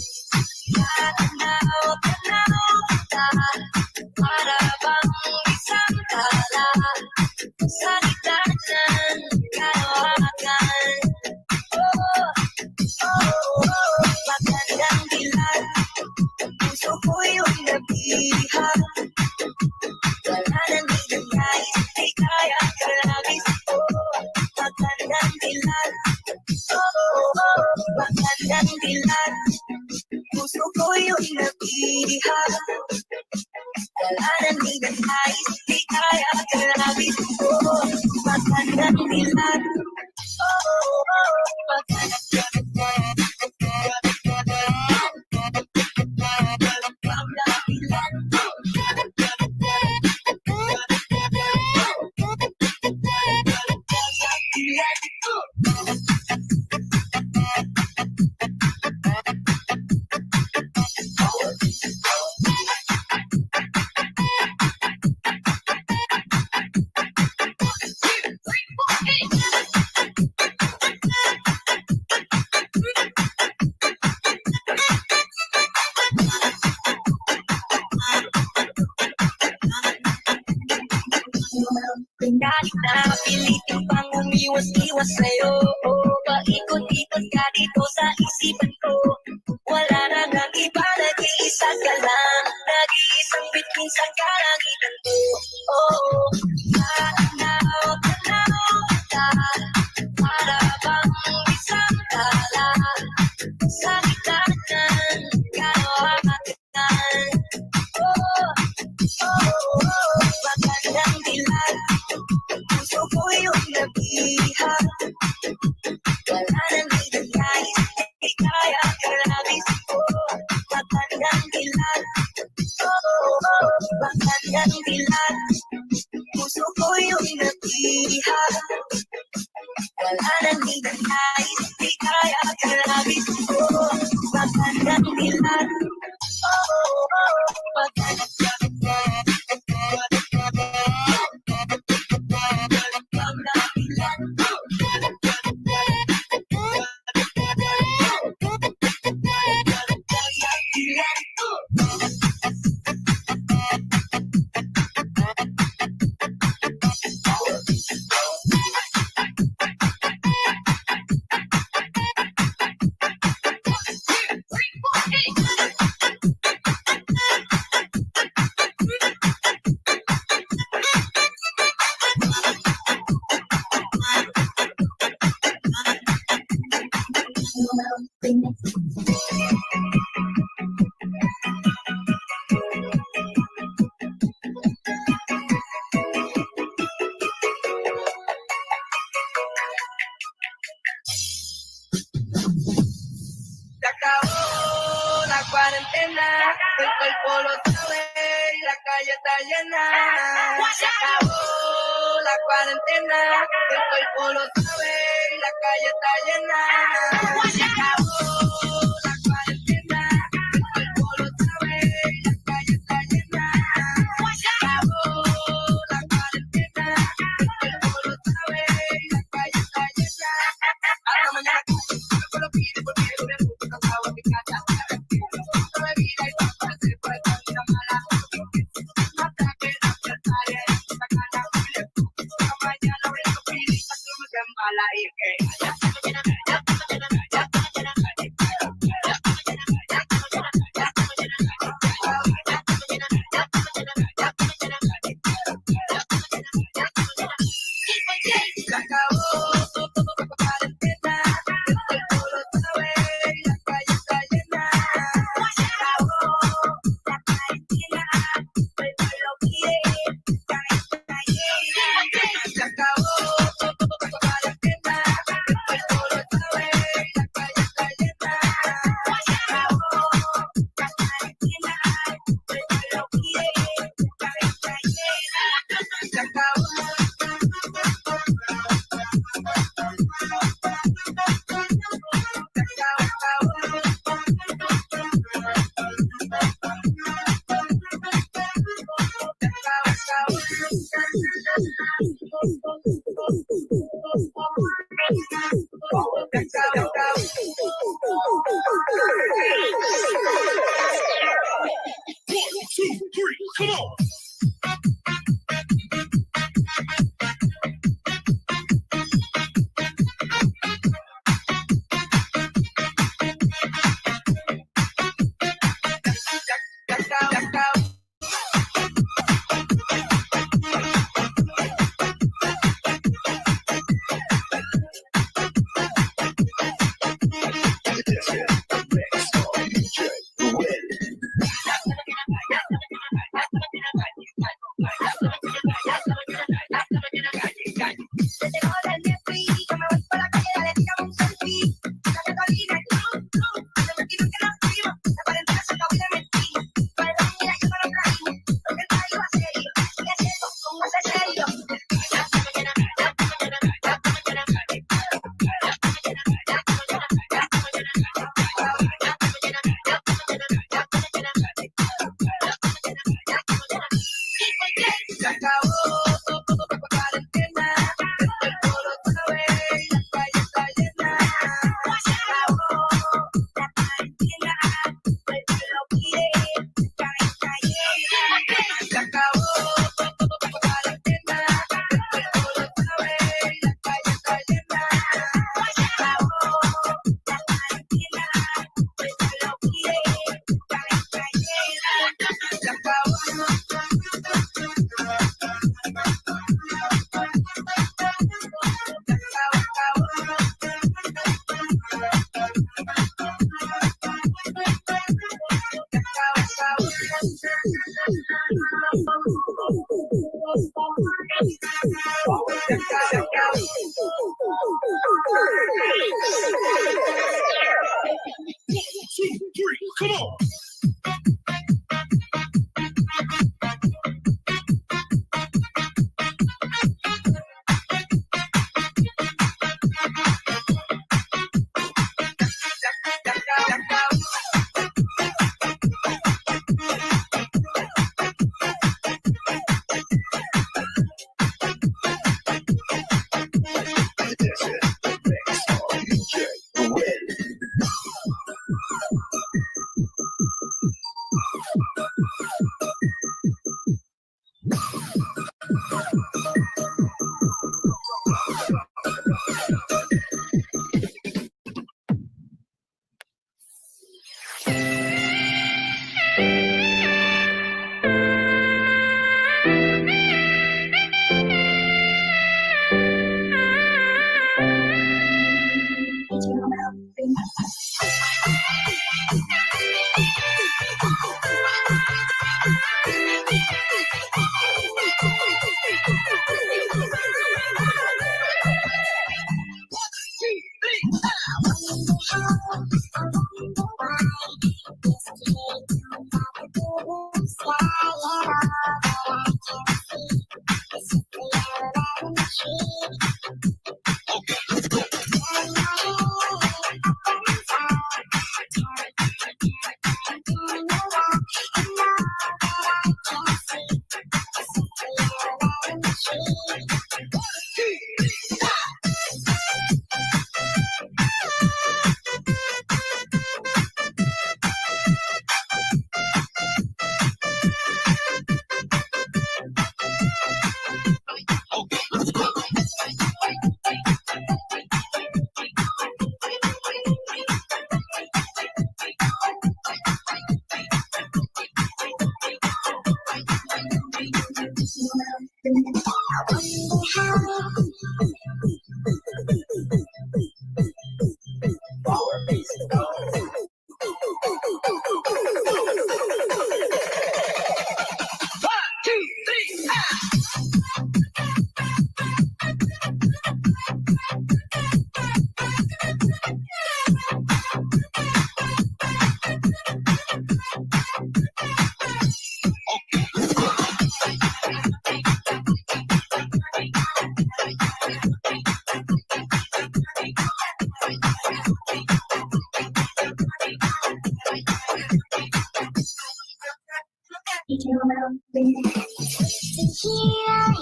Tanaw, tanaw kita, para bang isang tala sa gitna ng kalawakan. Oh, oh, oh, magandang dilat. Puso ko yung nabiha. Wala nang ninanais, di kaya kalabis. Oh, magandang dilat. Oh, oh, oh, magandang dilat. Puso ko yung nabiha. Wala nang ninanais, di kaya kalabis. Oh, magandang dilat. Oh, oh, oh, magandang dilat. Kahit na pilitin pang umiwas-iwas sa'yo, paikot-ikot ka dito sa isipan ko. Wala na nang iba, nag-iisa ka lang, nag-iisang bituin sa kalangitan ko. Oh, tanaw, tanaw kita, para bang isang tala sa gitna ng kalawakan. Oh, oh, oh, magandang dilat. Puso ko yung nabiha. Wala nang ninanais, di kaya kalabis. Oh, magandang dilat. Oh, oh, oh, magandang dilat. Puso ko yung nabiha. Wala nang ninanais, di kaya kalabis. Oh, magandang dilat. Oh, oh, oh, magandang dilat. La cuarentena, el cuerpo lo sabe, la calle está llena. Se acabó la cuarentena, el cuerpo lo sabe, la calle está llena. Se acabó la cuarentena, el cuerpo lo sabe, la calle está llena. Se acabó la cuarentena, el cuerpo lo sabe, la calle está llena. Hasta mañana. One, two, three, come on. One, two, three, come on. Here I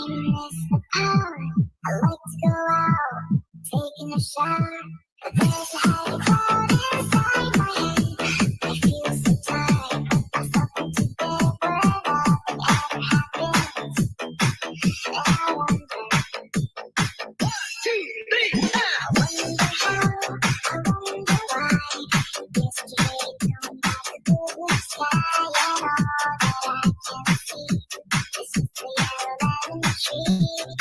miss the power. I like to go out, taking a shower. But there's a heavy cloud inside my head. I feel so tired. I'm stuck in bed where nothing ever happens. And I wonder, I wonder how, I wonder why. Yesterday, coming out the blue sky, and all that I can see is just the yellow lemon tree.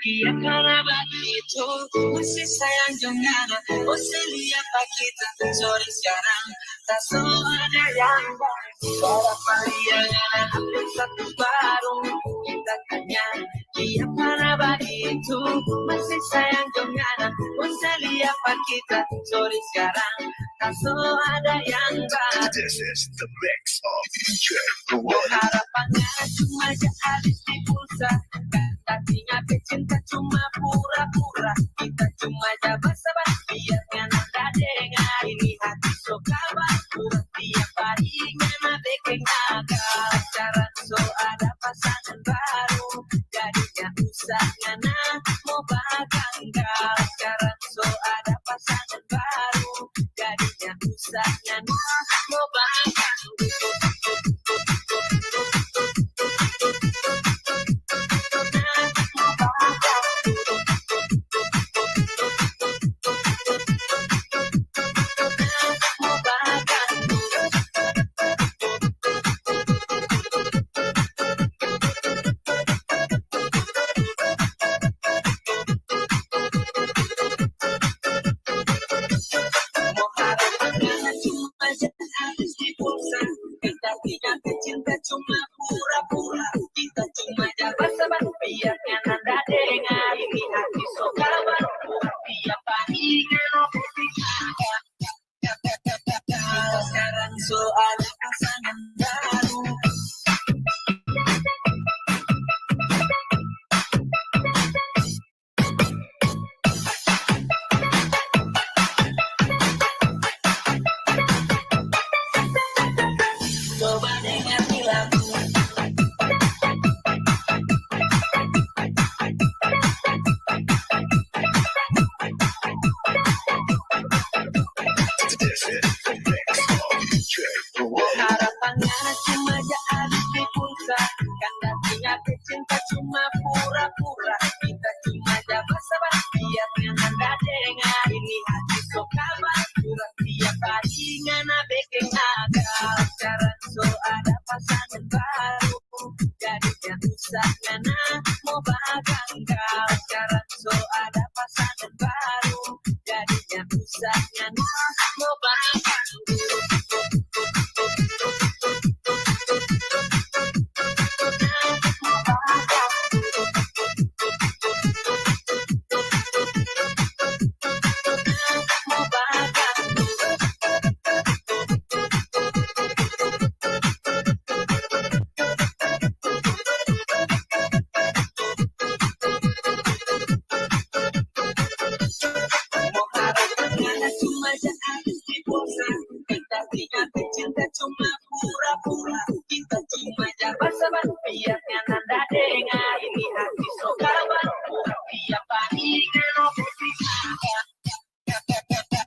Iya ka na ba dito? Masisayang yung ngana. O siliya pa kita. Sorry, sekarang. Taso ada yang baru. Para paliya na. Sa tubarong. Iya pa na ba itu? Masih sayang juga na. Kung sali apa kita, sorry sekarang. Kaso ada yang ba? This is the mix of D J Ruel. Harapan nga cuma ja habis di pulsa. Tatinya cinta cuma pura-pura. Kita cuma ja basa-basi. Biar nga nanda dengar ini hati so kabar. Pura tiap hari nga na bikin agak. Sekarang so ada pasangan baru. Jadinya usah nga na mau baganggal. Sekarang so ada pasangan baru. Jadinya usah nga na mau baganggal. Kita tidak cinta cuma pura-pura. Kita cuma jabat-jabat biar nanda dengar. Ini hati so kabar. Tiap hari kalau sekarang so ada pasangan baru. Coba dengar lagu. Harapan nga na cuma ja habis di pulsa. Kan datinya cinta cuma pura-pura. Kita cuma ja basa-basi. Biar nanda dengar ini hati so kabar. Pura tiap hari nga na bikin agak. Sekarang so ada pasangan baru. Jadinya usah nga na mau baganggal. Sekarang so ada pasangan baru. Jadinya usah nga na mau baganggal. Cuma ja habis di pulsa. Kita tidak cinta cuma pura-pura. Kita cuma ja basa-basi. Biar nanda dengar ini hati so kabar. Tiap hari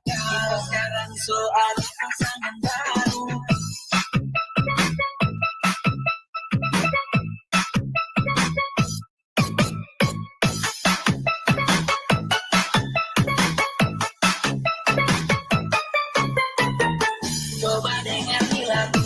kalau sekarang so ada pasangan baru. Coba dengar lagu.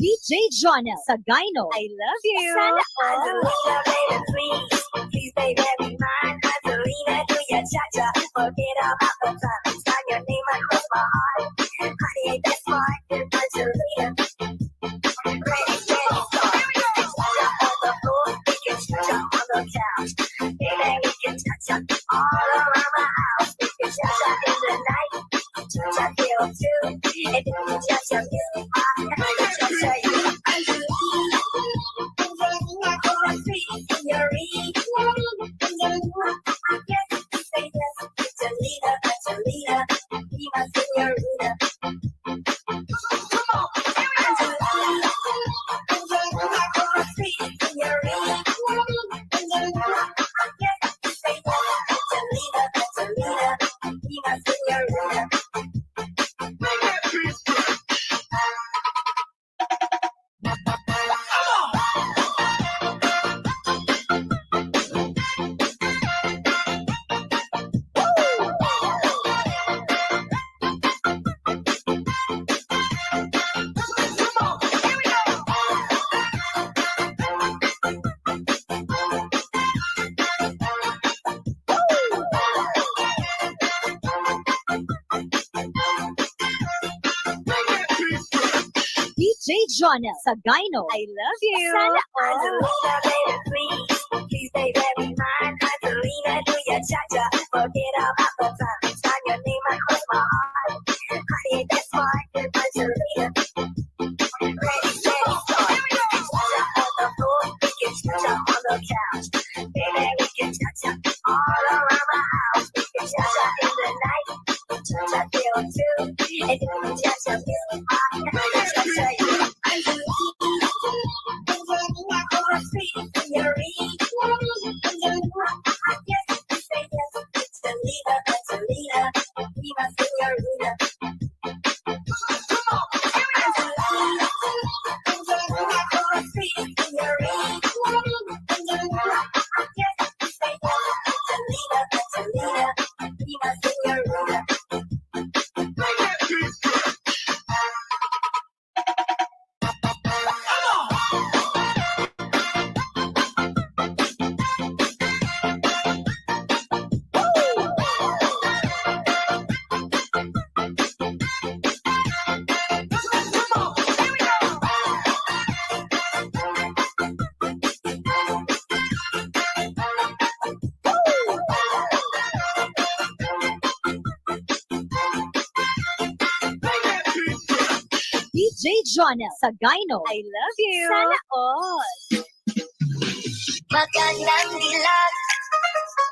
D J Jonel Sagayno, I love you. Sana all. Please, baby, be mine. Angelina, do your cha-cha. Forget about the time. Sign your name across my heart. Honey, ain't that smart? Angelina. Ready, steady, start. Cha-cha on the floor. We can cha-cha on the couch. Baby, we can cha-cha all around my house. We can cha-cha in the night. Cha-cha till two. And then we cha-cha music. I cha-cha you. Angelina, Angelina, you're a sweet señorita. Angelina, I guess J Jonel Sagayno, I love you. Sana all. Angelina, baby, please. Please, baby, be mine. Angelina, do your cha-cha. Forget about the time. Sign your name across my heart. Honey, that's mine. Angelina. Ready, steady, start. Cha-cha on the floor. We can cha-cha on the couch. Baby, we can cha-cha all around the house. We can cha-cha in the night. Cha-cha till two. And then we cha-cha till five. Cha-cha, yeah. D J Jonel Sagayno, I love you. Sana all. Magandang dilag,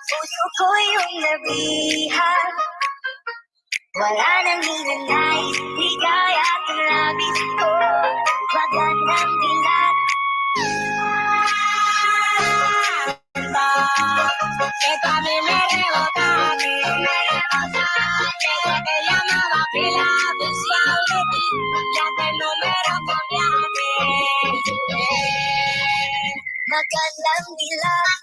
puso ko'y iyong nabihan. Wala nang hinanais, ligaya at labis ko. Magandang dilag. Esta mi me rebota a mí. Ella te llamaba, pila oficial de ti. Ya te número cambiaste. Magandang dilag.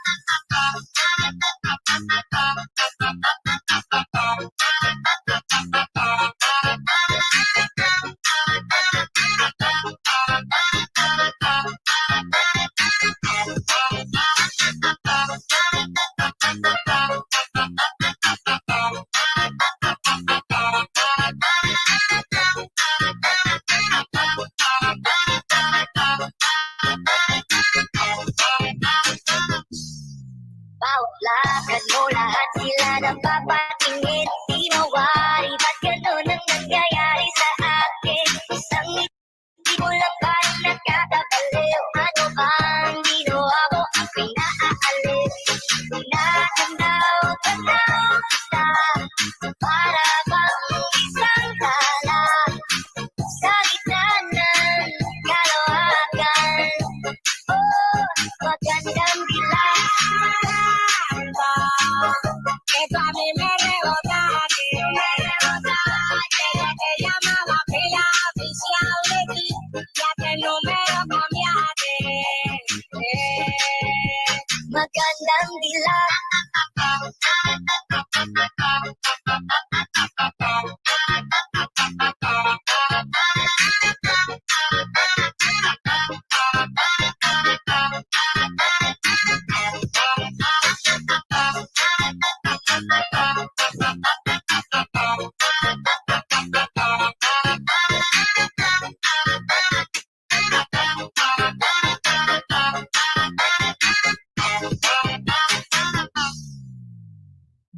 Bawal lakad mo, lahat sila napapatingin. Di mawari, ba't ganun ang nangyayari sa akin? Isang ngiti mo lang ba nakakabaliw? Ano ba ang ginawa mo? Ako'y naaaliw. Tinatanaw-tanaw kita, para bang isang tala sa gitna ng kalawakan. Oh, magandang dilag. Esta mi me rebota a mí. Ella te llamaba, pila oficial de ti. Ya te número cambiaste. Eh. Magandang dilag.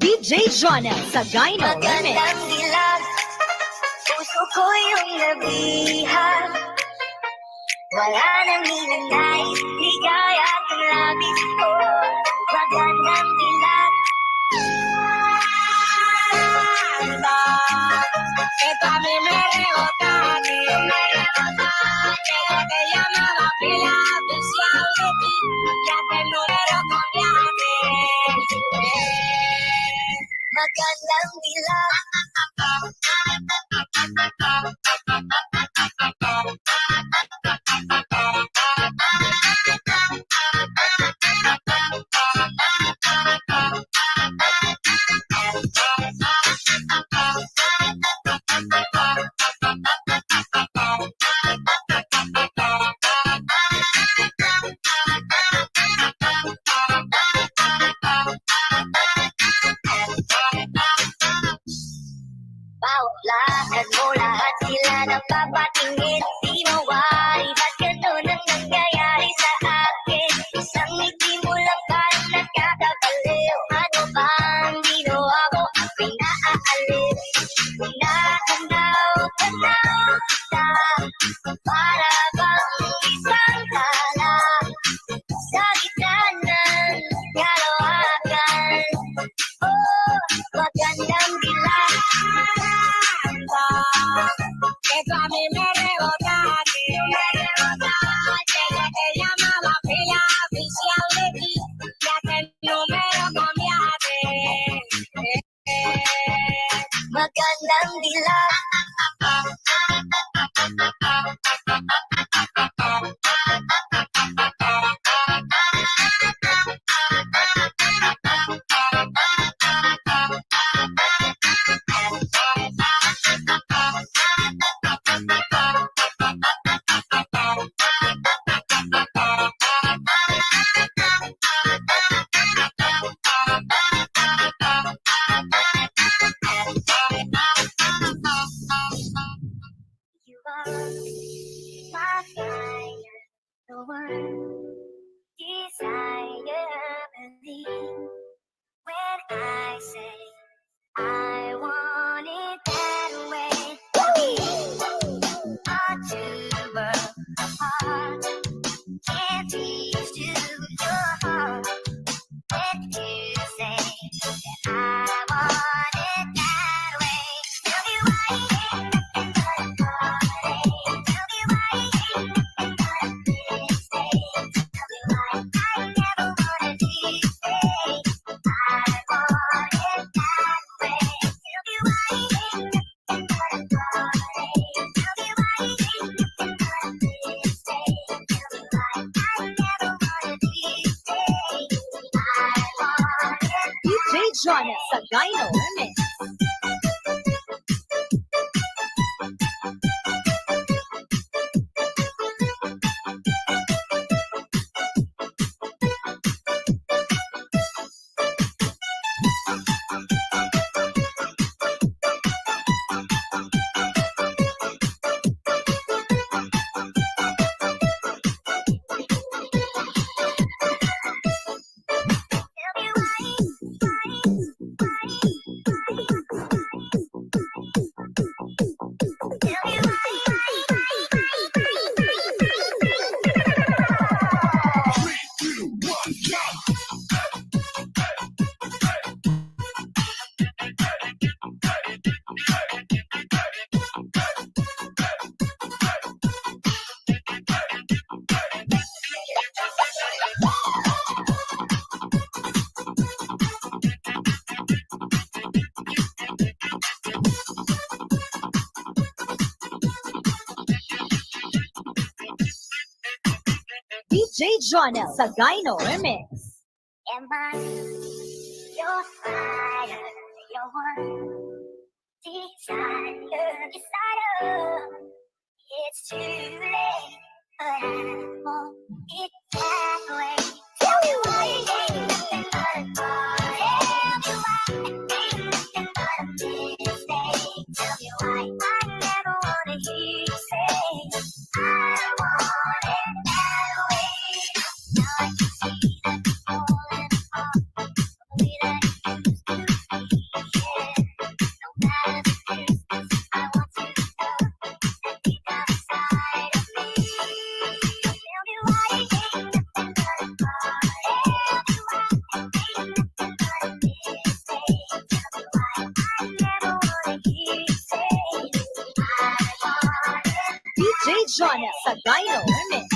D J Jonel Sagayno Remix. Magandang dilag, puso ko iyong nabihan. Wala nang hinanais, ligaya at labis ko. Magandang dilag. Esta mi me rebota a mí. Ella te llamaba, pila oficial de ti. Ya te número cambiaste. Magandang dilag. You are my fire, the one desire, believe. When I say I want it that way, a tumor apart, can't reach to your heart. When you say that I want it that way, tell me why it ain't nothing but a heartache. Tell me why it ain't nothing but a mistake. Tell me why I never wanna be saved. I want it that way. Tell me why it ain't nothing but a heartache. Tell me why it ain't nothing but a mistake. Tell me why I never wanna be saved. I want it that way. D J Jonah Sagayno Remix. D J Jonel Sagayno Remix. Am I your fire, your one desire, desire? It's too late, but I want it that way. Tell me why it ain't nothing but a bore. Tell me why it ain't nothing but a mistake. Tell me why I never wanna hear you say, "I want it that way." Now I can see that you're falling apart. D J Jonel Sagayno Remix.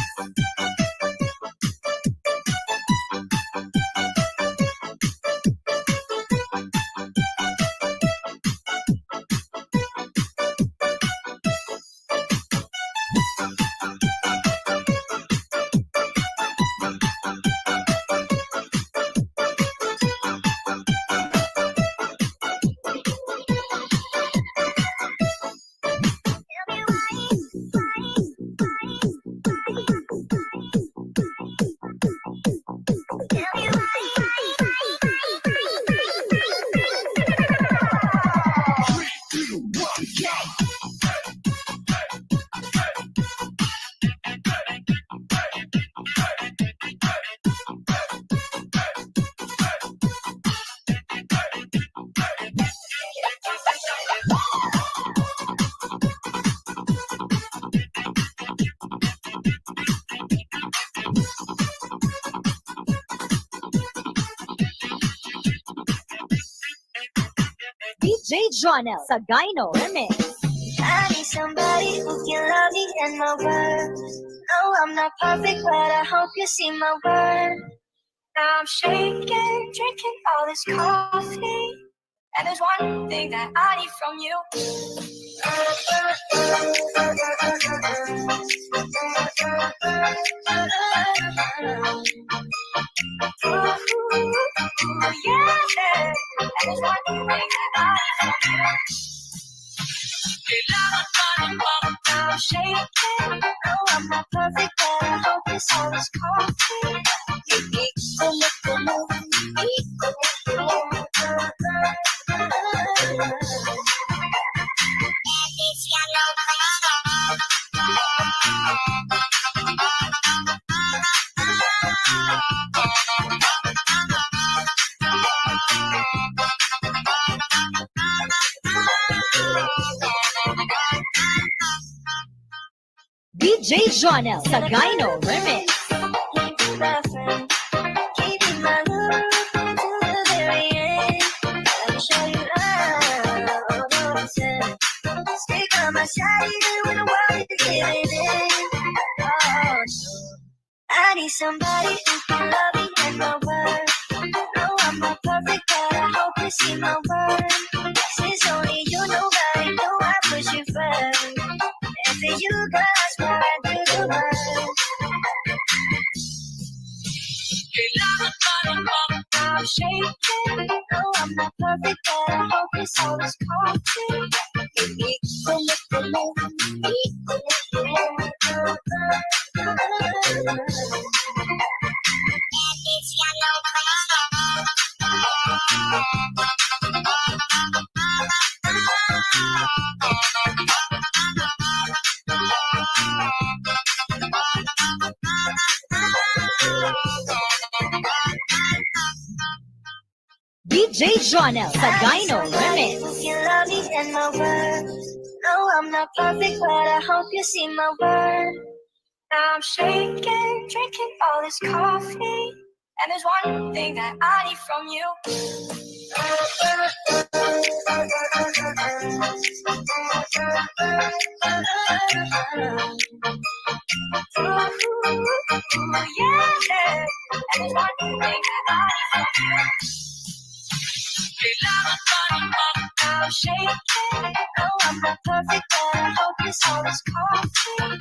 D J Jonel Sagayno Remix. I need somebody who can love me and my worth. No, I'm not perfect, but I hope you see my worth. Now I'm shaking, drinking all this coffee. And there's one thing that I need from you. Ooh, yeah. And there's one thing that I need from you. Kailangan pa ng pagkain. I'm shaking. No, I'm not perfect, but I hope this all is coffee. Ikot mo, ikot mo. D J Jonel Sagayno Remix. I need somebody who can love me and my worth. No, I'm not perfect, but I hope you see my worth. Since only you know, nobody know I put you first. And for you, girl, I swear I do the world. Kailangan pa ng pag- I'm shaking. No, I'm not perfect, but I hope this all is coffee. D J Jonel Sagayno Remix. You love me and my worth. No, I'm not perfect, but I hope you see my worth. Now I'm shaking, drinking all this coffee. And there's one thing that I need from you. Ooh, yeah. And there's one thing that I need from you. Kailangan pa ng pag- I'm shaking. No, I'm not perfect, but I hope this all is coffee.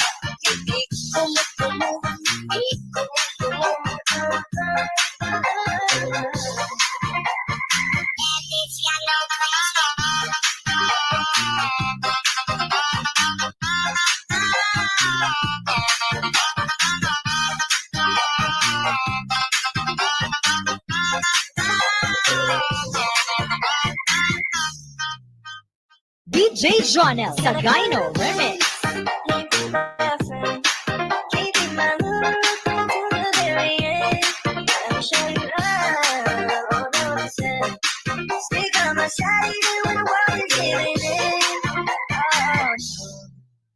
D J Jonel Sagayno Remix.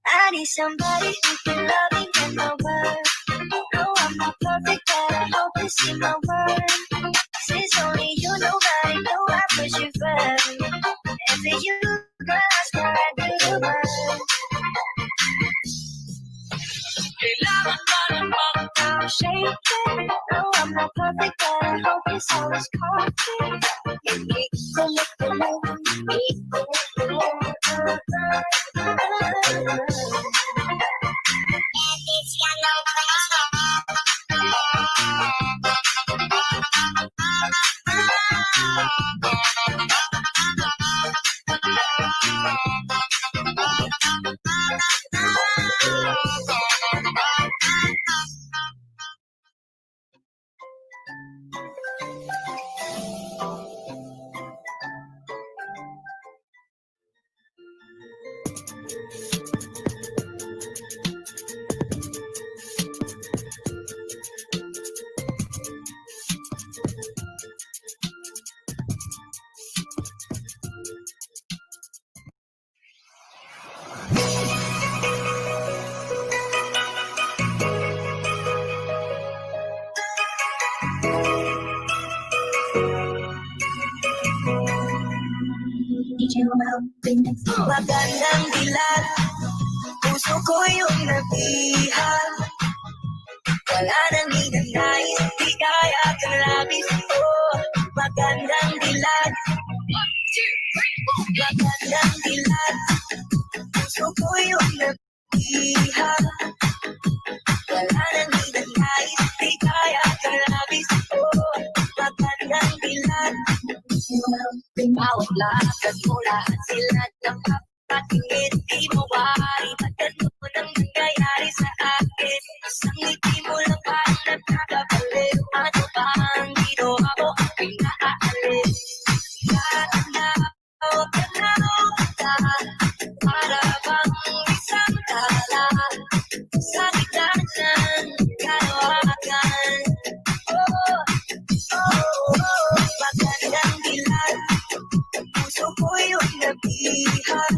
I need somebody who can love me and my world. No, I'm not perfect, but I hope you see my world. Since only you know, nobody know I put you first. And for you, girl, I swear I do the world. Kailangan pa ng pag- I'm shaking. No, I'm not perfect, but I hope this all is coffee. Magandang dilag, puso ko yung nabihag. Wala nang hinanais, di kaya kang labis. Oh, magandang dilag. Magandang dilat, puso ko'y umiiyak. Wala nang iba nais, di kaya kalabis. Oh, magandang dilat. Bawat lakad mo, lahat sila napapatingin. Di mawari, maganda ang nangyayari sa akin. Isang ngiti mo lang parang nakakabaliw. Ano ba ang ginawa mo? Pinaalis. Lahat na Tanaw kita, para bang isang tala sa gitna ng kalawakan. Oh, oh, oh, magandang dilat, puso ko'y umiiyak.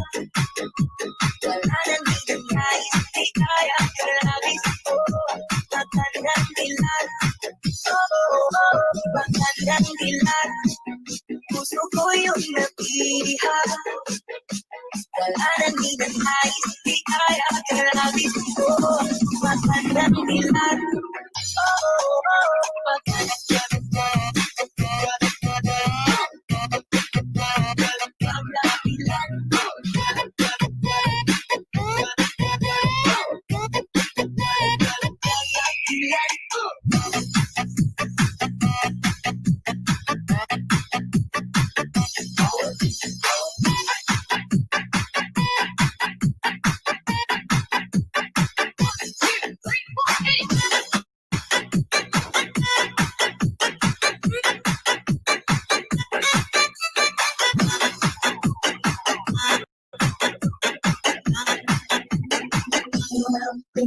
Wala nang iba nais, di kaya kalabis. Oh, magandang dilat, oh, oh, oh, magandang dilat. Puso ko'y umiiyak. Wala nang iba nais, di kaya kalabis. Oh, magandang dilat. Oh, oh, oh, magandang dilat.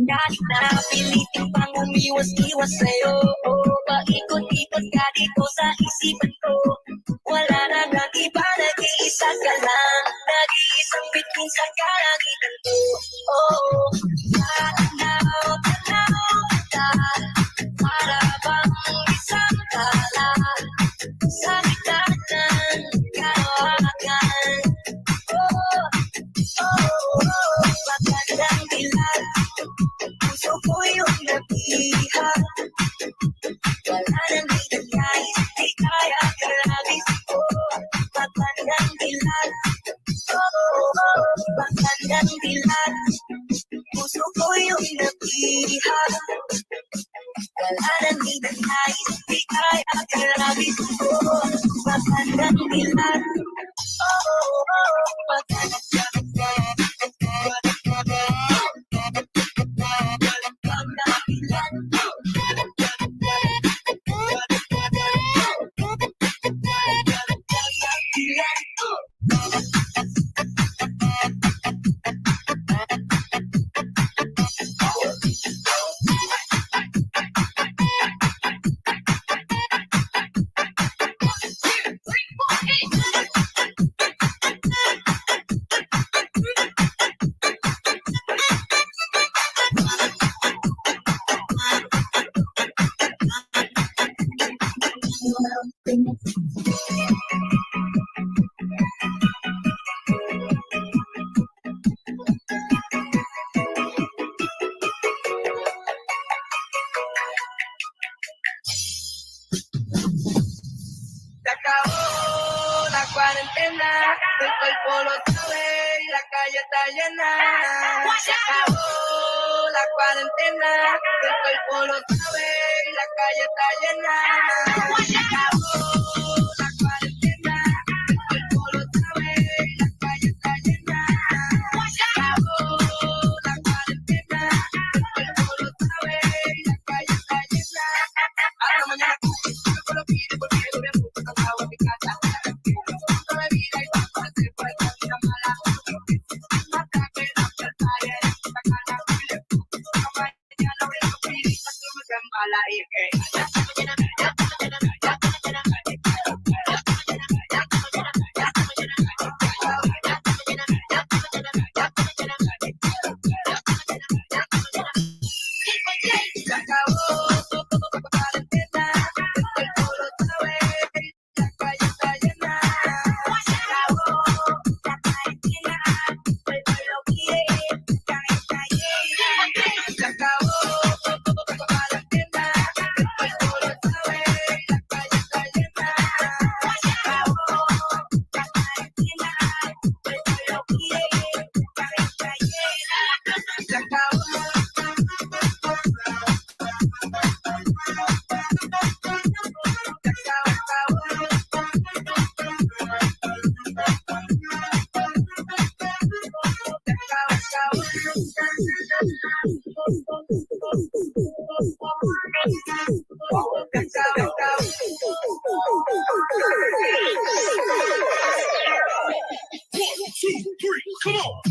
Kahit na pilitin pang umiwas-iwas sa'yo, paikot-ikot ka dito sa isipan ko. Wala na nang iba, nag-iisa ka lang, nag-iisang bituin sa kalangitan ko. Oh, tanaw, tanaw kita, para bang isang tala sa gitna ng kalawakan. Oh, oh, oh, magandang dilat, puso ko'y umiiyak. Wala nang iba nais, di kaya kalabis. Oh, magandang dilat, oh, oh, oh, magandang dilat, puso ko'y umiiyak. Wala nang iba nais, di kaya kalabis. Oh, magandang dilat. Oh, oh, oh, magandang dilat. Se acabó la cuarentena, el cuerpo lo sabe y la calle está llena. Se acabó la cuarentena, el cuerpo lo sabe y la calle está llena. Se acabó la cuarentena, el cuerpo lo sabe y la calle está llena. Se acabó la cuarentena, el cuerpo lo sabe y la calle está llena. Hasta mañana. Come on.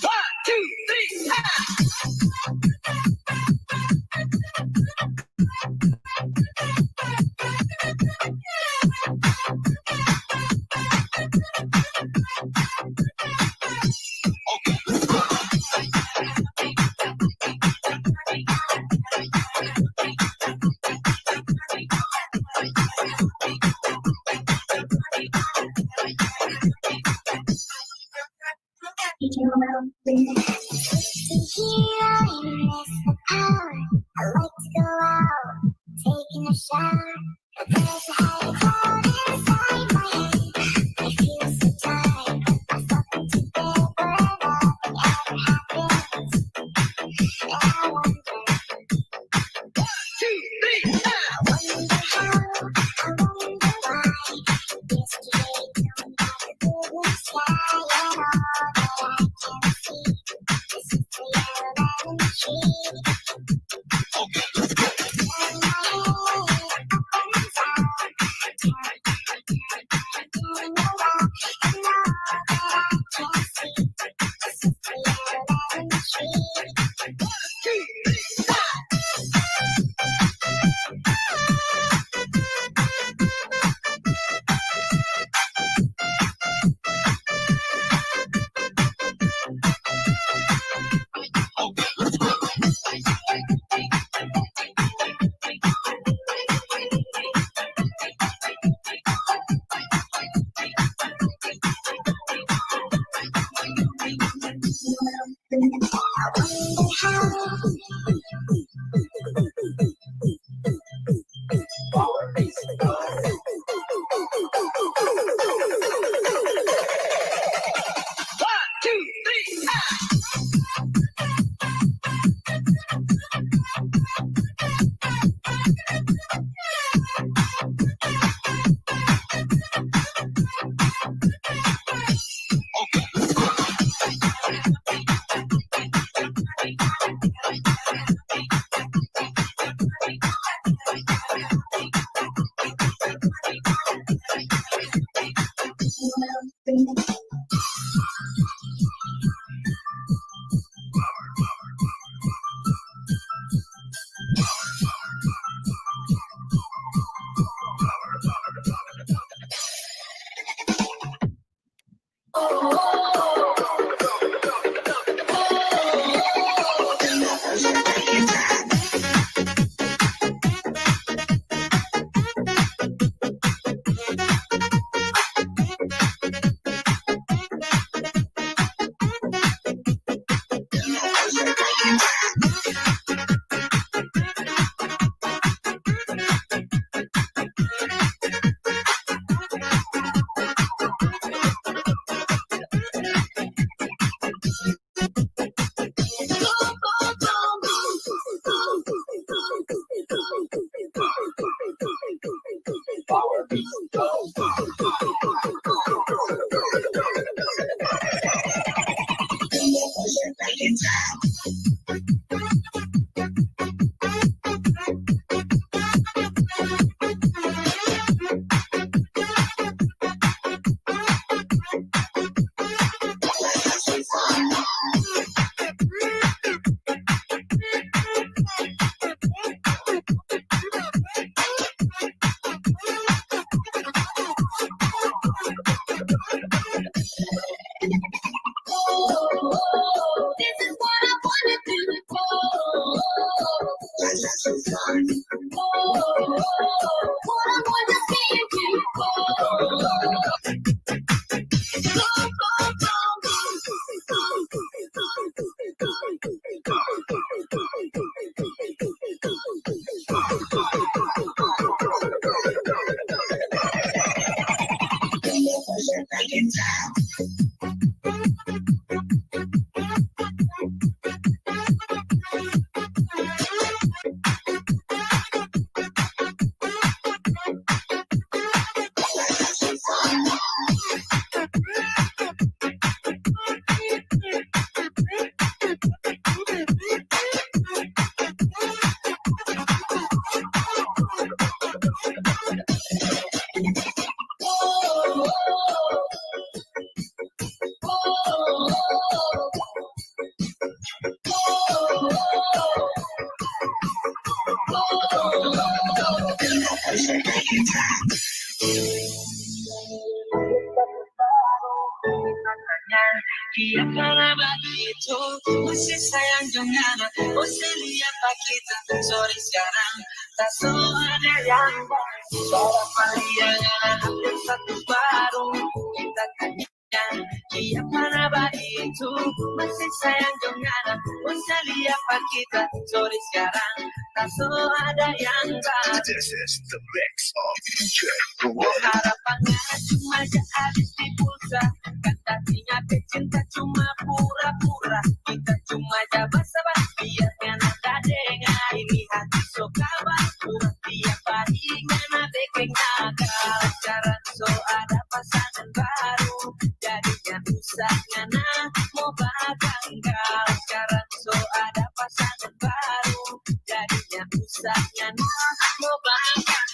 One, two, three, come on. Kiyapana bagitu, masi sayang jung ana, masi liya pa kita, sorry sekarang, tak so ada yang baru. Para paliang ana, hati satu baru, kita kan. Kiyapana bagitu, masi sayang jung ana, masi liya pa kita, sorry sekarang, tak so ada yang baru. This is the mix of D J Kuwait. Harapan cuma ja habis di pulsa. Kan tadinya cinta cuma pura-pura. Kita cuma ja basa-basi, biar kan ada dengar ini hati so kawan. Pura tiap hari ngana bikin nakal. Sekarang so ada pasangan baru. Jadinya usah ngana mau bakanggal. Sekarang so ada pasangan baru. Jadinya usah ngana mau bakanggal.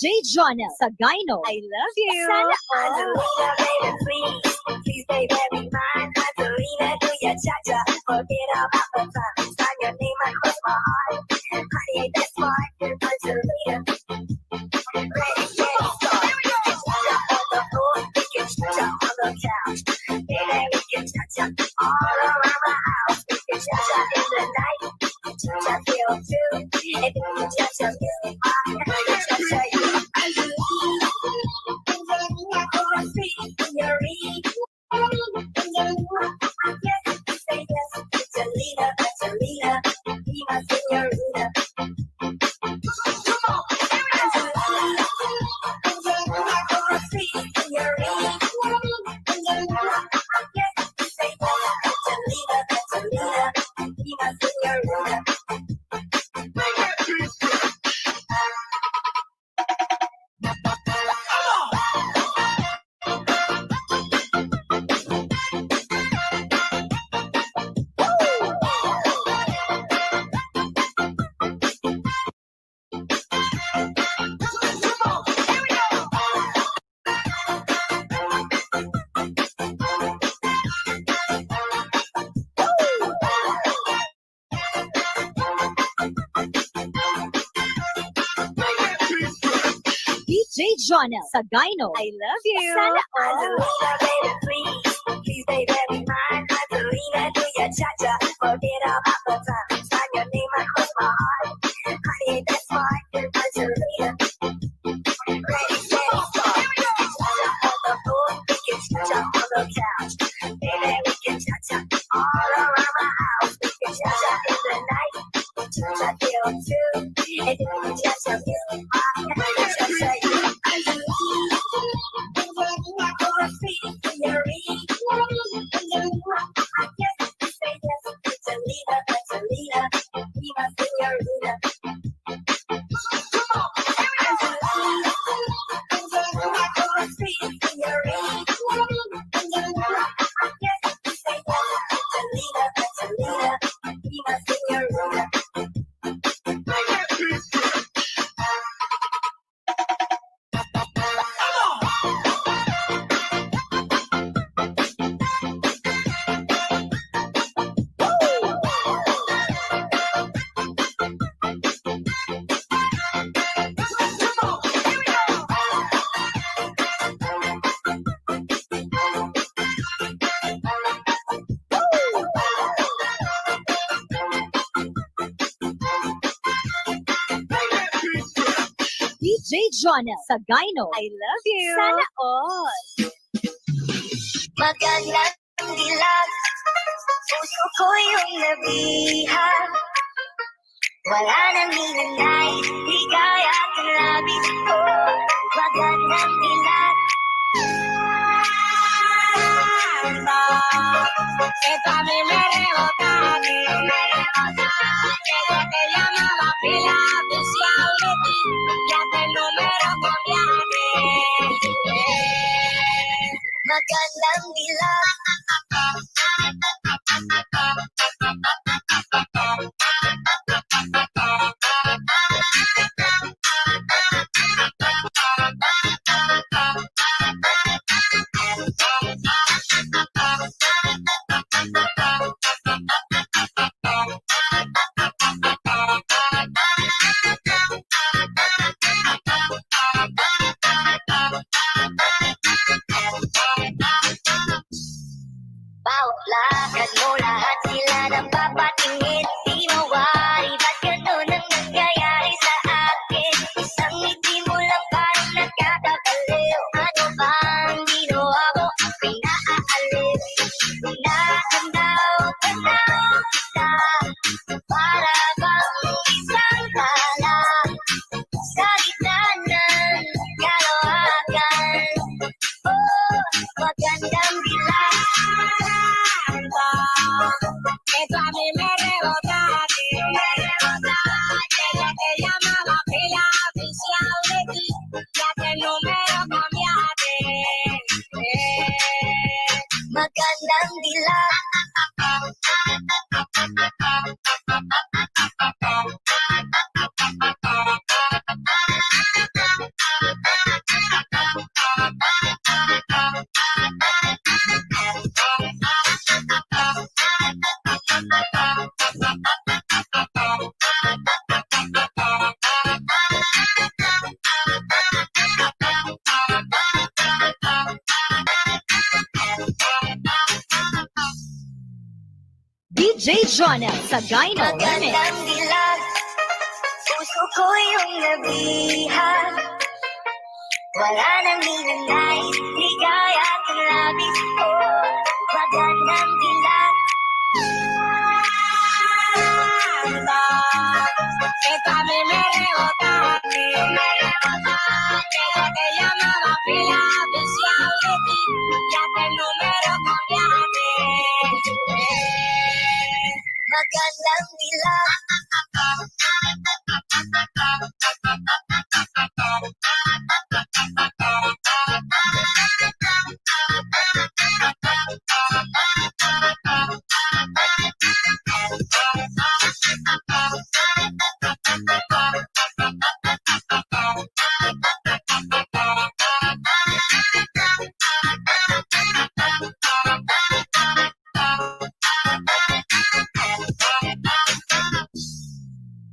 J Jonel Sagayno, I love you. Sana all. Angelina, baby, please, please, baby, be mine. Angelina, do your cha-cha. Forget about the time. Sign your name across my heart. Honey, ain't that smart? Angelina. Ready, steady, start. Cha-cha on the floor. We can cha-cha on the couch. Baby, we can cha-cha all around the house. We can cha-cha in the night. Cha-cha feel too. If you can cha-cha, you are. Cha-cha, you. Angelina, Angelina, for a sweet señorita. Yes, say yes, Angelina, Angelina, be my señorita. Come on, everybody. Angelina, Angelina, for a sweet señorita. Angelina, yes, say yes, Angelina, Angelina, be my señorita. Bring that beat. D J Jonel Sagayno, I love you. Sana all. Angelina, baby, please. Please, baby, be mine. Angelina, do your cha-cha. Forget about the time. Sign your name across my heart. Honey, that's mine. Angelina. Ready, steady, start. Cha-cha on the floor. We can cha-cha on the couch. Baby, we can cha-cha all around my house. We can cha-cha in the night. Cha-cha till two. And then we cha-cha till five. Cha-cha, yeah. Angelina, Angelina, for a sweet señorita. Angelina, I guess you say yes. Angelina, Angelina, be my señorita. D J Jonel Sagayno, I love you. Sana all. Magandang dilag, puso ko'y iyong nabihan. Wala nang hinanay, ligaya at labis ko. Magandang dilag. Esta mi me rebota a ti. Me rebota a ti. Te llamo la pila oficial de ti. Ya te número cambiaste. Magandang dilag. Bawat lakad mo, lahat sila napapatingin. Di mawari, ba't ganun ang nangyayari sa akin? Isang ngiti mo lang, parang nakakabaliw. Ano bang ginawa mo? Ako'y naaaliw. Tinatanaw-tanaw kita, para bang isang tala sa gitna ng kalawakan. Oh, magandang dilag. Esta mi me rebota a ti. Me rebota a ti. Ella te llamaba pila oficial de ti. Ya te número cambiaste. Eh, magandang dilag. D J Jonel Sagayno Remix. Magandang dilag, puso ko'y iyong nabihag. Wala nang hinanais, ligaya at labis ko. Magandang dilag. Esta mi me rebota, mi me rebota. Yo te llamaba pila oficial de ti, ya que el número cambiaste. Magandang dilag.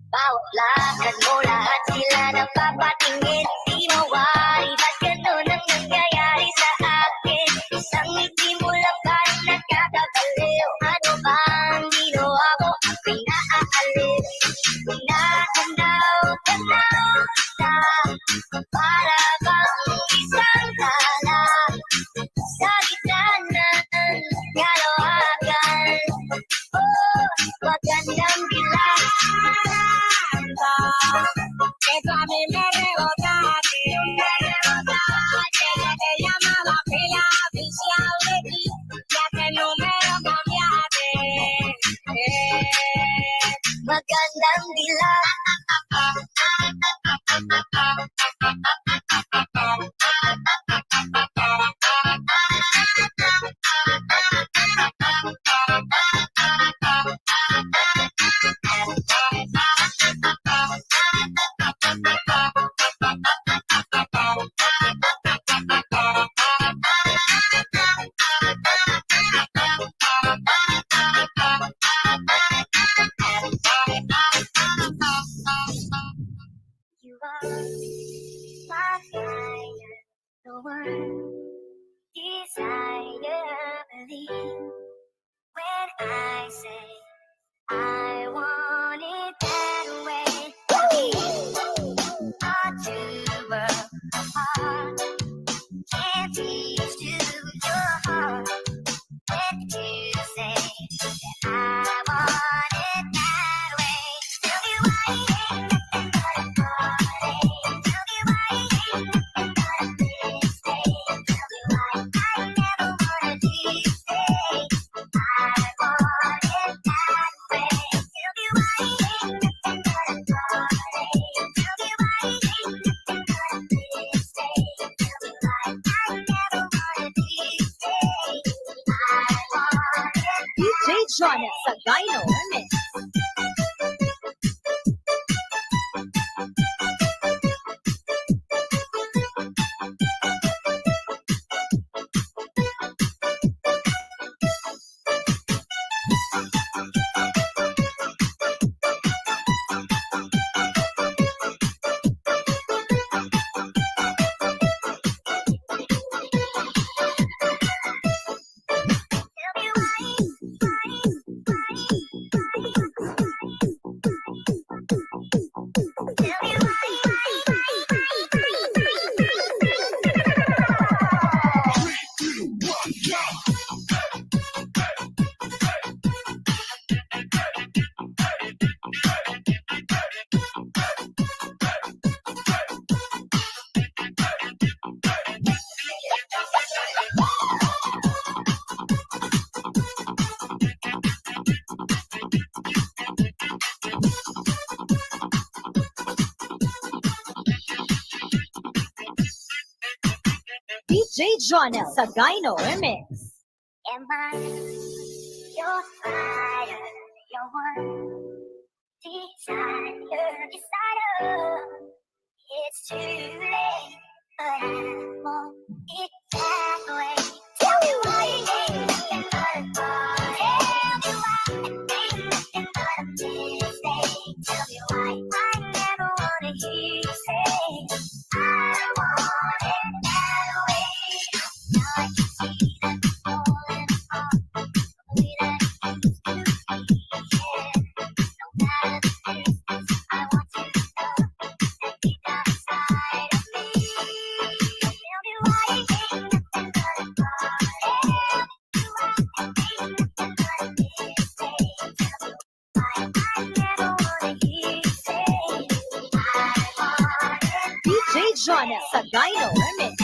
Bawat lakad mo, lahat sila napapatingin. Di mawari, ba't ganun ang nangyayari sa akin? Isang ngiti mo lang, parang nakakabaliw. Ano bang ginawa ko? Ako'y naaaliw. Tinatanaw, tanaw kita. Para bang isang tala sa gitna ng kalawakan. Oh, magandang dilag. Esta mi me rebota, mi me rebota. Yo te llamaba pila oficial de ti, ya que el número cambiaste. Eh. Magandang dilag. You are my fire, the one desire I believe. When I say I want it that way, a true love apart can't reach to your heart. When you say that I want it that way, tell me why it ain't nothing but a heartache. Tell me why it ain't nothing but a mistake. Tell me why I never wanna leave. I want it that way. Tell me why it ain't nothing but a heartache. Tell me why it ain't nothing but a mistake. Tell me why I never wanna leave. D J Jonel Sagayno Remix. D J Jonel Sagayno Remix. Am I your fire, your one desire, desire? It's too late, but I want it that way. Tell me why it ain't nothing but a heartache. Tell me why it ain't nothing but a mistake. Tell me why I never wanna hear you say, "I want it that way." Now I can see that you're falling apart. The way that it used to be. Sagay no Remix.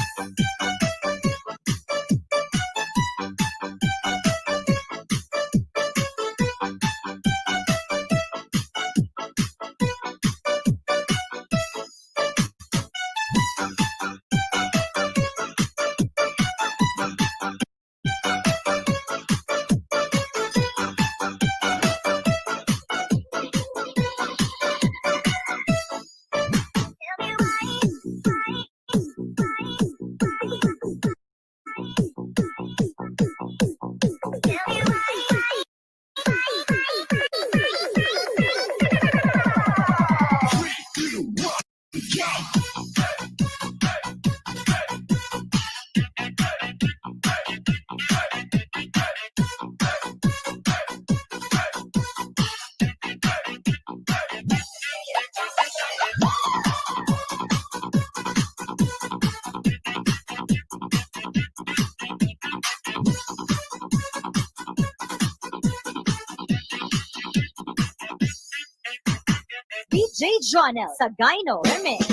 D J Jonel Sagay no Remix.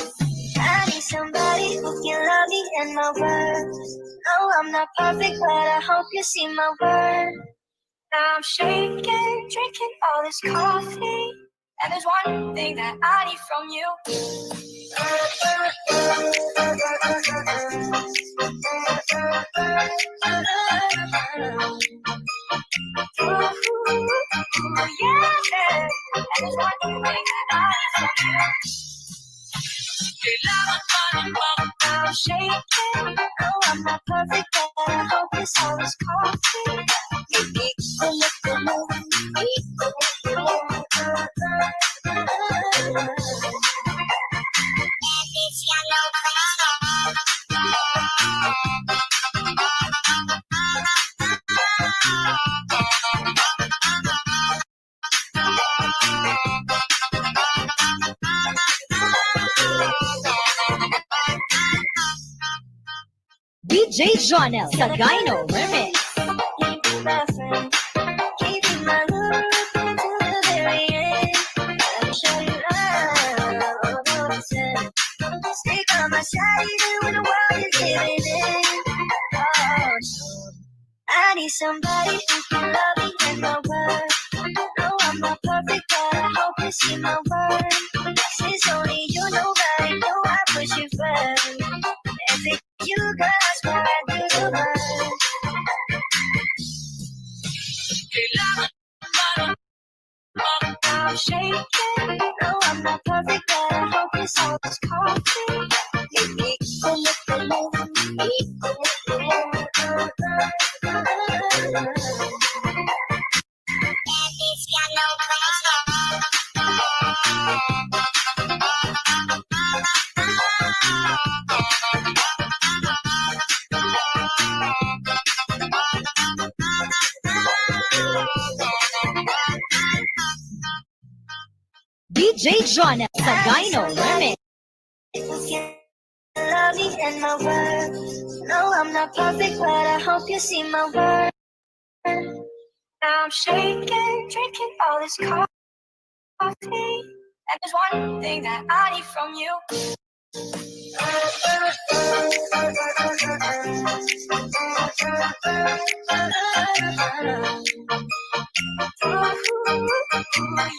I need somebody who can love me and my worth. No, I'm not perfect, but I hope you see my worth. Now I'm shaking, drinking all this coffee. And there's one thing that I need from you. Ooh, yeah. And there's one thing that I need from you. Kailangan pa ng pagkaw shaking. No, I'm not perfect, but I hope this all is coffee. Hindi ko na kailangan, hindi ko na kailangan. D J Jonel Sagay no Remix. Keeping my love until the very end. Let me show you love. Stay by my side even when the world is giving in. Oh, I need somebody who can love me and my world. No, I'm not perfect, but I hope you see my worth. Since only you, nobody, no, I push you first. Every you, girl, I swear I do the work. Kailangan ba ng I'm shaking. No, I'm not perfect, but I hope this all is coffee. Hindi ko na kailangan, hindi ko na kailangan. D J Jonel Sagay no Remix. Love me and my worth. No, I'm not perfect, but I hope you see my worth. Now I'm shaking, drinking all this coffee. And there's one thing that I need from you.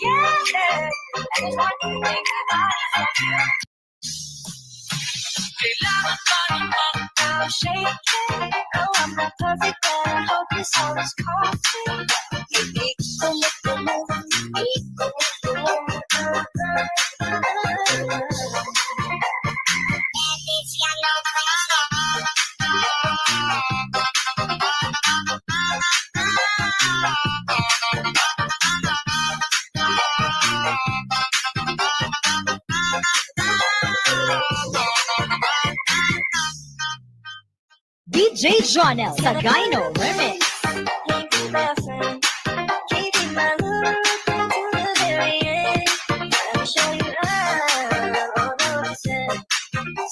Yeah. And there's one thing that I need from you. Kailangan pa ng pagkaw shaking. No, I'm not perfect, but I hope this all is coffee. Hindi ko na kailangan, hindi ko na kailangan. D J Jonel Sagay no Remix.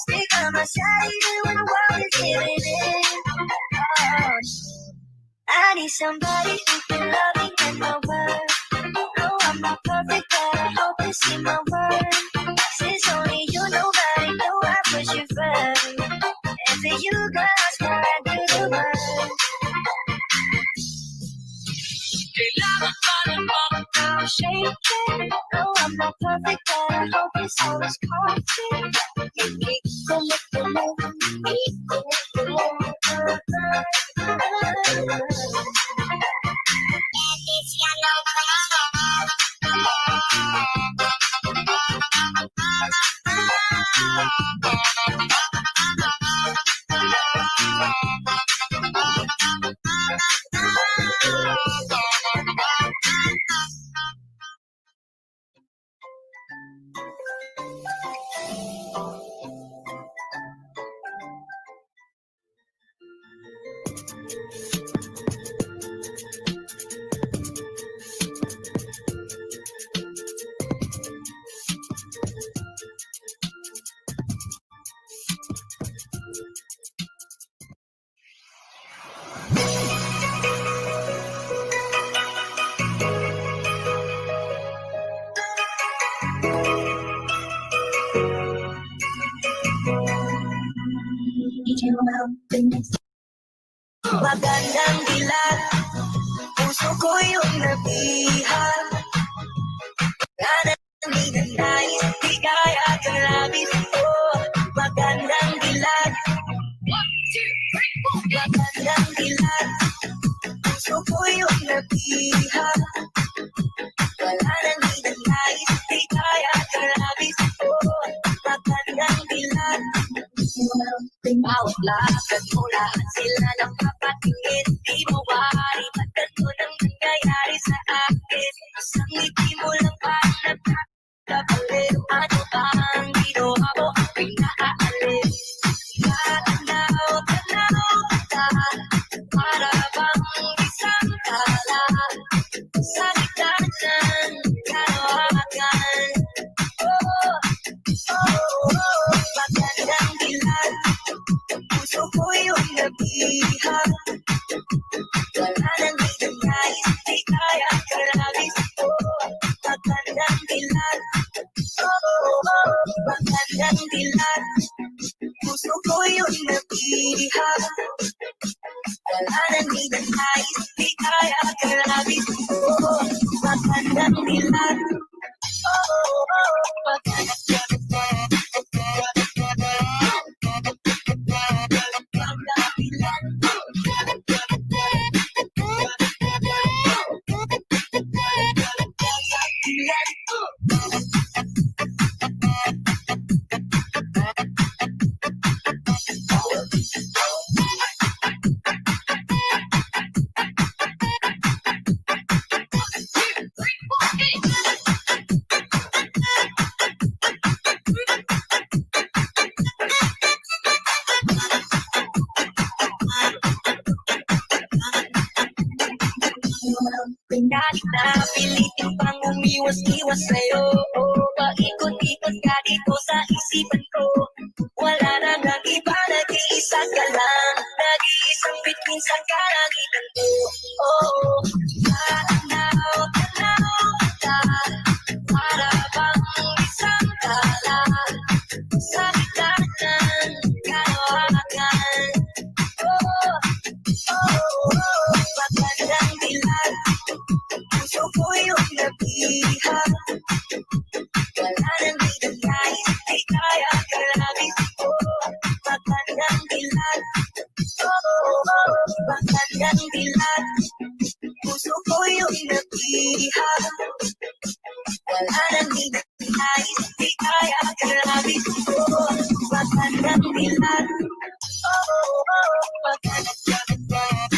Stick by my side even when the world is giving in. Oh, I need somebody who can love me and my world. No, I'm not perfect, but I hope you see my worth. Since only you, nobody, no, I push you first. Shake it. No, I'm not perfect, but I hope it's always coffee. Magandang dilat, puso ko'y unapihan. Sana hindi na nais, di kaya kalabit. Oh, magandang dilat. Magandang dilat, puso ko'y unapihan. Wala nang hindi na nais, di kaya kalabit. Oh, magandang dilat. Bawat lakad mo, lahat sila napapatingin. Di mawari, ba't ganito nang nangyayari sa akin? Isang ngiti mo lang, parang nagkakapagod. Ano bang ginawa mo? Ako'y naaalis. Tatanaw-tanaw kita, para bang isang tala. Sa gitna ng kalawakan. Oh, oh, oh, magandang dilat. Puso ko'y unapihan. Wala nang hindi na nais, di kaya kalabit. Oh, magandang dilat. Oh, oh, oh, magandang dilat. Puso ko'y unapihan. Wala nang hindi na nais, di kaya kalabit. Oh, magandang dilat. Oh, oh, oh, magandang dilat. Kahit na pilitin pang umiwas-iwas sa'yo, paikot-ikot ka dito sa isipan ko. Wala na nang iba, nag-iisa ka lang, nag-iisang bituin sa kalangitan ko. Oh, tanaw-tanaw kita, para bang isang tala sa gitna ng kalawakan. Oh, oh, oh, magandang dilat. Puso ko'y unapihan. Wala nang hindi na nais, di kaya kalabit. Oh, magandang dilat. Oh, oh, oh, magandang dilat. Puso ko'y unapihan. Wala nang hindi na nais, di kaya kalabit. Oh, magandang dilat. Oh, oh, oh, magandang dilat.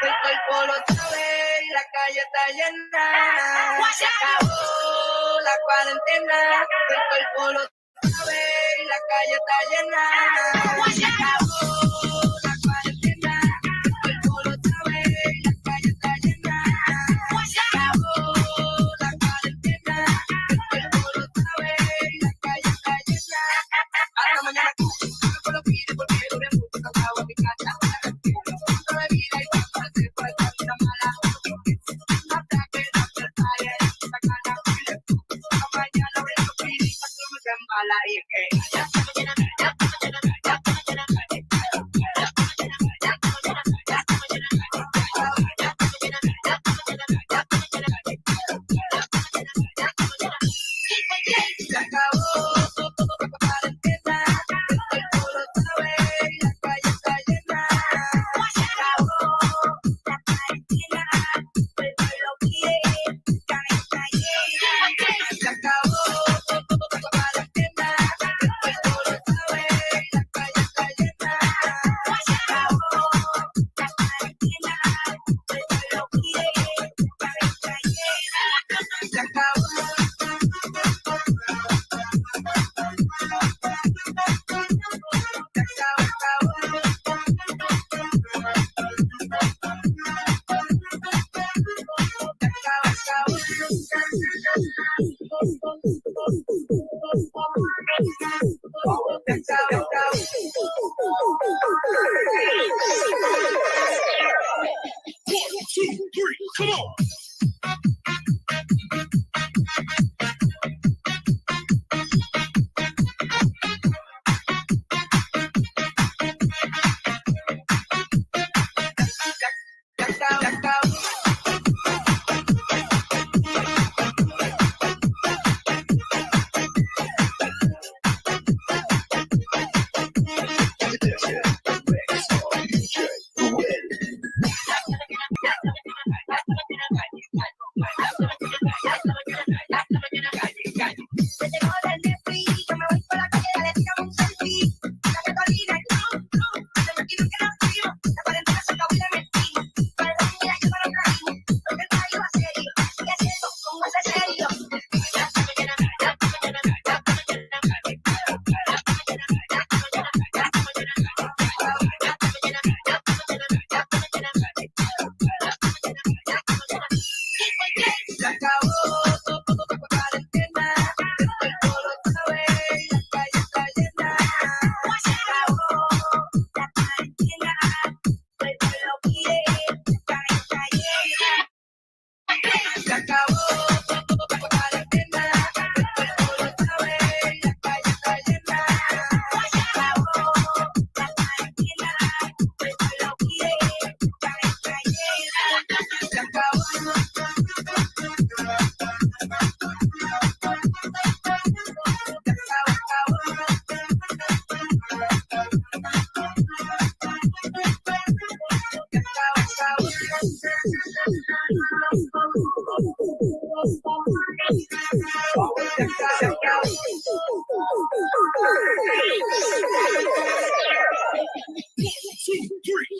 Todo el pueblo sabe, la calle está llena. Se acabó la cuarentena. Todo el pueblo sabe, la calle está llena. Se acabó la cuarentena. Todo el pueblo sabe, la calle está llena. Se acabó la cuarentena. Todo el pueblo sabe, la calle está llena. Hasta mañana. One, two, three, come on.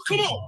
Come on.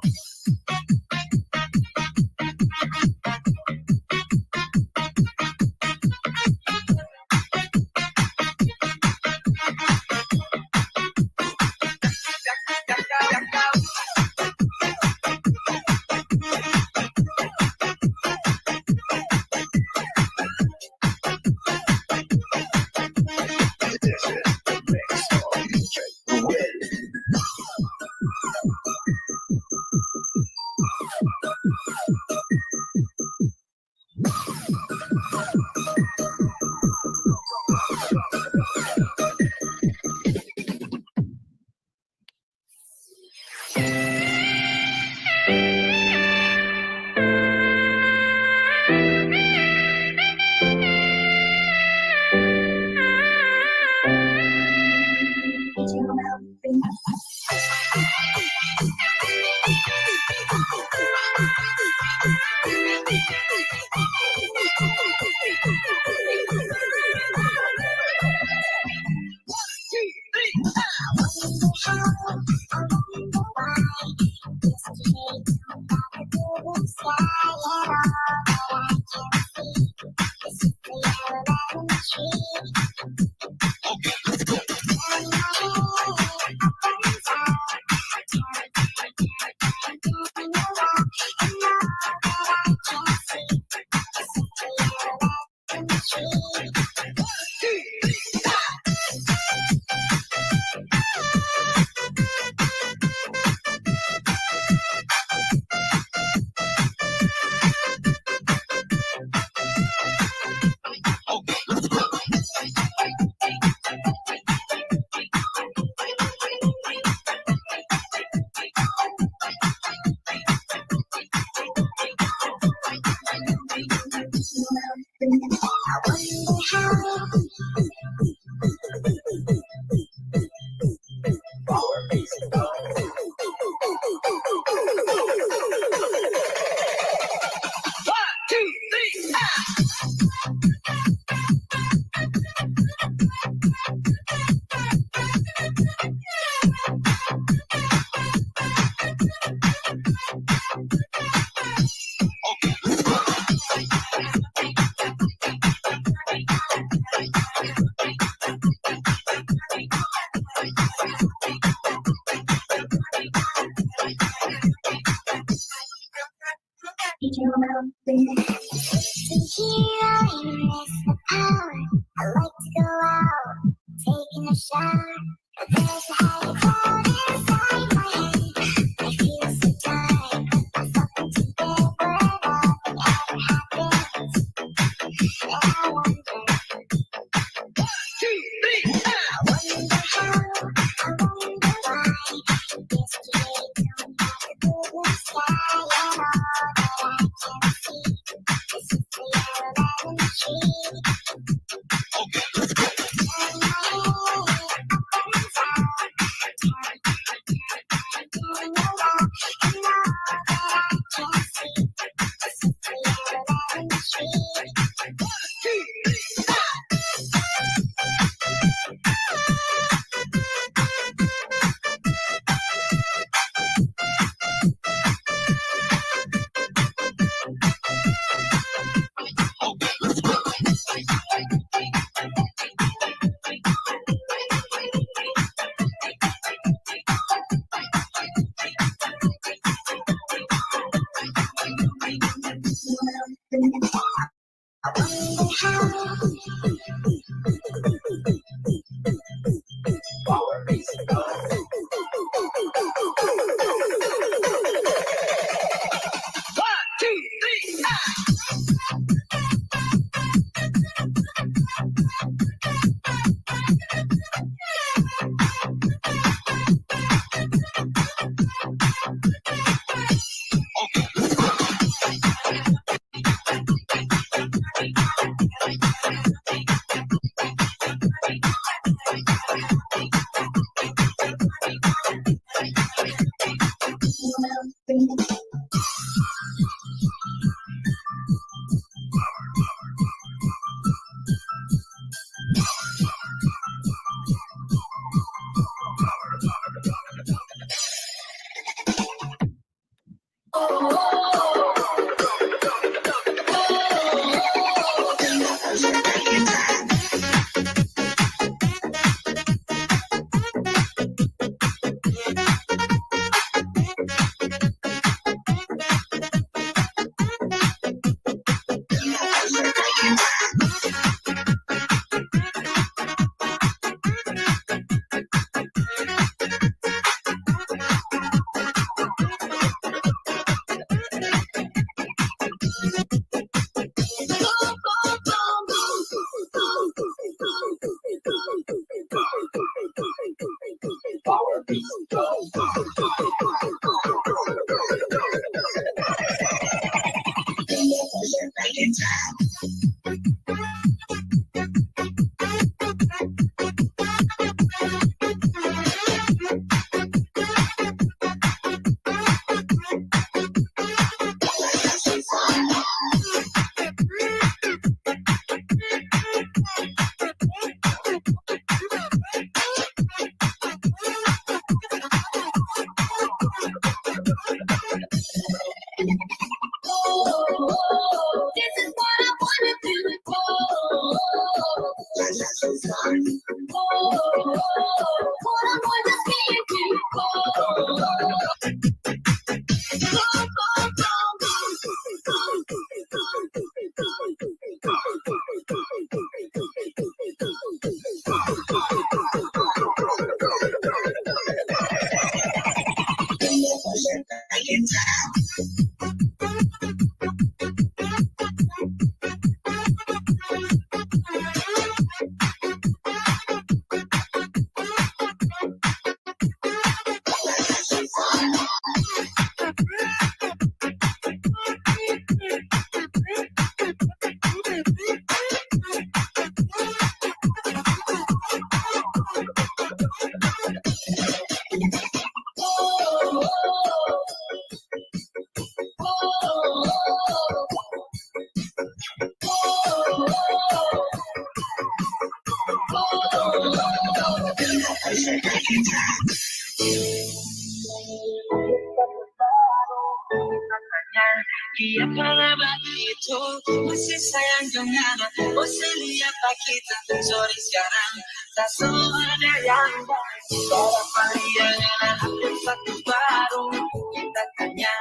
Dia pala begitu, masih sayang dengan aku. Saya lihat kita, sorry sekarang, tak so ada yang baru. Para pariangan, ada satu baru, kita tanya.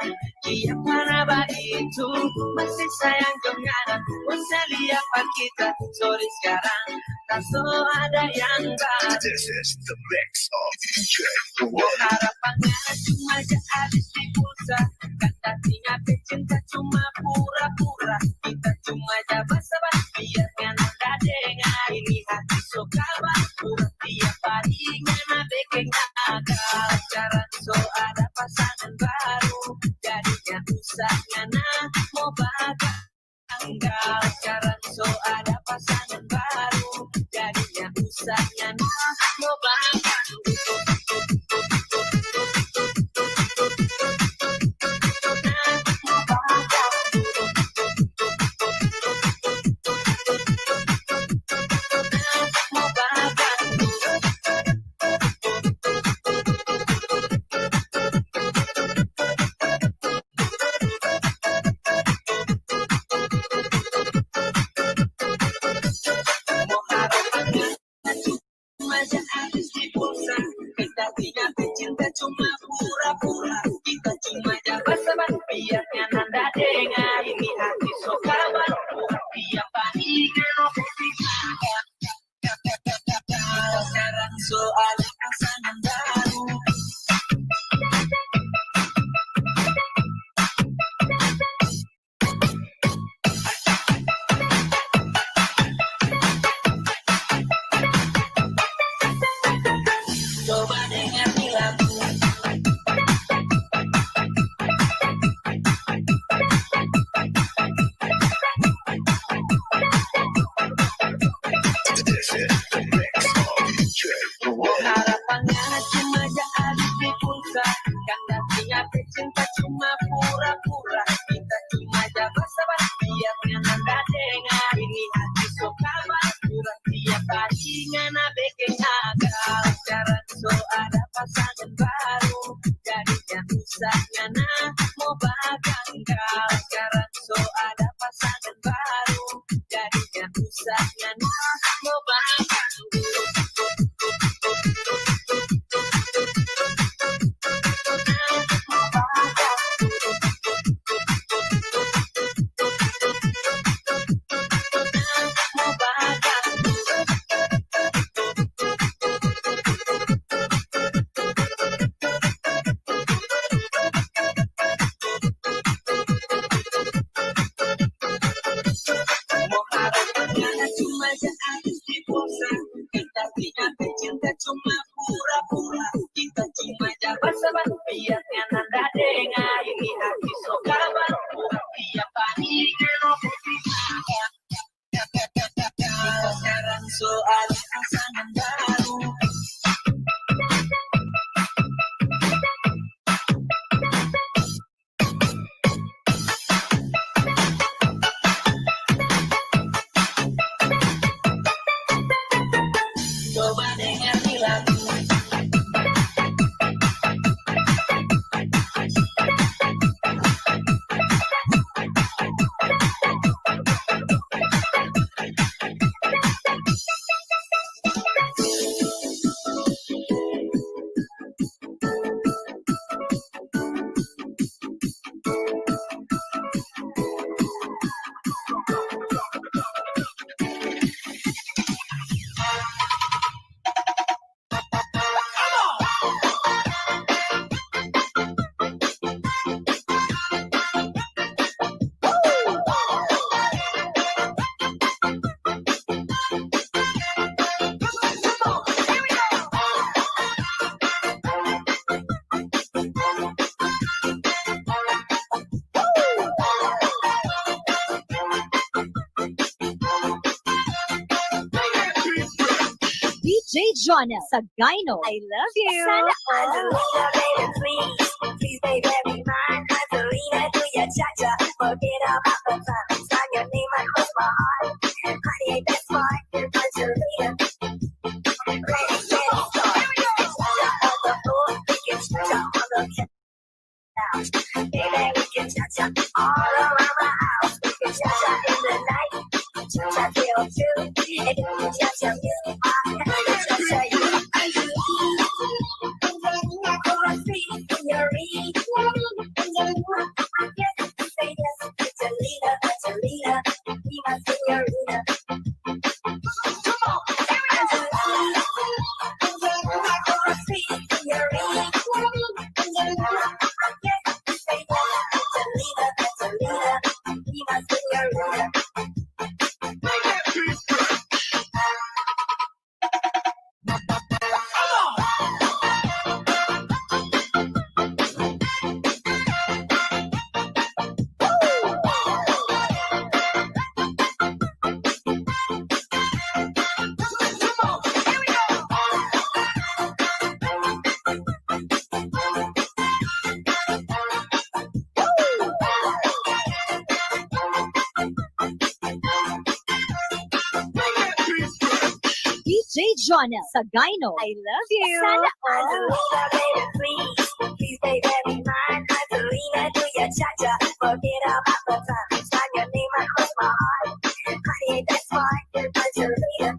Dia pala begitu, masih sayang dengan aku. Saya lihat kita, sorry sekarang, tak so ada yang baru. This is the mix of D J Harapan cuma habis di pulsa. Kan tadinya cinta cuma pura-pura. Kita cuma jabasa biar kan ada dengar. Ini hati so kawan pura tiap hari ngana bikin gagal. Sekarang so ada pasangan baru. Jadinya usah ngana mau bagal. Sekarang so ada pasangan baru. Jadinya usah ngana mau bagal. Kita cuma pura-pura. Kita cuma jabasa biar kan ada dengar. Ini hati so kawan pura tiap hari ngana bikin gagal. Sekarang so ada pasangan baru. Coba dengar ni lagu. Harapan ngana cuma jadi di pulsa. Kan tadinya cinta cuma pura-pura. Kita cuma jabasa biar kan ada dengar. Ini hati so kawan pura tiap hari ngana bikin gagal. Sekarang so ada pasangan baru. Jadinya usah ngana mau bagal. Sekarang so ada pasangan baru. Jadinya usah ngana mau bagal. Cuma jadi di pulsa. Kita tidak cinta cuma pura-pura. Kita cuma jabasa biar kan ada dengar. Ini hati so kawan pura tiap hari ngana bikin gagal. Sekarang so ada pasangan baru. Coba dengar ni lagu. D J Jonel Sagayno, I love you. Sana all. Angelina, baby, please, please, baby, be mine. Angelina, do your cha-cha. Forget about the time. Sign your name across my heart. Honey, ain't that smart? Angelina. Ready, steady, start. D J Jonel Sagayno, I love you. Sana all. Please, baby, be mine. Angelina, do your cha-cha. Forget about the time. Sign your name across my heart. Honey, that's fine. Angelina.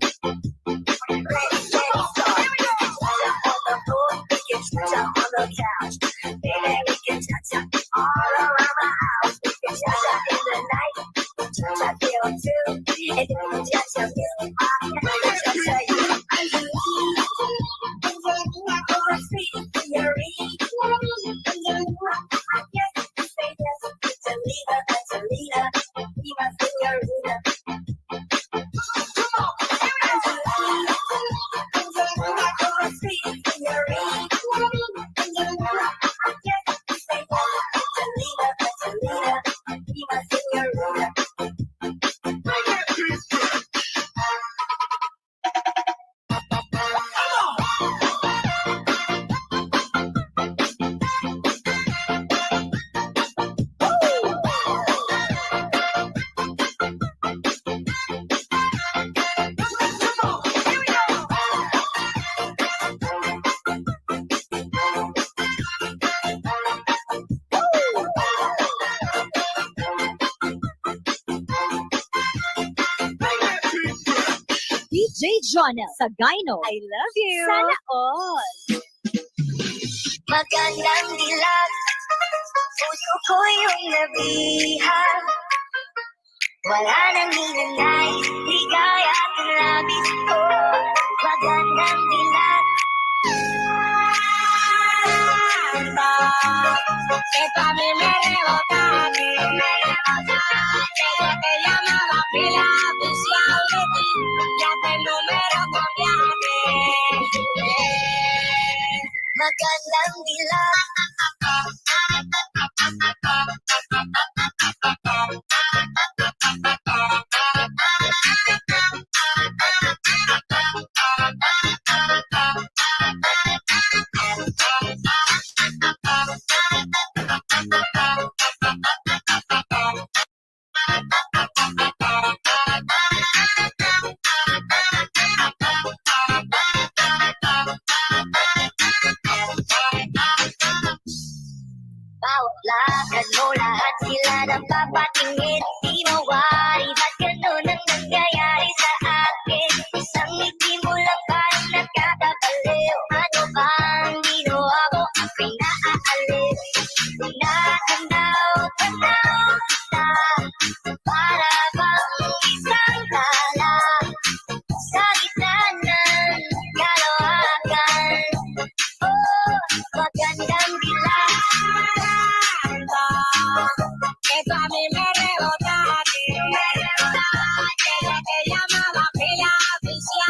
Ready, steady, start. Cha-cha on the floor. We can cha-cha on the couch. Baby, we can cha-cha all around my house. We can cha-cha in the night. Cha-cha till two. And then we can cha-cha music. I can cha-cha you. Angelina, Angelina, go and see. You're in. Yes, say yes. Angelina, Angelina, be my señorita. D J Jonel Sagayno, I love you. Sana all. Magandang dilag, puso ko'y iyong nabihag. Wala nang hinanay, ligaya at labis ko. Magandang dilag. Esta mi me rebota a mí. Ella te llamaba, me la avisó, ya te número cambiaste. Magandang dilag. Bawat lakad mo, lahat sila napapatingin. Di mawari, ba't ganun ang nangyayari sa akin? Isang ngiti mo lang, parang nagkakabaliw. Ano bang ginawa mo? Ako'y naaaliw. Tinatanaw-tanaw kita. Para bang isang tala sa gitna ng kalawakan. Oh, magandang dilag. Esta mi me rebota a ti. Ella te llamaba, me la avisó,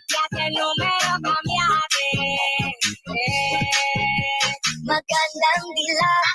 ya te número cambiaste. Magandang dilag.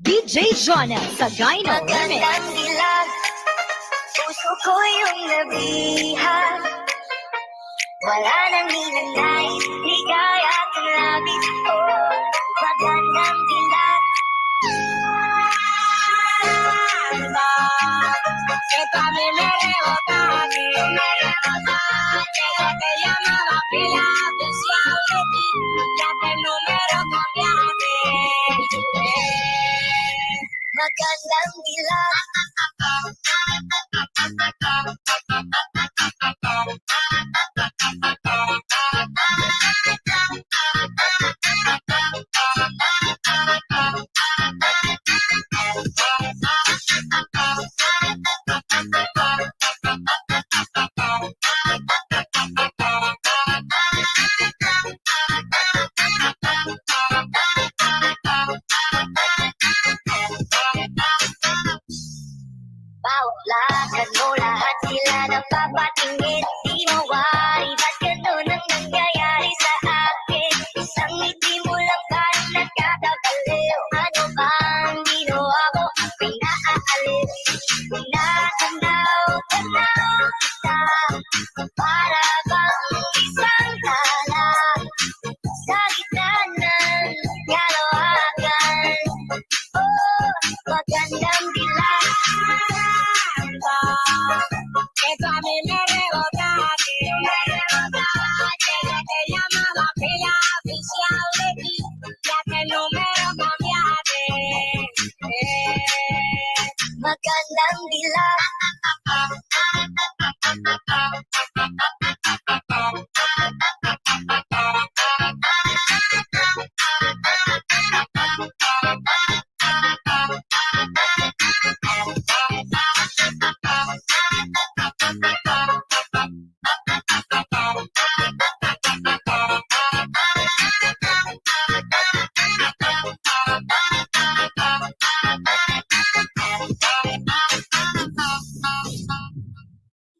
D J Jonel Sagayno Remix. Magandang dilag. Puso Kuyong nabihan, wala' nang hinanais, ligaya kang labis, oh, magandang dilat. Esta mi me rebota, mi me rebota, que yo te llamaba pila, especial de ti, ya que el número cambiaste. Eh, magandang dilat. Bawa' lahat mo, lahat sila napapatingin. Di mawari, ba't ganun ang nangyayari sa akin? Isang ngiti mo lang, parang nagkakabaliw. Ano bang ginawa ko? Pinaalis. Tinatanaw-tanaw kita, para bang isang tala sa gitna ng kalawakan. Oh, magandang dilat. Esta mi me rebota, mi me rebota, que yo te llamaba pila, especial de ti, ya que el número cambiaste. Eh, magandang dilat.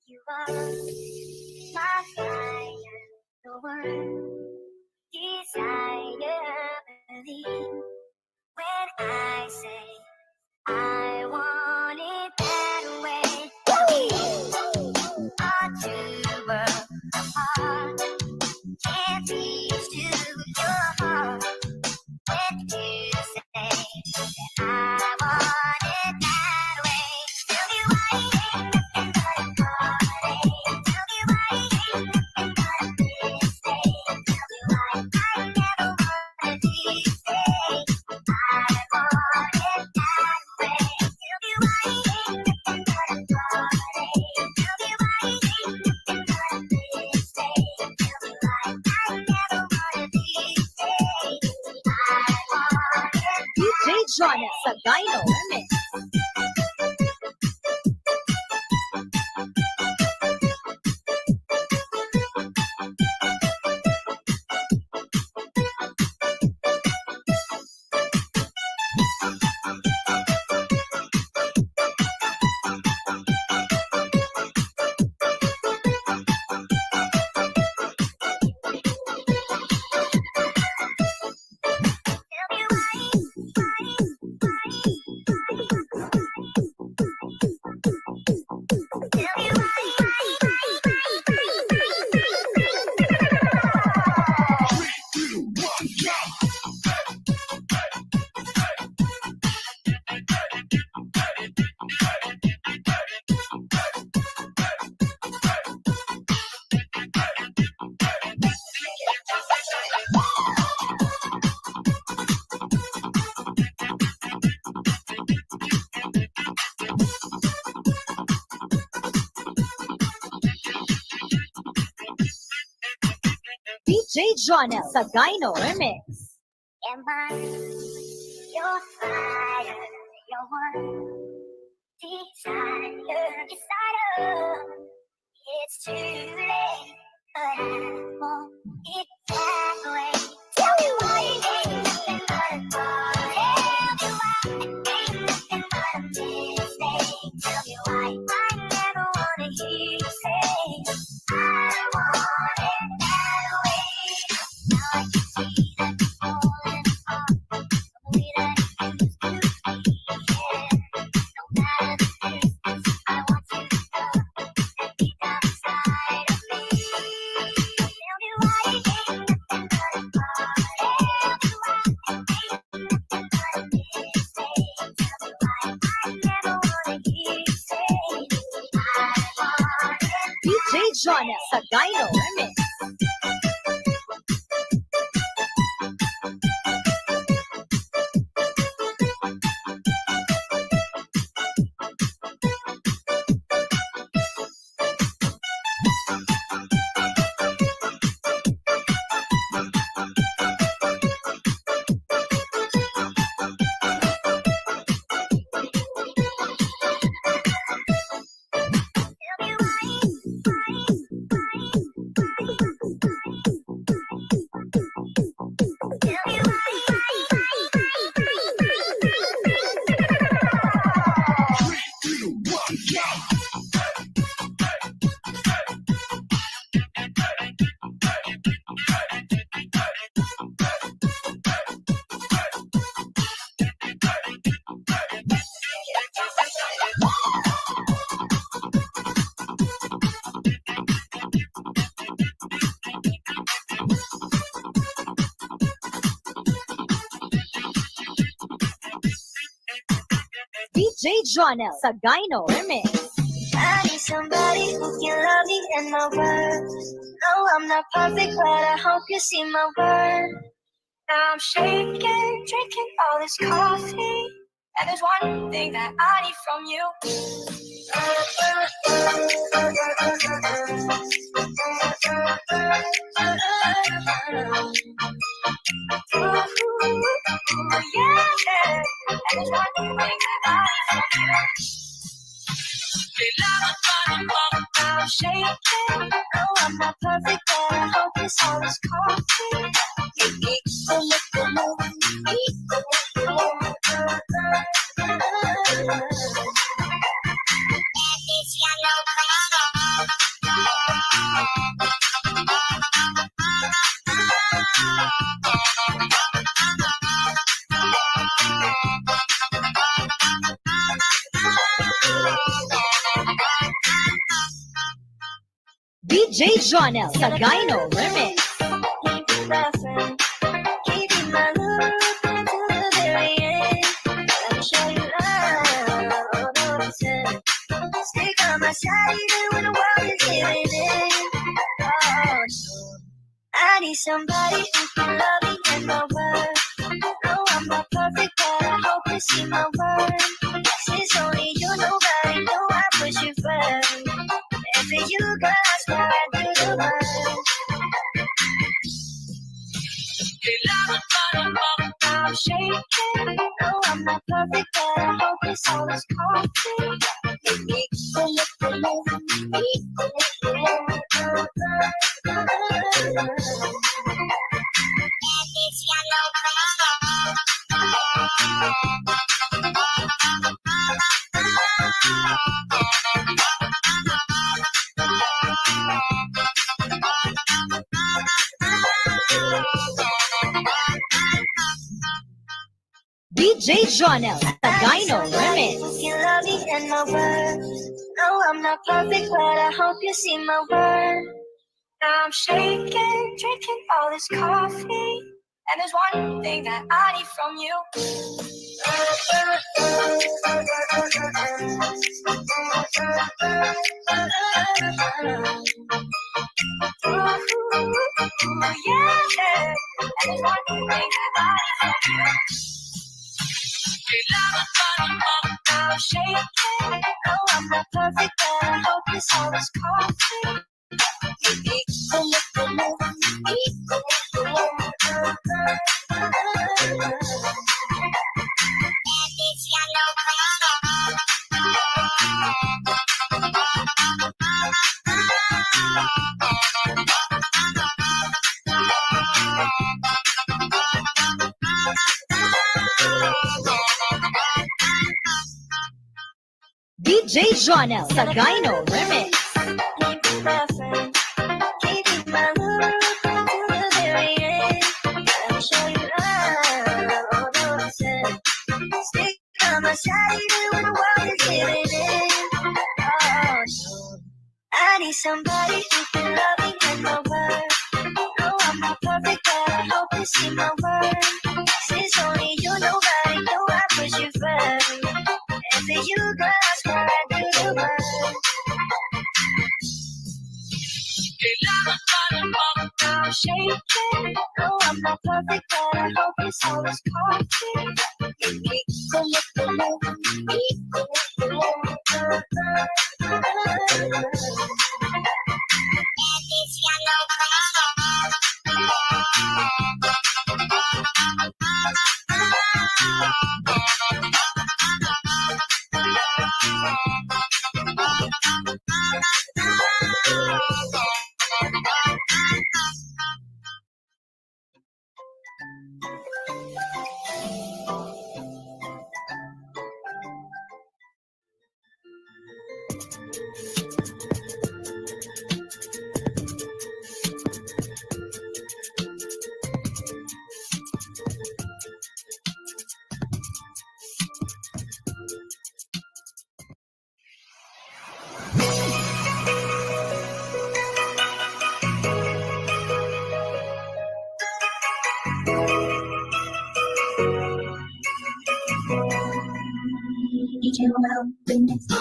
You are my fire, the one desire, believe when I say I want it that way. A two world apart, can't reach to your heart. When you say that I want it that way, tell me why it ain't nothing but a heartache. Tell me why it ain't nothing but a mistake. Tell me why I never wanna be saved. I want it that way. Tell me why it ain't nothing but a heartache. Tell me why it ain't nothing but a mistake. Tell me why I never wanna be saved. D J Jonas Sagayno Remix. D J Jonas Sagayno Remix. Am I your fire, your one desire? Desire. It's too late, but I want it that way. Tell me why it ain't nothing but a heartache. Tell me why it ain't nothing but a mistake. Tell me why I never wanna hear you say, I want it that way. Now I can see that you're falling apart. We don't used to be here. No matter the distance, I want you to know. Jonel Sagayno Remix. D J Jonel Sagayno Remix. I need somebody who can love me and my worth. No, I'm not perfect, but I hope you see my worth. Now I'm shaking, drinking all this coffee. And there's one thing that I need from you. Ooh, yeah. And there's one thing that I need from you. Kailangan pa ng pagkaw shaking. No, I'm not perfect, but I hope this all is coffee. D J Jonel Sagayno Remix. Stick by my side even when the world is giving in. Oh, no. I need somebody who can love me and my world. No, I'm not perfect, but I hope you see my worth. Since only you, nobody know I put you first. And for you, girl, I swear I do the world. Kailangan pa ng pagkaw shaking. No, I'm not perfect, but I hope this all is coffee. D J Jonel Sagayno Remix. You love me and my worth. No, I'm not perfect, but I hope you see my worth. Now I'm shaking, drinking all this coffee. And there's one thing that I need from you. Ooh, yeah. And there's one thing that I need from you. Kailangan pa ng pagkaw shaking. No, I'm not perfect, but I hope this all is coffee. D J Jonel Sagayno Remix. I need somebody who can love me and my world. No, I'm not perfect, but I hope you see my worth. Since only you, nobody know I put you first. And for you, girl, I swear I do the world.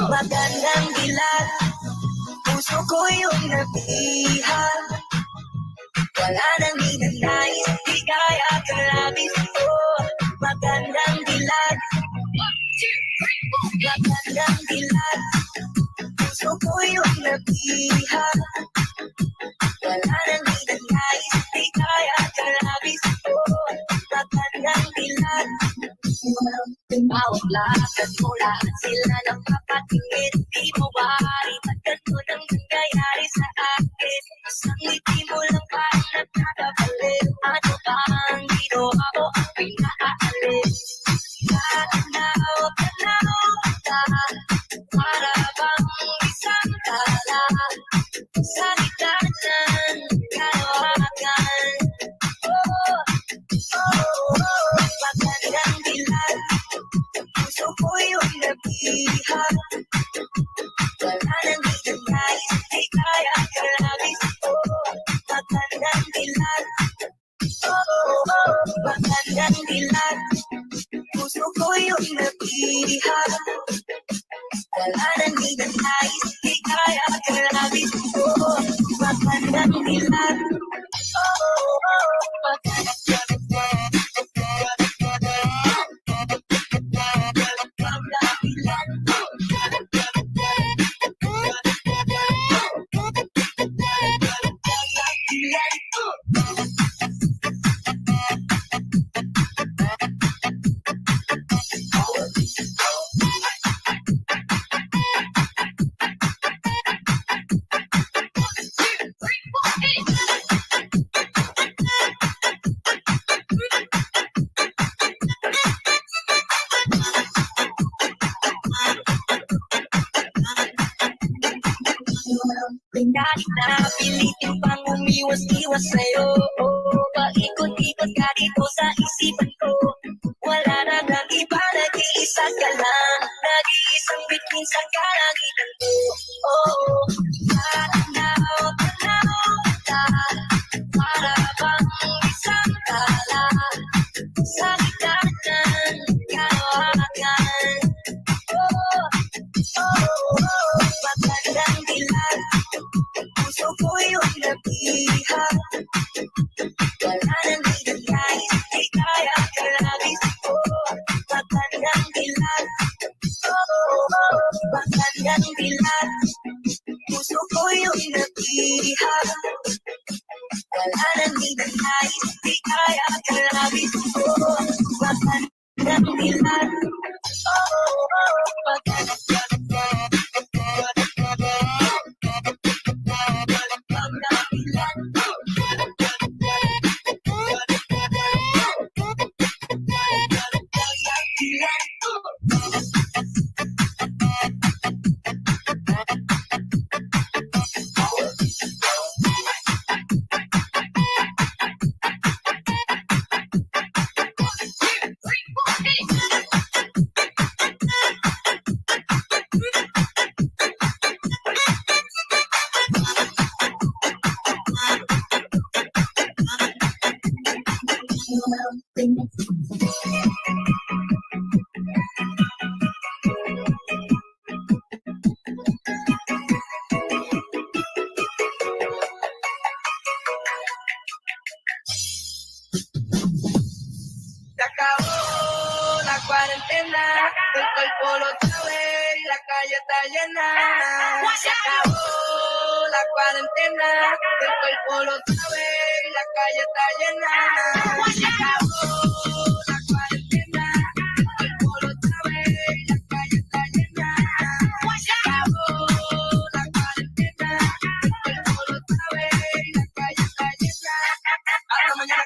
Magandang dilag, puso ko'y iyong napiha. Wala nang ninanais, di kaya kalabis. Oh, magandang dilag. Magandang dilag. Puso ko'y iyong napiha. Wala nang ninanais, di kaya kalabis. Oh, magandang dilag. Bawat lakad mo, lahat sila napapatingin. Di mo ba alam, ba't ganito nang nangyayari sa akin? Isang ngiti mo lang parang nagkakabalik. Ano ba ang ginawa ko ang pinakaalis? Tanaw, tanaw kita, para bang isang tala sa gitna ng kalawakan. Oh, oh, oh, magandang dilag. Puso ko iyong napiha. Wala nang ninanais, di kaya kalabis. Oh, magandang dilag. Oh, oh, oh, magandang dilag. Puso ko iyong napiha. Wala nang ninanais, di kaya kalabis. Oh, magandang dilag. Oh, oh, oh, magandang dilag. Kahit na pilitin pang umiwas-iwas sa'yo, paikot-ikot ka dito sa isipan ko. Wala na kang iba, nag-iisa ka lang, nag-iisang bituin sa kalangitan ko. Oh, tanaw, tanaw kita, para bang isang tala sa gitna ng kalawakan. Oh, oh, oh, magandang dilag. Puso ko iyong napiha. Wala nang ninanais, di kaya kalabis. Oh, magandang dilag. Oh, oh, oh, magandang dilag. Puso ko iyong napiha. Wala nang ninanais, di kaya kalabis. Oh, magandang dilag. Oh, oh, oh, magandang dilag. Todo el pueblo sabe, la calle está llena. Se acabó la cuarentena. Todo el pueblo sabe, la calle está llena. Se acabó la cuarentena. Todo el pueblo sabe, la calle está llena. Se acabó la cuarentena. Todo el pueblo sabe, la calle está llena. Hasta mañana.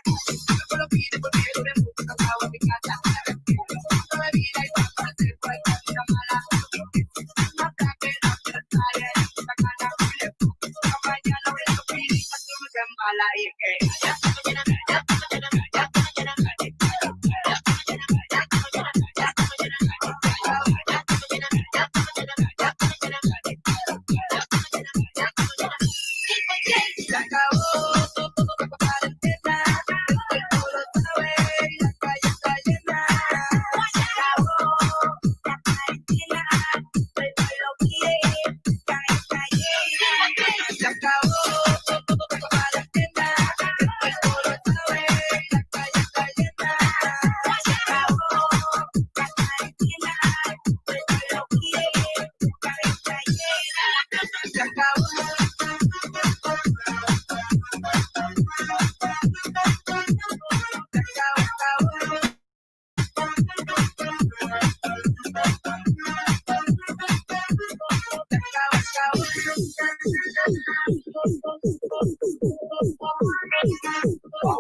One,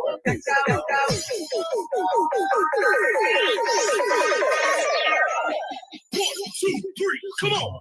two, three, come on.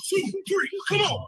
Two, three, come on.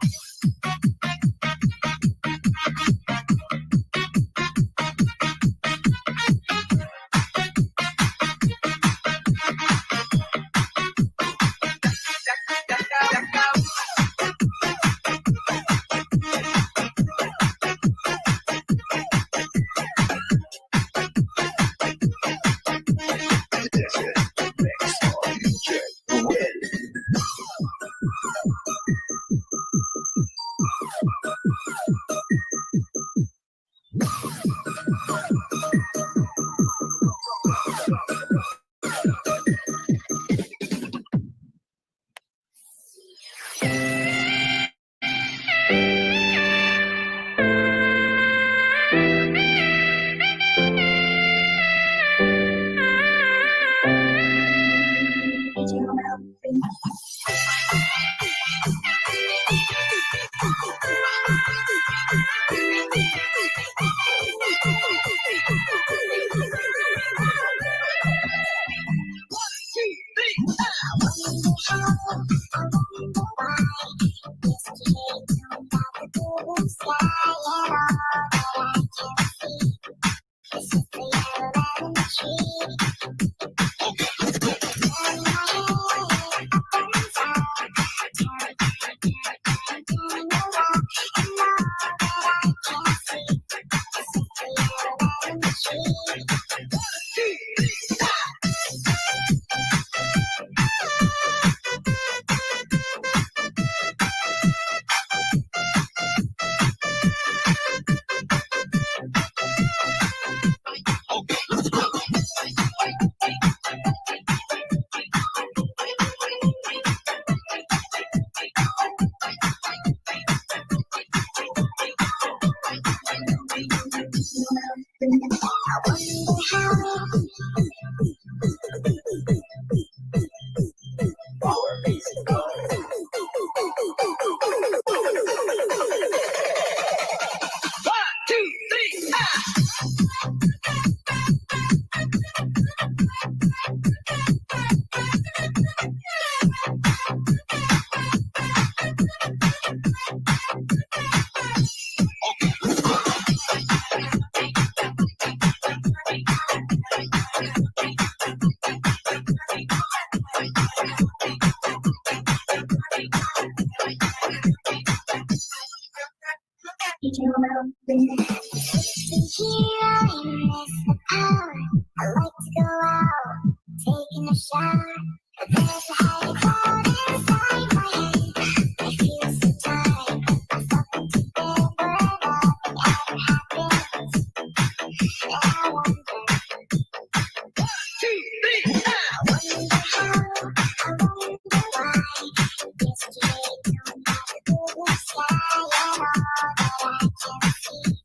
Here in this hour, I like to go out, taking a shower. But there's a heavy cloud inside my head. It feels so tight. I fucking together and nothing ever happens. And I wonder, I wonder how, I wonder why. Yesterday, don't have a good sky and all that I can see.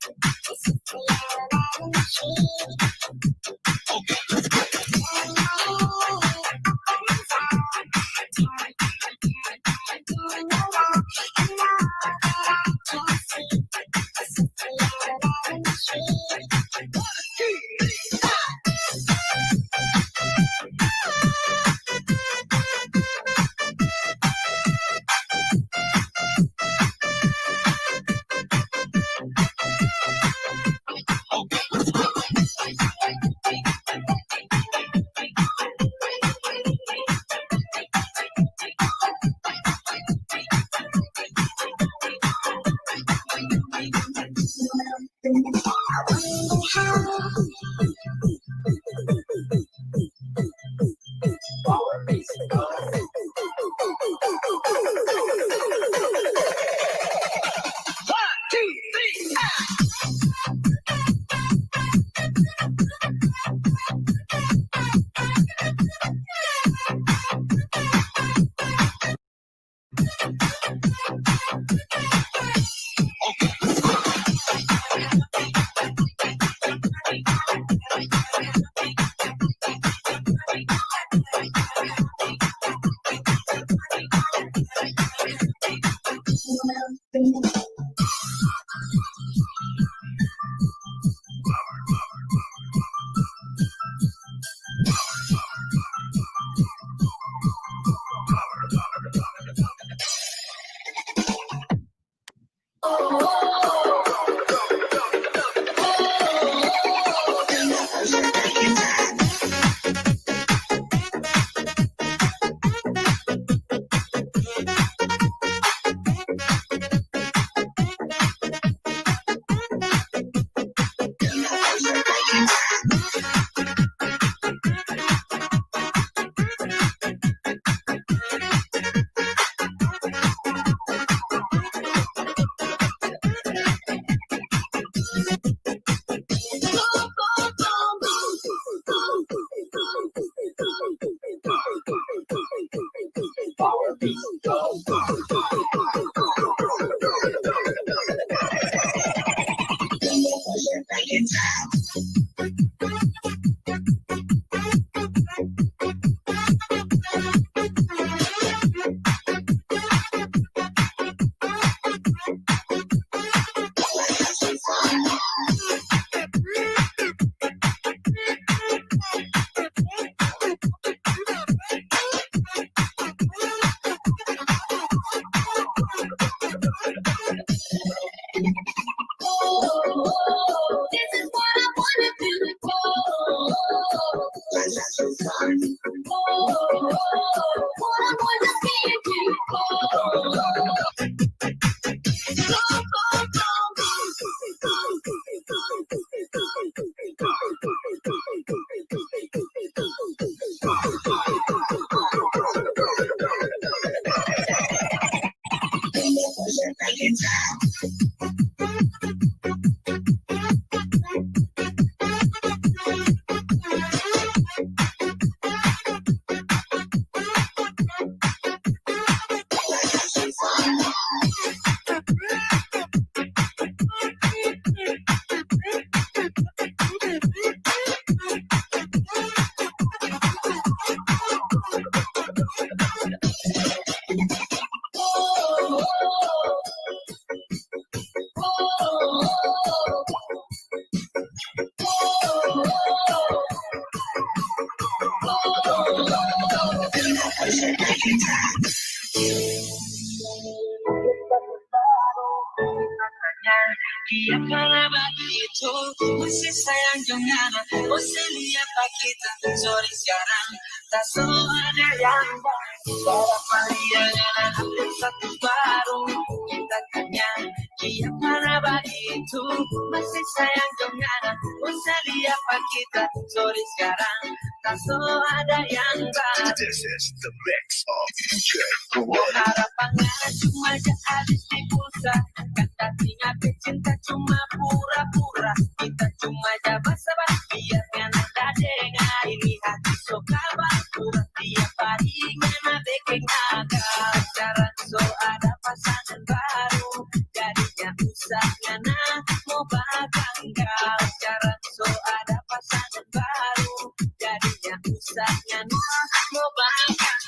Dia pala begitu, masih sayang dengan aku. Masih lihat kita, sorry sekarang, tak so ada yang baru. Para paliangan, ada satu baru, kita tanya. Dia pala begitu, masih sayang dengan aku. Masih lihat kita, sorry sekarang, tak so ada yang baru. This is the mix of D J Harapan nga cuma ja habis di pulsa. Kan dati nga cinta cuma pura-pura. Kita cuma ja basa-basi, biar nga nanda dengar. Ini hati so kabar, pura tiap hari nga na bikin gagal. Sekarang so ada pasangan baru, jadinya usah nga na mau baganggal. Sekarang so ada pasangan baru, jadinya usah nga na mau baganggal.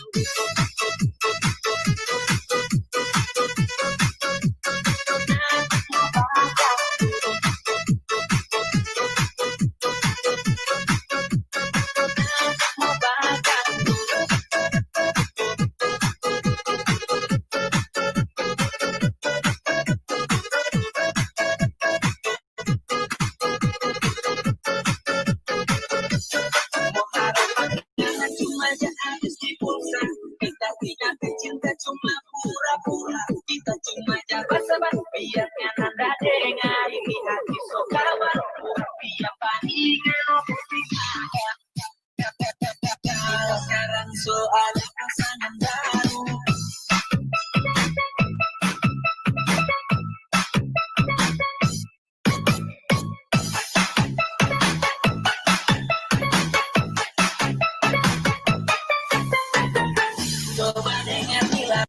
Muharap ang lahat, cuma ja habis di pulsa. Kita tidak cinta, cuma pura-pura. Kita cuma ja basa-basi, biar nga nanda dengar. Ini hati so kabar, pura tiap hari nga na bikin gagal. Sekarang so ada pasangan baru. Coba dengar bila.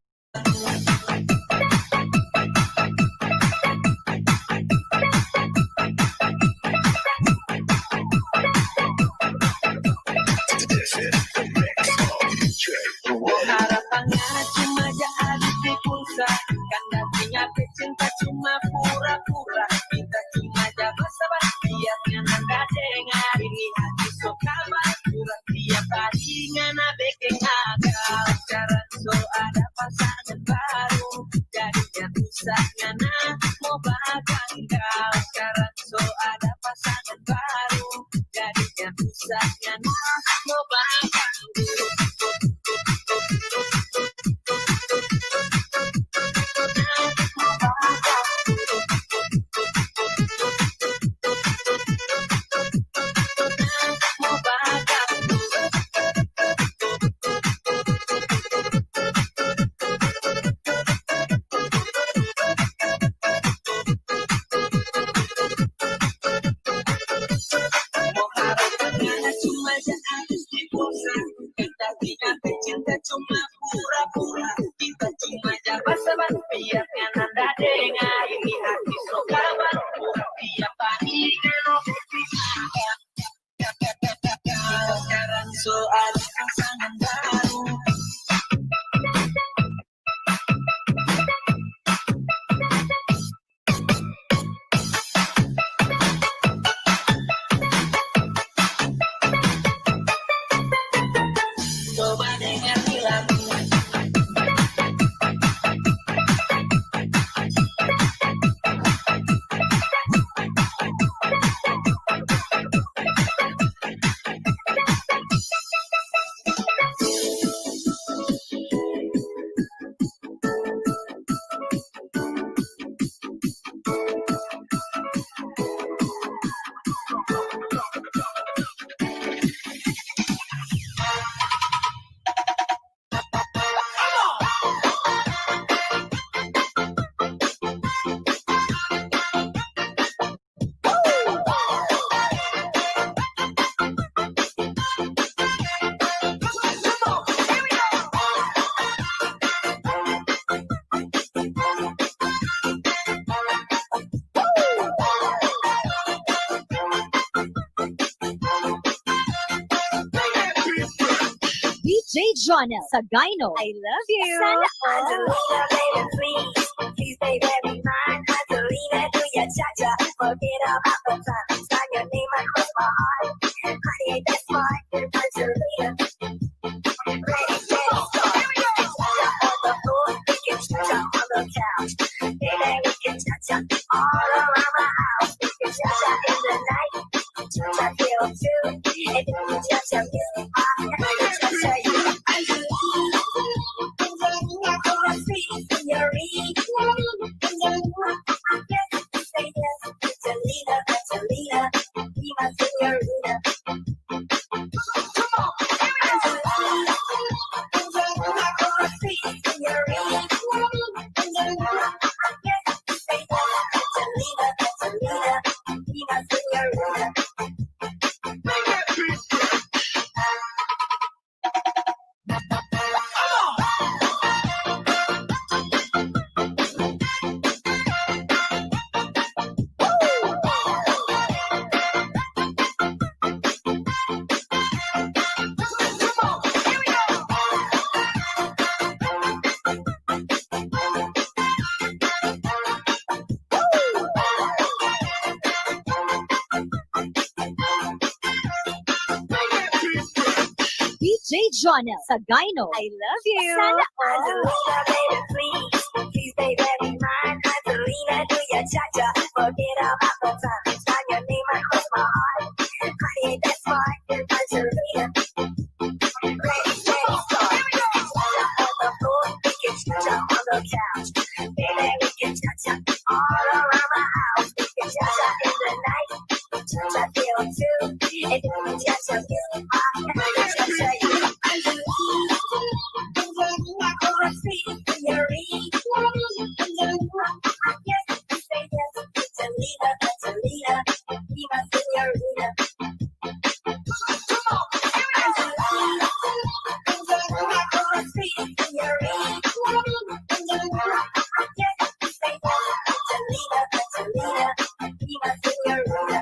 Muharap ang lahat, cuma ja habis di pulsa. Kan dati nga cinta cuma pura-pura. Kita cuma ja basa-basi, biar nga nanda dengar. Ini hati so kabar, pura tiap hari nga na bikin gagal. Sekarang so ada pasangan baru, jadinya usah nga na mau baganggal. Sekarang so ada pasangan baru, jadinya usah nga na mau baganggal. Muharap ang lahat, cuma ja habis di pulsa. Kita tidak cinta, cuma pura-pura. Kita cuma ja basa-basi, biar nga nanda dengar. Ini hati so kabar, pura tiap hari nga na bikin gagal. Sekarang so ada pasangan baru. Coba dengar lagu. D J Jonel Sagayno, I love you. Sana all. Angelina, baby, please. Please, baby, be mine. Angelina, do your cha-cha. Forget about the time. Sign your name across my heart. Honey, that's mine. Angelina. Ready, steady, go. D J Jonel Sagayno, I love you. Sana all. Angelina, baby, please. Please, baby, be mine. Angelina, do your cha-cha. Forget about the time. Sign your name across my heart. Honey, that's mine. Angelina. Ready, steady, start. On the floor, we can cha-cha on the couch. Baby, we can cha-cha all around my house. We can cha-cha in the night. Cha-cha till two. And then we cha-cha till five. Cha-cha, you. Angelina, Angelina, Angelina, Angelina. Yes, say yes. Angelina, Angelina, be my señorita.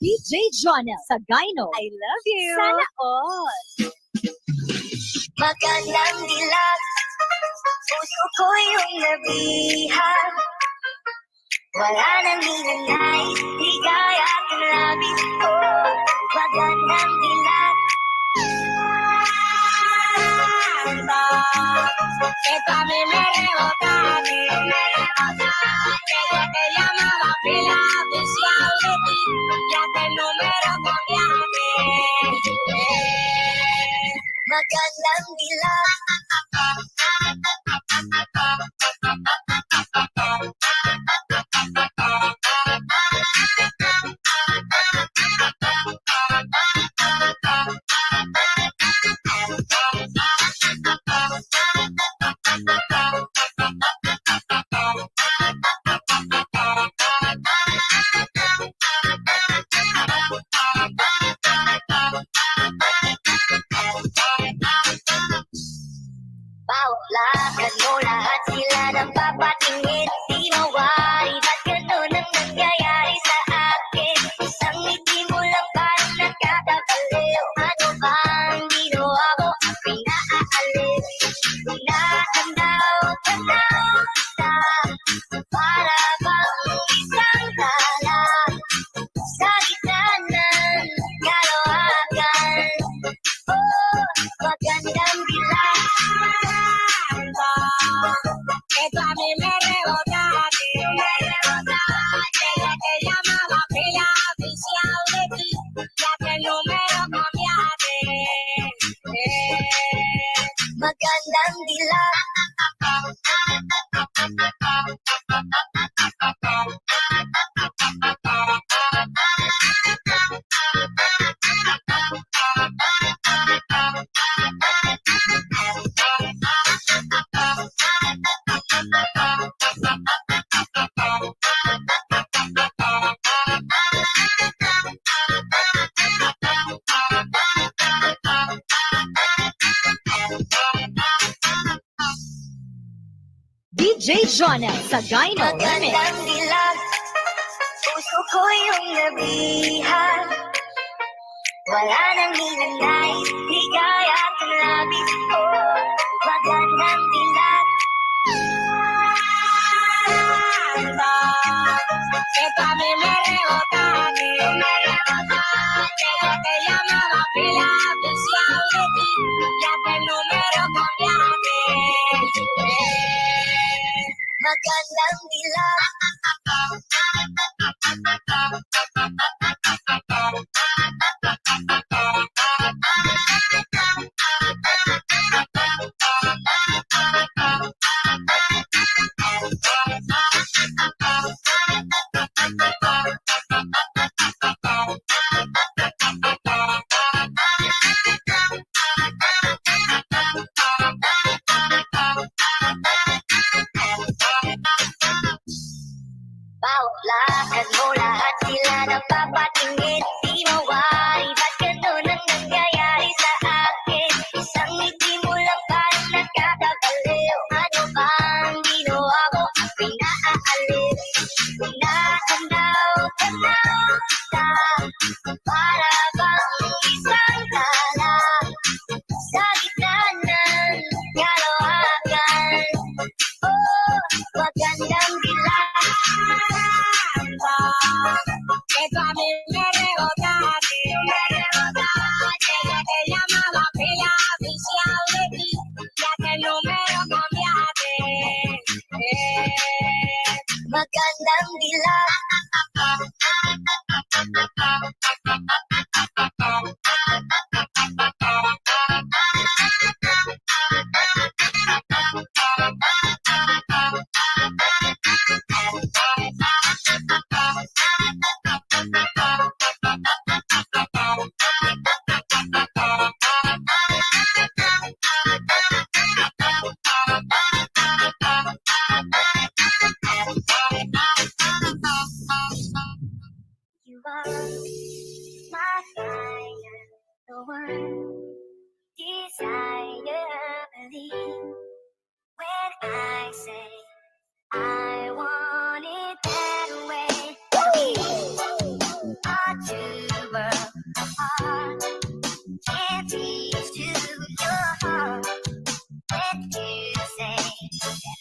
D J Jonel Sagayno, I love you. Sana all. Magandang dilag, puso ko'y iyong nabihan. Wala nang hinanay, ligaya aking labi ko. Magandang dilag. Esta mi me rebota a mí. Ella, ella me va a pelar, viciado de ti. Ya te número cambiaste. Magandang dilag. Paulakan mo lahat sila ng papatingin. Di mawari, ba't ganun ang nangyayari sa akin? Isang ngiti mo lang parang nakakabaliw. Ano bang ginawa ko? Ako'y naaaliw. Tinatanaw-tanaw kita. Para bang isang tala sa gitna ng kalawakan. Oh, magandang dilag. Esta mi me rebota a mí. Ella, ella me va a pelar, viciado de ti. Ya te número cambiaste. Eh, magandang dilag. D J Jonel Sagayno Remix. Magandang dilag. Puso ko Uyong gabi ha, wala nang hinanay, ligaya at labis ko, magandang dilag. Esta mi me rebota, mi me rebota, que yo te llamaba pila, especial de ti, ya que el número cambiaste. Magandang dilag. Paulakan mo lahat sila na papatingin. Di mawari, ba't ganun ang nangyayari sa akin? Isang ngiti mo lang parang nakakabaliw. Ano bang ginawa ko? Pinaalis, tinatanaw-tanaw kita. Para bang isang tala sa gitna ng kalawakan. Oh, magandang dilag. Esta mi me rebota, mi me rebota, que yo te llamaba pila, especial de ti, ya que el número cambiaste. Eh, magandang dilag. You are my fire, the one desire, believe. When I say I want it that way, a true love heart can't reach to your heart. When you say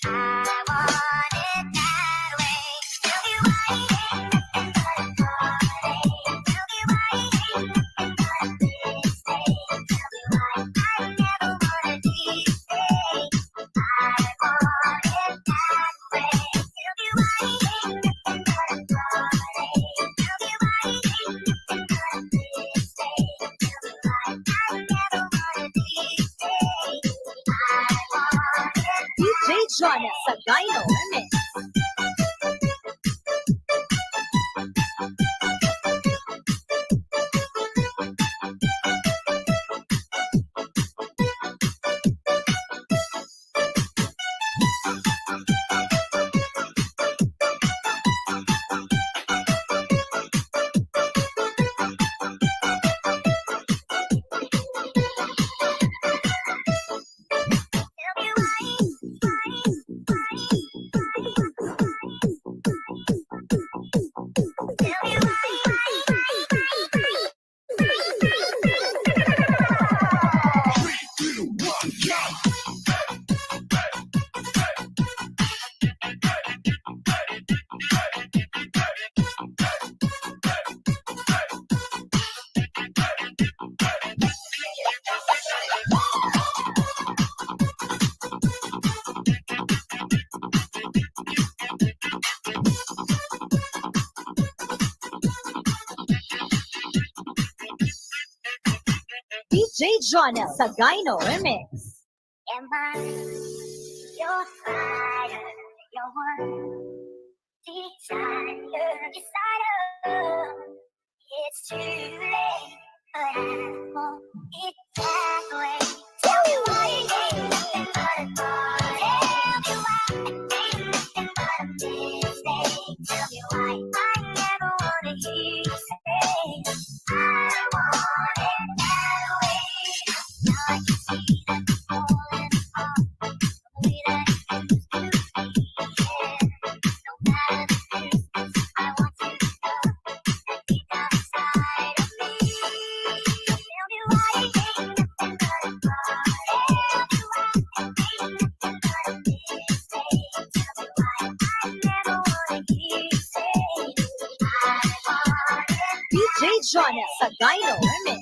that I want it that way, tell me why it ain't nothing but a heartache. Tell me why it ain't nothing but a mistake. Tell me why I never wanna be fake. I want it that way. Tell me why it ain't nothing but a heartache. Tell me why it ain't nothing but a mistake. Tell me why I never wanna be fake. I want it that way. D J Jonah Sagayno Remix. D J Jonel Sagayno Remix. Am I your fire, your one desire, desire? It's too late, but I want it that way. Tell me why it ain't nothing but a bore. Tell me why it ain't nothing but a mistake. Tell me why I never wanna hear you say, "I want it that way." Now I can see that you're falling apart. The way that it used to be, yeah. No matter the distance, I want you to know. Jonel Sagayno Remix.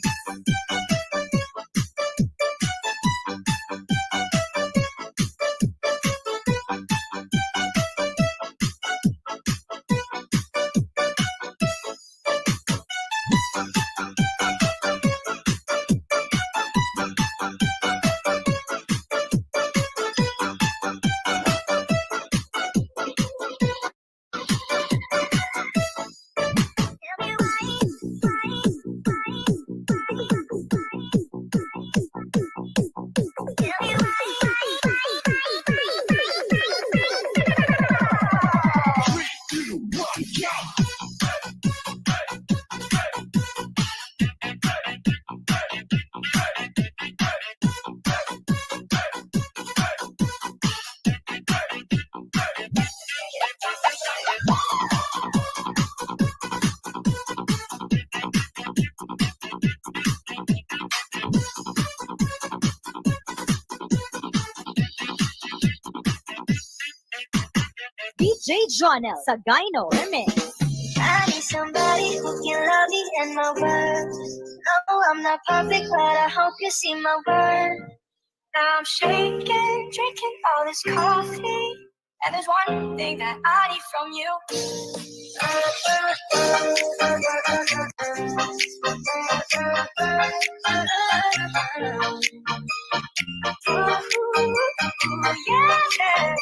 D J Jonel Sagayno Remix. I need somebody who can love me and my worth. No, I'm not perfect, but I hope you see my worth. Now I'm shaking, drinking all this coffee. And there's one thing that I need from you. Ooh, yeah.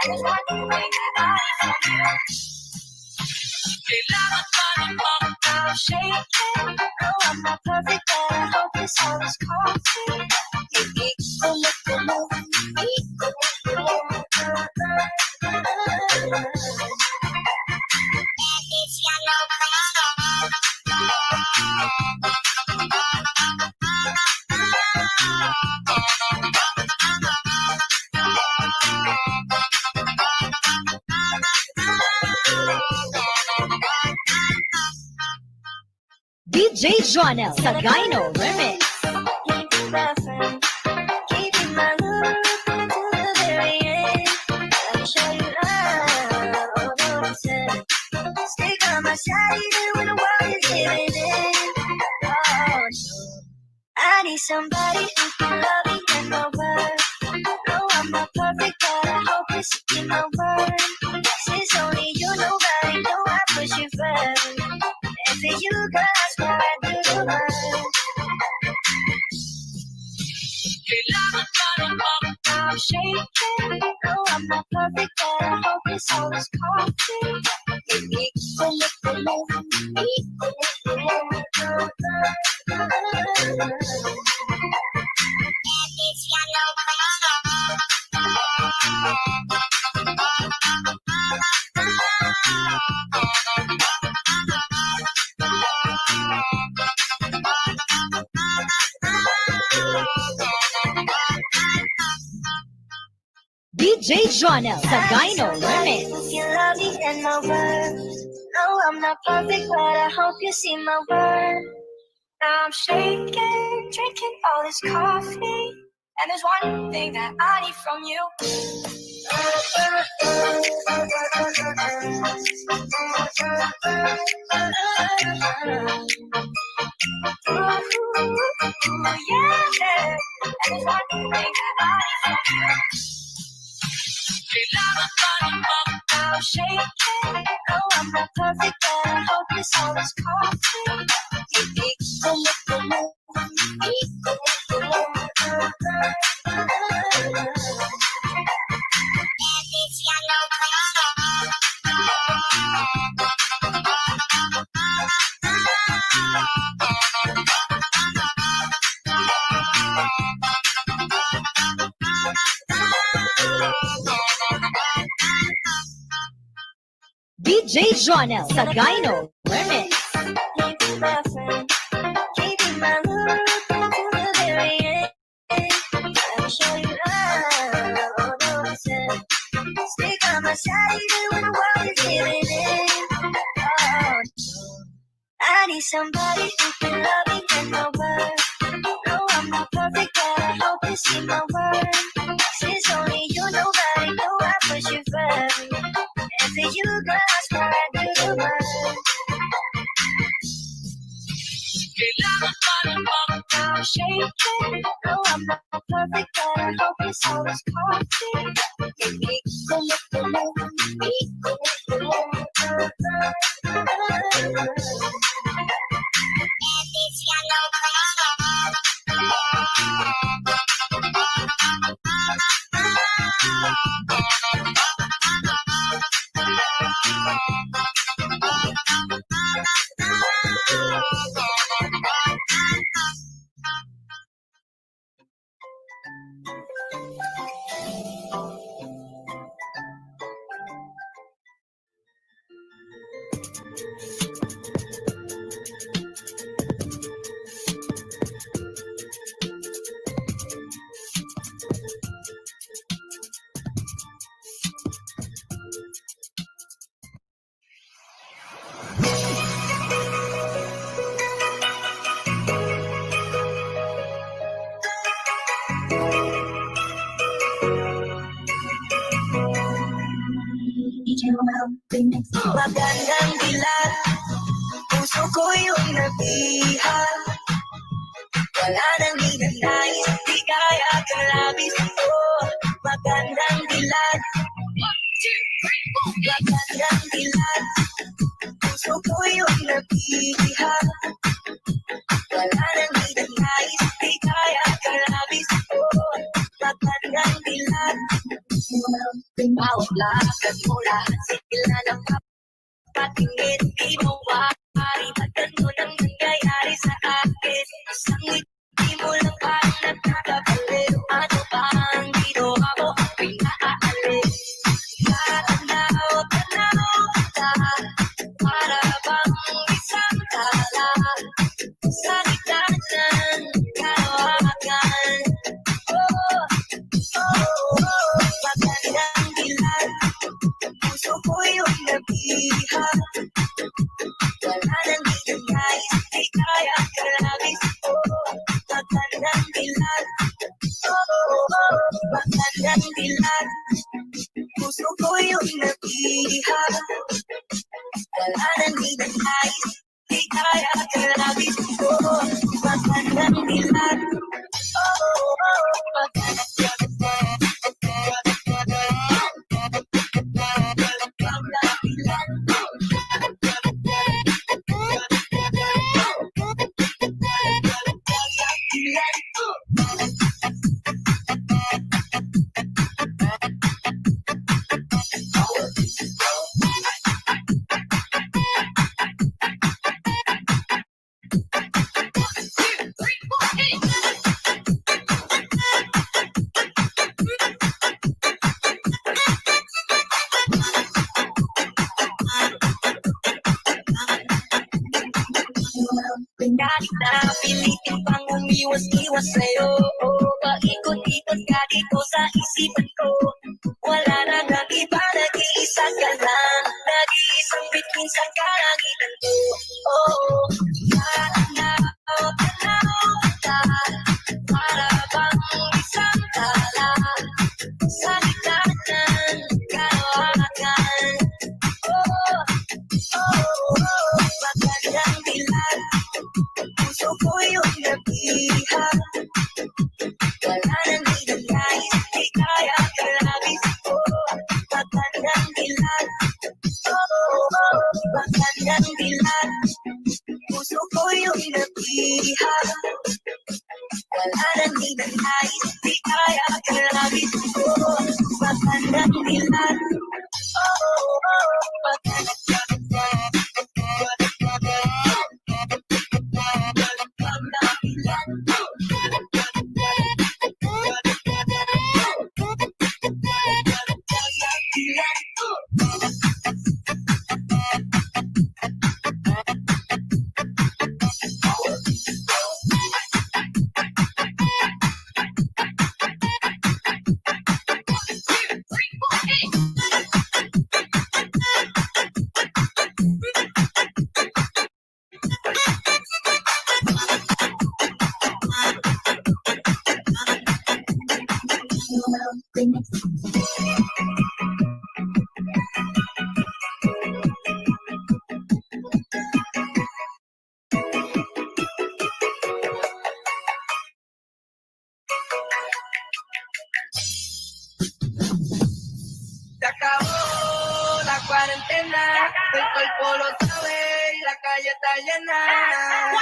And there's one thing that I need from you. Kailangan pa rin bang I'm shaking. No, I'm not perfect, but I hope this all is coffee. D J Jonel Sagayno Remix. I need somebody who can love me and my worth. No, I'm not perfect, but I hope you see my worth. Since only you, nobody know I put you first. And for you, girl, I swear I do the world. Kailangan pa rin bang I'm shaking. No, I'm not perfect, but I hope this all is coffee. D J Jonel Sagayno Remix. You love me and my worth. No, I'm not perfect, but I hope you see my worth. Now I'm shaking, drinking all this coffee. And there's one thing that I need from you. Ooh, yeah. And there's one thing that I need from you. Kailangan pa rin bang I'm shaking. No, I'm not perfect, but I hope this all is coffee. D J Jonel Sagayno Remix. I need somebody who can love me and my worth. No, I'm not perfect, but I hope you see my worth. Since only you, nobody know I put you first. And for you, girl, I swear I do the world. Kailangan pa ng pagkasyempre. No, I'm not perfect, but I hope this all is perfect. Hindi ko matuloy, hindi ko matuloy. Magandang dilat, puso ko'y iyong nabiha. Wala nang hinanais, di kaya kang labis. Oh, magandang dilat. Magandang dilat. Puso ko'y iyong nabiha. Wala nang hinanais, di kaya kang labis. Oh, magandang dilat. Bawat lakad mo, lahat sila ng patingin, di mawari. Ba't ganito nang nangyayari sa akin? Isang ngiti mo lang parang nakakabaliw. Ano ba ang ginawa mo? Pinaalis. Tatanaw-tanaw kita, para bang isang tala sa gitna ng kalawakan. Oh, oh, oh, magandang dilat. Puso ko'y iyong nabiha. Wala nang hinanais, di kaya kang labis. Oh, magandang dilat. Oh, oh, oh, magandang dilat. Puso ko'y iyong nabiha. Wala nang hinanais, di kaya kang labis. Oh, magandang dilat. Oh, oh, oh, magandang dilat. Kahit na pilitin pang umiwas-iwas sa'yo, paikot-ikot ka dito sa isipan ko. Wala na nang iba, nag-iisa ka lang, nag-iisang bituin sa kalangitan ko. Oh, tanaw-tanaw kita, para bang isang tala sa gitna ng kalawakan. Oh, oh, oh, magandang dilat. Puso ko'y iyong nabiha. Wala nang hinanais, di kaya kang labis. Oh, magandang dilat. Oh, oh, oh, magandang dilat. Puso ko'y iyong nabiha. Wala nang hinanais, di kaya kang labis. Oh, magandang dilat. Oh, oh, oh, magandang dilat. Cuarentena, el cuerpo lo sabe, la calle está llena.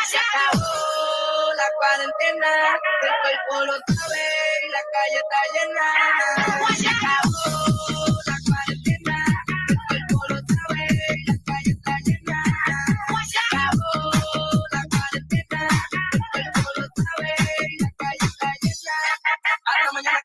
Se acabó la cuarentena, el cuerpo lo sabe, la calle está llena. Se acabó la cuarentena, el cuerpo lo sabe, la calle está llena. Se acabó la cuarentena, el cuerpo lo sabe, la calle está llena. Hasta mañana.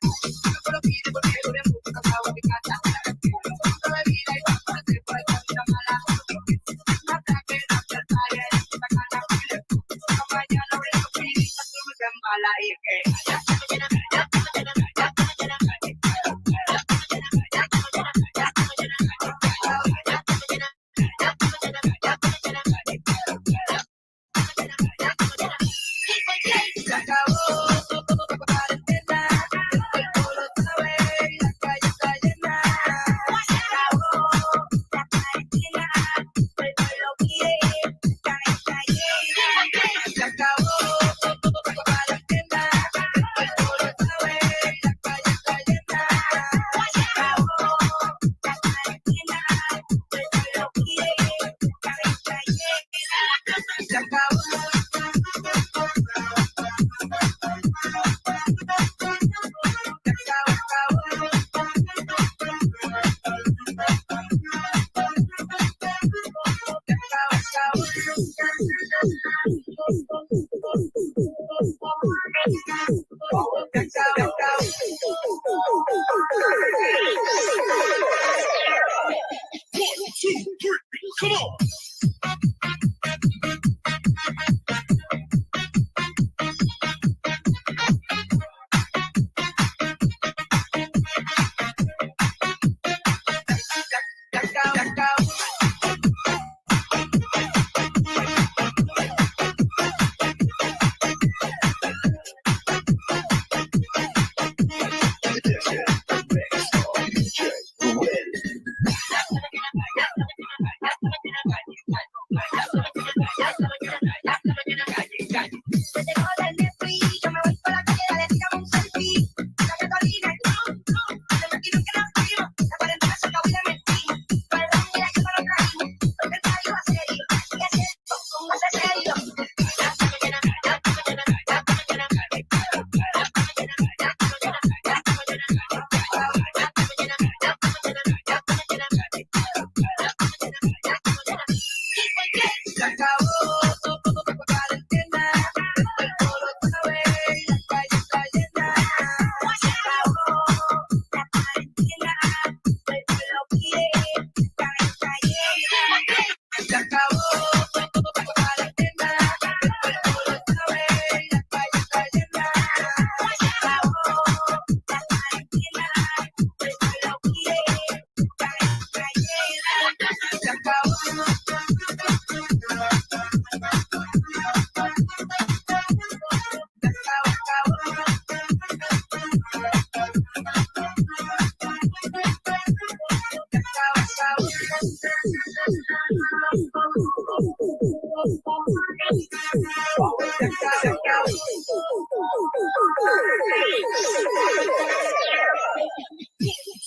One, two, three, come on.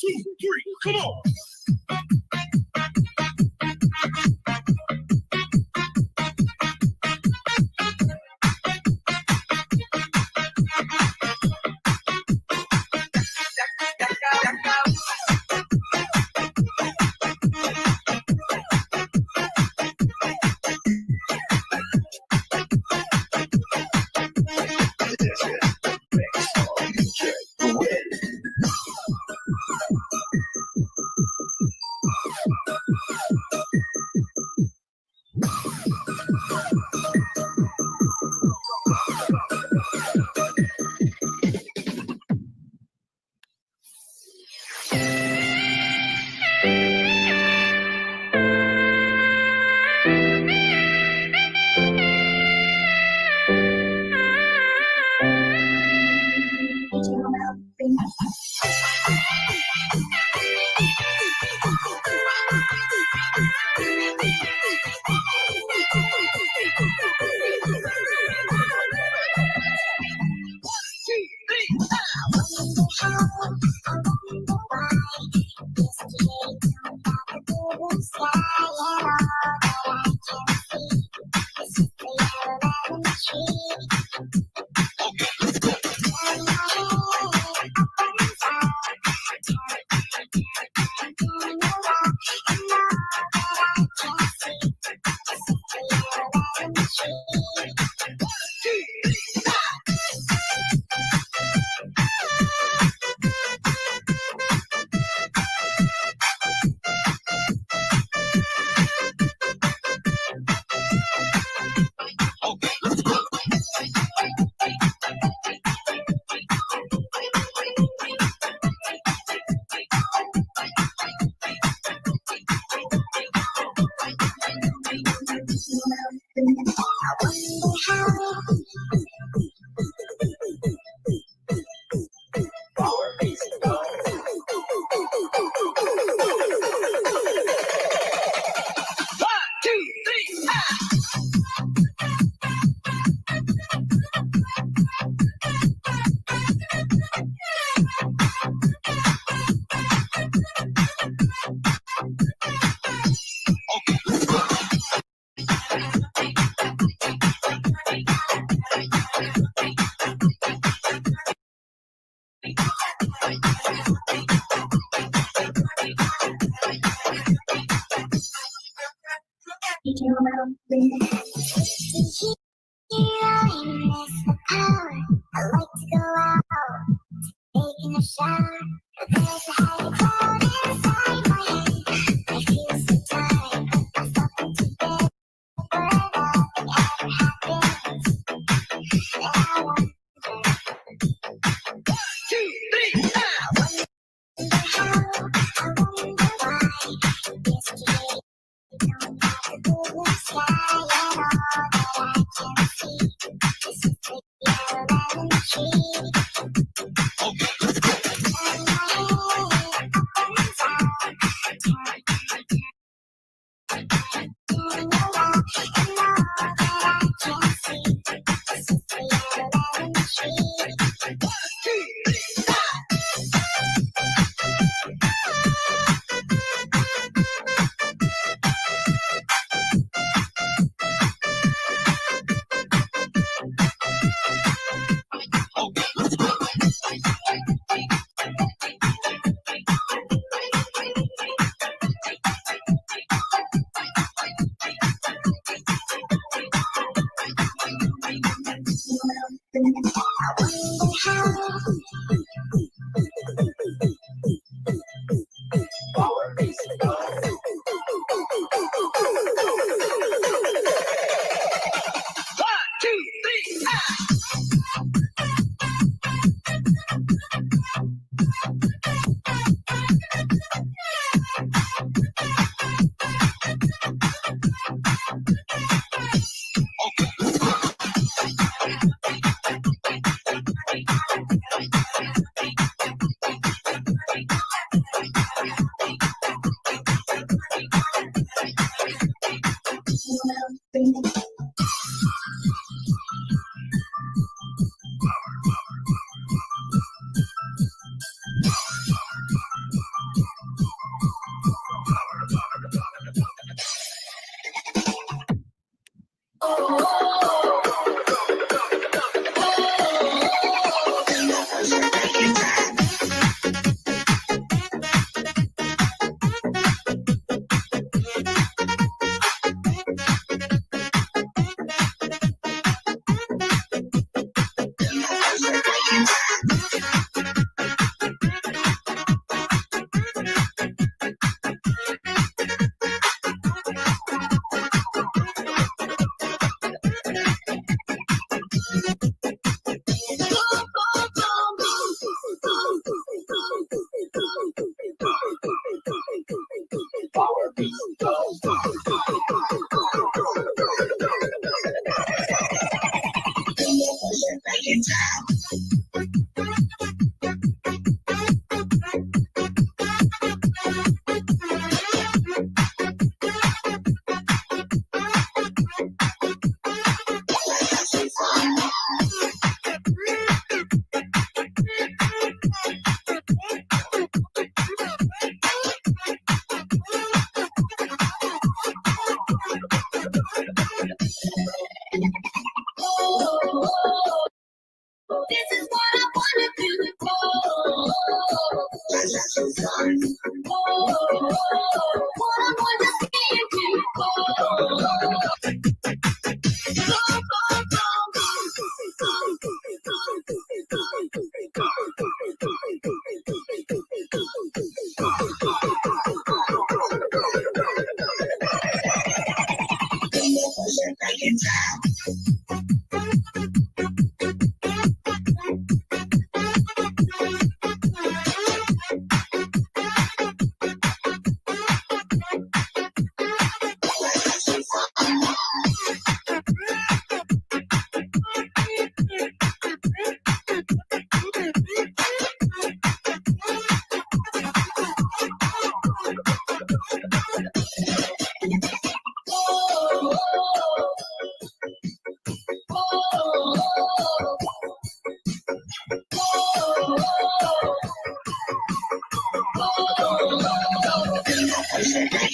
Two, three, come on.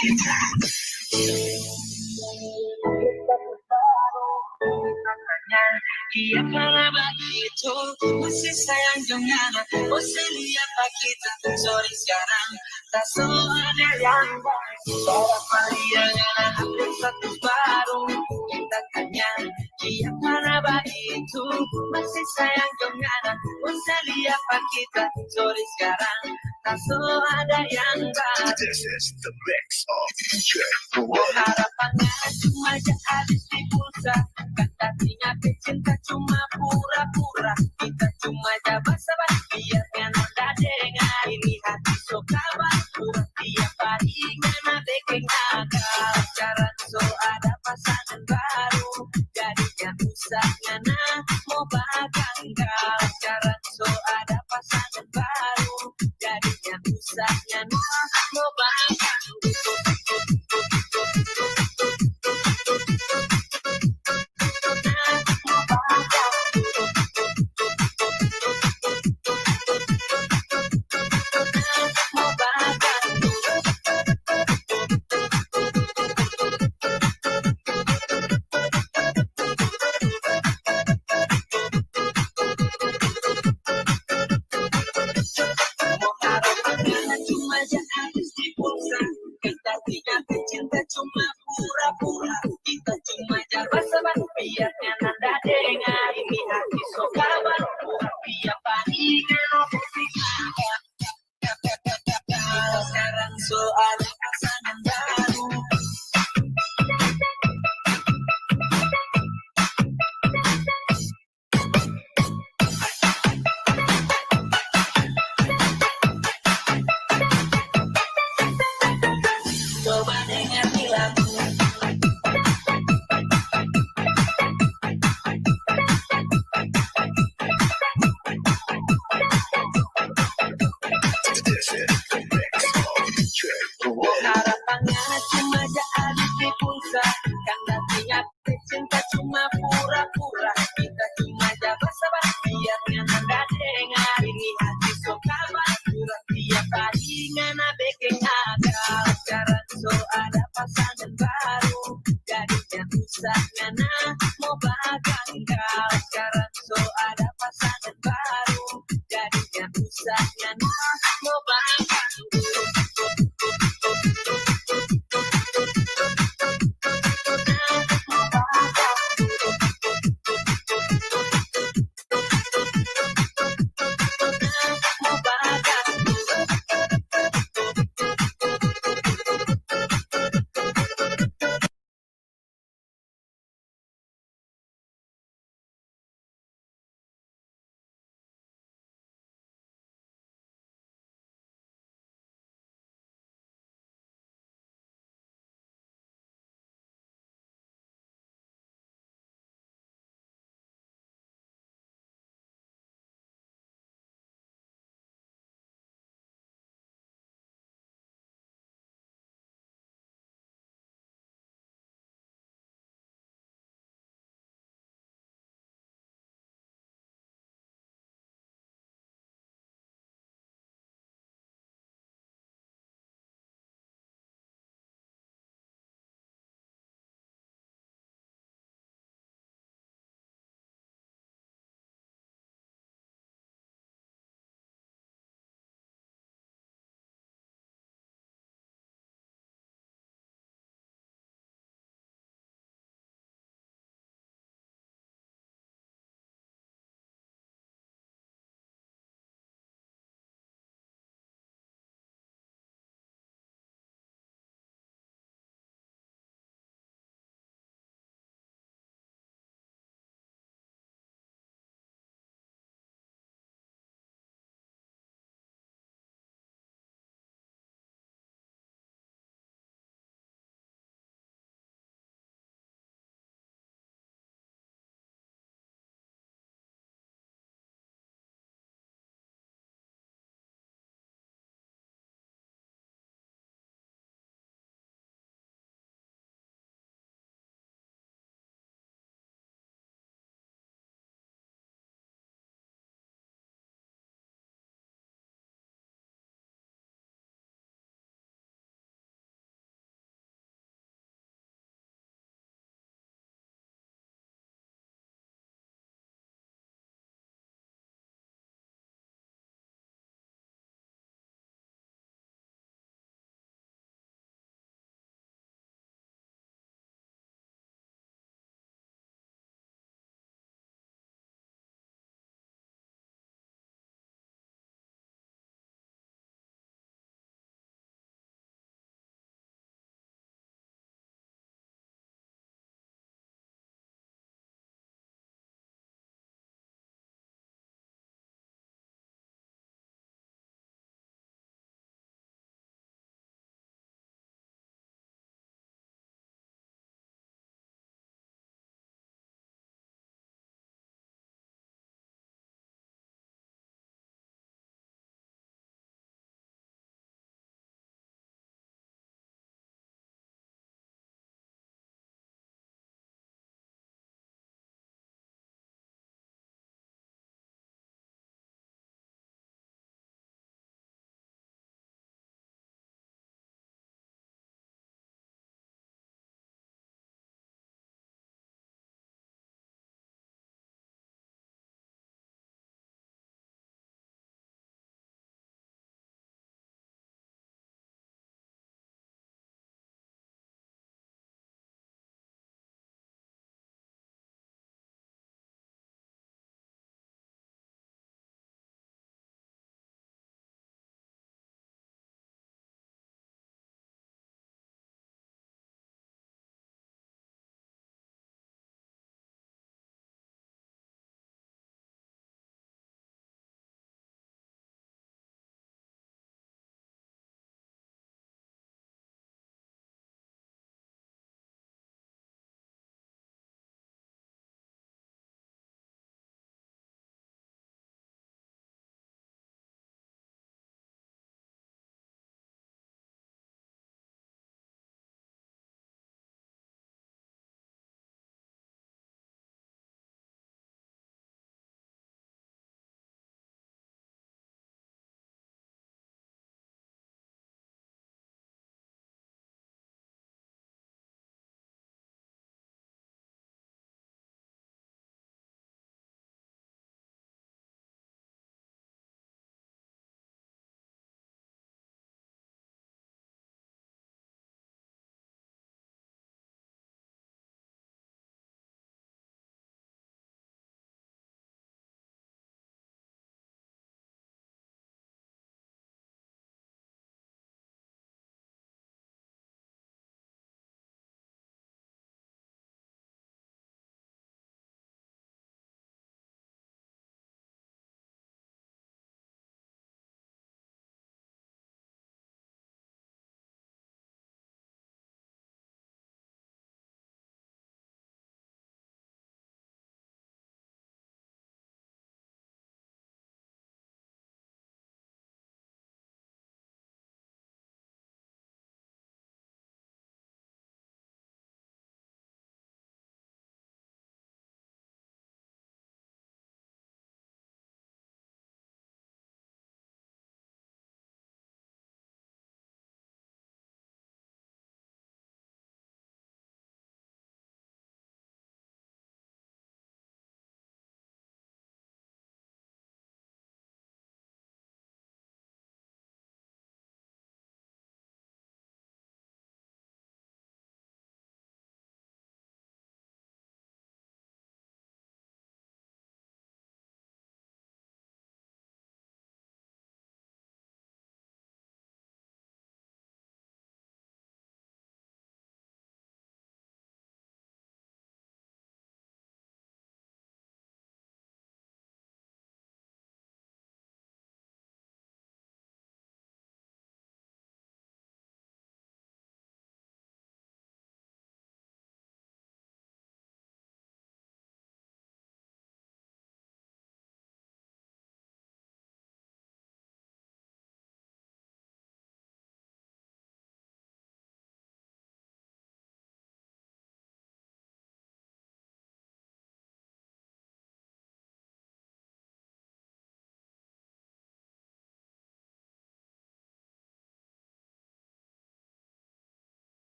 Dia mana begitu, masih sayang dengan aku. Saya lihat kita, sorry sekarang, tak so ada yang baru. Saya Maria dengan aku satu baru. Kita tanya, dia mana begitu, masih sayang dengan aku. Saya lihat kita, sorry sekarang, tak so ada yang baru. This is the mix of D J Kuwait. Harapannya cuma jadi pulsa. Kan tadinya cinta cuma pura-pura. Kita cuma jadi sahabat, biar kan anda dengar. Ini hati so kawan, pura tiap hari ngana bikin nakal. Sekarang so ada pasangan baru, jadinya usah ngana mau baganggal. Sekarang so ada pasangan baru, jadinya usah ngana mau baganggal. Kita tidak bercinta, cuma pura-pura. Kita cuma jalan sebab biar nanda dengar. Ini hati so kawan, pura biar paling enak. Sekarang so ada pasangan baru. Coba dengar lagu. Harapannya cuma jadi di pulsa, kan tadinya cinta cuma pura-pura. Kita cuma jalan sahabat, biar nanda dengar. Ini hati so kawan, pura tiap hari ngana bikin nakal. Sekarang so ada pasangan baru, jadinya usah ngana mau baganggal. Sekarang so ada pasangan baru, jadinya usah ngana mau baganggal.